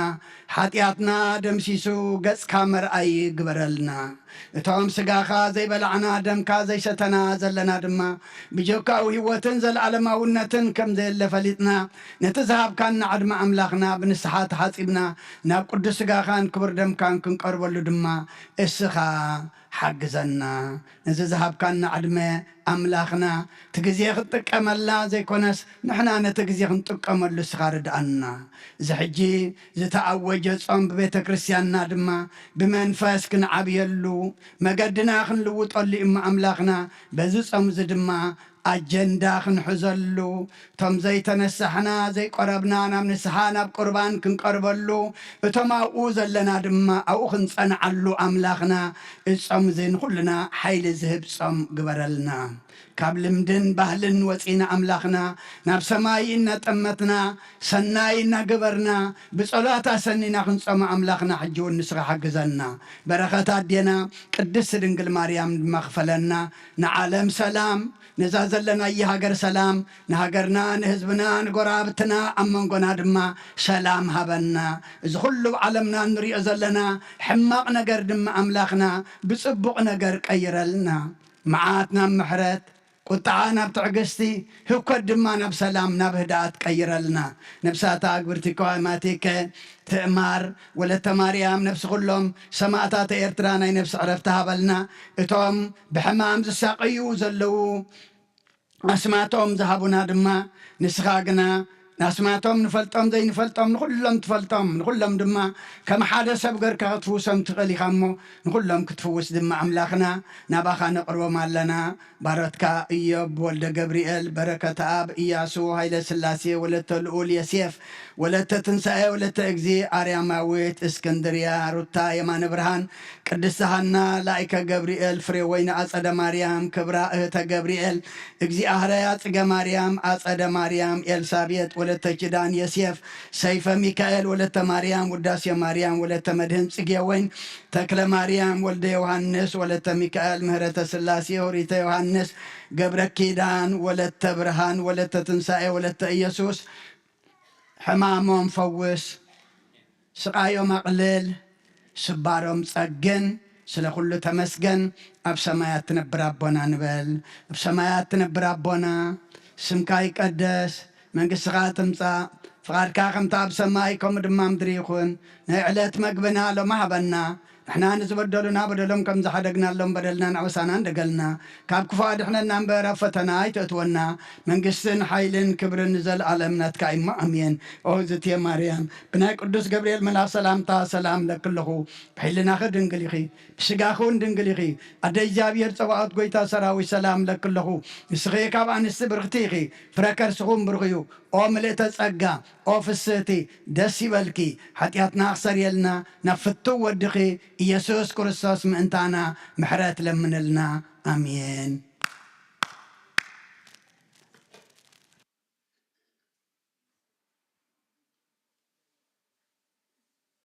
ሓጢኣትና ደምሲሱ ገጽካ መርኣይ ግበረልና። እቶም ስጋኻ ዘይበላዕና ደምካ ዘይሰተና ዘለና ድማ ብጀካኡ ህይወትን ዘለዓለማውነትን ከም ዘየለ ፈሊጥና ነቲ ዝሃብካና ዕድመ ኣምላኽና ብንስሓ ተሓጺብና ናብ ቅዱስ ስጋኻን ክቡር ደምካን ክንቀርበሉ ድማ እስኻ ሓግዘና። ነዚ ዝሃብካና ዕድመ ኣምላኽና፣ እቲ ግዜ ክንጥቀመላ ዘይኮነስ፣ ንሕና ነቲ ግዜ ክንጥቀመሉ እስኻ ርድኣና። እዚ ሕጂ ዝተኣወጀ ጾም ብቤተ ክርስቲያንና ድማ ብመንፈስ ክንዓብየሉ፣ መገድና ክንልውጠሉ እሞ ኣምላኽና፣ በዚ ጾም እዚ ድማ ኣጀንዳ ክንሕዘሉ፣ እቶም ዘይተነሳሕና፣ ዘይቆረብና፣ ናብ ንስሓ፣ ናብ ቁርባን ክንቀርበሉ፣ እቶም ኣብኡ ዘለና ድማ ኣብኡ ክንጸንዓሉ ኣምላኽና፣ እዚ ጾም እዚ ንኹልና ሓይሊ ዝህብ ጾም ግበረልና። ካብ ልምድን ባህልን ወጺና ኣምላኽና፣ ናብ ሰማይ እናጠመትና፣ ሰናይ እናገበርና፣ ብጸሎት ኣሰኒና ክንጾም ኣምላኽና፣ ሕጂ እውን ንስኻ ሓግዘና። በረኸት ኣዴና ቅድስት ድንግል ማርያም ድማ ክፈለና። ንዓለም ሰላም፣ ነዛ ዘለናያ ሃገር ሰላም፣ ንሃገርና፣ ንህዝብና፣ ንጎረባብትና፣ ኣብ መንጎና ድማ ሰላም ሃበና። እዚ ኩሉ ኣብ ዓለምና እንሪኦ ዘለና ሕማቕ ነገር ድማ ኣምላኽና ብጽቡቕ ነገር ቀይረልና። መዓት ናብ ምሕረት፣ ቁጥዓ ናብ ትዕግስቲ፣ ህኮት ድማ ናብ ሰላም፣ ናብ ህድኣት ቀይረልና። ነብሳታ ኣግብርቲ ከዋማቲከ ትእማር ወለተ ማርያም፣ ነብሲ ኩሎም ሰማእታተ ኤርትራ ናይ ነብሲ ዕረፍቲ ሃበልና። እቶም ብሕማም ዝሳቐዩ ዘለዉ ኣስማቶም ዝሃቡና ድማ፣ ንስኻ ግና ንኣስማቶም ንፈልጦም ዘይንፈልጦም ንኹሎም ትፈልጦም፣ ንኹሎም ድማ ከም ሓደ ሰብ ገርካ ክትፍውሶም ትኽእል ኢኻ እሞ፣ ንኹሎም ክትፍውስ ድማ ኣምላኽና ናባኻ ነቕርቦም ኣለና። ባሮትካ እዮብ ወልደ ገብርኤል፣ በረከት ኣብ፣ እያሱ ሃይለ ስላሴ፣ ወለተ ልኡል የሴፍ፣ ወለተ ትንሳኤ፣ ወለተ እግዚ ኣርያማዊት፣ እስክንድርያ፣ ሩታ የማነ ብርሃን፣ ቅድስቲ ሃና፣ ላይከ ገብርኤል፣ ፍሬወይኒ ኣጸደ ማርያም፣ ክብራ እህተ ገብርኤል፣ እግዚኣብሔር ኣጽገ ማርያም፣ ኣጸደ ማርያም፣ ኤልሳቤጥ፣ ወለተ ኪዳን የሴፍ፣ ሰይፈ ሚካኤል፣ ወለተ ማርያም፣ ውዳሴ ማርያም፣ ወለተ መድህን ጽጌ ወይን፣ ተክለ ማርያም፣ ወልደ ዮሃንስ፣ ወለተ ሚካኤል፣ ምህረተ ስላሴ፣ ሆሪተ ዮሃንስ፣ ገብረ ኪዳን፣ ወለተ ብርሃን፣ ወለተ ትንሳኤ፣ ወለተ ኢየሱስ፣ ሕማሞም ፈውስ፣ ስቓዮም ኣቕልል፣ ስባሮም ጸግን። ስለ ኩሉ ተመስገን። ኣብ ሰማያት ትነብር ኣቦና ንበል። ኣብ ሰማያት ትነብር ኣቦና፣ ስምካ ይቀደስ፣ መንግስትኻ ትምጻእ፣ ፍቓድካ ከምቲ ኣብ ሰማይ ከምኡ ድማ ምድሪ ይኹን። ናይ ዕለት መግብና ሎሚ ሃበና። ንሕና ንዝበደሉና በደሎም ከም ዝሓደግናሎም በደልና ንዕበሳና እንደገልና። ካብ ክፉእ ኣድሕነና እምበር ኣብ ፈተና ኣይተእትወና። መንግስትን ሓይልን ክብርን ንዘለኣለም ናትካ እዩ እሞ ኣሜን። ኦ እግዝእትየ ማርያም፣ ብናይ ቅዱስ ገብርኤል መልኣኽ ሰላምታ ሰላም እለኪ ኣለኹ። ብሕልናኺ ድንግል ኢኺ፣ ብስጋኺ እውን ድንግል ኢኺ። ኣደ እግዚኣብሔር ጸባኦት ጐይታ ሰራዊት ሰላም እለኪ ኣለኹ። ንስኺ ካብ ኣንስቲ ብርኽቲ ኢኺ፣ ፍረ ከርስኺ እውን ብሩኽ እዩ። ኦ ምልእተ ጸጋ፣ ኦ ፍስህቲ፣ ደስ ይበልኪ። ሓጢኣትና ክሰርየልና ናብ ፍቱው ወድኺ ኢየሱስ ክርስቶስ ምእንታና ምሕረት ለምንልና። ኣሜን።